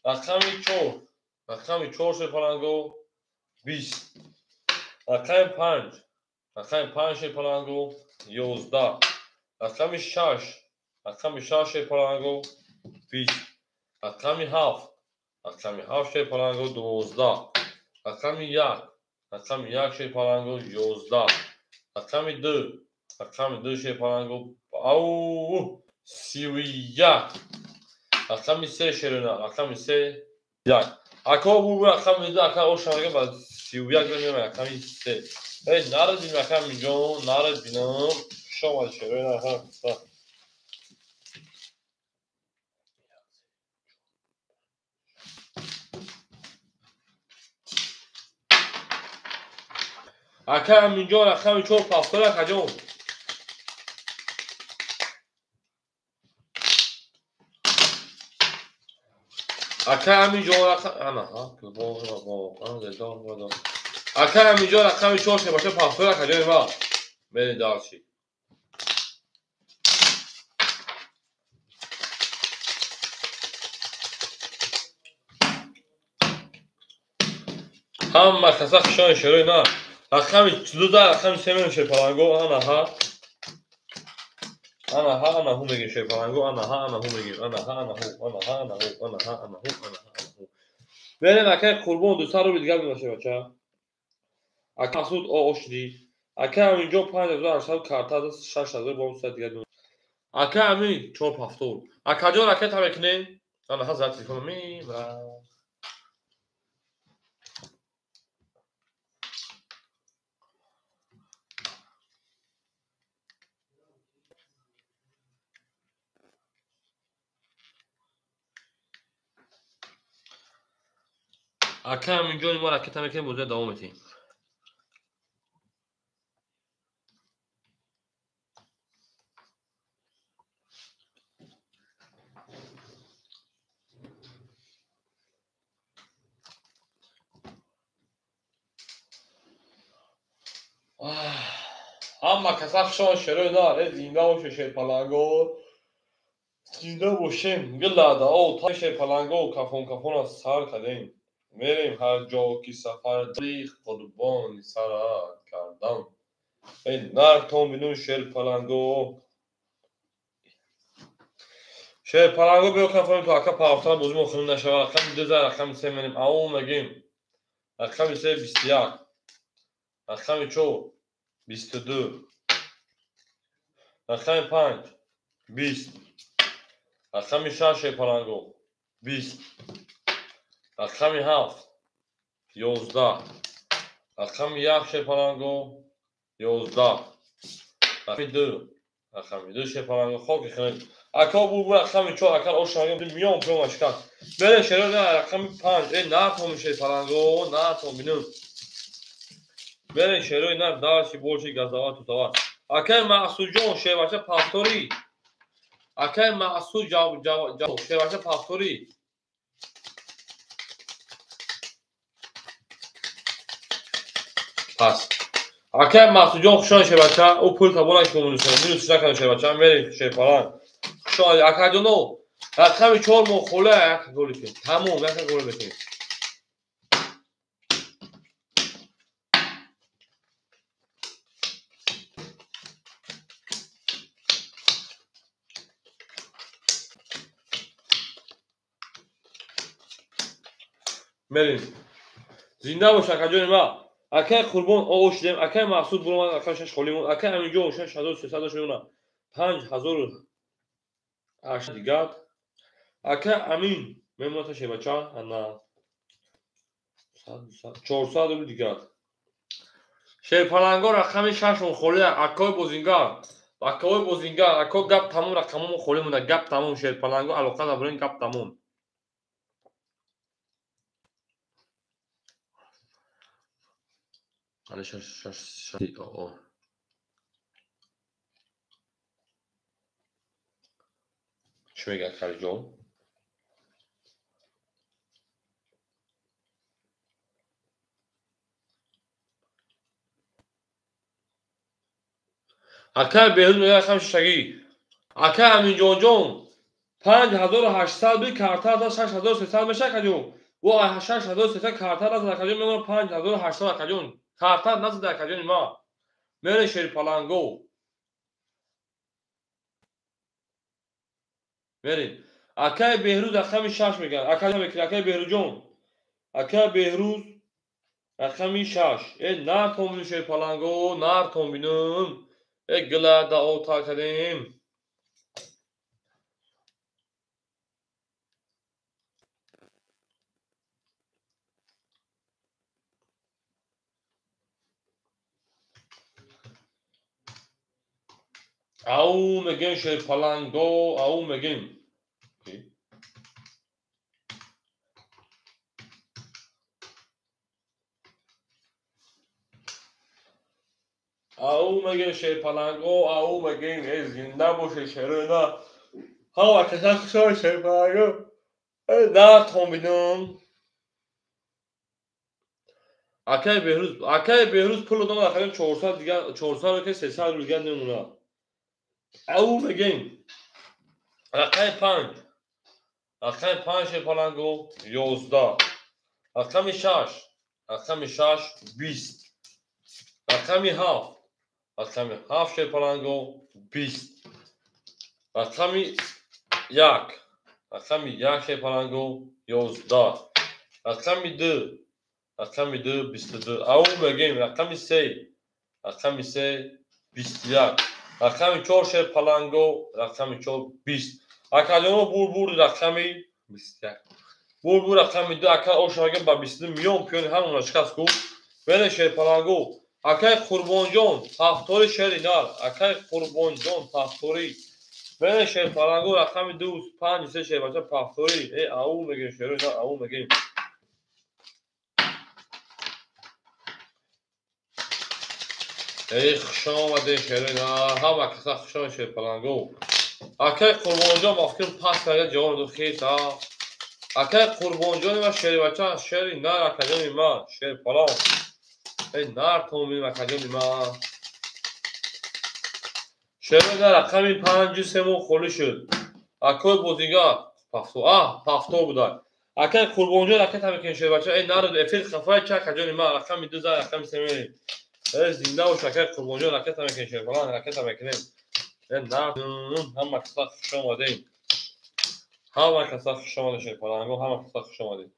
Рақами 4, рақами 4 шерпаланго 20. Рақами 5, рақами 5 шерпаланго 11. Рақами 6, рақами 6 шерпаланго 20. Рақами 7, рақами 7 шерпаланго 12. Рақами 1, рақами 1 шерпаланго 11. Рақами 2, рақами 2 шерпаланго ау 31. Рақами 3 шерона, рақами 3 1. Ако бу рақами 2 ака оша мега ба 31 мега рақами 3. Эй нарадим рақами ҷон, нарадинам. Хуш омадед шерона, ҳа. Ака Аминҷон рақами 4 пафтор акаҷон. Акай Аминҷон рақам ана ҳа акай Аминҷон рақами 4 шебаша пафтор акаҷони ма. Мерем дарчи. Ҳама каса хушони шерои на. Рақами 2 рақами 3 мерем шерпаланго ана ҳа. Ана ҳа ана ҳу мегем шерпаланго ана ҳа ана ҳу мегем ана ҳа ана ҳу ана ҳа ана ҳу ана ҳа ана ҳу ана ҳа ана ҳу. Мерем акай Қурбон 200 рубл дигар мемона шербача. Ака Масуд о ошди. Акай Аминҷон 5800 карта 6000 бо 100 дигар мемона. Акай Амин 470. Акаҷон ракета мекунем. Ана ҳа зад телефон мебра. Акай Аминҷони мо ракета мекунем, бозия давом метиҳем. Ҳама каса хушон шерои на, зинда боше шерпаланго. Зинда бошем, гилада, о, та шерпаланго кафон кафона сар кардем. Мерем ҳар ҷо ки сафар дори, қурбони сарат кардам. Эй нартон бинун шерпаланго. Шерпаланго биё кафоем то ака пафтара бозимо хунун нашава. Рақами 2 зай, рақами 3 менем. Ау мегим. Рақами 3 21. Рақами 4 22. Рақами 5 20. Рақами 6 шерпаланго 20. Рақами 7 11. Рақами 1 шерпаланго 11. Рақами 2. Рақами 2 шерпаланго хоки хунун. Ака бу рақами 4 ака ошанго миён пёма шикаст. Бере шеро рақами 5. Эй нартон шерпаланго, нартон бинун. Бере шерои нар дарси больше газава тутава. Акай Маъсуджон шербача пафтори. Акай Маъсуд шербача пафтори. Пас. Акай Маъсуджон хушон шербача, ӯ пул табона ки минус минус накардам шербача, мерем шерпаланг. Хушон акаҷоно, рақами 4 мо хола як гол кунем. Тамом, як гол мекунем. Мерем. Зинда бош акаҷони ма. Акай Қурбон оғо шудем, акай Маҳсуд буромад, акай 6 холӣ монд, акай Аминҷон 6300 мемонад, 5800 дигар. Акай Амин мемонад та шебача, ана 400 рубл дигар. Шерпаланго рақами 6 холӣ, акои бозингар. Акои бозингар, ако гап тамом, рақамомо холӣ монда, гап тамом, шерпаланго алоқа набарем, гап тамом. Али шаш шаш шаш о. Чӣ мегӯяд Халиҷон? Акай Беҳрӯз мегӯяд рақами шашагӣ. Акай Аминҷонҷон 5800 би карта аз 6300 мешавад акаҷон. О 6300 карта аз акаҷон мемонад 5800 акаҷон. Карта назада акаҷони ма. Мере шерпаланго. Мерем. Акай Беҳрӯз рақами 6 мегӯяд. Акай мекунад, акай Беҳрӯзҷон. Акай Беҳрӯз рақами 6. Э нартон бинум шерпаланго, нартон бинум. Э гила дао та кардем. Ау мегем шерпаланго, ау мегем. Ау мегем шерпаланго, ау мегем, э зинда боше шерона. Ҳава каса хушо шерпаланго. Э нартон бинум. Акай Беҳрӯз, акай Беҳрӯз пул додам, акай 400 дигар, 400 ки 300 рубл дигар намемонад. Ау мегем. Рақами 5. Рақами 5 шерпаланго 11. Рақами 6. Рақами 6 20. Рақами 7. Рақами 7 шерпаланго 20. Рақами 1. Рақами 1 шерпаланго 11. Рақами 2. Рақами 2 22. Ау мегем. Рақами 3. Рақами 3 21. Рақами 4 шерпаланго, рақами 4 20. Акаҷоно бур рақами 21. Бур рақами 2 ака ошага ба 22 миён пиёни ҳамона шикаст ку. Бере шерпаланго. Акай Қурбонҷон пафтори шери нар. Акай Қурбонҷон пафтори. Бере шерпаланго рақами 2 5 3 шербача пафтори. Э ау мегем шери нар, ау мегем. Эй хуш омадед шери нар, ҳама каса хуш омадед шерпаланго. Акай Қурбонҷон ба фикрм пас карда ҷавоб дод хес, а. Акай Қурбонҷони ма шербача шери нар акаҷони ма шерпаланг. Эй нартон бинем акаҷони ма. Шери нар рақами 5 3 мо холӣ шуд. Акои бозингар пафто, а пафто буда. Акай Қурбонҷон ракета мекунем шербача. Эй нар эфир хафай ча акаҷони ма рақами 2 зай рақами 3 мерем. Зинда бош акай Қурбонҷон, ракета мекунем, шерпаланг ракета мекунем. Ҳама каса хуш омадем. Ҳама каса хуш омадем шерпаланго, ҳама каса хуш омадем.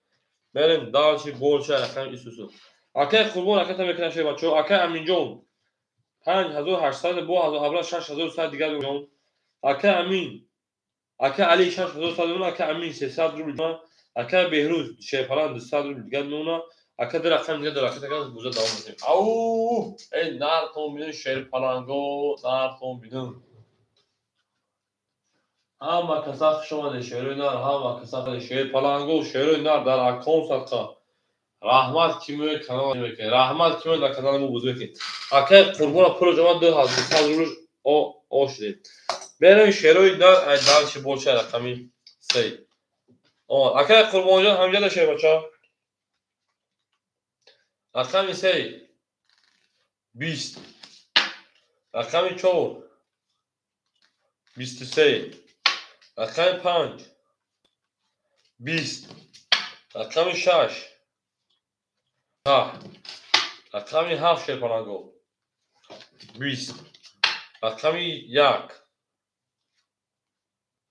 Мерем дальше больше рақами Исусу. Акай Қурбон ракета мекунем шербачо, акай Аминҷон 5800 бо 6100 дигар ҷон. Акай Амин, акай Али 6100 мемона, акай Амин 300 рубл, акай Беҳрӯз шерпаланг 200 рубл дигар мемона. Ака ду рақам дига ду ракета кардам, буза давом мекунем. Ау, эй нартон бинун шерпаланго, нартон бинун. Ҳама каса хуш омадед шерои нар, ҳама каса шерпаланго, шерои нар дар аккаунт садқа. Раҳмат ки меоед канал мекунед, раҳмат ки меоед дар канали мо буза мекунед. Акай Қурбона пуло ҷамъ 2200 рубл ошдем. Берем шерои нар, ай дальше больше рақами 3. Акай Қурбонҷон ҳамҷада шербача. Рақами 3 20, рақами 4 23, рақами 5 20, рақами 6 10, рақами 7 шерпаланго 20, рақами 1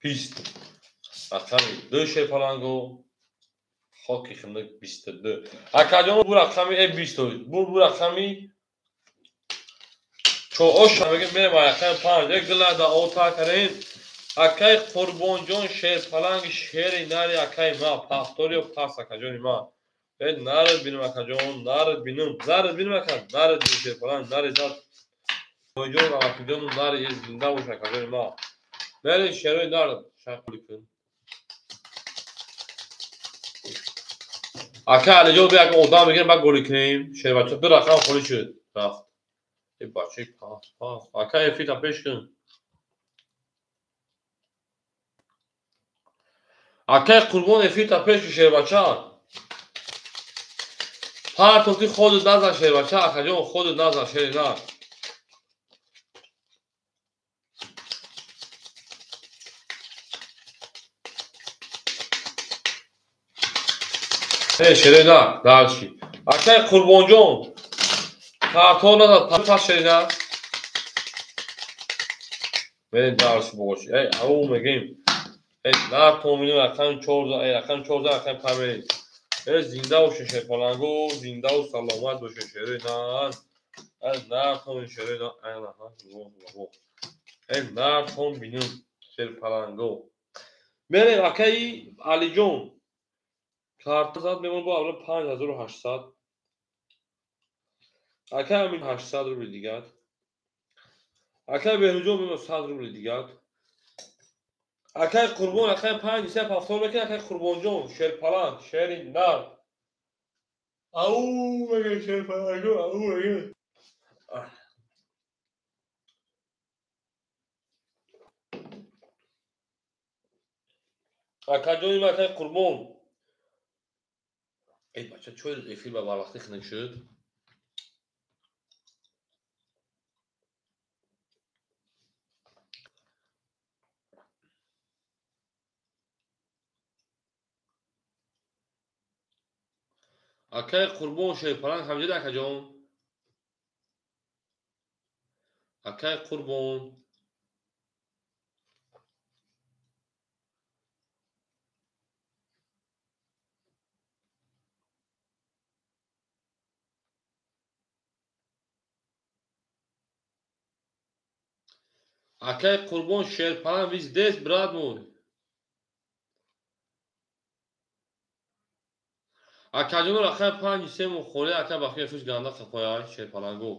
20, рақами 2 шерпаланго хоки хинак 22. Акаҷон бу рақами 20, бу рақами 4 мегем, мерем рақами 5. Як гила да ота карем. Акай Қурбонҷон шерпаланг шери нари акай ма пахториё пас акаҷони ма. Нарад бинам акаҷон, нарад бинам, нарад бинам ака, нарад бинам шерпаланг, нари зад. Қурбонҷон акаҷон нари зинда бош акаҷони ма. Мерем шерои нар шақли кун. Ака Алиҷон бия як одам мегирем, баъд голи кунем. Шербача ду рақам холӣ шуд. Рафт. Э бачаи пас пас. Ака эфита пеш кун. Акай Қурбон эфита пеш кун шербача. Партофти худат назан шербача, акаҷон худат назан шери нар. Шери нар, дальше. Акай Қурбонҷон картон назад, пас шери нар. Мерем дальше бош. Эй, ау мегем. Эй, нартон бинем рақами 4, эй рақами 4, рақами 5 мерем. Эй, зинда бошед шерпаланго, зиндаву саломат бошед шери нар. Эй, нартон шери нар, эй, эй, нартон бинем шерпаланго. Мерем акай Алиҷон. Карта зад мемон бо аввал 5800. Акай Амин 800 рубл дигар. Акай Беҳрӯҷон мемон 100 рубл дигар. Акай Қурбон акай 5 3 70 мекунад, акай Қурбонҷон шерпаланг, шери нар. Ау мега шерпаланг, ау мега. Акаҷони ман акай Қурбон. Эй бача, чой эфир ба барвақтӣ хунук шуд? Акай Қурбон шерпаланг ҳамҷада акаҷон. Акай Қурбон. Акай Қурбон шерпаланг вы здесь, брат мой? Акаҷон рақами 5 3 холӣ, акай бахти фиш ганда қафоя шерпаланго.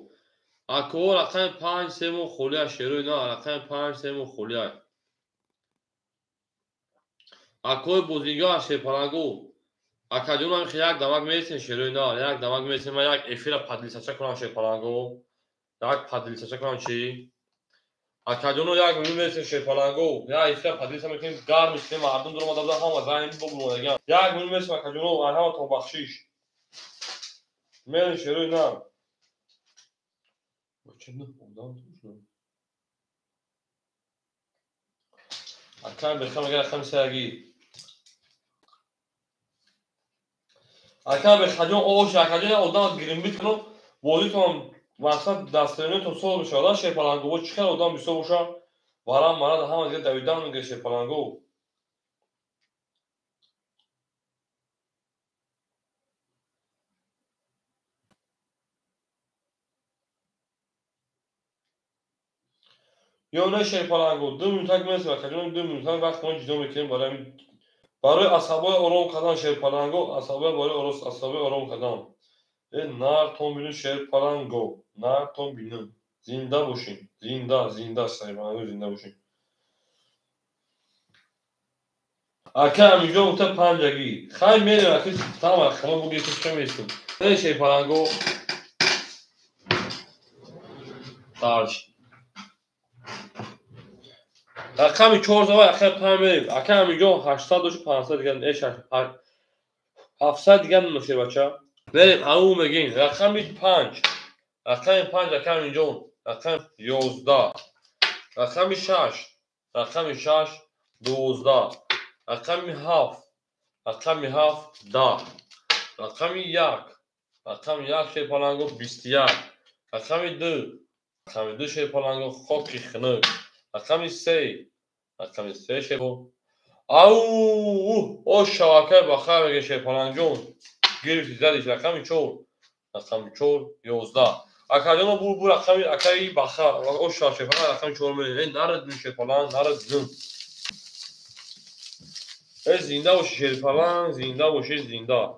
Ако рақами 5 3 холӣ шерои на, рақами 5 3 холӣ. Акои бозингар шерпаланго. Акаҷон ҳам як дамак мересем шерои на, як дамак мересем, ман як эфира подлисача кунам шерпаланго. Як подлисача кунам чӣ? Акаҷоно як миллион мересем шерпаланго, як эфира подлиса мекунем, гарм мешем, мардум дур омада будан, ҳама занг бобурмонаган. Як миллион мересем акаҷоно, ҳама то бахшиш. Мерем шерои на. Бача не одам туш. Акам бехам агар рақами саги. Акам бехаҷон ош, акаҷон одам гирим бикунам, бозитон Мақсад дастраниятон соз мешавад, шерпаланго. Бо чӣ хел одам бисёр боша, варам марад ҳама дига давидан мегирад шерпаланго. Ё не шерпаланго, 2 минутак мерасем, акаҷон, 2 минутак вақт мо ҷудо мекунем барои асабои ором кардан шерпаланго, асабои барои асабои ором кардан. Нартон бину шерпаланго, нартон бину. Зинда бошем, зинда, зинда, шерпаланго, зинда бошем. Ака Амиҷон гуфта панҷагӣ. Хай мерем, аки там рақама буги ки чӣ местум. Не шерпаланго. Дарш. Рақами 4 зава ака 5 мерем. Ака Амиҷон 800 дошт, 500 дигар, 700 дигар шербача. Мерем, ау мегин. Рақами 5. Рақами 5 ака Амиҷон. Рақами 11. Рақами 6. Рақами 6 12. Рақами 7. Рақами 7 10. Рақами 1. Рақами 1 шерпаланго 21. Рақами 2. Рақами 2 шерпаланго хоки хунук. Рақами 3. Рақами 3 шерпаланго. Ау, о шавакай бахайр мегӯ шерпалангҷон. Гирифти задиш рақами 4. Рақами 4 11. Акаҷоно бу бу рақами акаи баха. О шава шерпаланг рақами 4 мерем. Эй нарад шерпаланг, нарад. Эй зинда боши шерпаланг, зинда боши зинда.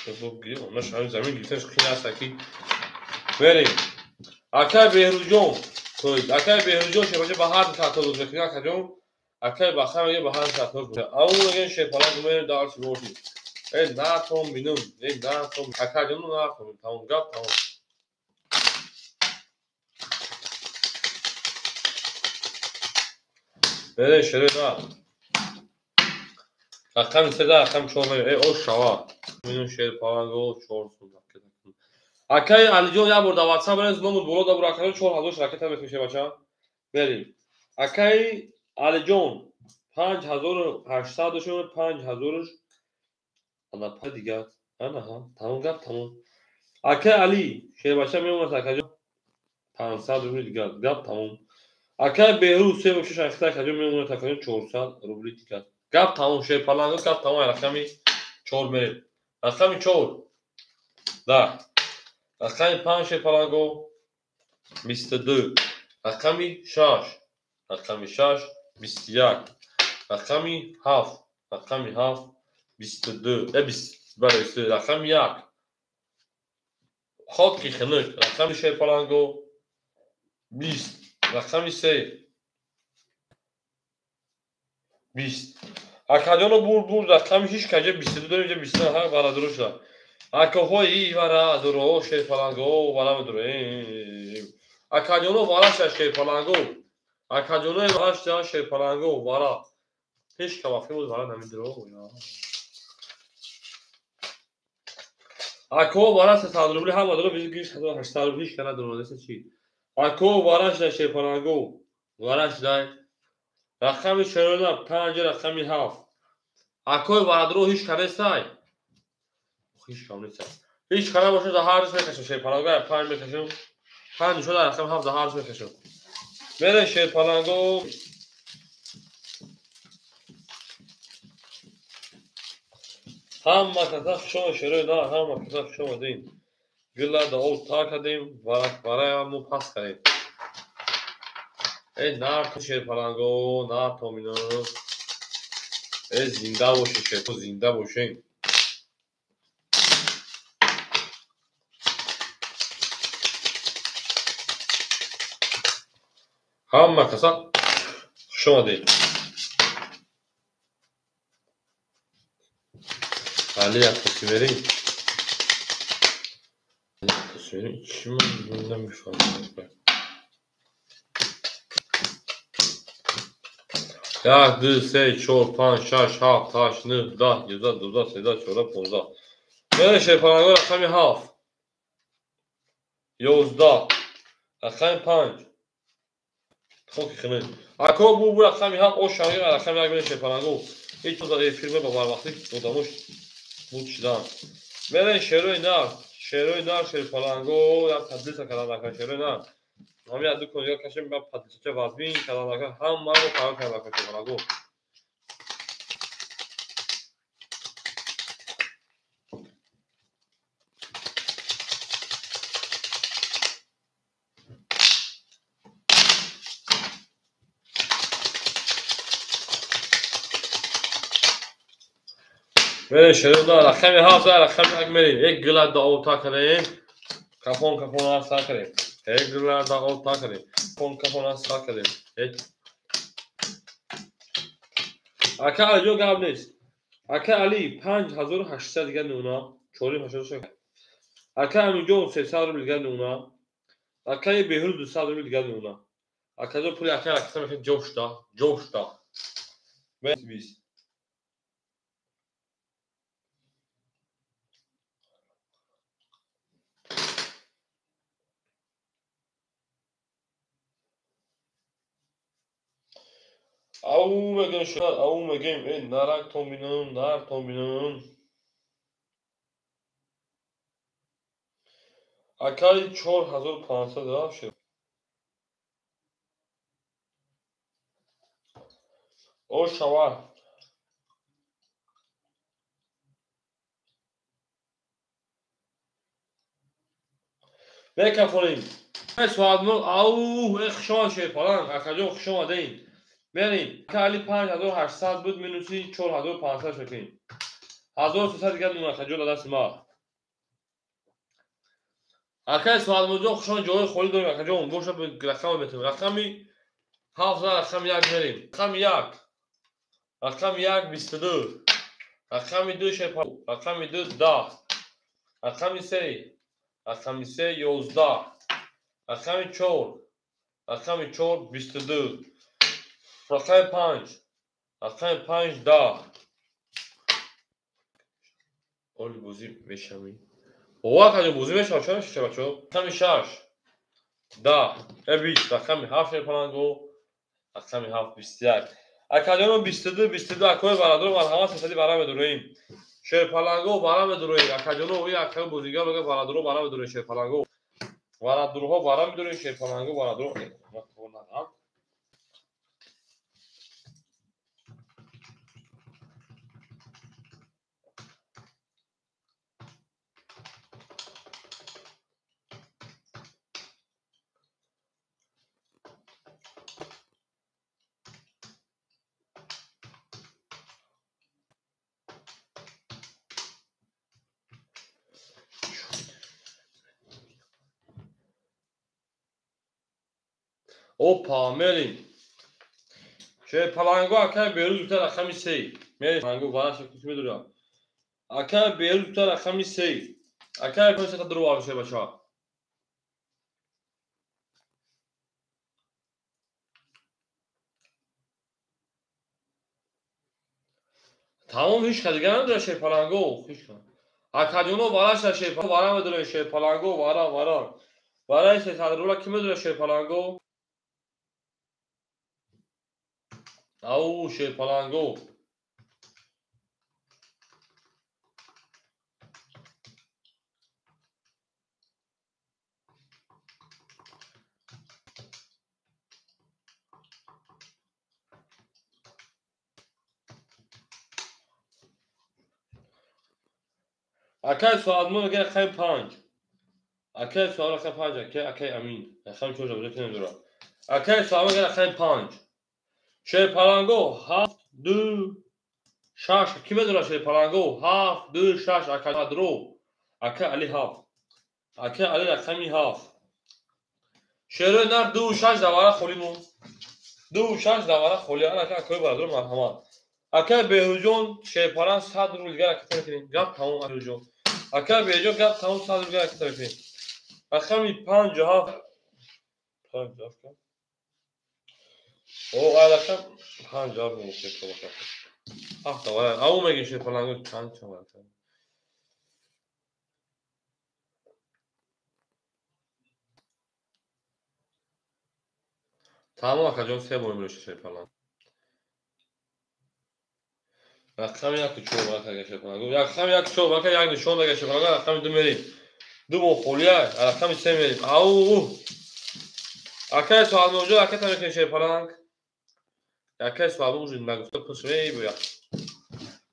Замин гирифтанаш хин аст аки. Мерем. Акай Беҳрӯзҷон, тоист акай Беҳрӯзҷон шербача ба ҳар картоз боз мекунад акаҷон. Акай баха мега ба ҳар картоз боз. Ау мегӯем шерпаланг мерем дарси боши. Эй натон бинум, эй натон. Акаҷон натон, тамом гап тамом. Мерем шере на. Рақами 3 рақами 4 мерем. Эй ош шава. Бинум шерпаланго 4 сум. Акай Алиҷон як бор дар WhatsApp бирез номуд боло да бур акаҷон 4000 ракета мекунем шербача. Мерем. Акай Алиҷон 5800 дошем, 5000 ана па дигар. Ана ҳа, тамом гап тамом. Акай Али шербача мемонад акаҷон 500 рубли дигар. Гап тамом. Акай Беҳрӯз 3 6 акаҷон мемонад акаҷон 400 рубли дигар. Гап тамом шерпаланго гап тамом рақами 4 мерем. Рақами 4. Да. Рақами 5 шерпаланго 22. Рақами 6. Рақами 6 21. Рақами 7. Рақами 7 22. 20 бале 22. Рақами 1. Хоки хунук. Рақами шерпаланго 20. Рақами 3. 20. Акаҷоно бур бур рақами ҳеч каҷа 22 дорем, инҷа 22 ҳақ барадуро шуда. Акаҳои варадуро шерпаланго вара медуро. Акаҷоно вара ша шерпаланго. Акаҷонои вара ша шерпаланго вара. Ҳеч ка вақти буд вара намедуро. Ако вара 300 рубли ҳама дуро 800 рубли ҳеч ка надуро, неста чи. Ако вара ша шерпаланго. Вара шдай. Рақами 4 5 рақами 7. Акои варадуро ҳеч ка нестай. Ҳеч кам нест. Ҳеч кам бошад за ҳар мекашам шерпаланго, 5 мекашам. 5 шуда рақами 7 за ҳар мекашам. Мерем шерпаланго. Ҳама каса хушома шерои на, ҳама каса хушома дин. Гила да об та кардем, варая мо пас кардем. Эй нарто шерпаланго, нарто мино. Эй зинда бошед шерпо, зинда бошед. Ҳама каса хуш омадед. Али як мерем. Чӣ ман намефаҳмам. 1, 2, 3, 4, 5, 6, 7, 8, 9, 10, 11, 12, 13, 14, 15. Мерем шерпаланго рақами 7. 11. Рақами 5. Хоки хунук. Ако бу бу рақами 7 ош шавӣ рақами 1 мерем шерпаланго. Ҳеҷ чиз эфир ба барвақти одамош буд шудан. Мерем шерои нар, шерои нар, шерпаланго, як тадлиса кардан ака шерои нар. Ҳамин як ду кон кашем, ба подлисача вазмин кардан ака, ҳамаро тайёр кардан ака шерпаланго. Мерем шерои нар, рақами ҳафт, рақами як мерем. Як гила дао та кардем. Кафон кафон сар кардем. Як гила дао та кардем. Кафон кафон сар кардем. Ака Алиҷон гап нест. Ака Али 5800 дигар нуна, 486. Ака Аминҷон 300 рубл дигар нуна. Акаи Беҳруз 200 рубл дигар нуна. Акаҷон пули ака ракса мехед ҷошта, ҷошта. 20. Ау мегем шуд, ау мегем, э нарак тон бинам, нар тон бинам. Акаи 4500 рафт шуд. О шава. Мекафонем. Соат 9, ау, э хуш омад шерпаланг, акаҷон хуш омадем. Мерем. Ака Али 5800 буд, минуси 4500 шукем. 1300 дигар нуна акаҷон дар дасти ма. Акаи Соатмурҷон хуш омад, ҷои холӣ дорем акаҷон, боша рақама метавонем. Рақами 7, рақами 1 мерем. Рақами 1. Рақами 1 22. Рақами 2 шерпаланг, рақами 2 10. Рақами 3, рақами 3 11. Рақами 4, рақами 4 22. Рақами 5, рақами 5 10. Оли бозӣ мешавӣ. О, акаҷон бозӣ мешавад, чаро мешавад бачаҳо? Рақами 6 10, 20, рақами 7 шерпаланго, рақами 7 21. Акаҷоно 22, 22 акои бародаро марҳамат сесади бара медуроем. Шерпаланго бара медуроем. Акаҷоно и акаи бозигар мега бародаро бара медуроем шерпаланго. Бародарҳо бара медуроем шерпаланго бародаро. Опа, мерем. Шерпаланго акаи Беҳруз гуфта рақами 3. Мерем паланго вараш куш медурам. Акаи Беҳруз гуфта рақами 3. Акаи Беҳруз сета дуру варш бача. Тамом ҳеч ка дигар надора шерпаланго, ҳеч ка. Акаҷоно вараш шерпаланго вара медура шерпаланго вара вара. Вараи 300 рубла ки медура шерпаланго? Ау шерпаланго. Акаи Соатмон мега рақами 5. Акаи Соатмон рақами 5, акаи акаи Амин. Рақами 4 ҷо намедонам. Акаи Соатмон мега рақами 5. Шерпаланго 7 2 6. Ки медонад шерпаланго 7 2 6 ака Адро. Ака Али 7. Ака Али рақами 7. Шерои нар 2 6 давара холӣ монд. 2 6 давара холӣ. Ана ака акои бародаро марҳамат. Акаи Беҳрӯзҷон шерпаланг 100 рубл дигар аката мекунем. Гап тамом Беҳрӯзҷон. Акаи Беҳрӯзҷон гап тамом 100 рубл дигар аката мекунем. Рақами 5 7 5 7 О, ай рақам 5 7 мешавад. 7 давара. Ау мегем шерпаланго чанд чанд. Тамом акаҷон се бор мешавад шерпаланг. Рақами 1 4 ака шерпаланго. Рақами 1 4 ака як нишон дага шерпаланго. Рақами 2 мерим. Ду бо холия, рақами 3 мерим. Ау! Акай суалмоҷо ака тамекин шерпаланг. Акай суалмоҷо нагуфта пус мебоя.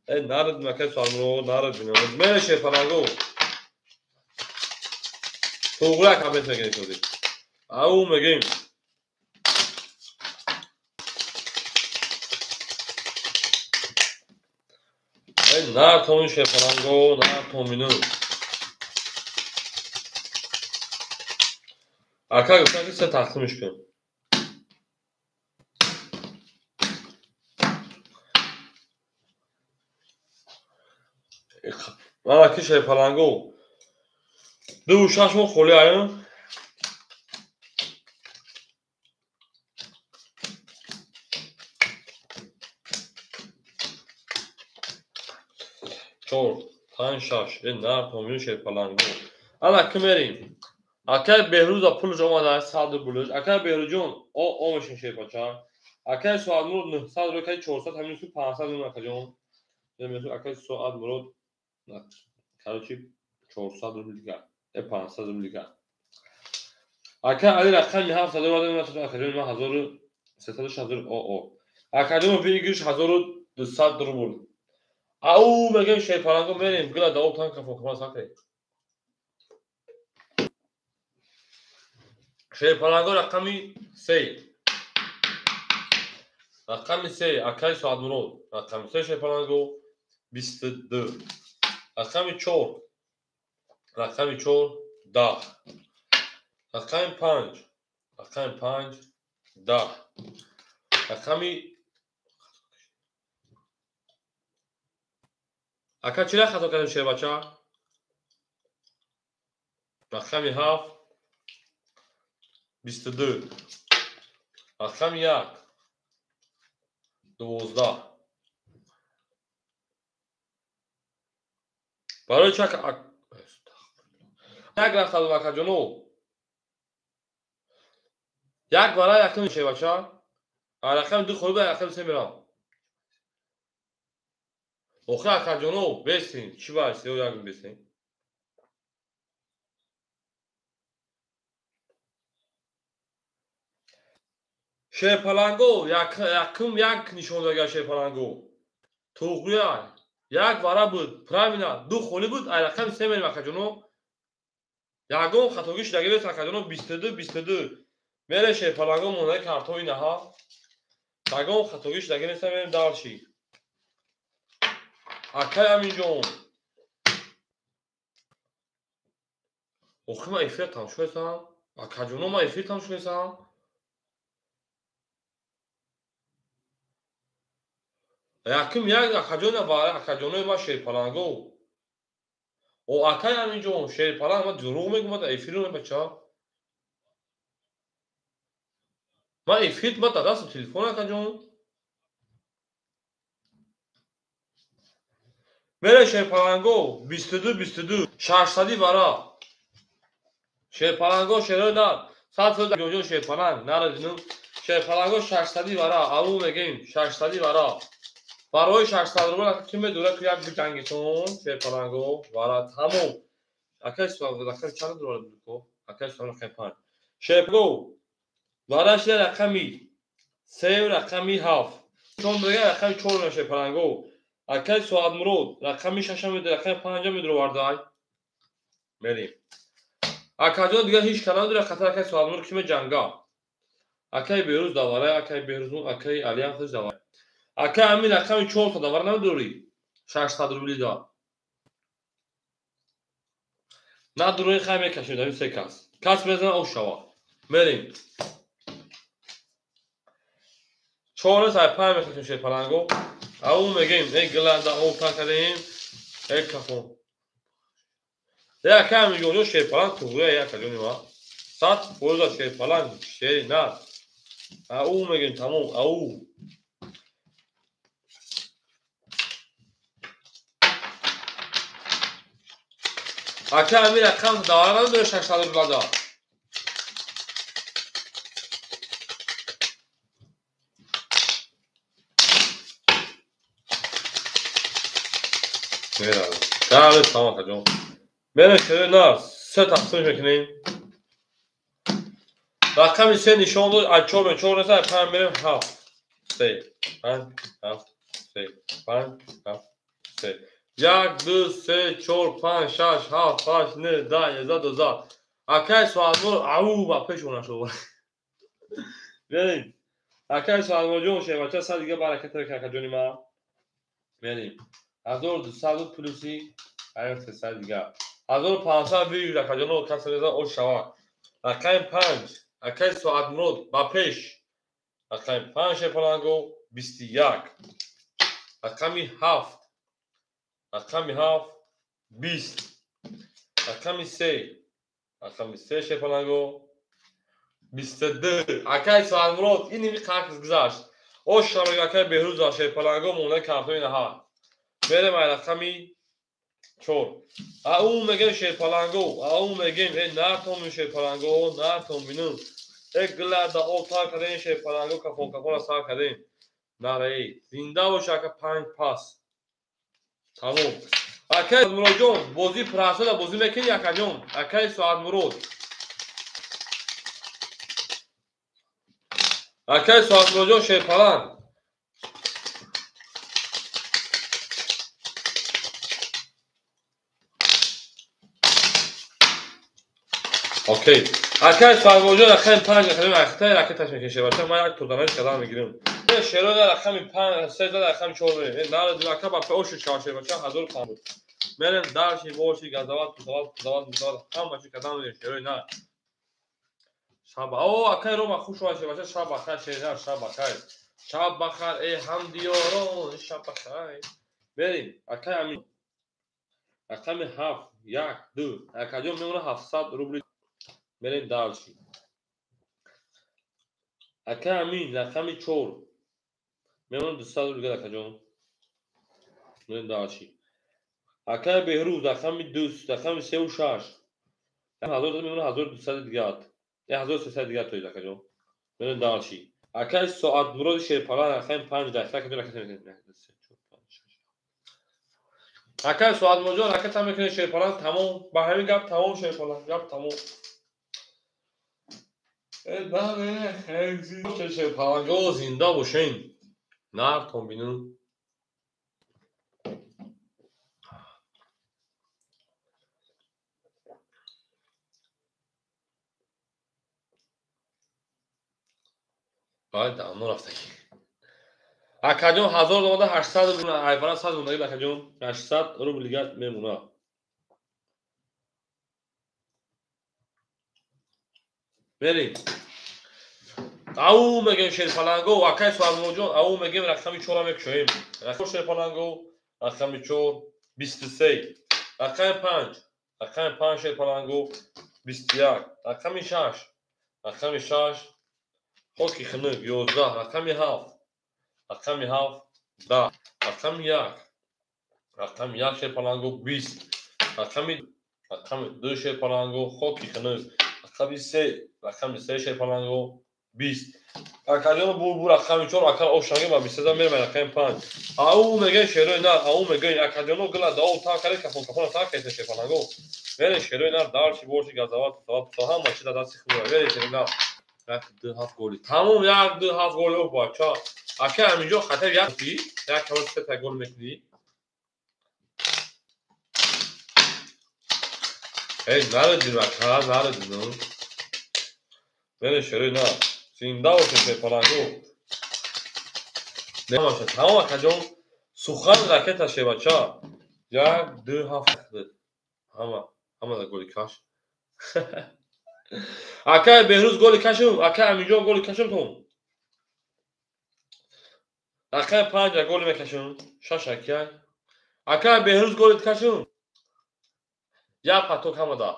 Э нарад акай суалмоҷо нарад бинам. Мере шерпаланго. Туғра ака мекунем шуди. Ау мегим. Нар томин шерпаланго, нар томину. Ака гуфтан ки се тақсимиш кун. Ман аки шерпаланго 2 6 моҳ холи аю. Чор, панҷ, шаш. Э нар томину шерпаланго. Ана ки мерим. Акай Беҳрӯза пулш омада 100 рублш. Акай Беҳрӯзҷон, о о мешин шерпача. Акай Соатмурод 900 рубл, акай 400 ҳамин су 500 рубл акаҷон. Акай Соатмурод короче 400 рубл дигар. Э 500 рубл дигар. Акай Али рақами 700 рубл акаҷон ман 1360 о о. Акаҷон выигрыш 1200 рубл. Ау мегем шерпаланго мерем гила даоб тан кафо кама сакре. Шерпаланго рақами 3. Рақами 3 акай Соатмурод. Рақами 3 шерпаланго 22. Рақами 4. Рақами 4 10. Рақами 5. Рақами 5 10. Рақами ака чира хато кардем шербача? Рақами 7 22. Рақами 1 12. Барои чак як рафтаду акаҷоно. Як бара якум шербача. Рақами 2 холӣ рақами 3 мерам. Охир акаҷоно бесин, чӣ ба се як бесин? Шерпаланго якум як нишон дага шерпаланго. Туғрия як вара буд, правильно, ду холӣ буд, ай рақами 3 мерем акаҷоно. Ягон хатогӣ шудаги нест акаҷоно 22 22. Мере шерпаланго монаи картои наҳа. Ягон хатогӣ шудаги нест, мерем дальше. Акай Аминҷон. Охир ман эфир тамошо кардам. Акаҷоно ман эфир тамошо кардам. Якум як акаҷон акаҷонои ман шерпаланго. О акай Аминҷон шерпаланг ман дурӯғ мегӯм, ман эфир бача. Ман эфир ман дар дастам телефон акаҷон. Мере шерпаланго 22 22 600 вара. Шерпаланго шерои нар 100 ҷонҷон шерпаланг нарадинум. Шерпаланго 600 вара аву мегем 600 вара. Барои 600 рубл ки медура ки як биҷангитон шерпаланго вара тамом. Акай суал акай чанд рубл буд ко? Акай суал рақами 5. Шерпаланго вара шида рақами 3 рақами 7. Чон дига рақами 4 шерпаланго. Акай Соатмурод рақами 6 меду рақами 5 медуровардай. Мерем. Акаҷон дига ҳеҷ калам надора хатар акай Соатмурод ки меҷанга. Акай Беҳрӯз даварай, акай Беҳрӯз, акай Алиам худаш даварай. Акай Амин рақами 4 давара намедорӣ? 600 рубли да. Надурои хай мекашем дар се кас. Кас мезана ош шава. Мерем. 4 сай 5 мекашем шерпаланго. Ау мегем, эй гиланда об кардем, эй кафон. Акай Аминҷон шерпаланг туғрия як аҷони ма. 100% шерпаланг шери на. Ау мегем тамом, ау. Ака Амир рақам давара надора 600 рублада. Меравем. Дале тамом акаҷон. Мерем шерои нар, се тақсим мекунем. Рақами се нишон дод, аз чор ме чор нест, аз панҷ мерем ҳафт. Се, панҷ, ҳафт, се, панҷ, ҳафт, се. Як, ду, се, чор, панҷ, шаш, ҳафт, ҳашт, нӯҳ, даҳ, 11, 12. Акай Соатмур ау ба пеш она шуд. Мерем. Акай Соатмурҷон шербача сад дига баракат река акаҷони ман. Мерем. 1200 плюси 300 дига. 1500 вижу акаҷоно касе реза ош шавад. Рақами 5 акай Соатмурод ба пеш. Рақами 5 шерпаланго 21. Рақами 7. Рақами 7 20. Рақами 3. Рақами 3 шерпаланго 22. Акай Соатмурод ин ими қақс гузашт. Ош шавад акай Беҳрӯз ва шерпаланго монда картони наҳар. Мерем ай рақами 4. Ау мегем шерпаланго, ау мегем э натомин шерпаланго, натоминум. Э гила да об тар кардем шерпаланго кафон кафона сар кардем. Нараи. Зинда бош ака 5 пас. Тамом. Акай Муродҷон, бозӣ прасада бозӣ мекунӣ акаҷон? Акай Соатмурод. Акай Соатмуродҷон шерпаланг. Окей. Акай Соатмуродҷон рақами 5 рақами ахтай ракеташ мекеше. Бача ман як турданаш кадам мегирам. Шерода рақами 5, 3 рақами 4 мерем. Нара ака ба ошу шава бача 1500 буд. Мерем дарши боши газават, газават, газават, газават ҳама чи кадам мерем шерои на. Шаба. О, акай Рома хуш омад бача шаб бахайр шерои шаб бахайр. Шаб бахайр эй ҳамдиёрон, шаб бахайр. Мерем акай Амин. Рақами 7, 1, 2. Акаҷон мемона 700 рубли. Мерем дарши. Акай Амин рақами 4. Мемона 200 рубли акаҷон. Мерем дарши. Акай Беҳрӯз рақами 2, рақами 3 ва 6. 1000 мемона 1200 дигар. 1300 дигар тоид акаҷон. Мерем дарши. Акай Соатмуроди шерпалан рақами 5 дақиқа кадом ракета мекунем? 1, 2, 3, 4, 5, 6. Акай Соатмуроджон ракета мекунем шерпалан тамом. Ба ҳамин гап тамом шерпалан, гап тамом. Э бале, шерпаланго зинда бошен. Нартон бинун. Баъд давно рафтагӣ. Акаҷон 1000 омада 800 рубл, айвана 100 рубл акаҷон 800 рубл дигар мемонад. Мерем. Ау мегем шерпаланго, акай Соатмуроджон, ау мегем рақами 4 мекушоем. Рақами шерпаланго, рақами 4 23. Рақами 5, рақами 5 шерпаланго 21. Рақами 6, рақами 6 хоки хунук 11, рақами 7, рақами 7 10, рақами 1, рақами 1 шерпаланго 20, рақами 2 шерпаланго хоки хунук, рақами 3, рақами 3 шерпаланго 20. Акаҷон бу рақами 4 акал ошанге ба 23 мерем рақами 5. Ау мегем шерои нар, ау мегем акаҷоно гила дао та каре кафон кафон та кесе шерпаланго. Мерем шерои нар дарши борши газават сават ҳама чи да дасти хуб. Мерем шерои нар. 1, 2, 7 голи. Тамом 1, 2, 7 голи о бача. Ака ҳаминҷо хатар як ки, як кабор се та гол мекунӣ. Эй, нарадин ака, нарадин. Мерем шерои нар. Зинда бошед шерпаланго. Намаша, тамом акаҷон. Сухан ракета шебача. 1, 2, 7. Ҳама да голи каш. Акай Беҳрӯз голи кашум, акай Аминҷон голи кашум тум. Акай 5 голи мекашум, 6 акай. Акай Беҳрӯз голи кашум. Як паток ҳамада.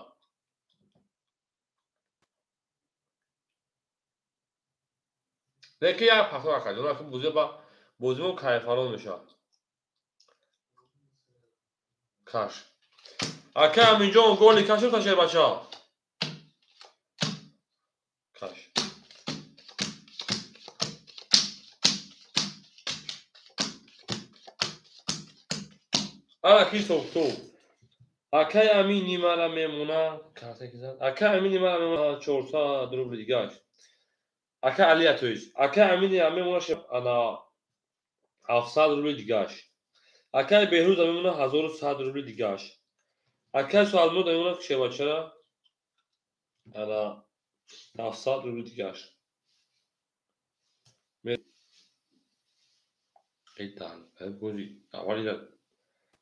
Лекин як паток акаҷон, ака бозӣ ба бозимо кайфарон мешавад. Каш. Акай Аминҷон голи кашум та шербача. Каш. Ана ки ҳисоб-китоб. Акай Амини мара мемона, акай Амини мара мемона 400 рубли дигаш. Акай Алия то есть. Акай Амини мемона ана 700 рубли дигаш. Акай Беҳрӯз мемона 1100 рубли дигаш. Акай Суалмуд мемона шевачара ана 700 рубли дигаш. Эйтан, бозӣ аввали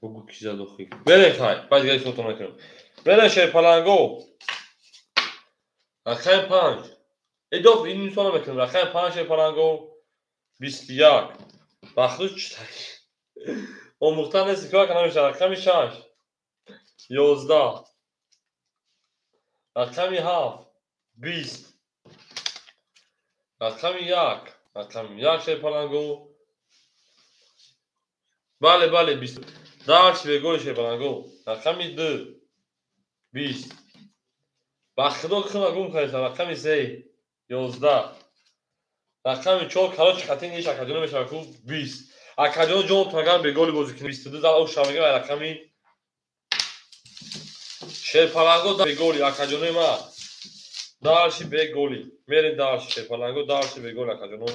бугу ки зад охи. Бере хай, баъд дигар ҳисобтон накунем. Бере шерпаланго. Рақами 5. Эдоф ин мисол мекунем. Рақами 5 шерпаланго 21. Бахту читак. Омӯхта нест, кор намешавад. Рақами 6 11. Рақами 7 20. Рақами 1. Рақами 1 шерпаланго. Бале, бале, 20. Дарс беголи шерпаланго. Рақами 2 20. Ба худо худо гум кардам. Рақами 3 11. Рақами 4 короче хати ниш акаҷоно мешавад ку 20. Акаҷоно ҷон таган беголи бозӣ кунӣ 22 зал ош шава мегӯяд рақами шерпаланго беголи акаҷонои ма. Дарши беголи. Мерем дарши шерпаланго дарши беголи акаҷоно.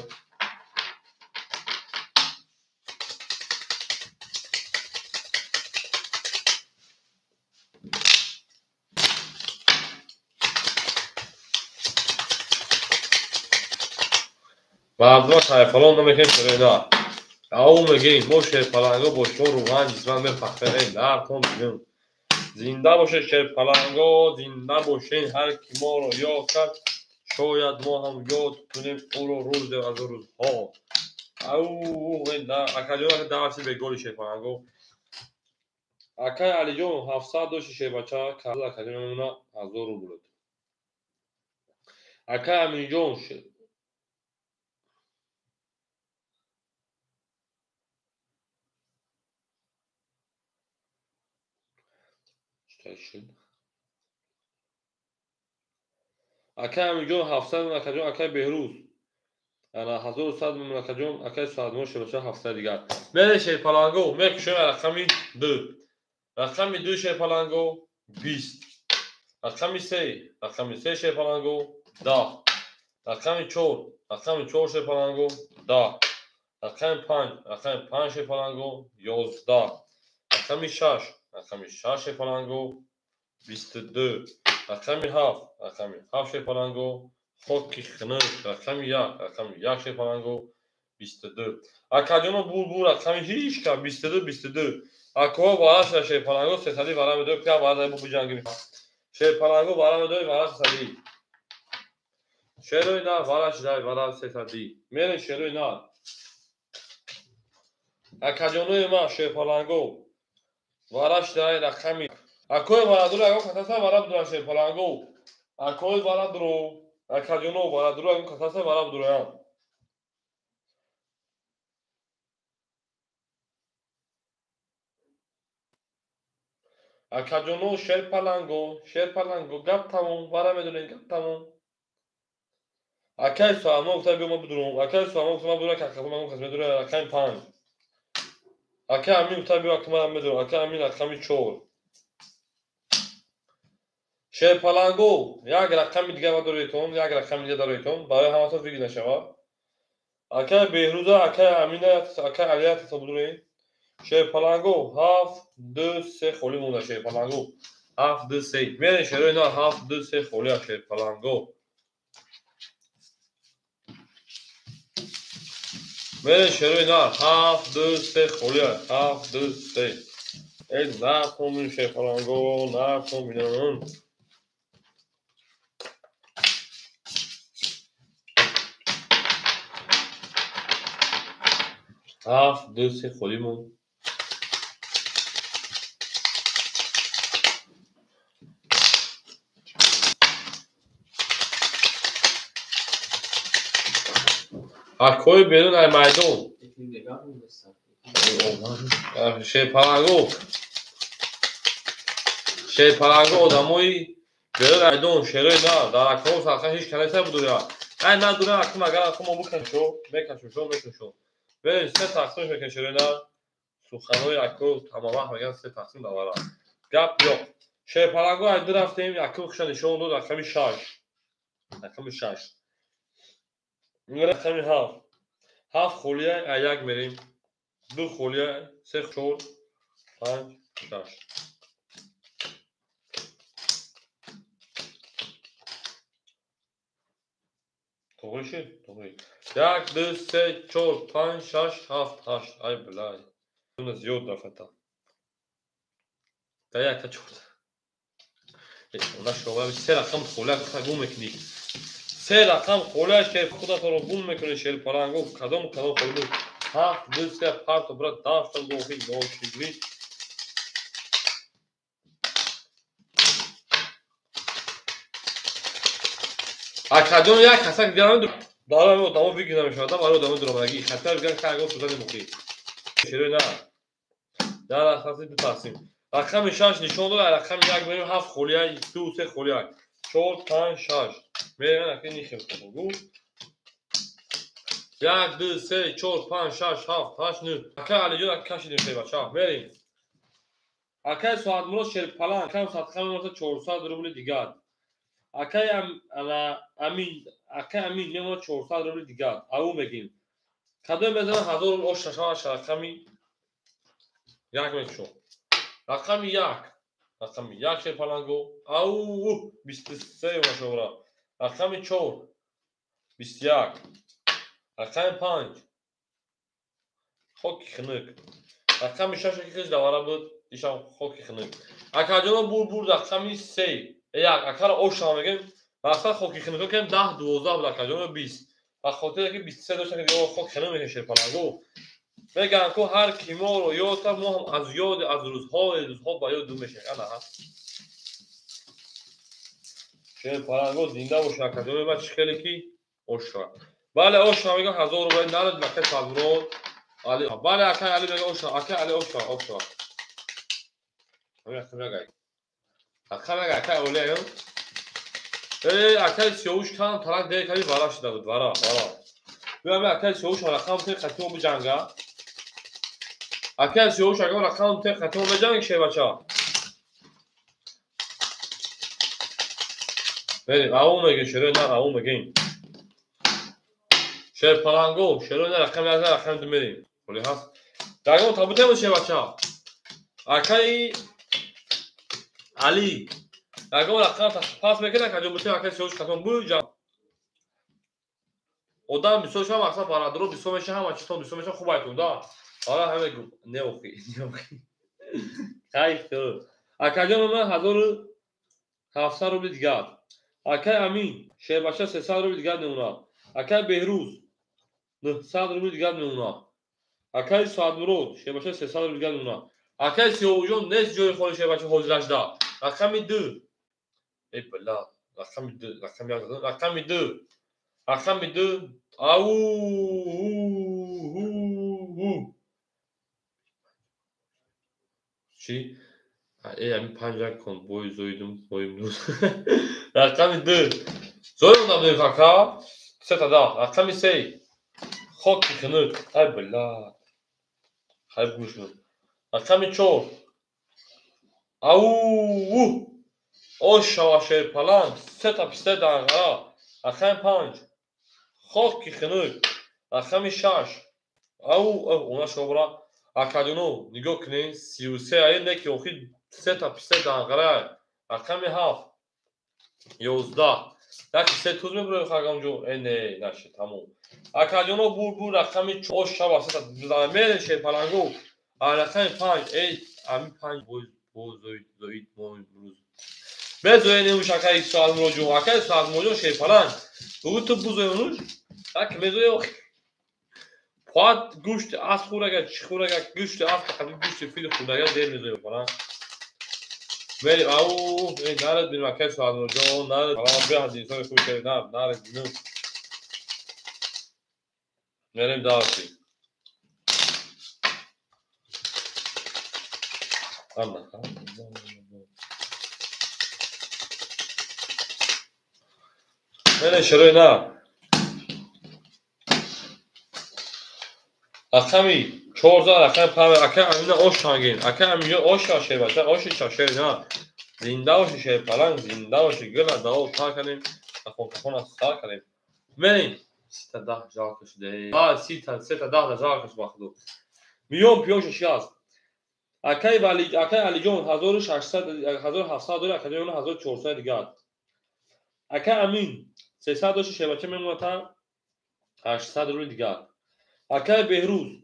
Мардума шайфалон намекунем шероина. Ау мегӯем мо шерпаланго бо шумо рӯҳан ҷисман мепахтаем дартон бигӯм. Зинда бошед шерпаланго, зинда бошед ҳар ки моро ёд кард, шояд мо ҳам ёд кунем ӯро рӯзе аз рӯзҳо. Ау акаҷон дарси беголи шерпаланго. Акай Алиҷон 700 дошти шербача, карда акаҷон мемона 1000 рубл. Акай Аминҷон акай Аминҷон 700 акаҷон, акай Беҳрӯз ана 1100 мемон акаҷон, акай Суадмон шербача 700 дигар. Мере шерпаланго мекушем рақами 2. Рақами 2 шерпаланго 20. Рақами 3, рақами 3 шерпаланго 10. Рақами 4, рақами 4 шерпаланго 10. Рақами 5, рақами 5 шерпаланго 11. Рақами 6, рақами 6 шерпаланго 22. Рақами 7, рақами 7 шерпаланго хоки хунук. Рақами 1, рақами 1 шерпаланго 22. Акаҷоно бур рақами ҳеҷ ка 22 22. Акоҳо вара шерпаланго 300 вара медои пия вара бу биҷангим. Шерпаланго вара медои вара 300. Шерои нар вара шидай вара 300. Мере шерои нар. Акаҷонои ма шерпаланго вара шидай рақами акои варадуро ягон касаса вара бидурам шерпаланго. Акои варадуро акаҷоно варадуро ягон касаса вара бидуроям. Акаҷоно шерпаланго, шерпаланго гап тамом, вара медонед гап тамом. Акай Суалмо гуфта биё ма бидурам. Акай Суалмо гуфта ма бидурам, какафо ма кас медурам рақами 5. Акай Амин гуфта биё ака ман медурам. Акай Амин рақами 4. Шерпаланго як рақами дигар доритон, як рақами дигар доритон, барои ҳаматон фикр нашавад. Акай Беҳрӯза, акай Амина, акай Алия ҳисоб дуред. Шерпаланго 7 2 3 холӣ монда шерпаланго 7 2 3. Мере шерои на 7 2 3 холӣ шерпаланго. Мере шерои на 7 2 3 холӣ 7 2 3. Эй нахонем шерпаланго, нахонем. 7 2 3 холӣ монд. Акои берун ай майдон. Шерпаланго. Шерпаланго одамои берун майдон шерои на дар акоҳо сарха ҳеҷ кас набудуя. Ай надура акум агар акум мо букашо, мекашо, шо мекашо. Берин се тақсим мекунем шерои на. Суханои ако ҳамавақт мегӯянд се тақсим давара. Гап ёқ. Шерпаланго айди рафтем, якум хуша нишон дод рақами 6. Рақами 6. Рақами 7. 7 холия а як мерем. 2 холия, 3 4 5 6. Тоғри шуд? Тоғри. 1 2 3 4 5 6 7 8. Ай билай. Зиёд рафта. Да якта чорта. Она шова се рақам холия гум мекунӣ. Се рақам холия шер худатонро гум мекунӣ шерпаланго кадом кадом холӣ. 7 2 3 парто брат дафта гохи гошигри. Акадон як хасак дигарам барои одамо вигир намешавад, барои одамо дуромадагӣ. Хатар биган кагон сӯзани мухӣ. Шерои на. Дар рақами ду тақсим. Рақами 6 нишон дод, рақами 1 мерем 7 холия, 2 3 холия. 4 5 6. Мерем аки нихел гу. 1 2 3 4 5 6 7 8 9. Ака Алиҷон ака кашидем шебача. Мерем. Акай Соатмурод Шерпалан, акай садқа мемонад 400 рубли дигар. Акай Амин, акай Амин мемонад 400 рубли дигар. Ау мегим. Кадом мезанад 1000 рубл ош шашава рақами 1 мекушо. Рақами 1. Рақами 1 Шерпаланго. Ау 23 машовра. Рақами 4 21. Рақами 5 хоки хунук. Рақами 6 ки хеш давара буд, ишам хоки хунук. Акаҷоно бур рақами 3. Як акара оша мегем. Мақсад хоки хунук кем 10 12 буд акаҷоно 20. Ба хотире ки 23 доштан ки хоки хунук мекем Шерпаланго. Мегӯянд ку ҳар ки моро ёд кард, мо ҳам аз ёди аз рӯзҳо ба ёд ду мешавем. Ана ҳаст. Шерпаланго зинда бошад акаҷоно ба чӣ хеле ки оша. Бале оша мегӯям 1000 рубл нарад акай Садмурод. Али бале акай Али мегӯям оша, акай Али оша, оша. Ҳамин мегӯям. Акай мегӯям акай Оли аю. Акай Сиёвуш кам талак дер кади вара шуда буд, вара, вара. Биём акай Сиёвуш рақам те қатимо биҷанга. Акай Сиёвуш агар рақам те қатимо биҷанг шебача. Берем, ау мегӯем, шерои на ау мегӯем. Шерпаланго, шерои на рақами 1 рақами 2 мерем. Холи ҳаст. Дагон табутем шебача. Акай Али ягон рақам пас мекунад, акаҷон бутем акай Сиёвуш қатимо буҷанг. Одам бисёр шава, мақсад бародаро бисёр меша, ҳама чизтон бисёр меша, хуб айтун да. Ҳала ҳама гу не охи, не охи. Хайф ту. Акаҷон ман 1700 рубли дигар. Акай Амин шербача 300 рубли дигар мемонад. Акай Беҳрӯз 900 рубли дигар мемонад. Акай Соатмурод шербача 300 рубли дигар мемонад. Акай Сиёвуҷон нест ҷои холи шербача ҳозирашда. Рақами 2. Эй бала, рақами 2, рақами 1, рақами 2. Рақами 2. Ау. Чӣ? Эй, ами 5 кон бой зоидум, боим дӯст. Рақами 2. Зоидум набудем кака. Сета да. Рақами 3. Хоки хунук. Ай бала. Хай гӯш кун. Рақами 4. Ау. Ош шава Шерпаланг. Сета писта данғара. Рақами 5. Хоки хунук. Рақами 6. Ау, она шобра. Акаҷоно нигоҳ кунед, 33 ай не ки охир сета писта данғара. Рақами 7. 11. Як се туз мебурем хагамҷо. Э не, наши тамом. Акаҷоно бур рақами 4 шава сета мерем Шерпаланго. Рақами 5. Эй, ами 5 боз зоид мо имрӯз. Мезоенемуш акаи Соатмуроҷон, акаи Соатмуроҷон Шерпаланг. Бугу ту бузоенуш? Як мезоe охир. Пат гӯшти асп хӯрага, чӣ хӯрага, гӯшти асп, қаби гӯшти фил хӯрага дер мезоем паланг. Мерем, ау, нарад бинем акаи Соатмуроҷон, нарад, паланг беҳад инсони хуби шавед, нарад, нарад, бинем. Мерем дарси. Ана. Мерем шерои на. Рақами 4 рақами 5 акай Амина ош шангин. Акай Аминҷон ош шербача, оши шер на. Зинда боши шерпаланг, зинда боши. Гила даво тар кардем, кафон сар кардем. Мерем. Сита даҳ жалко шуда. А, сита, сета даҳ жалко шуда бахудо. Миён пиёша чи аст? Акай Вали, акай Алиҷон 1600 1700 дора, акай Ҷон 1400 дигар. Акай Амин 300 доши шербача мемонад та 800 рубли дигар. Акай Беҳрӯз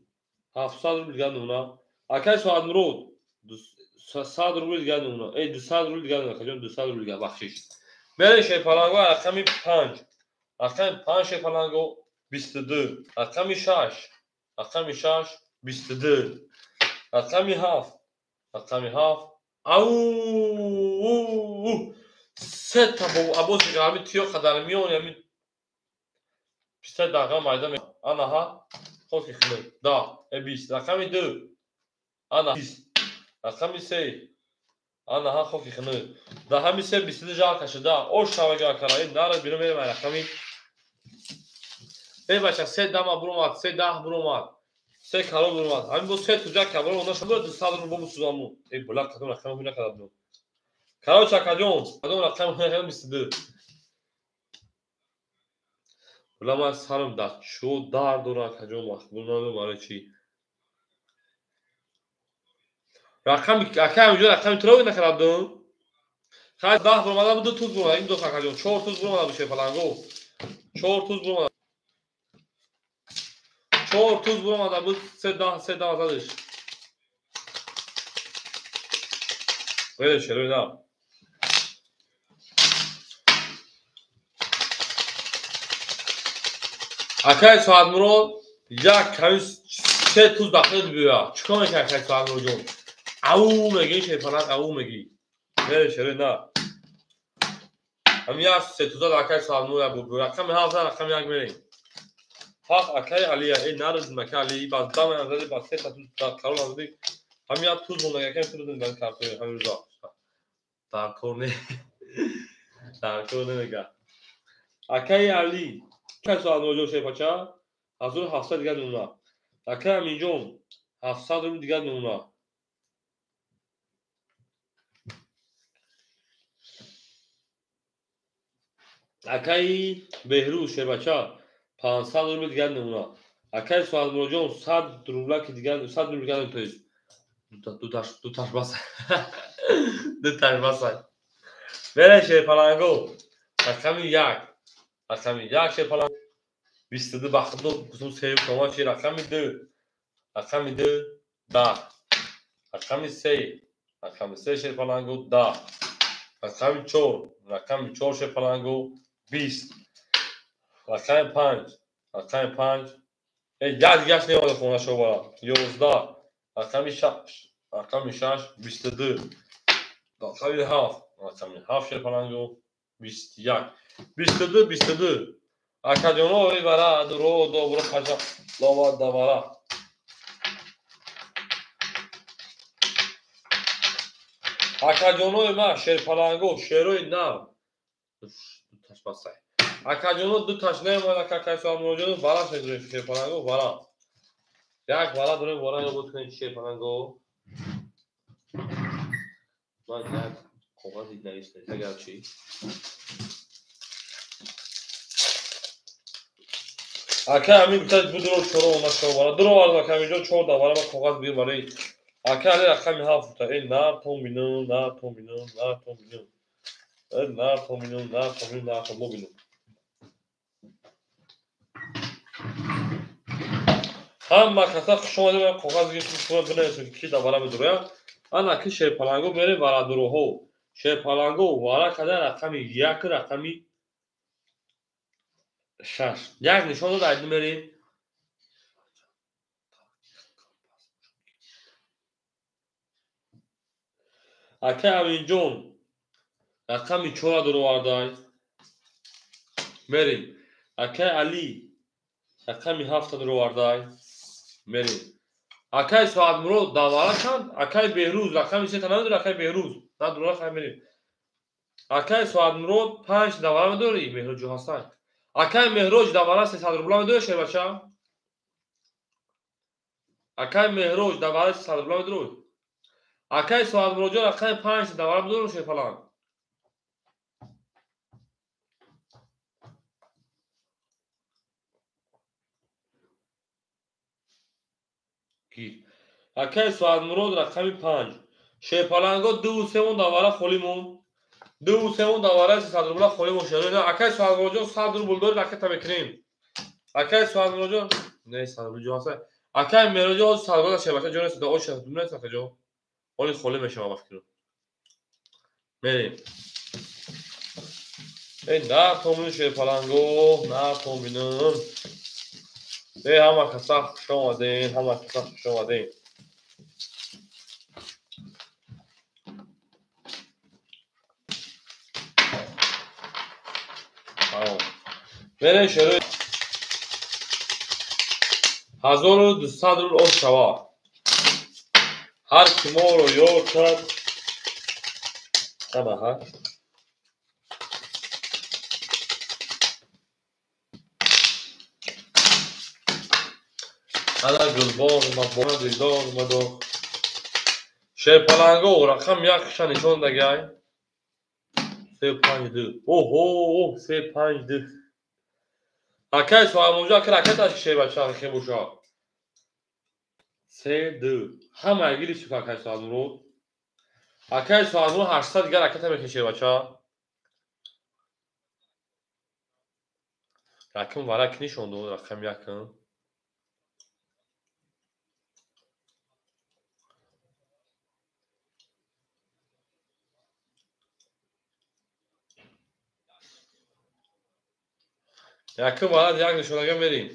700 рубли дигар мемонад. Акай Соатмурод 100 рубли дигар мемонад. 200 рубли дигар мемонад. Акаҷон 200 рубли дигар бахшиш. Мерем шерпаланго рақами 5. Рақами 5 шерпаланго 22. Рақами 6. Рақами 6 22. Рақами 7. Рақами 7. Ау! Сета бо абози ғарбӣ тиё қадар миёни ҳамин писта дағам майда анаҳа хоки хиле да 20. Рақами 2 ана 20. Рақами 3 анаҳа хоки хиле да ҳами 3 22 жалка шуда. Ош шавага акара ин нара биро мерем рақами эй бача 3 дама буромад, 3 даҳ буромад, 3 калон буромад. Ҳамин бо 3 туҷа каброн онда шуда 200 рубл бусузаму. Эй була кадом рақами хуй накарда будам. Короче, акаҷон, кадом рақами хуй накарда 22. Була ман сарам дар чо дард дора акаҷон, мақбул надорам барои чӣ. Рақами акай ҳаминҷо рақами туро накарда будам. Хай 10 буромада буд, 2 туз буромада. Ин ду акаҷон 4 туз буромада буд шерпаланго. 4 туз буромада. 4 туз буромада буд, 3 даҳ, 3 даҳ задаш. Веле шерои на. Акай Соатмурод як ҳамин 3 туз дахил биёя. Чӣ кор мекунӣ акай Соатмуродҷон? Ау мегӣ шерпаланг, ау мегӣ. Веле шерои на. Ҳамин як 3 туза акай Соатмурод як буд. Рақами 7 рақами 1 мерем. Ҳафт акай Алия, эй наризм акай Али, баз дам зади, баз се та туз дар қарор зади. Ҳамин як туз монда, якам туз дар картои ҳамин рӯза. Дар кор не. Дар кор намега. Акай Али, акай Соатмуродҷон шерпача 1700 дигар мемонад. Акай Аминҷон 700 рубл дигар мемонад. Акай Беҳрӯз шербача 500 рубл дигар мемонад. Акай Соатмуродҷон 100 рубла ки дигар 100 рубл дигар мепӯст. Дуташ бас. Дуташ бас. Мерем шерпаланго. Рақами 1. Рақами 1 шерпаланг 22 бахтдо кусум сеюм шома чи рақами 2. Рақами 2 10. Рақами 3. Рақами 3 шерпаланго 10. Рақами 4. Рақами 4 шерпаланго 20. Рақами 5. Рақами 5. Як дигаш немонда хона шобара. 11. Рақами 6. Рақами 6 22. Рақами 7. Рақами 7 шерпаланго 21. 22 22. Акаҷоно ой вара дуро добро паҷа лова давара. Акаҷонои ма шерпаланго шерои нав. Дуташ басай. Акаҷоно дуташ немонад акакай Соатмуродҷон вара шедурем шерпаланго вара. Як вара дорем вара ёбод кунем шерпаланго. Ман як коғази навиштам агарчи. Акай ҳамин гуфта будро чоро омад шо вара. Дуро вард акай ҳаминҷо 4 да вара ма коғаз бигир барои акай Али рақами 7 гуфта. Эй нар том бинам, нар том бинам, нар том бинам. Эй нар том бинам, нар том бинам, нар том бинам. Ҳама каса хуш омадед, ман коғаз гирифтам, шумо бинависед ки да вара медуроям. Ана ки шерпаланго мерем варадуроҳо. Шерпаланго вара када рақами 1 рақами 6. Як нишон дод айди мерем. Акай Аминҷон рақами 4 дуровардай. Мерем. Акай Али рақами 7 дуровардай. Мерем. Акай Соатмурод давара чанд? Акай Беҳрӯз рақами 3 намедори, акай Беҳрӯз. На дура хай мерем. Акай Соатмурод 5 давара медори, Меҳрӯҷо ҳасан. Акай Меҳроҷ давара 300 рубла медори шербача? Акай Меҳроҷ давари 300 рубла медурӯй. Акай Соатмуроҷон рақами 5 давара бидурӯ шерпаланг. Акай Соатмурод рақами 5. Шерпаланго 2 3 давара холӣ монд. 2 3 давара 300 рубла холӣ монд. Акай Соатмуроҷон 100 рубл доред, ракета мекунем. Акай Соатмуроҷон не 100 рубл ҷон ҳаст. Акай Меҳроҷон 100 рубл шербача ҷон нест, ош нест акаҷон. Оли холӣ мешава ба фикру. Мерем. Эй нартомин шерпаланго, нартоминам. Эй ҳама каса хуш омаден, ҳама каса хуш омаден. Мерем шерои 1200 рубл ош шава. Ҳар ки моро ёр кард, ҳама ана гулбоғ мабона дилдор мадо. Шерпаланго рақам 1 нишон дагай. 3 5 2. Оҳо, 3 5 2. Акай Соатмуроҷон ака ракеташ ки шербача хебоша. 3 2. Ҳама гирифт акай Соатмурод. Акай Соатмурод 800 дигар ракета мекунӣ шербача. Рақам варак нишон дод, рақам 1. Якум варак як нишонага мерем.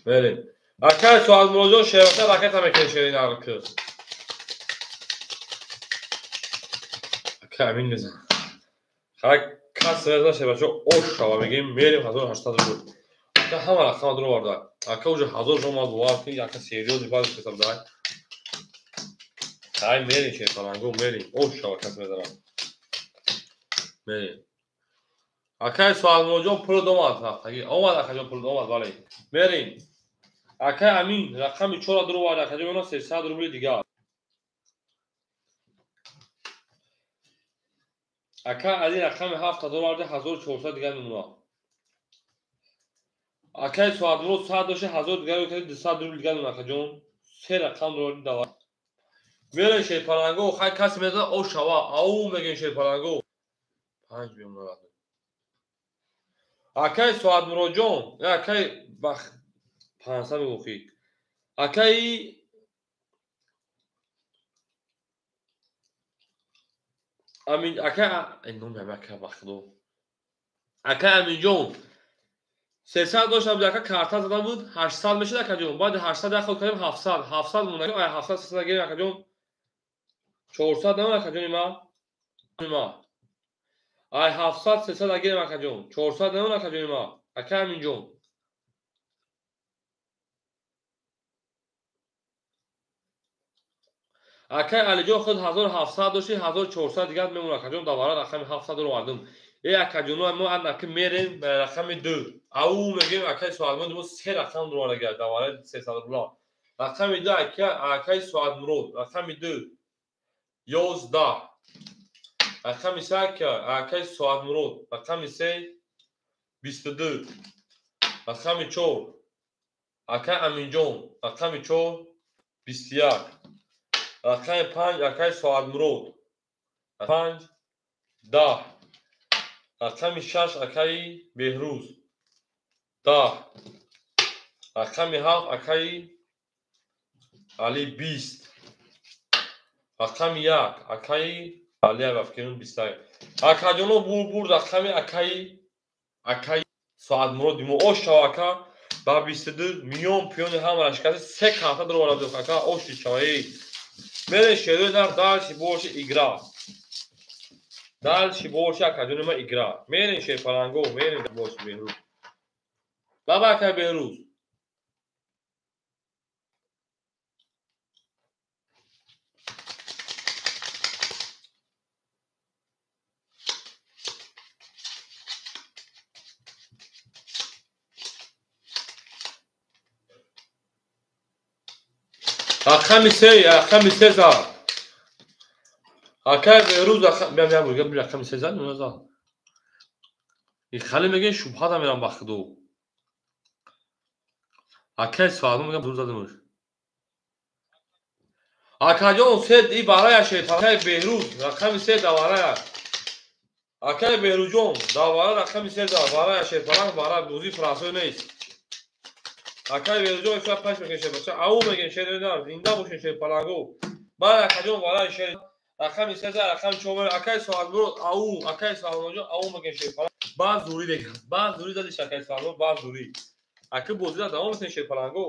Мерем. Акай Соатмуроҷон шербача ракета мекунӣ шерин арки. Акай Амин мезан. Хай кас мезан шербача ош шава мегем мерем 1800 рубл. Ака ҳама рақама дур оварда. Ака уже 1000 сом бовар кунед, ака серьёзный баз ҳисоб дай. Хай мерем шерпаланго мерем. Ош шава кас мезанам. Мерем. Акай Соатмуроҷон пул омад рафтагӣ. Омад акаҷон пул омад, бале. Мерем. Акай Амин рақами 4 дур овард, акаҷон она 300 рубли дигар. Акай Али рақами 7 дур овард, 1400 дигар мемонад. Акай Соатмурод 100 дошт, 1000 дигар мекард, 200 рубли дигар мемонад акаҷон. Се рақам дур овард давар. Мерем шерпаланго, хай касе мезанад ош шава. Ау мегем шерпаланго. 5 мемонад. Акай Соатмуроҷон, акай 500 мегӯхӣ. Акай Амин, акай номи ака ба худо. Акай Аминҷон 300 дошта буд, ака карта зада буд, 800 мешуд акаҷон. Баъди 800 як ход кардем 700, 700 монда, ай 700 300 гирем акаҷон. 400 намон акаҷони ма. Ма. Ай 700 300 гирем акаҷон. 400 намон акаҷони ма. Акай Аминҷон. Акай Алиҷон худ 1700 дошти, 1400 дигар мемонад акаҷон. Давара рақами 700 овардум. Э акаҷоно мо анаки мерем ба рақами 2. Ау мегем акай Соатмурод мо се рақам дурварда давара 300 рубла. Рақами 2 акай Соатмурод, рақами 2 11. Рақами 3 акай Соатмурод, рақами 3 22. Рақами 4 акай Аминҷон, рақами 4 21. Рақами 5 акай Соатмурод, 5 10. Рақами 6 акай Беҳрӯз 10. Рақами 7 акай Али 20. Рақами 1 акай Али Абафкирун 21. Акаҷоно бурд рақами акай Соатмуроди мо ош шава ака ба 22 миён пиёни ҳамаро шикаста се карта дуроварда ака оши шава. Эй мерем шерои нар дальше больше игра. Дальше больше акаҷони ма игра. Мерем шерпаланго, мерем больше Беҳрӯз. Баба акай Беҳрӯз. Рақами се, рақами се зад. Акай Беҳрӯз рақами се зад, назад. Хали мегӯян шубҳа намерам ба худо. Акай Соатмурод мегӯям зур задимуш. Акаҷон се и барая шед. Акай Беҳрӯз рақами се даварая. Акай Беҳрӯзҷон давара рақами се даварая шед. Паранг бара бозии франсо нест. Акай Беҳрӯзҷон ифра паш мекунед шед бача. Ау мегӯем шед нар зинда бошед шед паранго. Бара акаҷон барая шед. Рақами се за рақами чор. Акай Соатмурод ау акай Соатмуродҷон ау мегӯем шед паранг. Баъд зурӣ мегӯям. Баъд зурӣ задиш акай Соатмурод баъд зурӣ. Ака бозида давом мекунед шед паранго.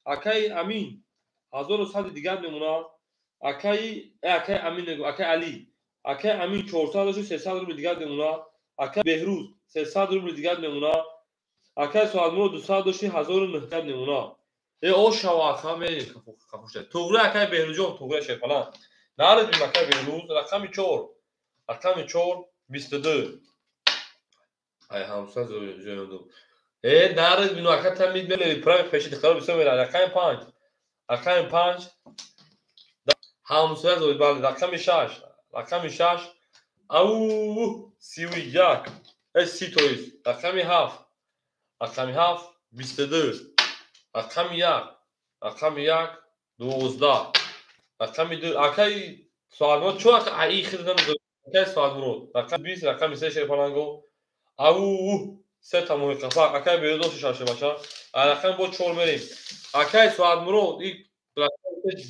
Акай Амин 1100 дигар мемонад. Акай Амин мегӯ акай Али. Акай Амин 400 дошт 300 рубл дигар мемонад. Акай Беҳрӯз 300 рубл дигар мемонад. Акай Соатмурод 200 дошт 1900 мемонад. Э о шава ака ме хафушта. Туғри акай Беҳрӯзҷон туғри шерпалан. Наридим акай Беҳрӯз рақами 4. Рақами 4 22. Ай ҳамса ҷоёндум. Э нарид бину ака тамид меле прами пеши дихтаро бисёр мера. Рақами 5. Рақами 5 ҳамсоя зоид бале рақами 6. Рақами 6 ау 31. Э 30 тоист. Рақами 7. Рақами 7 22. Рақами 1. Рақами 1 12. Рақами 2 акай Соатмурод чо ака аи хид намезоид. Акай Соатмурод рақами 20 рақами 3 шерпаланго. Ау се тамоми қафа акай Беҳрӯз дошт шаш бача. Рақами бо 4 мерем. Акай Соатмурод и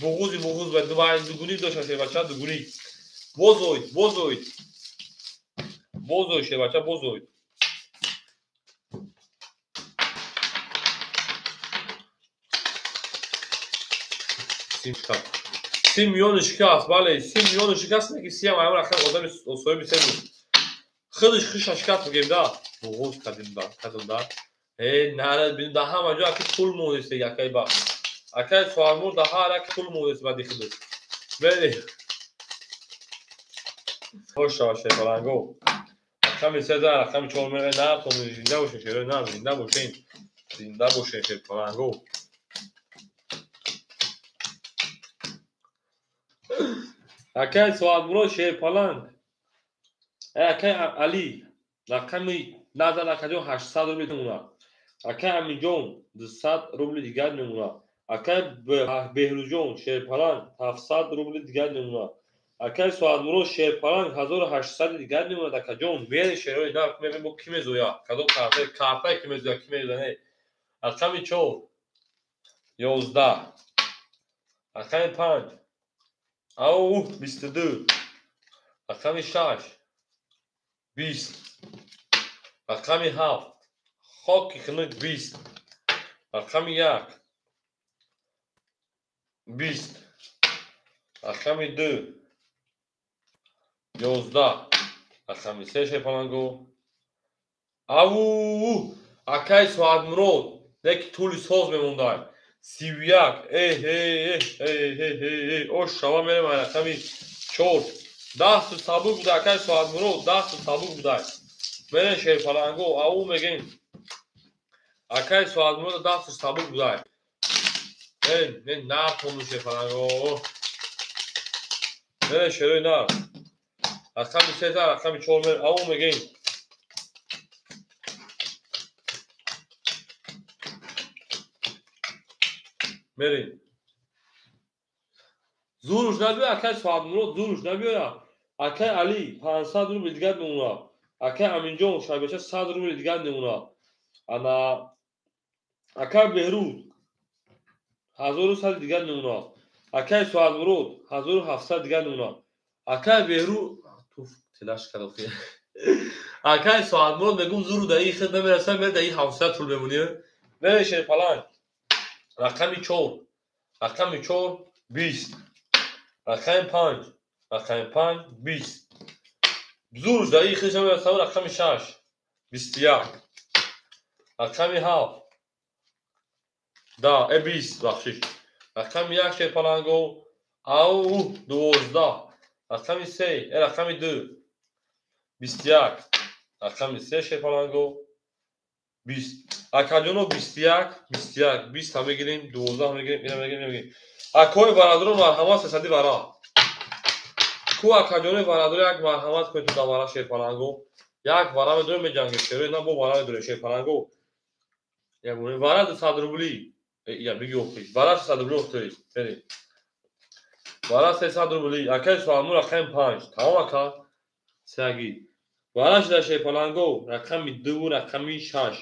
буғузи буғуз ба дугуни дошт шербача дугуни. Бозоид бозоид. Бозоид шербача бозоид. Си миллиони шикаст, бале, 30 миллиони шикаст, ки си ҳам ҳамон рақам одами соҳиби се буд. Худаш хиша шикаст бигем да. Буғуз кардим да, кардим да. Э, нара бин да ҳама ҷо аки пул мондест акай ба. Акай Соатмурод да ҳар як пул мондест баъди худаш. Бале. Хош шава шерпаланго. Рақами се за рақами 4 мере на, то зинда бошен шерои на, зинда бошен. Зинда бошен шерпаланго. Акай Соатмурод шерпаланг. Акай Али рақами назар акаҷон 800 рубл мемонад. Акай Аминҷон 200 рубли дигар мемонад. Акай Беҳрӯзҷон шерпаланг 700 рубли дигар мемонад. Акай Соатмурод шерпаланг 1800 дигар мемонад. Акаҷон мери шерои на мебинем бо ки мезоя. Кадом карта карта ки мезоя ки мезоя. Рақами 4 11. Рақами 5 ау 22. Рақами 6 20. Рақами 7 хоки хунук 20. Рақами 1 20. Рақами 2 11. Рақами 3 шерпаланго. Ау акай Соатмурод неки тӯли соз мемондай. 31. Э э э э э э о шава мерем рақами 4. Дасту сабук буда акай Соатмурод, дасту сабук будай. Мерем шерпаланго, ау мегем. Акай Соатмурод дасту сабук будай. Э, не натону шерпаланго. Мерем шерои нар. Рақами 3 рақами 4 мерем, ау мегем. Мерем. Зуруш набиёя акай Соатмурод, зуруш набиёя. Акай Али 500 рубл дигар мемонад. Акай Аминҷон шайбача 100 рубл дигар мемонад. Ана акай Беҳрӯз 1100 дигар мемонад. Акай Соатмурод 1700 дигар мемонад. Акай Беҳрӯз туф тилаш кардам. Акай Соатмурод мегум зуру да ин хид намераса, мер да ин 700 пул мемонӣ. Мере шерпаланг. Рақами 4. Рақами 4 20. Рақами 5. Рақами 5 20. Зуруш да ин хид намераса, рақами 6 21. Рақами 7 да 20 бахшиш. Рақами 1 шерпаланго. Ау 12. Рақами 3, рақами 2 21. Рақами 3 шерпаланго 20. Акаҷоно 21 21 20 ҳам мегирем, 12 ҳам мегирем, ина мегирем, мегирем. Акои бародаро марҳамат сесади вара. Ку акаҷони бародаро як марҳамат кунед ту вара шерпаланго. Як вара медорем меҷангем шерои на бо вара медорем шерпаланго. Як вара 200 рубли. Я биги охи. Вара 300 рубли охи. Бери. Вара 300 рубли. Акаи Суалмур рақами 5. Тамом ака. Сеги. Вара шида шерпаланго рақами 2 рақами 6.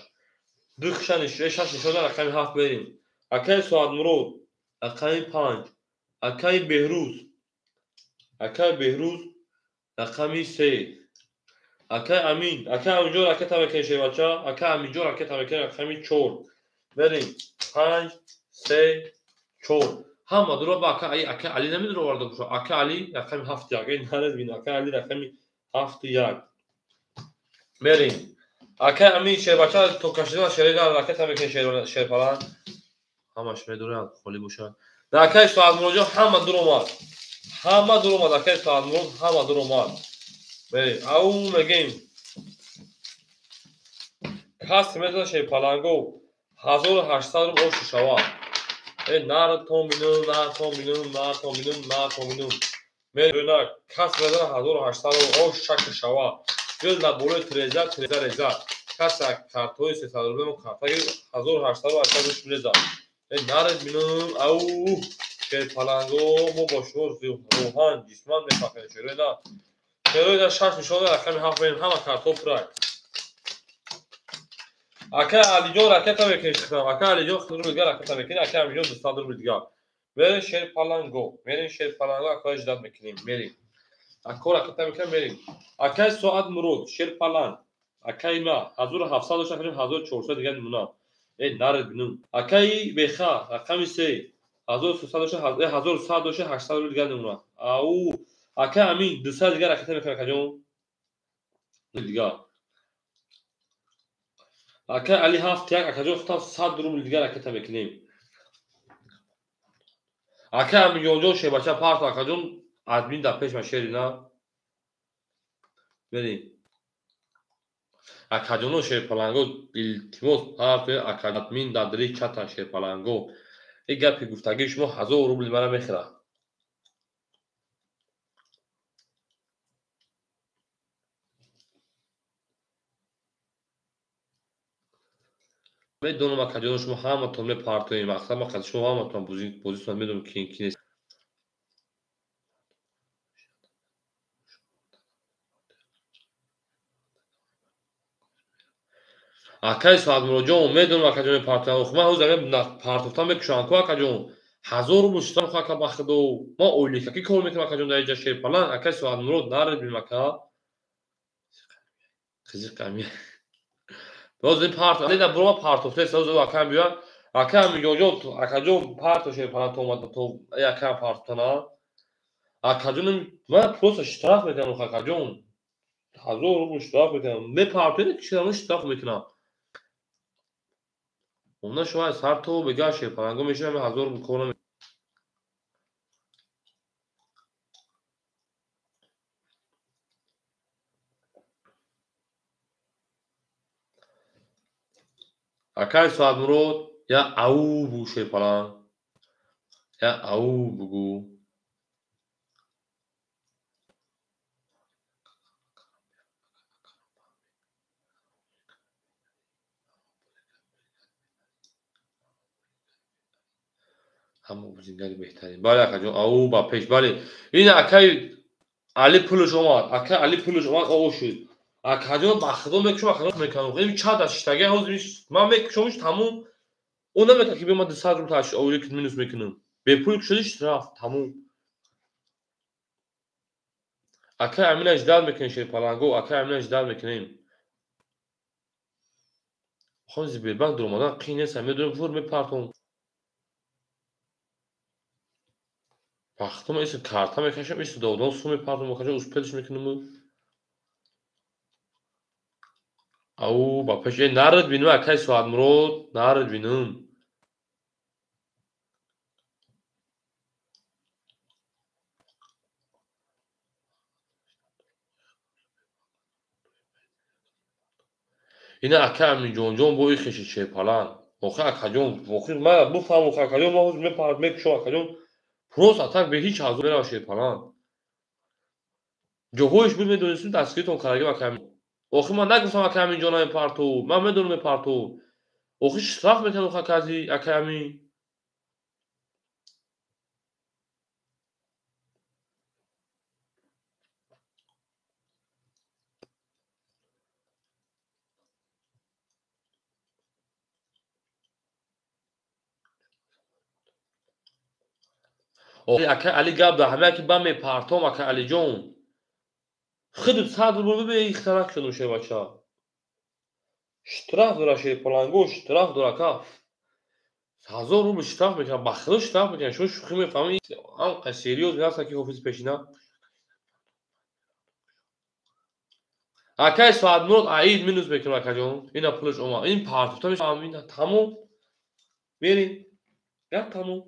Ду хишани 6 нишона рақами 7 берим. Акаи Суалмурод рақами 5. Акаи Беҳрӯз. Акаи Беҳрӯз рақами 3. Акаи Амин. Акаи Аминҷон ракета мекунем шербача. Акаи Аминҷон ракета мекунем рақами 4. Берим. 5 3 4. Ҳама дуро ба акаи акаи Али намедуро оварда боша. Акаи Али рақами 7 1. Ин наред бин. Акаи Али рақами 7 1. Берим. Акаи Амин шербача то кашидан шерида ракета мекунем шерпалан. Ҳамаш медуранд холӣ бошад. Дар акаи Суалмуроҷон ҳама дур омад. Ҳама дур омад акаи Суалмурод ҳама дур омад. Берим. Ау мегем. Кас мезана шерпаланго 1800 рубл ош шавад. Нар то минум, нар то минум, нар то минум, нар то минум. Мерина кас мезана 1800 рубл ош шакл шавад. Гул дар болои треза, треза реза. Кас картҳои 300 рубл мо карта 1800 рубл акаи гӯш реза. Наред минум, ау шерпаланго мо бо шумо рӯҳан ҷисман мефахрем шерои на. Шерои на 6 нишона рақами 7 берем ҳама картҳо пурак. Акаи Алиҷон ракета мекунем шихтам. Акаи Алиҷон 100 рубл дигар ракета мекунем. Акаи Аминҷон 200 рубл дигар. Мерем шерпаланго. Мерем шерпаланго акаи ждат мекунем. Мерем. Ако ракета мекунем мерем. Акаи Соат Мурод шерпаланг. Акаи ма 1700 дошта кунем 1400 дигар намуна. Наред бинум. Акаи Беха рақами 3 1300 дошта 1100 дошта 800 рубл дигар намуна. Ау акаи Амин 200 дигар ракета мекунем акаҷон. Дигар. Акаи Али 7 1 акаҷон худам 100 рубл дигар ракета мекунем. Акаи Аминҷонҷон шербача парто акаҷон админ дар пешма шери на. Берем. Акаҷоно шерпаланго илтимос парто админ дар дили чата шерпаланго. Ин гапи гуфтагии шумо 1000 рубл мара мехӯрад. Медонам акаҷоно шумо ҳаматон мепартоем. Мақсад ма қад шумо ҳаматон бозитон медонам ки ки нест. Акаи Соатмуроҷон медонам акаҷон мепартоям. Охи ман ҳозир партофтан мекушам ку акаҷон. 1000 рубл шитам хо ака ба худо. Ман ойликакӣ кор мекунам акаҷон дар инҷа шерпаланг. Акаи Соатмурод наред бинам ака. Қизиқ ами. Боз ин парто, али да бурома партофтест, ҳозир акаам биёя. Акаам Миҷонҷон, акаҷон парто шерпаланг то омад то акаам партофтана. Акаҷон ман просто штраф мекунам акаҷон. 1000 рубл штраф мекунам. Мепартоед ки ширамон штраф мекунам. Онда шумо сар то бега шерпаланго мешинам 1000 рубл кор намекунам. Акаи Соатмурод я ау бугу шерпаланг. Я ау бугу. Ҳама бозингари беҳтарин. Бале акаҷон, ау ба пеш. Бале. Ин акаи Али пулаш омад. Акаи Али пулаш омад, оғоз шуд. Акаҷон ба худо мекушам, акаҷон мекунам. Ин чанд аз шиштагӣ ҳозир ман мекушамш тамом. Ӯ намекунад ки биё ман 200 рубл ойлик минус мекунам. Бепул кушодиш рафт тамом. Акаи Амина ждал мекунем шерпаланго, акаи Амина ждал мекунем. Хон Сбербанк дуромадан қиин нест, медонем фур мепартом. Вақтома иси карта мекашам, иси додон сум мепартом, акаҷон успедш мекунам. Ау ба пеш наред бинум акаи Соатмурод, наред бинум. Ина ака Аминҷонҷон бо ихеши шерпаланг. Охи акаҷон, охи ман буфаҳм охи акаҷон, ман ҳозир мепард мекушам акаҷон. Просто так бе ҳеҷ ҳазор мерава шерпаланг. Ҷоҳоиш буд медонистум дастгиритон кардаги акай Амин. Охир ман нагуфтам акай Амин ҷона мепарту, ман медонам мепарту. Охир штраф мекард акай Амин. Акай Али гап да ҳамая ки ба мепартом акай Алиҷон. Хиду 100 рубл бибе ихтарак шудум шербача. Штраф дора шерпаланго, штраф дора ка. 1000 рубл штраф мекунам, ба худо штраф мекунам. Шумо шӯхӣ мефаҳмед? Анқа серьёз ҳаста ки ҳофизи пешина. Акай Соатмурод аид минус мекунам акаҷон. Ина пулаш омад. Ин партофта мешавам, ина тамом. Мерем. Гап тамом.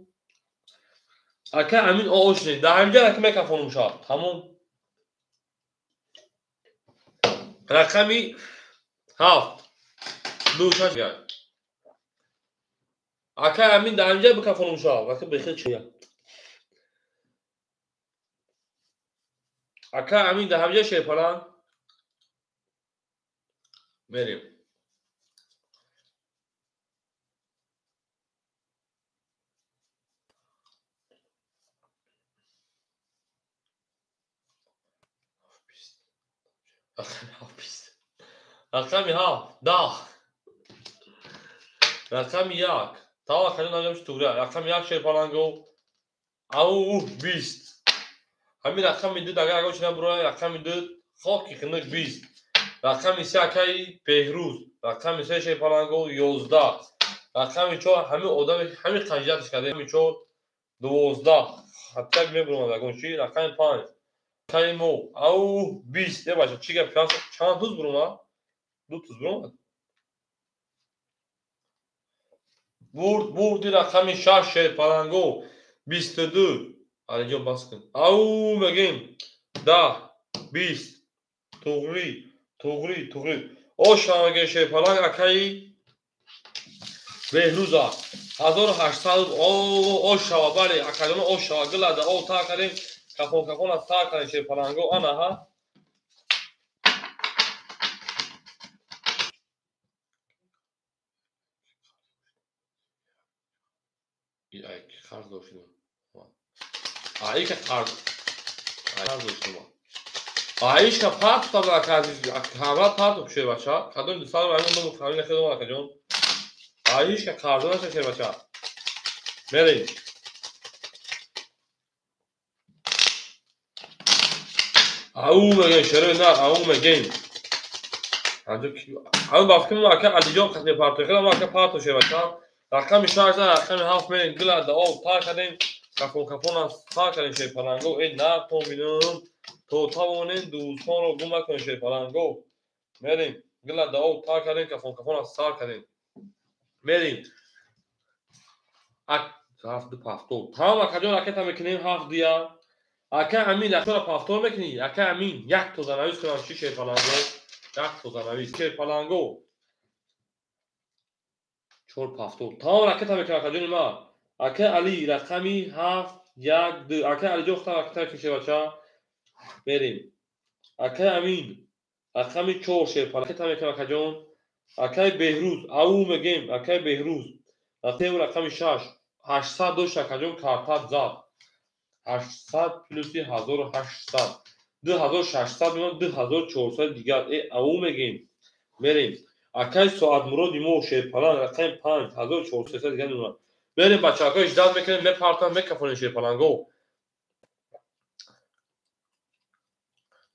Акай Амин оошне. Дар ҳамҷа раки мекафонум шав. Тамом. Рақами 7 2 6 1. Акай Амин дар ҳамҷа бикафонум шав. Раки бехел чия. Акай Амин дар ҳамҷа шерпаланг. Мерем. Рақами 7 10. Рақами 1. Тава хаҷон анҷом шуд тугра. Рақами 1 шерпаланго. Ау 20. Ҳамин рақами 2 агар ягон чи набурояд, рақами 2 хоки хинук 20. Рақами 3 акаи Беҳрӯз. Рақами 3 шерпаланго 11. Рақами 4 ҳамин одаме ҳамин қанҷиятш карда. Рақами 4 12. Ҳатто мебуромад ягон чи. Рақами 5 акаи мо. Ау 20. Е бача чӣ гап чанд туз буромад? 2 туз буромад. Бурд бурди рақами 6 шерпаланго 22. Алиҷон бас кун. Ау мегем 10 20. Туғри туғри туғри. Оша мегем шерпаланг акаи Беҳрӯза 1800. Ошава бале акаҷон ошава гилада о та кардем кафон кафон аз та кардем шерпаланго ана ҳа. Қарз доштем. Аика қарз. Қарз доштем. Аишка партофтам ака азиз. Ҳамра партоф шербача. Кадом дусар аймон дому фамилия хело акаҷон. Аишка қарз наша шербача. Мерем. Ау мегем шерои на, ау мегем. Ау бафким ака Алиҷон қасми партоф. Хело ака партоф шербача. Рақами 6 рақами 7 мерем гилада об тар кардем кафон кафон аз тар кардем шерпаланго. Э на то бинам то тавонем дӯстонро гум накунем шерпаланго. Мерем гилада об тар кардем кафон кафон аз тар кардем. Мерем. Ак 7 пафтор. Тамом акаҷон ракета мекунем 7 дия. Ака Амин акара пафтор мекунӣ? Ака Амин як тозанавис кунам чӣ шерпаланго? Як тозанавис шерпаланго. 4 пафтор. Тамом ракета мекунам акаҷони ман. Ака Али рақами 7 1 2. Ака Алиҷон худам ракета мекунем шербача. Мерем. Акай Амин рақами 4 шерпаланг ракета мекунам акаҷон. Акай Беҳрӯз ау мегем акай Беҳрӯз. Рақами 6 800 дошт акаҷон картат зад. 800 плюси 1800 2600 мемонад 2400 дигар. Э ау мегем. Мерем. Акай Соатмуроди мо шерпаланг рақами 5 1400 дигар мемонад. Мерем бачаҳо иждат мекунем мепартам мекафонем шерпаланго.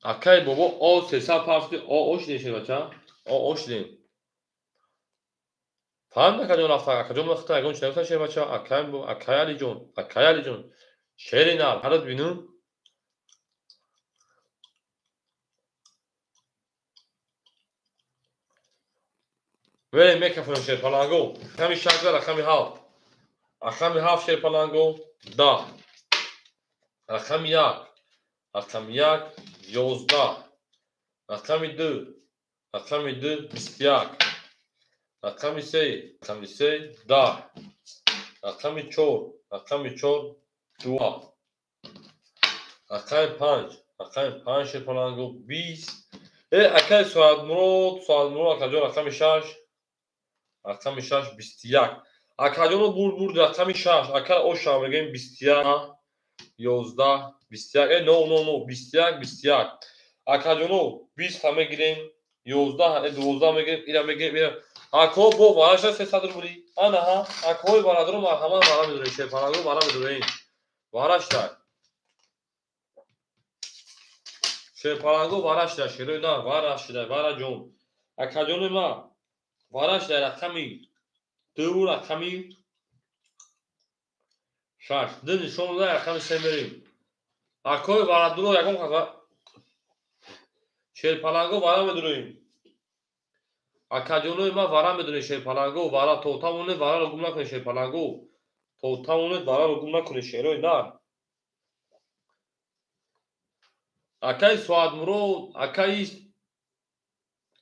Акай бобо о 300 партофти о о шидем шербача. О о шидем. Фаҳмид акаҷон рафта акаҷон махта ягон чи нагуфтан шербача. Акай акай Алиҷон акай Алиҷон шери нар ҳарат бинум. Мерем мекафонем шерпаланго. Рақами 6 рақами 7. Рақами 7 шерпаланго 10. Рақами 1. Рақами 1 11. Рақами 2. Рақами 2 21. Рақами 3. Рақами 3 10. Рақами 4. Рақами 4 2, рақами 5, рақами 5 шерпаланго 20. Акай Соатмурод, Соатмурод акаҷон рақами 6, рақами 6 21. Акаҷоно бурд рақами 6, ака оша мегӯем 21, 11, 21, 9 9 9 21 21. Акаҷоно 20 мегирем, 11, 12 мегирем, ира мегирем, ира. Ако бо вараша 300 рубли. Ана ҳа, акои бародаро марҳамат вара медорем, шерпаланго вара медорем. Варашта. Шерпаланго варашта, шерои на, варашта, вара ҷон. Акаҷони ма варашта рақами 2, рақами 6. Ду нишон дода рақами 3 мерем. Акои бародаро ягон шерпаланго вара медорем. Акаҷонои ма вара медорем, шерпаланго вара то тавонед вараро гум накунед, шерпаланго. То тавонед вараро гум накунед, шерои нар. Акаи Соатмурод, акаи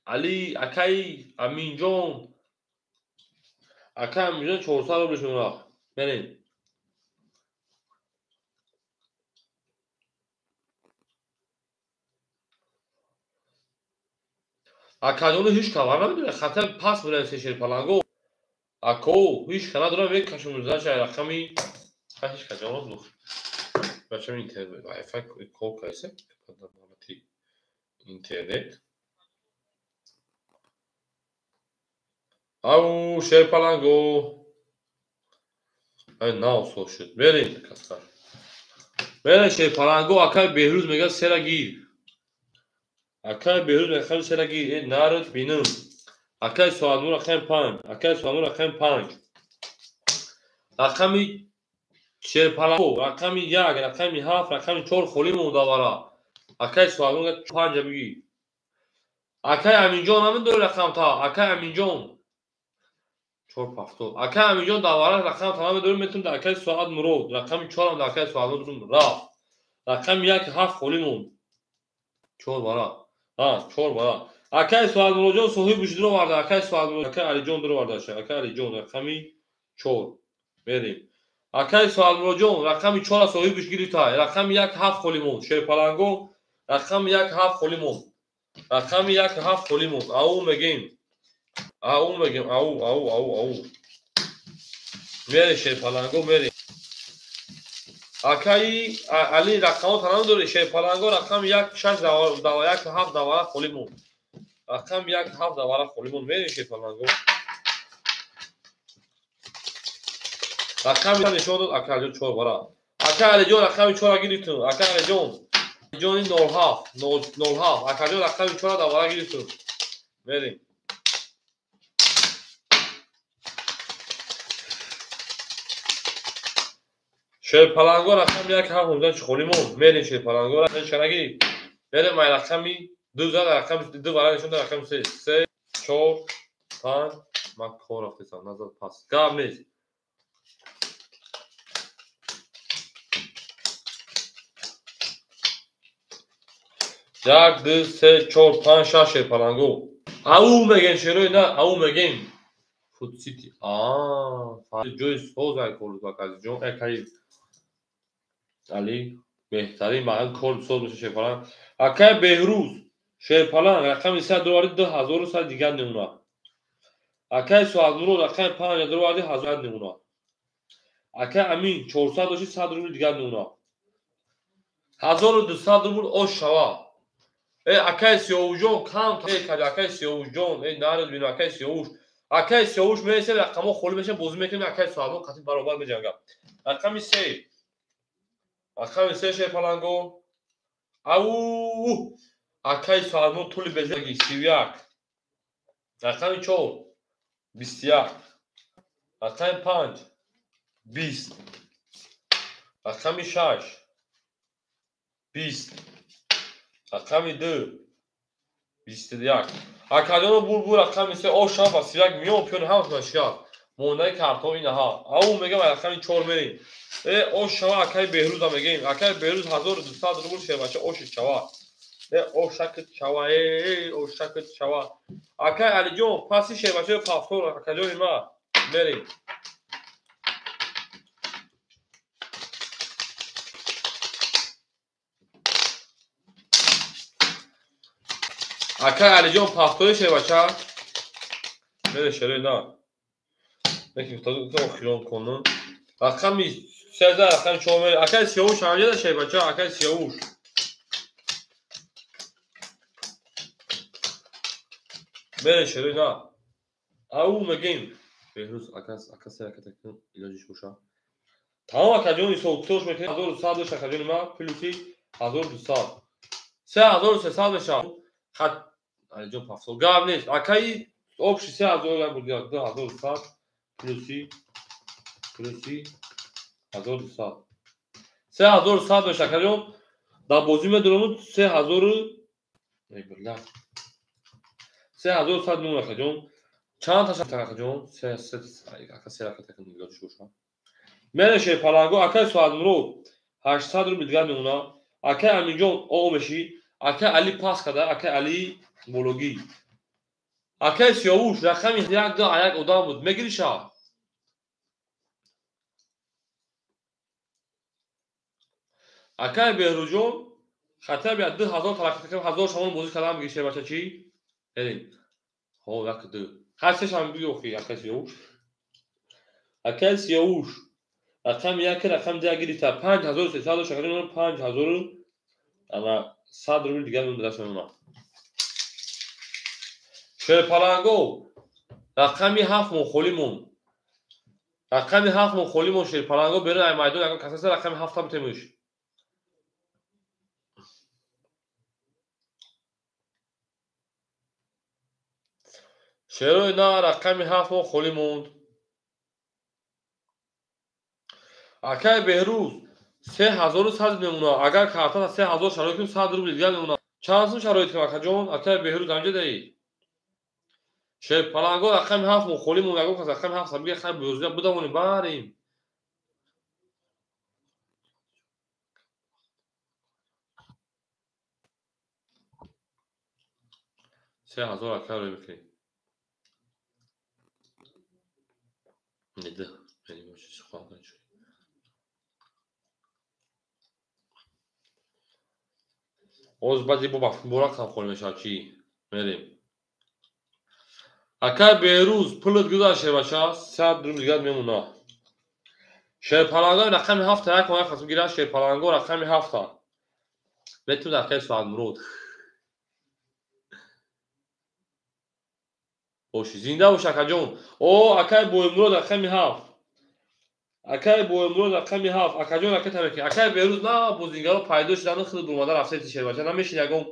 Али, акаи Аминҷон. Акаи Аминҷон 400 рубл шуд. Берем. Акаҷоно ҳеҷ хабар намедонад, хатар пас меравем се шерпаланго. Ако ҳеҷ хабар надорам, мекашем заша рақами ҳеҷ каҷоно лух. Бачам интернет, Wi-Fi кор кайсе? Интернет. Ау шерпаланго. Ай нав сол шуд. Берем касар. Берем шерпаланго, акай Беҳрӯз мегӯяд сера гир. Акай Беҳрӯз рақами сера гир, нард бинам. Акай Соатмур рақами 5, акай Соатмур рақами 5. Рақами шерпаланго, рақами 1, рақами 7, рақами 4 холӣ монда вара. Акай Соатмур 5 бигир. Акай Аминҷон намедори рақамта, акай Аминҷон 4 70. Акай Аминҷон дар вара рақамта намедори, метавонем дар акай Соатмурод рақами 4 ам дар акай Соатмурод рафт. Рақами 1 7 холӣ монд. 4 вара. 4 вара. Акай Соатмуродҷон соҳиб буши дуроварда, акай Соатмурод, акай Алиҷон дуровардаша, акай Алиҷон рақами 4. Мерем. Акай Соатмуродҷон рақами 4 соҳиб буш гирифта, рақами 1 7 холӣ монд. Шерпаланго рақами 1 7 холӣ монд. Рақами 1 7 холӣ монд. Ау мегем. Ау мегем, ау, ау, ау, ау. Мерем шерпаланго, мерем. Акаи Али рақамҳо танам дори, шерпаланго рақами 1 6 1 7 давара холӣ монд. Рақами 1 7 давара холӣ монд. Мерем шерпаланго. Рақами нишон дод акай Алиҷон 4 вара. Акай Алиҷон рақами 4 гирифтум. Акай Алиҷон ҷони 07 07. Акаҷон рақами 4 давара гирифтум. Мерем. Шерпаланго рақами 1 7 15 холӣ монд. Мерем шерпаланго рақами чара гирифт. Мерем ай рақами 2 зад рақами 2 вара нишон дод рақами 3 3 4 5. Ман кор рафтесам назад пас. Гап нест. 1 2 3 4 5 6 шерпаланго. Ау мегем шерои на, ау мегем. Футсити. Ҷои соз ай кор акаҷон, акаи Али беҳтарин мағаз кор соз меша шерпаланг. Акаи Беҳрӯз шерпаланг рақами 3 дуроварди 2100 дигар намуна. Акаи Соатмурод рақами 5 дуроварди 1000 намуна. Акаи Амин 400 дошти 100 рубл дигар намуна. 1200 рубл ош шава. Акаи Сиёвуҷон кам акаи Сиёвуҷон, нард бинам акаи Сиёвуш. Акаи Сиёвуш мересем, рақамҳо холӣ мешаванд, бозӣ мекунем, акаи Соатмурод қатъи баробар меҷангад. Рақами 3. Рақами 3 шерпаланго. Ау! Акаи Соатмурод тӯли безаги 31. Рақами 4 21. Рақами 5 20. Рақами 6 20. Рақами 2 21. Акаҷоно бур рақами 3 ош шава 31 миён пиён ҳамашон шикаст. Мондаи картҳо инаҳа. Ау мегам рақами 4 мерем. Ош шава акаи Беҳрӯза мегем. Акаи Беҳрӯз 1200 рубл шербача оши шава. Ошакит шава, ошакит шава. Акаи Алиҷон паси шербачаи пафтор акаҷони ма мерем. Акай Алиҷон пафтори шербача. Мере шерои на. Неки охирон кунун. Рақами 13 рақами 4 мере. Акай Сиёвуш ҳамҷада шербача, акай Сиёвуш. Мере шерои на. Ау мегем. Беҳрӯз ака ака се ака такун илоҷиш боша. Тамом акаҷон ҳисоб китобш мекунем 1100 дош акаҷони ма плюси 1200. 3300 мешавад. Хат Алиҷон пафтор. Гап нест. Акаи общий 3000 як буд 2100 плюси 1200. 3100 мешавад акаҷон. Дар бозӣ медонам 3000 эй билла. 3100 мемонад акаҷон. Чанд таша акаҷон? 3 ака 3 ака такун илоҷиш боша. Мере шерпаланго акай Соатмурод 800 рубл дигар мемонад. Акай Аминҷон о меши. Акай Али пас када, акай Али Бологӣ. Акай Сиёвуш рақами 1 2 1 одам буд. Мегириша? Акай Беҳрӯҷон хатаби 2000 талаққӣ кардам, 1000 шамон бозӣ кардам, мегири шербача чӣ? Эрин. Хо 1 2. Ҳар сешам биги охи акай Сиёвуш. Акай Сиёвуш рақами 1 рақами 2 гирифта 5300 дошт, акаҷон 5000 ана 100 рубл дигар мемонад даст мемонад. Шерпаланго рақами 7 мон холӣ монд. Рақами 7 мон холӣ монд шерпаланго берун ай майдон ягон касасе рақами 7 та битемиш. Шерои на рақами 7 мон холӣ монд. Акай Беҳрӯз 3100 мемонад. Агар картата 3000 шароит кунем 100 рубл дигар мемонад. Чанд сум шароит кунем акаҷон? Акай Беҳрӯз анҷа даи. Шерпаланго рақами 7 мон холӣ монд. Ягон кас рақами 7 бига хай бозия будамонем барем. 3000 акай рӯй мекунем. Неда, мерем сухан кунем. Оз баъди бо рақам холӣ мешавад чӣ? Мерем. Акай Беҳрӯз пулат гузашт шербача, 100 рубл дигар мемонад. Шерпаланго рақами 7 як як қасм гирад шерпаланго рақами 7. Метавонад акай Соатмурод. Боши, зинда бош акаҷон. О, акай Боимурод рақами 7. Акай Боимурод рақами 7. Акаҷон ака тамеки. Акай Беҳрӯз на бозингаро пайдо шудану худ бурмада рафтаи шербача. Намешин ягон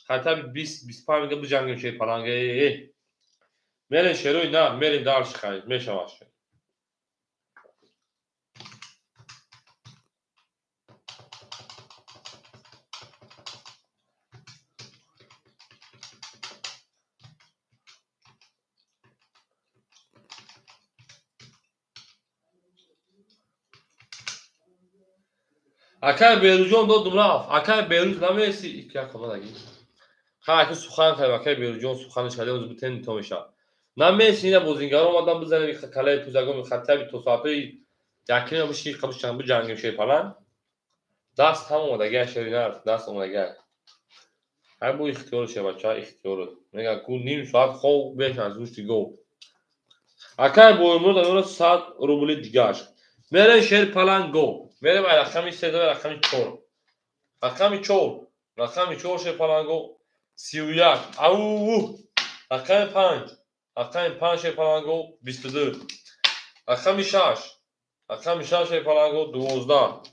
хатаби 20 25 мега биҷангем шерпаланга. Э. Мерем шерои на, мерем дарши хай, мешавад. Акай Беҳрӯҷон додум рафт. Акай Беҳрӯз намеси як омадаги. Хай ака сухан кардем, акай Беҳрӯҷон суханаш кардем, оз битен то мешавад. Намеси ина бозингаро омадан бизанем калаи пузагом хатаби то соатҳои якнима биши қабишан биҷангем шерпаланг. Даст ҳам омадагӣ шерина даст омадагӣ. Ҳай бо ихтиёр шербача, ихтиёр. Мегӯяд ку ним соат хов беш аз гӯшти гов. Акай Боимурод амира 100 рубли дигаш. Мерем шерпаланго. Мерем ай рақами 3 рақами 4. Рақами 4. Рақами 4 шерпаланго 31. Ау! Рақами 5. Рақами 5 шерпаланго 22. Рақами 6. Рақами 6 шерпаланго 12.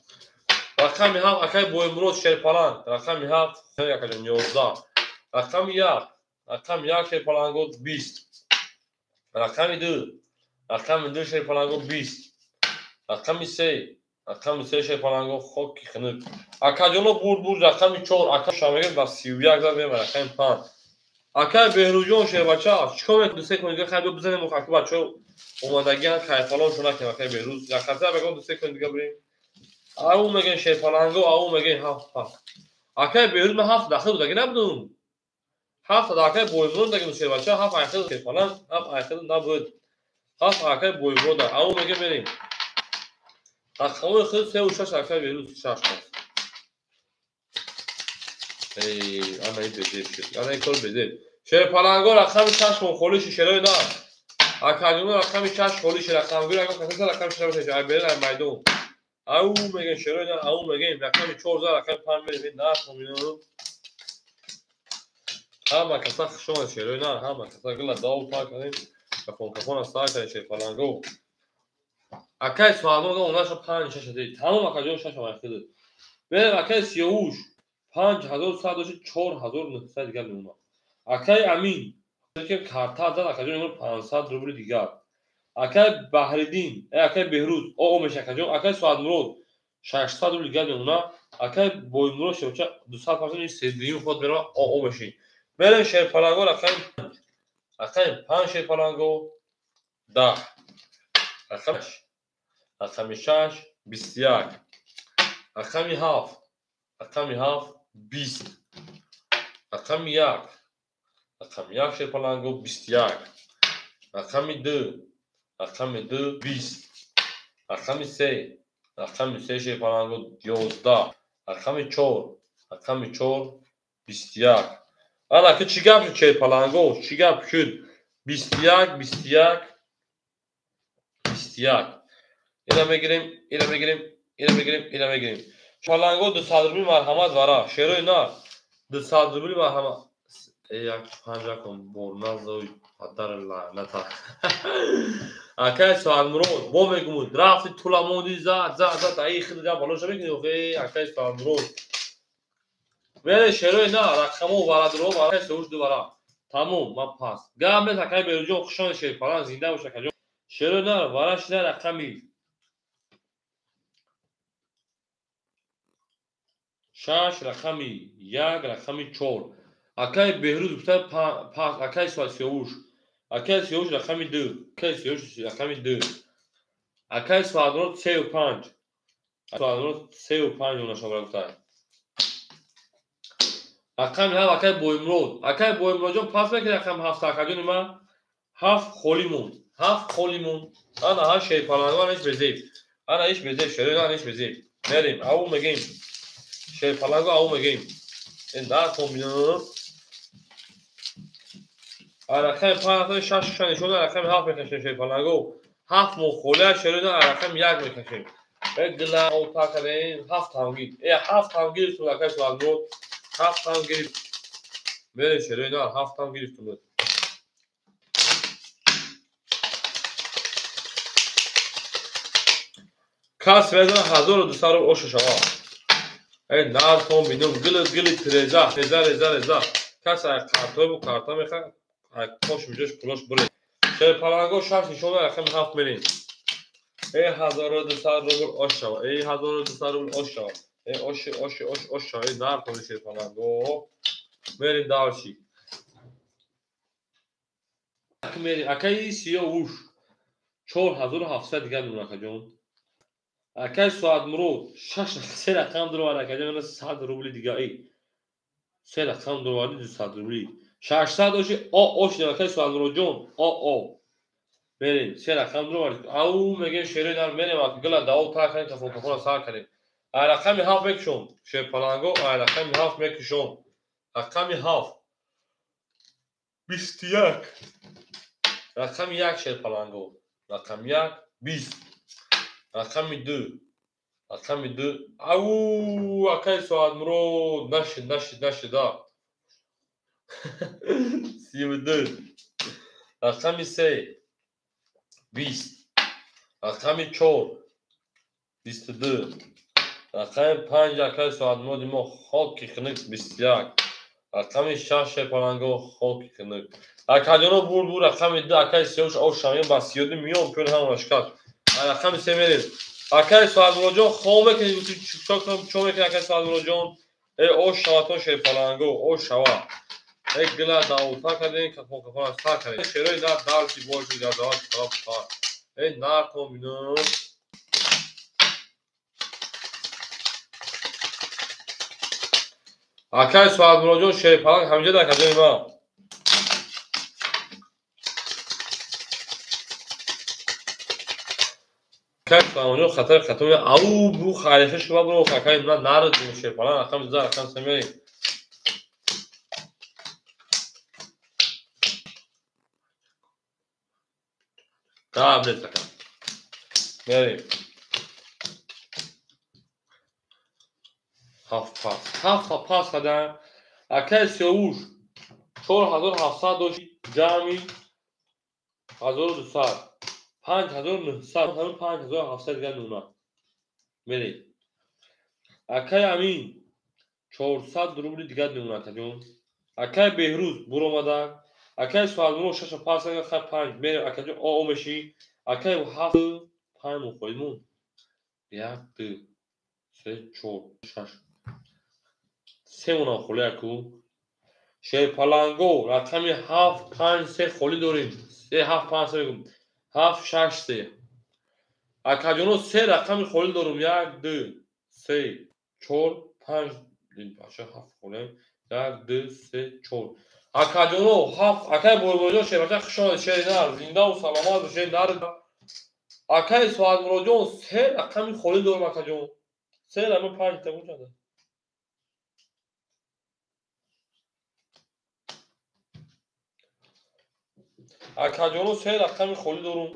Рақами 7 акай Боимурод шерпаланг. Рақами 7 акаҷон 11. Рақами 1. Рақами 1 шерпаланго 20. Рақами 2. Рақами 2 шерпаланго 20. Рақами 3. Рақами 3 шерпаланго хоки хунук. Акаҷоно бурд бурд рақами 4. Ака шамегир ба 31 зад мебарад рақами 5. Акай Беҳрӯҷон шербача чикор мекунӣ? 2 секунд дигар хай биё бизанем ака бачаҳо омадагиан хайфалоншо накунем акай Беҳрӯз. Як хата бегон 2 секунд дигар бирем. Ау мегӯем шерпаланго, ау мегӯем 7 7. Акай Беҳрӯз ман 7 дахил будаги набудум. 7 акай Боимурод даги шербача, 7 айхил шерпаланг, 7 айхил набуд. 7 акай Боимурод. Ау мегӯем мерем. Рақамҳои худ 3 ва 6 акай Беҳрӯз 6 аст. Эй, ана и безеб шуд. Ана и кор безеб. Шерпаланго рақами 6 мон холӣ ши шерои нар. Акаҷоно рақами 6 холӣ ши рақамгир рақам касаса рақами 6 бошад. Ай берин ай майдон. Ау мегем шерои нар, ау мегем рақами 4 за рақами 5 мерем. Нар хомино. Ҳама каса хушомад шерои нар, ҳама каса гила дав та кардем. Кафон кафон сар кардем шерпаланго. Акай суалмон онаша 5 6 дид. Тамом акаҷон 6 вақт дид. Берем акай Сиёвуш 5100 дошт 4900 дигар мемонад. Акай Амин ки карта зад акаҷон 500 рубли дигар. Акай Баҳриддин, акай Беҳрӯз о меша акаҷон, акай Суадмурод 600 рубли дигар мемонад. Акай Боймурод шевча 250 седуюм ход мерава о меши. Берем шерпаланго рақами 5 шерпаланго 10. Рақами 6 21. Рақами 7 рақами 7 20. Рақами 1 рақами 1 шерпаланго 21. Рақами 2 рақами 2 20. Рақами 3 рақами 3 шерпаланго 11. Рақами 4 рақами 4 21. Ана ки чӣ гап шуд шерпаланго? Чӣ гап шуд? 21 21 21. Ина мегирем, ина мегирем, ина мегирем, ина мегирем. Паланго 200 рубли марҳамат вара. Шерои нар 200 рубли марҳамат. Як панҷа кун борназой падар лаъната. Акай Суадмурод бо мегумуд рафти тула монди зад зад зад аи хид гап болоша мекунӣ охе акай Суадмурод. Мере шерои нар рақамо варадро вара сеуш ду вара. Тамом ман пас. Гап нест акай Беруҷон хушон шерпалан зинда бош акаҷон. Шерои нар вара шида рақами 6 рақами 1 рақами 4. Акай Беҳрӯз гуфта пас акай Сиёвуш. Акай Сиёвуш рақами 2. Акай Сиёвуш рақами 2. Акай Суадмурод 3 5. Суадмурод 3 5 онашо гуфта. Рақами 7 акай Боймурод. Акай Боймуродҷон пас мекунӣ рақами 7 акаҷони ман 7 холӣ монд. 7 холӣ монд. Ана ҳа шерпаланго ана ҳеч безеб. Ана ҳеч безеб шерои ана ҳеч безеб. Мерем ау мегем. Шерпаланго ау мегем. Ин дар комбинон. Рақами 5 6 нишон рақами 7 мекашем шерпаланго. 7 мо холӣ шерои рақами 1 мекашем. Гила ота кардем 7 тамгир. 7 там гирифтум акай Суадмурод. 7 там гирифт. Мерем шерои нар 7 там гирифтум. Кас мезана 1200 рубл оша шава. Эй нар том бинум гил гил реза реза реза реза. Кас ай картой бу карта меха ай кош мижош пулош буре. Шерпаланго 6 нишон рақами 7 мерем. Эй 1200 рубл ош шава. Эй 1200 рубл ош шава. Эй ош ош ош ош шава. Эй нар том шерпаланго. Мерем дальше. Мерем акай Сиёвуш 4700 дигар мемонад акаҷон. Акай Суадмурод 6 3 рақам дуровард акаҷон 100 рубли дигар. 3 рақам дуроварди 200 рубли. 600 оши о ош акай Суадмуродҷон о о. Мерем 3 рақам дуровард. Ау мегем шерои нар мерем гила давоб тар кардем кафон кафона сар кардем. Ай рақами 7 мекушом. Шерпаланго ай рақами 7 мекушом. Рақами 7 21. Рақами 1 шерпаланго. Рақами 1 20. Рақами 2 рақами 2 ау акай Суадмурод нашид нашид нашид а 32. Рақами 3 20. Рақами 4 22. Рақами 5 акай Суадмуроди мо хоки хунук 21. Рақами 6 шерпаланго хоки хунук. Акаҷоно бур бур рақами 2 акай Сиёвуш ошамиён ба сиёди миён пён ҳамона шикаст. Рақами 3 мерем. Акай Суадмуродҷон хом мекунӣ чо мекунӣ акай Суадмуродҷон? Эй ош шаватон шерпаланго ош шава. Эй гила давота кардем кафон кафона сар кардем. Шерои нар дарси боши газават сабаб сар. Эй нар комбинон. Акай Суадмуродҷон шерпаланг ҳамҷа дар акаҷони ман. Акай Суадмуродҷон хатар хатар ау бу харифа шуба бу акай ман нард шерпаланг рақами 2 рақами 3 мерем. Гап нест ака. Мерем. Ҳафт пас. Ҳафта пас кадан. Акаи Сиёвуш 4700 дошт, ҷамъи 1200. 5900, ҳамин 5700 дигар нуна. Мерем. Акаи Амин 400 рубли дигар нуна акаҷон. Акаи Беҳрӯз буромада. Акаи Суҳадмурод 6 пас када, хай 5. Мерем акаҷон, о мешӣ. Акаи 7 5 мухолимон. 1 2 3 4 6. Се мона холӣ аку. Шерпаланго рақами 7 5 3 холӣ дорем. 3 7 5 3 мегум. 7 6 3. Акаҷоно се рақами холӣ дорум. 1 2 3 4 5 бача 7 холӣ. 1 2 3 4. Акаҷоно 7 акаи Борбоҷон шербача хуш омадед, шери нар, зиндаву саломат бошед, нар. Акаи Суҳадмуродҷон се рақами холӣ дорум акаҷон. Се рақами 5 та бошад. Акаҷоно се рақами холӣ дорум.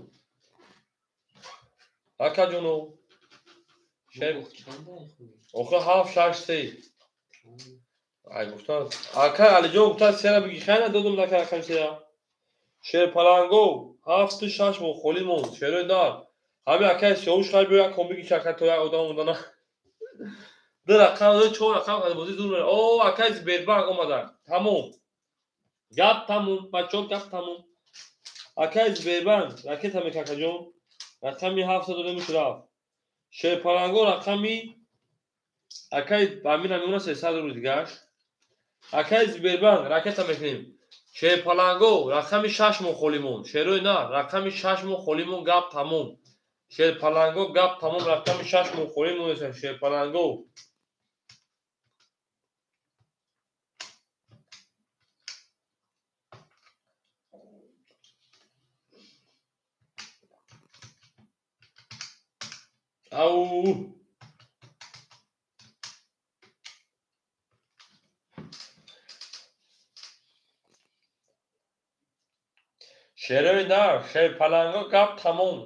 Акаҷоно охир 7 6 3. Ай гуфтан акай Алиҷон гуфтан сера биги, хай надодум нака рақами сера. Шерпаланго 7 6 мо холӣ монд, шерои нар. Ҳамин акай Сиёвуш хай биё як ком биги чака то як одам омадана. Ду рақам, ду чор рақам аз бозӣ зур меравад. О, акай Сбербанк омадан. Тамом. Гап тамом, бачаҳо гап тамом. Акай Сбербанк ракета мекакаҷон. Рақами 700 додемуш рафт. Шерпаланго рақами акай Амина мемона 300 рубли дигаш. Акай Сбербанк ракета мекунем. Шерпаланго рақами 6 мо холӣ монд. Шерои нар рақами 6 мо холӣ монд, гап тамом. Шерпаланго гап тамом, рақами 6 мо холӣ монд, шерпаланго. Ау! Шерои нар, шерпаланго гап тамом.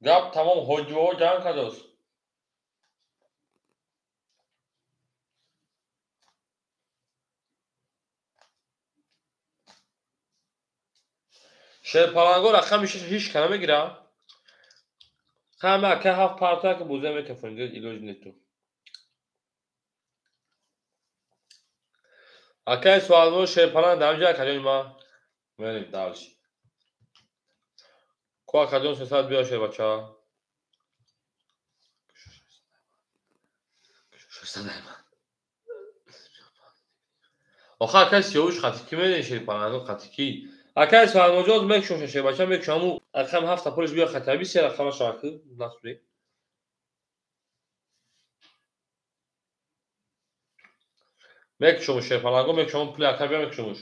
Гап тамом, ҳоҷиҳо ҷамъ кардост. Шерпаланго рақами 6 ҳеҷ ка намегирад. Ҳама ака 7 парта ки бозия метафонид, илоҷ нету. Акаи Суҳадмурод шерпаланг дар ҷа акаҷони ма. Мерем дальше. Ку акаҷон 300 биё шербача. Охир акаи Сиёвуш қатики медонӣ шерпаланго қатики. Акаи Суҳадмуродҷон мекушоша шербача, мекушам ҳамун рақами 7 та пулиш биё хатаби се рақамаша аку насбе. Мекушом шерпаланго, мекушам пули ака биё мекушомуш.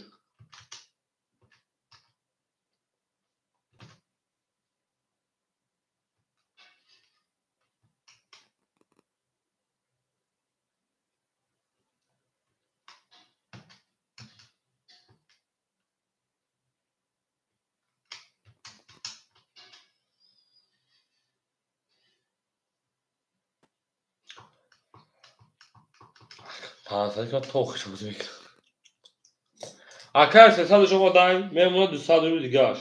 Акай 300 шумо даем, мемонад 200 рубли дигаш.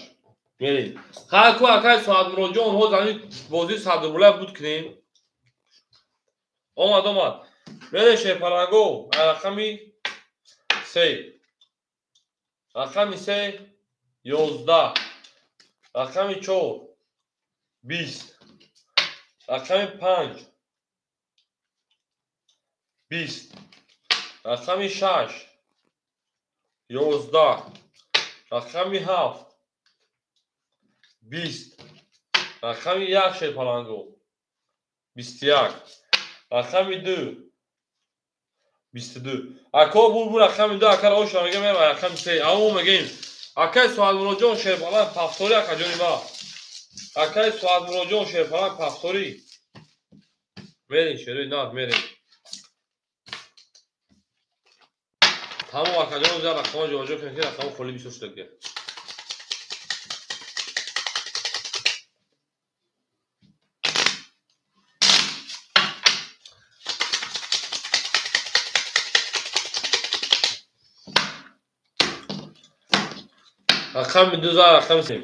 Мерем. Хай ку акай Суҳадмуродҷон, ҳоз ҳамин бозии 100 рубла буд кунем. Омад, омад. Мерем шерпаланго, рақами 3. Рақами 3 11. Рақами 4 20. Рақами 5 20. Рақами 6 11. Рақами 7 20. Рақами 1 шерпаланго 21. Рақами 2 22. Ако бу рақами 2 акара оша мегем, рақами 3. Амо мегем. Акай Суҳадмуродҷон шерпаланг пафторӣ акаҷони ма. Акай Суҳадмуродҷон шерпаланг пафторӣ. Мерем шерои нар, мерем. Тамом акаҷон, рақамҳо ҷобаҷо кунед, ки рақамҳо холӣ бисёр шуда. Рақами ду за рақами се.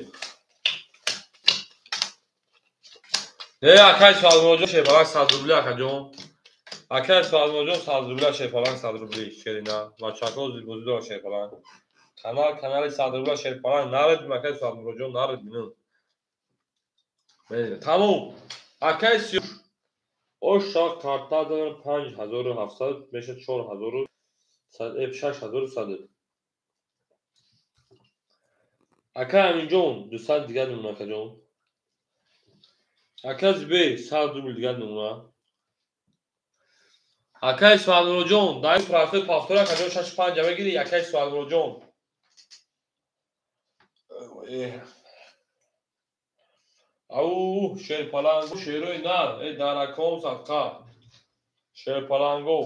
Не, акай Суалмоҷон шерпаланг 100 рубли акаҷон. Акай Суалмоҷон 100 рубли шерпаланг 100 рубли шерина. Бачаҳо бозӣ доранд шерпаланг. Канал канали 100 рубли шерпаланг наред акай Суалмоҷон наред бинун. Тамом. Акай Оша карта дорам 5700 меша 4100 6100. Акай Аминҷон 200 дигар мемона акаҷон. Акай Зубейр 100 рубл дигар мемона. Акай Суалмуроҷон дар простой повтор акаҷон 65 мегири акай Суалмуроҷон. Ау шерпаланго шерои нар э дараком садқа. Шерпаланго.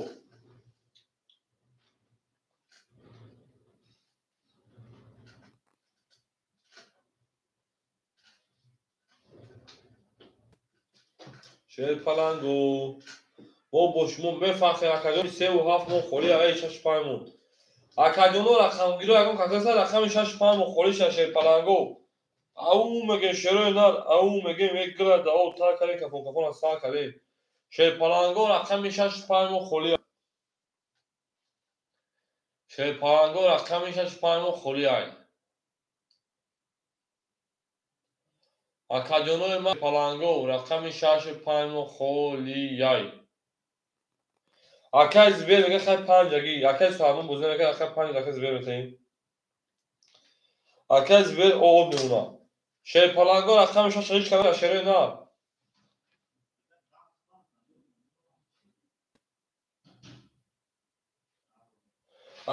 Шерпаланго. Мо бо шумо мефахрем акаҷон 3 ва 7 мо холӣ ай 6 5 мо. Акаҷоно рақамгиро ягон касаса рақами 6 5 мо холӣ ша шерпаланго. Ау мегем шерои нар, ау мегем эгра дао та карем кафон кафон са карем. Шерпаланго рақами 6 5 мо холӣ. Шерпаланго рақами 6 5 мо холӣ ай. Акаҷонои ман паланго рақами 6 5 мо холияй. Акай Зубейр мега хай панҷаги. Акай Суалмон бозӣ мега акай панҷ акай Зубейр метаҳем. Акай Зубейр об мемона. Шерпаланго рақами 6 ҳеҷ кана шерои нар.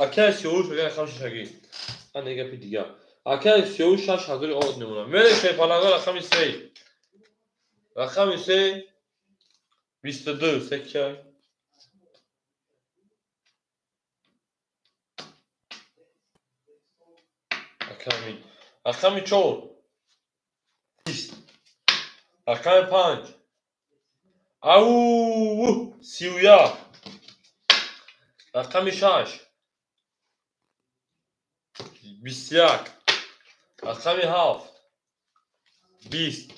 Акай Сиёвуш мега рақами 6 аги. Ана гапи дигар. Акай Сиёвуш 6000 об мемона. Мере шерпаланго рақами 3. Рақами 3 22 секай. Рақами рақами 4 20. Рақами 5 ау 31. Рақами 6 21. Рақами 7 20.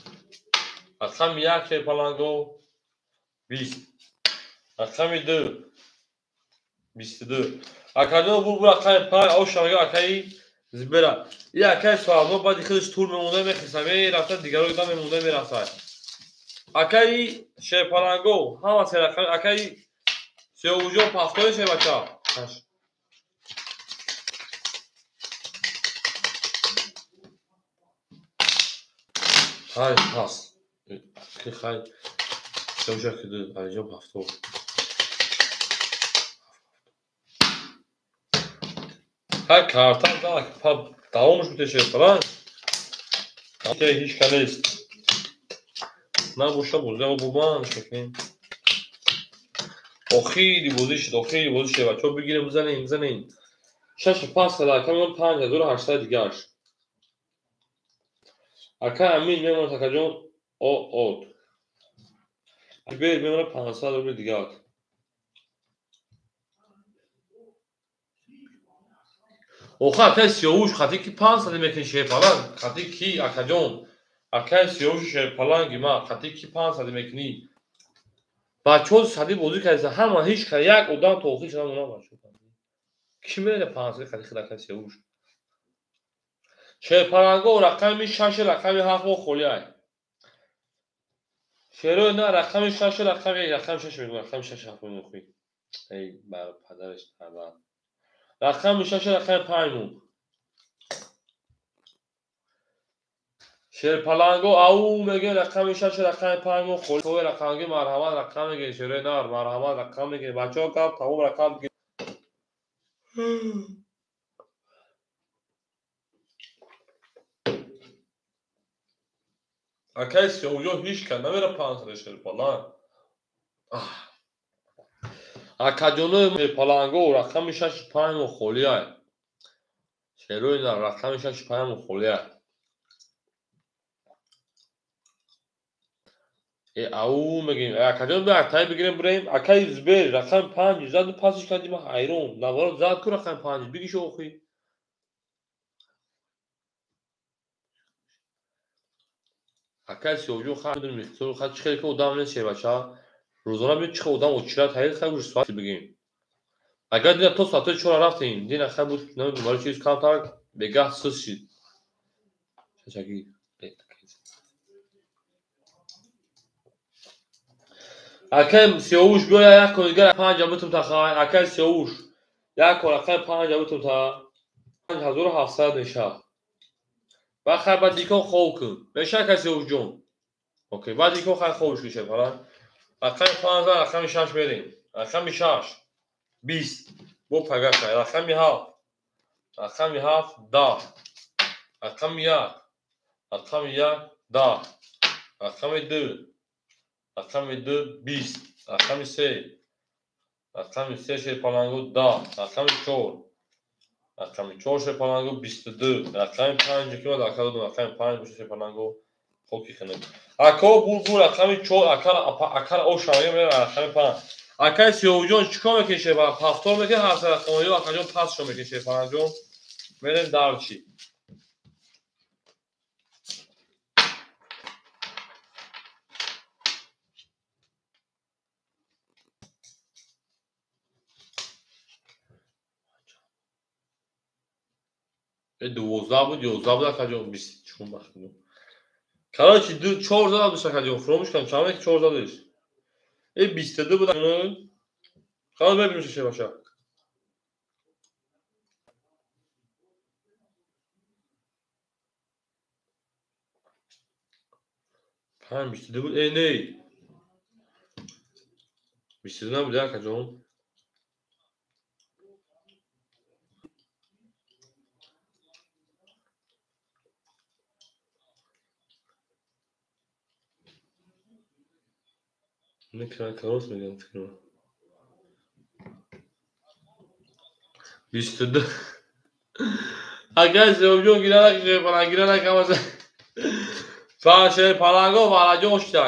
Рақами 1 шерпаланго 20. Рақами 2 22. Акаҷон бу рақами 5 оша мега акаи Зибера. И акай Суалмон баъди худаш тур мемонда мехеса мерафта дигаро да мемонда мерасад. Акаи шерпаланго ҳама се рақами акаи Сиёвуҷон пафтори шербача. Хай пас. Ки хай Сиёвуҷа ки ду алиҷон пафтор. Хай карта давомаш бите шерпаланг. Ҳеҷ ка нест. Набоша бозӣ бо ман мекунем. Охири бозӣ шуд, охири бозӣ шуд. Бачаҳо бигирем, бизанем, бизанем. 6 5 сада ака мемон 5800 дигарш. Ака Амин мемонад акаҷон от. Бер мемонад 500 рубли дигар. Оха акай Сиёвуш хати ки 500 мекунӣ шерпаланг, хати ки акаҷон. Акай Сиёвуш шерпаланги ма хати ки 500 мекунӣ. Бачаҳо сади бозӣ кардаса ҳама ҳеҷ ка як одам то охир шуда монад бачаҳо. Ки мере 500 хати хид акай Сиёвуш. Шерпаланго рақами 6 рақами 7 мо холӣ ай. Шерои на рақами 6 рақами 6 мегӯям, рақами 6 7 мехӯӣ. Эй бар падараш таба. Рақами 6 рақами 5 мо. Шерпаланго ау меге рақами 6 рақами 5 мо холӣ. Тои рақамги марҳамат рақам мегирӣ шерои нар марҳамат рақам мегирӣ. Бачаҳо гап тамом рақам бигирӣ. Акай Сиёвуҷон ҳеҷ ка намера 500 шерпаланг. Акаҷонои шерпаланго рақами 6 5 мо холӣ ай. Шерои нар рақами 6 5 мо холӣ ай. Э ау мегем акаҷон бия актай бигирем бирем. Акай Зубейр рақами 5 заду пасиш кардӣ ман ҳайрон. Наворот зад ку рақами 5 бигишо охи. Акай Сиёвҷон хай медонем ихтисор хай чӣ хеле ки одам нест шербача. Рӯзона биё чӣ хел одам очират ҳайр хай уж соати бигем. Агар дина то соатҳои чора рафтем, дина хай буд намедонам барои чиз камтар бегаҳ сус шид. Чачаги. Акай Сиёвуш биё як кон дигар панҷа битум та хай. Акай Сиёвуш як кон акай панҷа битум та 5700 меша. Баъд хай баъд дикон хов кун. Меша акай Сиёвушҷон? Окей, баъд дикон хай ховш кун шефара. Рақами 5 рақами 6 мерем. Рақами 6 20 бо пага хай. Рақами 7 рақами 7 10 рақами 1 рақами 1 10 рақами 2 рақами 2 20 рақами 3 рақами 3 шерпалангу 10 рақами 4 рақами 4 шерпалангу 22 рақами 5 ки ма дар додам рақами 5 боша шерпалангу хоки хинак. Ако булбул рақами 4 акара оша мегам рақами 5. Акай Сиёвҷон чӣ кор мекунӣ шерпаланг? Ҳафтор мекунӣ ҳар се рақам ё акаҷон пасшо мекунӣ шерпалангҷон? Мерем дарчи. 12 буд, 11 буд акаҷон, 20 чун вақт. Короче, 4 зада буд акаҷон, фуромӯш кардам, чанд вақт 4 задаш. 22 буд. Халос мебинем чӣ баша. Панҷ 22 буд. Не. 22 набуд акаҷон. Крос мегӯям фикр. 22. Акай Сиёвҷон гиранак шерпаланг гиранак ҳамаса. Шерпаланго вараҷон шуда.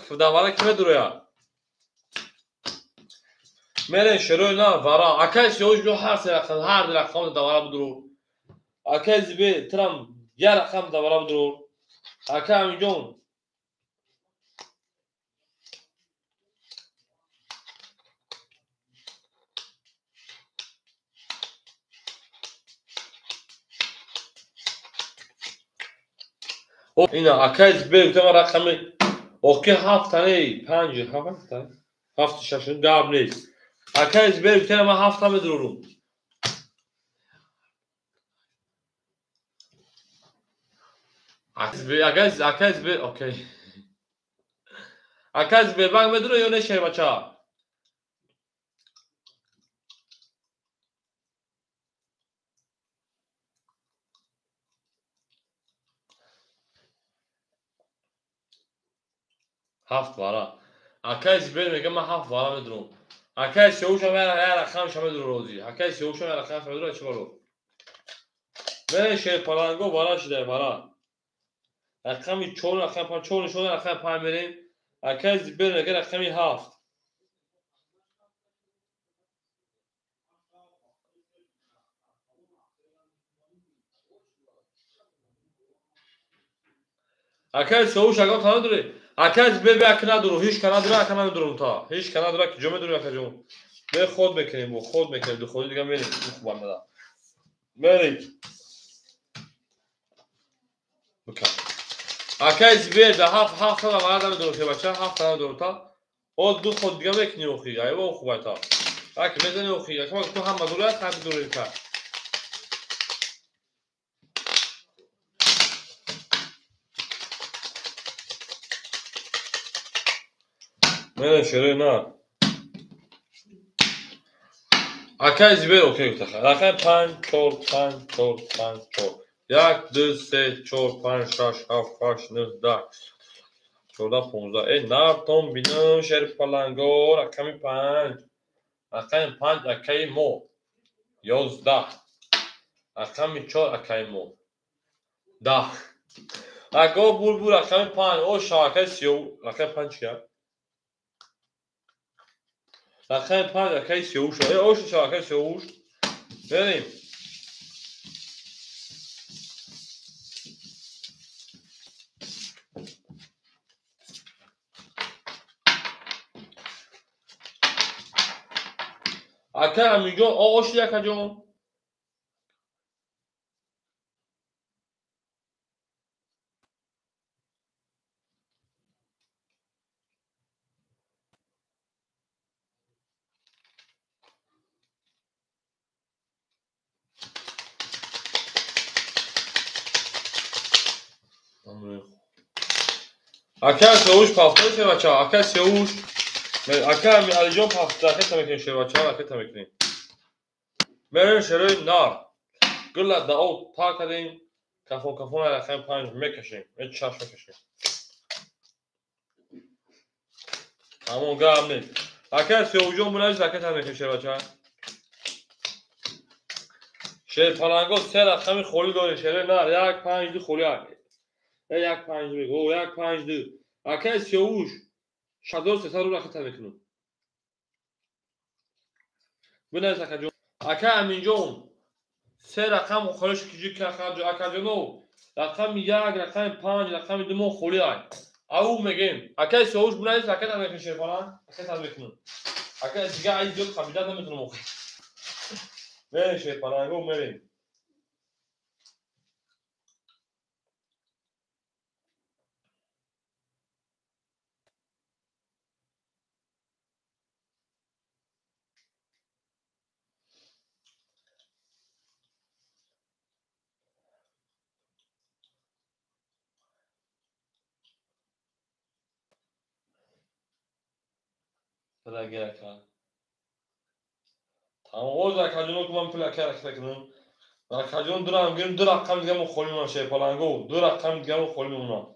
Ку давара ки медуроя? Мерем шерои на вара. Акай Сиёвҷон ҳар се рақам, ҳар рақам давара будуру. Акай Зибе трам як рақам давара будуру. Акай Аминҷон ина акай Зибе гуфтам рақами оки ҳафтане панҷ ҳафта ҳафт шаш гап нест. Акай Зибе гуфтам ман ҳафта медурам. Акай Зибе окей. Акай Зибе банк медура ё не шербача? Ҳафт вара. Акай Зибер мегӯяд ман ҳафт вара медурам. Акай Сиёвушам як рақамша медурам розӣ. Акай Сиёвушам як рақамша медурам чӣ баро? Мерем шерпаланго вара шуда вара. Рақами 4 рақами 5 4 нишон рақами 5 мерем. Акай Зибер мегӯяд рақами 7. Акай Сиёвуш агар та надурӣ? Акай Зибер бе ака надуру, ҳеҷ ка надура, ака намедурам та. Ҳеҷ ка надура, ки ҷо медурем акаҷон. Бе ход мекунем, бо ход мекунем, ду ходи дига мерем, хуб мада. Мерем. Бика. Акай Зибер да ҳафт ҳафт та вара намедурам шебача, ҳафт та надурам та. О ду ход дига мекунем охи, айво хуб та. Аки мезани охи, ака ту ҳама дура, ҳам дурем та. Мерем шерои на. Акай Зибер окей гуфта. Рақами 5 4 5 4 5 4. 1 2 3 4 5 6 7 8 9 10 14 15. Нартон бинам шерпаланго рақами 5. Рақами 5 акаи мо. 11. Рақами 4 акаи мо. 10. Ако булбул рақами 5. О шавакаи сиёв рақами 5 чия? Рақами 5 акаи Сиёвуш. Ош шавакаи Сиёвуш. Мерем. Акай Аминҷон, оши акаҷон. Акай Сеуш пафтои шевача, акай Сеуш, акай Алиҷон пафта, ракета мекунем шевача, ракета мекунем. Мерем шерои нар. Гулла да об пак кардем, кафон кафон рақами 5 мекашем, чаш мекашем. Тамом гап нест. Акай Сеуҷон бунавис ракета мекунем шевача. Шерпаланго се рақами холӣ дорем, шерои нар 1 5 2 холӣ. 1 5 2 о 1 5 2. Акай Сеуш 6300 рубл ракета мекунам. Бинавис акаҷон. Акай Аминҷон се рақам холӣ шуд ки акаҷоно рақами 1, рақами 5, рақами 2 мо холӣ ай. Ау мегем. Акай Сеуш бинавис ракета мекунем шерпаланг, ракета мекунам. Акай дигар ай зиёд қабида наметунам охир. Мерем шерпаланго мерем. Ака. Тамом оз акаҷоно ки ман пул ака ракета кунам. Акаҷон ду рақам гирем, ду рақам дигамо холӣ мемонам шерпаланго, ду рақам дигамо холӣ мемонам.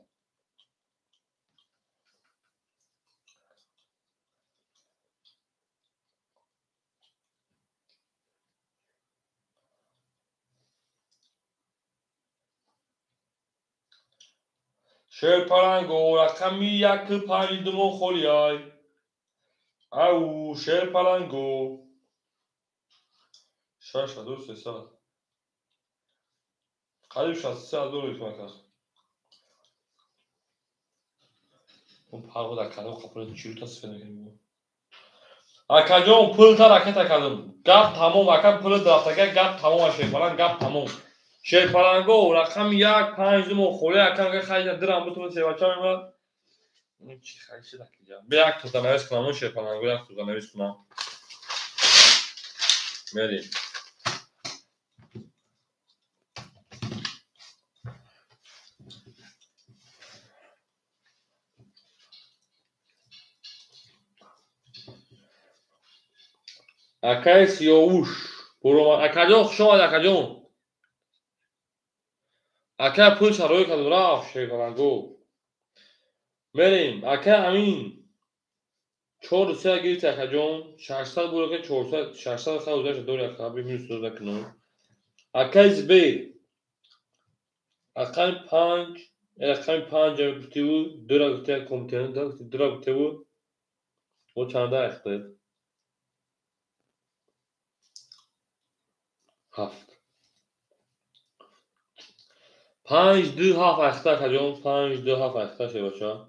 Шерпаланго рақами 1 5 2 мо холӣ ай. Ау, шерпаланго. 6300. Қариб 63 доллар кумак. Он парво дар канал қапули чирута сифат мекунем. Акаҷон пулта ракета кардам. Гап тамом, ака пули дафтага гап тамом аш шерпаланг гап тамом. Шерпаланго рақами 1 5 2 мо холӣ ака га хайда дирам бутун севача мемонад. Чи хайши дакиҷа. Бе як тозанавис кунам, шерпаланго як тозанавис кунам. Мерем. Акай Сиёвуш. Акаҷон хуш омад акаҷон. Акай пул шарои кардам рафт шерпаланго. Мерем. Акай Амин. 4 3 гирифти акаҷон. 600 буд ака 400 600 хай узаша дори ака би минус дода кунам. Акай Зибейр. Рақами 5, рақами 5 гуфтиву, 2 ра гуфти компютер, 2 ра гуфтиву. О чанда ахтед? 7. 5 2 7 ахта акаҷон, 5 2 7 ахта шебача.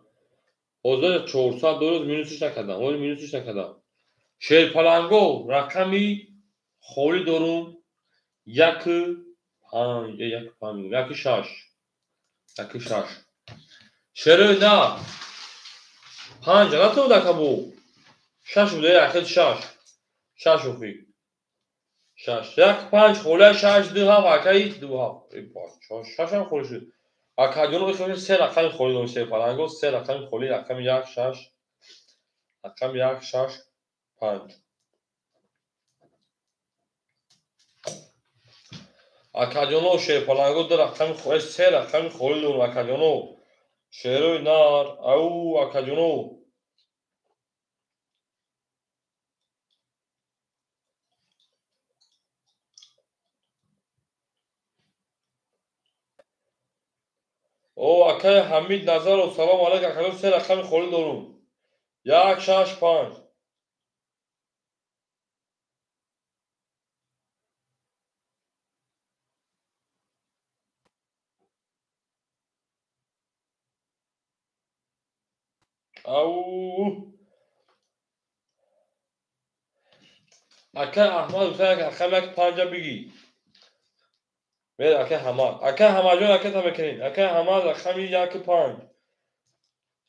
Ҳозир 400 доллар минусиш накардам. Ҳозир минусиш накардам. Шерпаланго рақами холӣ дорум 1 5 1 5 1 6 1 6. Шерои на 5 натонад ака бу. 6 буда ахир 6. 6 охи. 6 1 5 холӣ 6 2 7 акаи 2 7. 6 ҳам холӣ шуд. Акаҷоно бихоҳем се рақами холӣ дорем шерпаланго, се рақами холӣ, рақами 1 6, рақами 1 6 5. Акаҷоно шерпаланго ду рақами холӣ, се рақами холӣ дорем акаҷоно. Шерои нар, ау акаҷоно. О, акай Ҳамид Назаров, салом алейк, акаҷон, се рақами холӣ дорум. 1 6 5. Ау. Акай Аҳмад гуфта рақами як панҷа бигӣ. Мер акай Ҳамад. Акай Ҳамадҷон ракета мекунед. Акай Ҳамад рақами 1 5.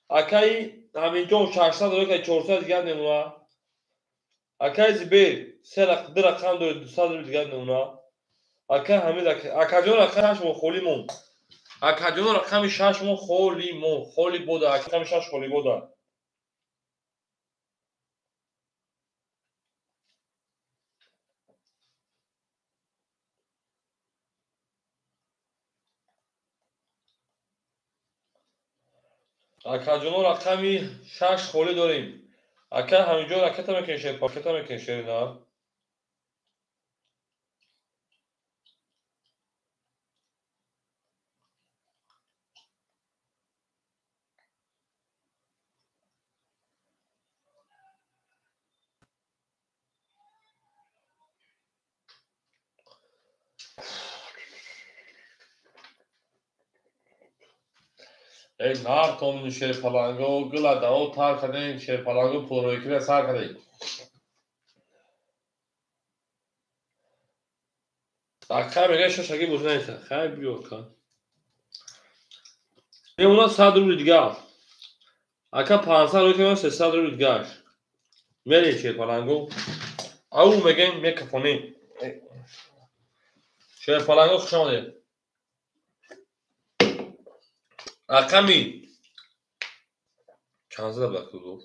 Акай Аминҷон 600 доред, 400 дигар мемона. Акай Зибер се ду рақам доред, 200 рубл дигар мемона. Акай Ҳамид, акаҷон рақами шаш мо холӣ монд. Акаҷон рақами шаш мо холӣ монд. Холӣ бода. Рақами шаш холӣ бода. Акаҷоно рақами шаш холӣ дорем. Ака Ҳамиҷон ракета мекунед, шер, ракета мекунед, шери на. Эй нартон шерпаланго гула даво тар кардем, шерпаланго пулроикира сар кардем. Акай мега шашаги бознаиса. Хай биё ка. Мемона 100 рубли дигар. Ака 500 рубли мемона 300 рубли дигар. Мерем шерпаланго. Ау мегем мекафонем. Шерпаланго хуш омадед. Рақами чанд зада буд кудо?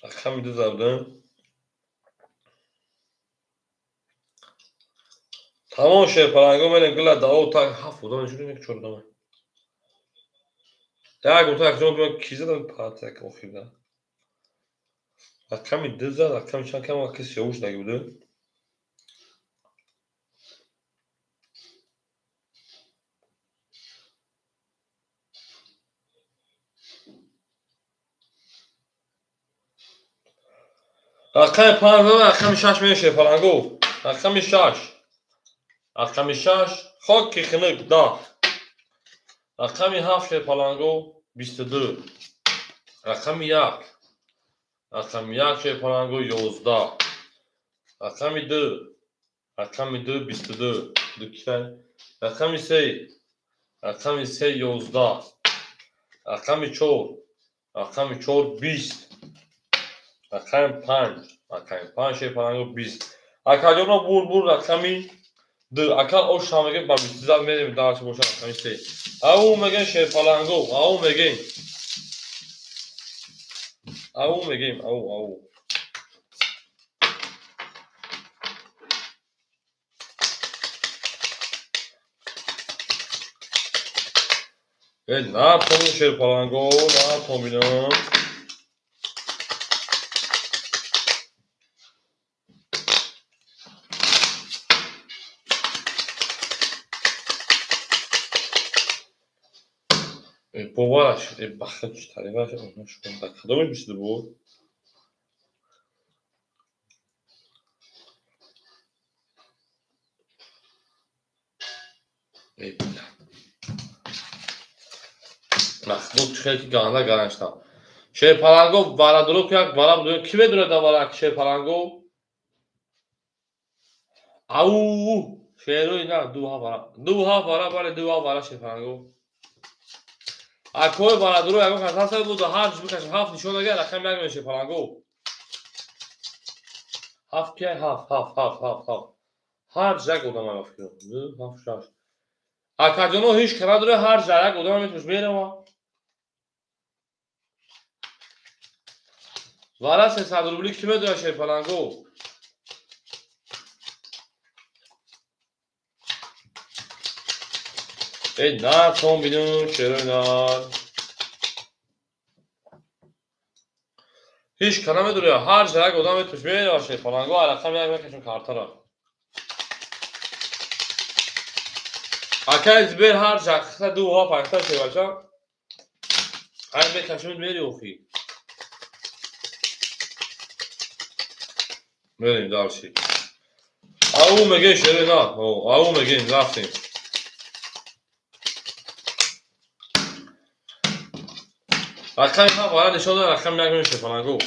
Рақами ду зада будем. Тамом шерпаланго мерем гула даво так ҳафт одам нишон ки чор одам. Як гуфта як ҷон биё ки зада патак охирда. Рақами ду зад, рақами чанд кам ки сиёвуш даги буде. Рақами панҷ зада, рақами шаш мерем шерпаланго. Рақами шаш. Рақами шаш хоки хунук 10. Рақами ҳафт шерпаланго 22. Рақами як. Рақами як шерпаланго 11. Рақами ду. Рақами ду 22. Ду китай. Рақами се. Рақами се 11. Рақами чор. Рақами чор 20. Рақами панҷ. Рақами панҷ шерпаланго 20. Акаҷоно бур бур рақами ду. Ака ош ҳам мегем ба бисту зад мерем дарчи боша рақами се. Ау мегем шерпаланго, ау мегем. Ау мегем, ау, ау. Э, натон шерпаланго, натон бинам. Бовараш, бахт тариваш, кадомеш бисту буд? Махлуқ хеле ки ганда гаранштам. Шерпаланго варадуро як вара буд. Ки медонад да вара шерпаланго? Ау, шерои на ду ҳафт вара. Ду ҳафт вара, бале ду ҳафт вара шерпаланго. Акои барадуро ягон кас ҳаст буд ҳар ҷуз бикашам ҳафт нишон дагар рақами як меши паланго. Ҳафт ки ҳафт ҳафт ҳафт ҳафт ҳафт. Ҳар ҷ як одам ай фикр. Ду ҳафт шаш. Акаҷоно ҳеҷ кара дора ҳар ҷ як одам метуш мерава. Вара 300 рубли ки медоя шерпаланго? Эй натон бинум чаро на. Ҳеҷ ка намедонад, ҳар ҷа як одам метуш мерава шерпаланго, рақами як мекашам картара. Акай Зибер ҳар ҷа хита ду ҳафт панҷта шербача. Ай мекашем мери охи. Мерем дальше. Ау мегем шере на, ау мегем рафтем. Рақами ҳафт вара нишон дод, рақами як мешавад паланго.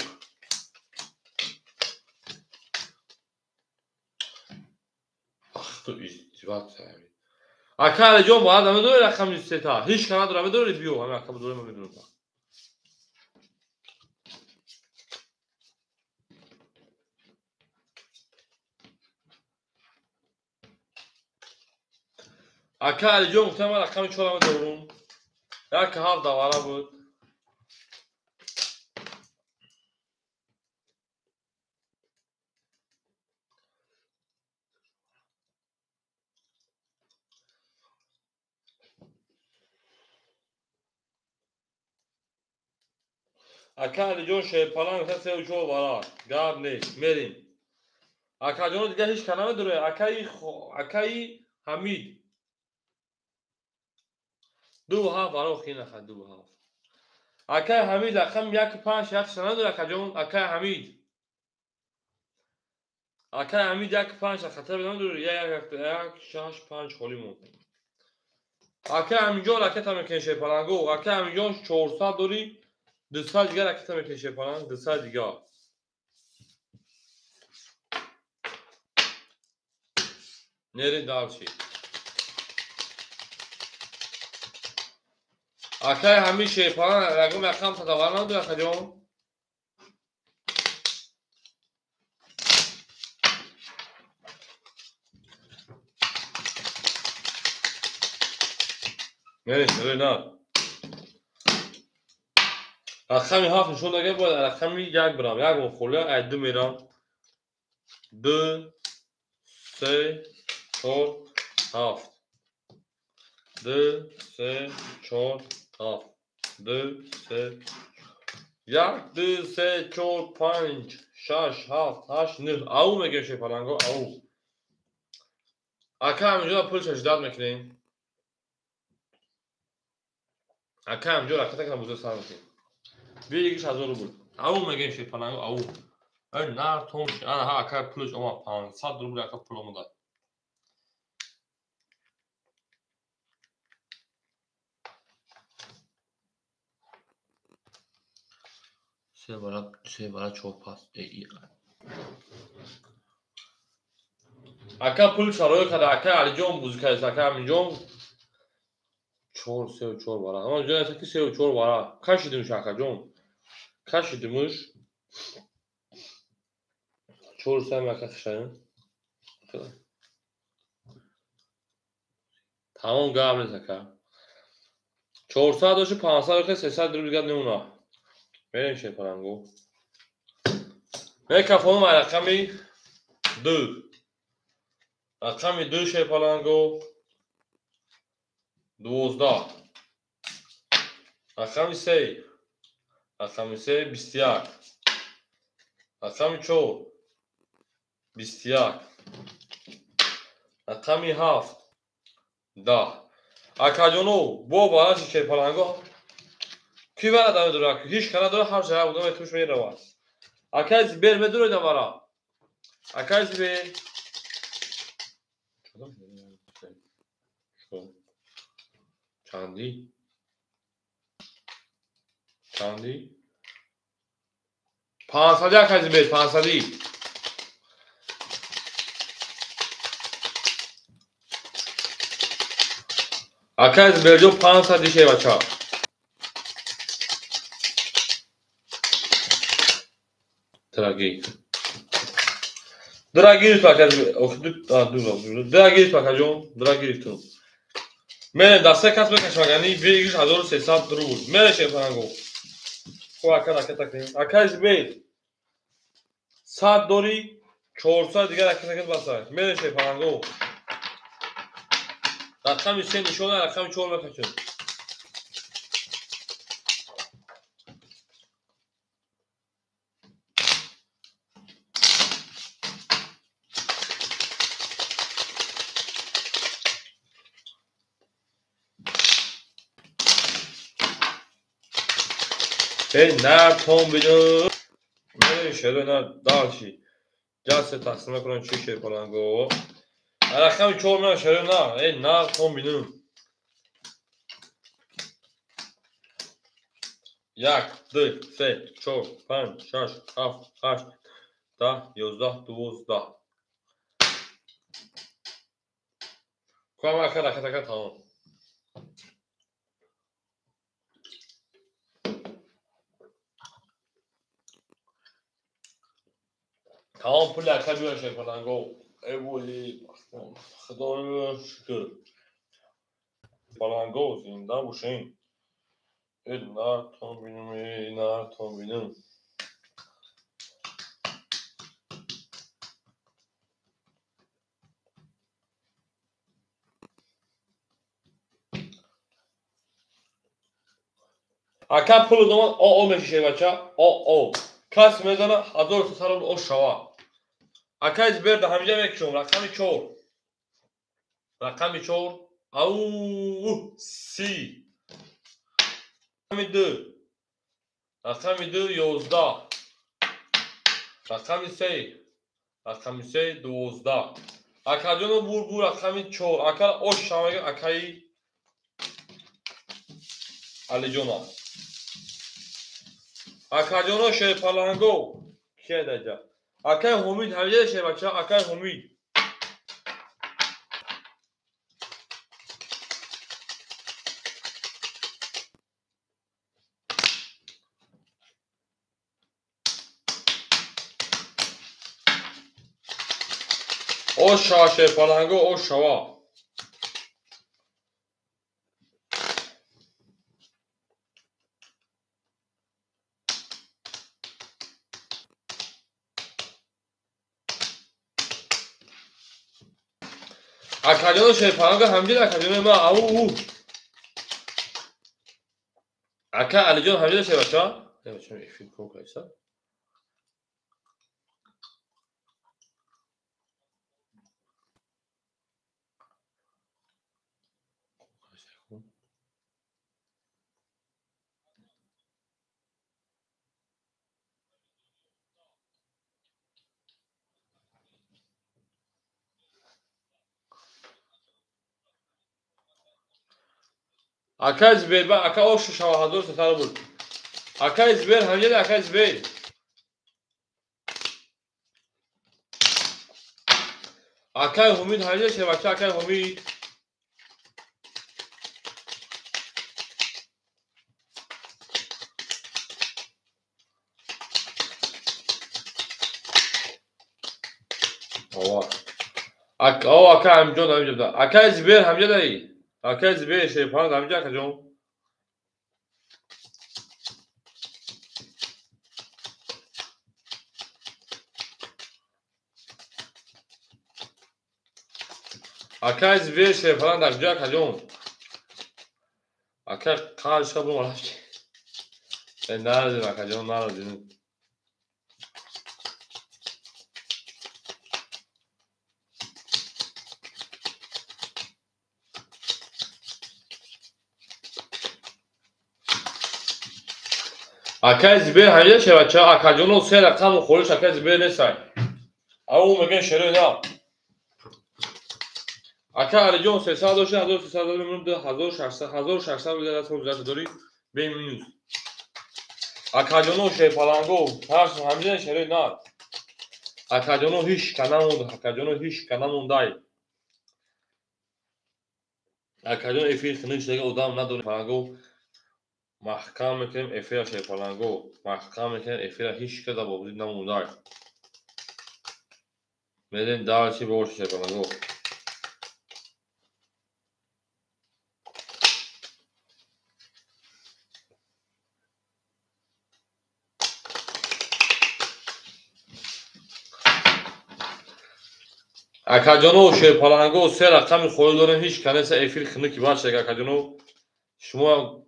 Ах ту издиваться. Ака Алиҷон вара намедонӣ рақами сета. Ҳеҷ ка надора, медонӣ биё, ҳамин ака бидорем, ман медонам. Ака Алиҷон гуфтам ман рақами чорам медорам. Як ҳафт давара буд. Ака Алиҷон шерпаланг гуфта сеу чор вара. Гап нест, мерим. Акаҷоно дигар ҳеҷ ка намедорад. Акаи Ҳамид. Ду ҳафт вара охир нахад, ду ҳафт. Акаи Ҳамид рақами як панҷ як шаш намедорад акаҷон, акаи Ҳамид. Акаи Ҳамид як панҷ хатар намедорад, як як як шаш панҷ холӣ монд. Акаи Ҳамидҷон ракета мекунед шерпаланго. Акаи Ҳамидҷон 400 дорӣ, 200 дигар ракета мекунед шерпаланг, 200 дигар. Нерин дальше. Акаи Ҳамид шерпаланг ягон рақам садавар надорад акаҷон? Мерин, мерин, на. Рақами ҳафт нишон дага, бояд рақами як бирам. Як бор холия, ай ду мерам. Ду, се, чор, ҳафт. Ду, се, чор, ҳафт. Ду, се, як, ду, се, чор, панҷ, шаш, ҳафт, ҳашт, нӯҳ. Ау мегӯем шерпаланго, ау. Ака ҳаминҷо пул шашдат мекунем. Ака ҳаминҷо ракета кунам бузург сар мекунем. Бигиш 1000 рубл. Ау мегӯем шерпаланго, ау. Эй нар том ши. Ана ҳа ака пулаш омад 500 рубл ака пул омада. Се бара, се бара чор пас. Ака пул шароит карда, ака Алиҷон бузург кардааст, ака Ҳамидҷон чор, сеу чор бара. Ама ҷоя аст ки сеу чор бара. Кашидимш акаҷон. Кашидимш. Чор сам ака хишаем. Тамом гап нест ака. 400 доши, 500 доши, 300 рубл дигар намемонад. Мерем шерпаланго. Мекафонам ай рақами ду. Рақами ду шерпаланго. 12. Рақами се. Рақами се 21. Рақами чор 21. Рақами ҳафт 10. Акаҷоно, бо бараши шерпаланго ки вара намедорад? Ҳеҷ ка надорад, ҳар шаҳр одаме туш меравад. Акаи Зибер медоред вара? Акаи Зибер. Чанди? Чанди? 500 акаи Зибер, 500. Акаи Зиберҷон 500 шевача. Драги. Драги ака, драги акаҷон, драги гирифтум. Мерем даста кас мекашам агани бигиш 1300 рубл. Мерем шерпаланго. Хуб ака ракета кунем. Акаи Зибер 100 дорӣ, 400 дигар ракета кунем баста. Мерем шерпаланго. Рақами се нишона, рақами чор мекашем. Эй нар том бидун. Мерем шеро нар дальше. Ҷалса тақсим мекунам чӣ шерпаланго. Рақами чор мерам шеро нар. Эй нар том бидун. 1, 2, 3, 4, 5, 6, 7, 8, 10, 11, 12. Кама ака ракетака тамом. Тамом пули ака биёр шерпаланго. Эй вои, Худоё шукр. Паланго зинда бошен. Эй нартон бинам, эй нартон бинам. Ака пулу домад о мешише бача, о. Кас мезана 1300 рубл о шава. Ака избер да ҳамиҷа мекушом, рақами 4. Рақами 4, ау, си. Рақами 2. Рақами 2, 11. Рақами 3. Рақами 3, 12. Акаҷоно бур рақами 4. Ака ош шава акаи Алиҷона. Акаҷоно шерпаланго. Кия даҷа? Акай Ҳумид ҳамиҷа шербача, акай Ҳумид. Ош шава шерпаланго, ош шава. Акаҷоно шерпаланго ҳамиҷа акаҷоно ма ау. Ака Алиҷон ҳамиҷа шербача? Бача эфир кор кайса? Акай Зибер, ака ошу шава 1300 рубл. Акай Зибер, ҳамиҷа акай Зибер. Акай Ҳумид ҳамиҷа шербача, акай Ҳумид. Ова. Ака ҳамиҷон ҳамиҷа. Акай Зибер ҳамиҷа даи. Акай Зибер шерпаланг ҳамиҷа акаҷон. Акай Зибер шерпаланг дар куҷо акаҷон? Ака қаршка бурм рафт. Наразим акаҷон, наразим. Акай Зибер ҳамиҷа шербача, акаҷоно се рақаму холиш акай Зибер несай. Ау мегӯян шерои на. Ака Алиҷон 300 дошта, 1300 дорӣ, 1600, 1600 рубл даст гузашта дорӣ, бе минус. Акаҷоно шерпаланго, ҳамиҷа шерои на. Акаҷоно ҳеҷ ка намонд, акаҷоно ҳеҷ ка намондай. Акаҷон эфир хунук шудага одам надорем паланго. Маҳкам мекунем эфира шерпаланго, маҳкам мекунем эфира ҳеҷ ка дар бобуди намондай. Медем дарчи бош шерпаланго. Акаҷоно шерпаланго се рақами холӣ дорем, ҳеҷ ка неста эфир хунуки бачага акаҷоно. Шумо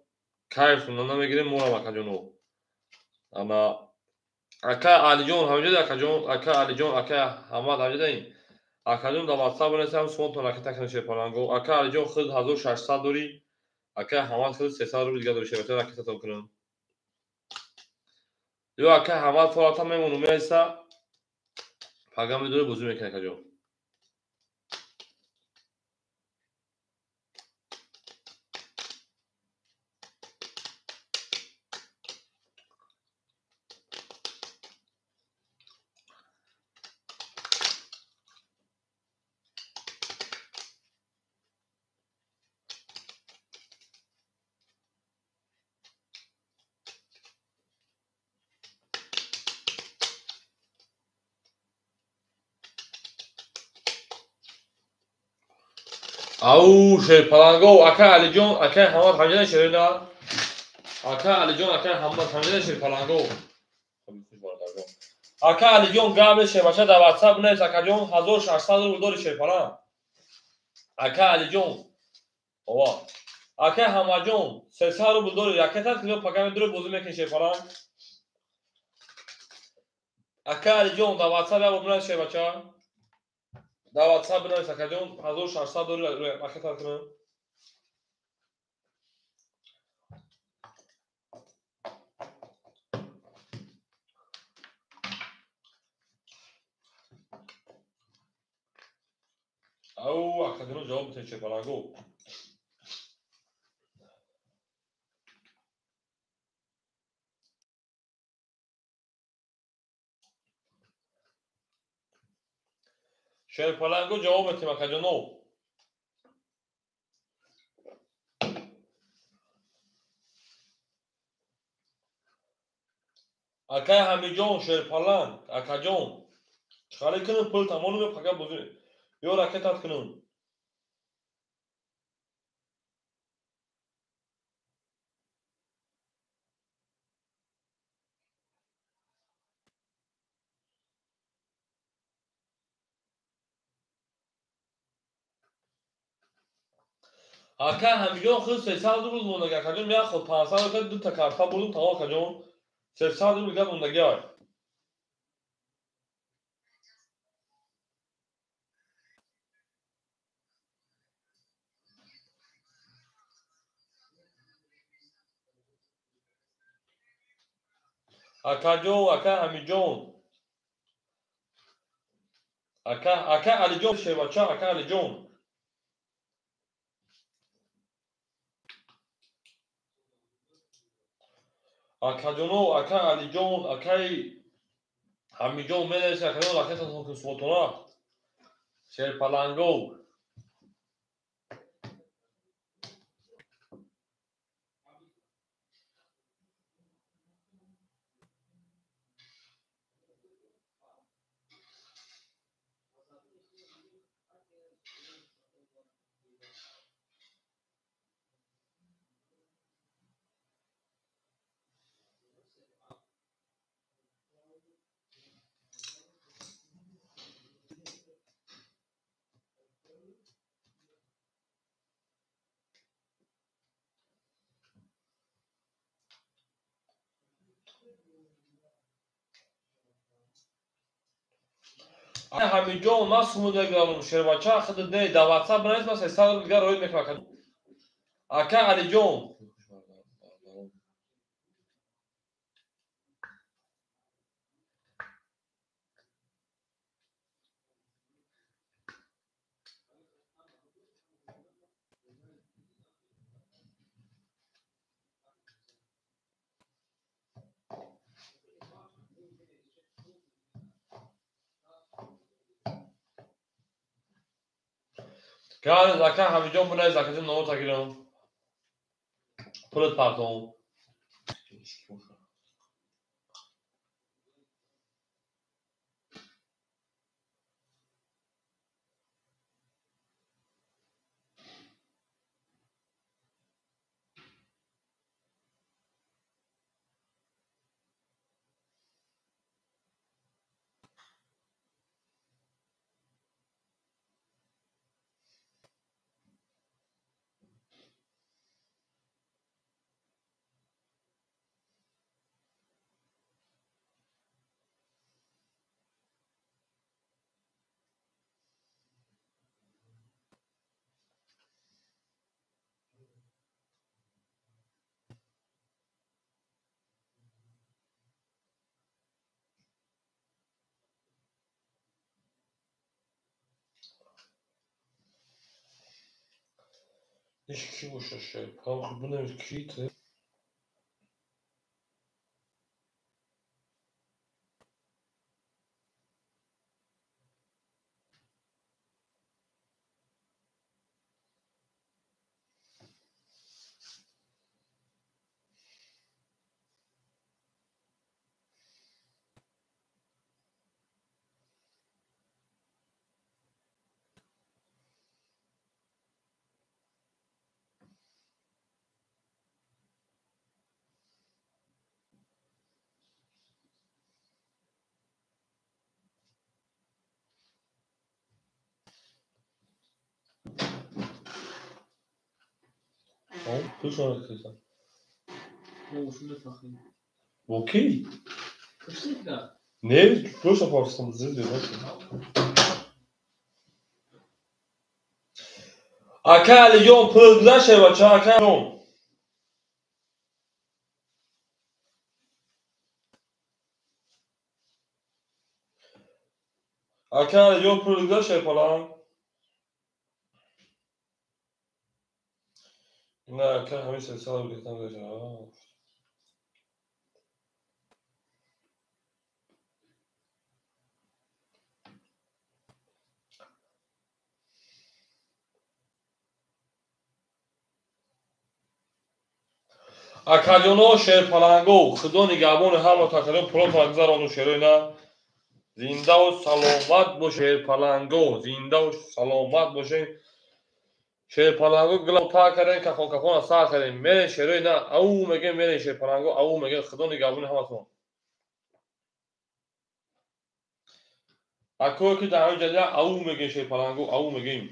кайф намегирем морам акаҷоно. Ана ака Алиҷон ҳамиҷа акаҷон, ака Алиҷон, ака Ҳамад ҳамиҷа даин. Акаҷон дар WhatsApp бинависам сумонтон ракета кунед шерпаланго. Ака Алиҷон худ 1600 дорӣ, ака Ҳамад худ 300 рубл дига дорӣ шербача ракетатон кунам. Ё ака Ҳамад фората мемонум меиста. Пага медорӣ бозӣ мекунӣ акаҷон. Ау, шерпаланго, акай Алиҷон, акай Ҳамад ҳамҷана шерина. Акай Алиҷон, акай Ҳамад ҳамҷана шерпаланго. Ака Алиҷон гап нест, шербача дар WhatsApp нест, акаҷон 1600 рубл дори шерпаланг. Ака Алиҷон. Ова. Ака Ҳамаҷон 300 рубл дори, ракета киё пага медуре бозӣ мекунӣ шерпаланг. Ака Алиҷон дар WhatsApp як бор бинавис шербача. Дар WhatsApp бинавис акаҷон 1600 дори ракета кунам. Ау, акаҷон ҷавоб битен шерпаланго. Шерпаланго ҷавоб метем акаҷоно. Акай Ҳамиҷон шерпаланг, акаҷон. Чӣ кунем пул тамоми пага бозӣ. Ё ракетат кунем. Ака Ҳамиҷон худ 300 рубл мондаги акаҷон, як худ 500 рубл дута карта бурдум тамом акаҷон. 300 рубл дигар мондаги ай. Акаҷон, ака Ҳамиҷон. Ака Алиҷон шербача, ака Алиҷон. Акаҷоно, ака Алиҷон, акаи Ҳамиҷон менависед, акаҷон ракетатон кун суботона. Шерпаланго. Ҳамиҷон, ман сумуда гирам шербача, худ не, дар WhatsApp бинавис, ман 300 рубл дигар роид мекунам. Ака Алиҷон. Газ, ака Ҳамиҷон бинавис, акаҷон номота гирам. Пулат партом. Иш кӣ боша шерпаланг? Бинавис кӣ ту? Пулшон Бо кӣ? Не, пулша форсам зиди. Ака Алиҷон, пул гузаште, бача, ака ҷон. Ака Алиҷон, пул гузаште, паланг. Не, ака ҳамин силсила гирифтан гузашта. Акаҷоно, шерпаланго, худо нигаҳбони ҳама такаҷон, пулотон гузарону шерои на. Зиндаву саломат бош, шерпаланго, зиндаву саломат бошед. Шерпаланго гила та кардем, кафон кафона сар кардем. Мерен шерои на, ау мегем, мерен шерпаланго, ау мегем, худо нигаҳбони ҳаматон. Акое ки дар ҳамин ҷа ау мегем, шерпаланго, ау мегем.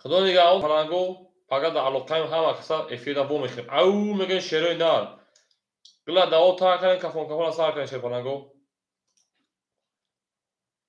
Худо нигаҳбон паланго, пага дар алоқаем ҳама каса эфирда во мехӯрем. Ау мегӯем шерои нар. Гила даво та кардем, кафон кафона сар кардем, шерпаланго.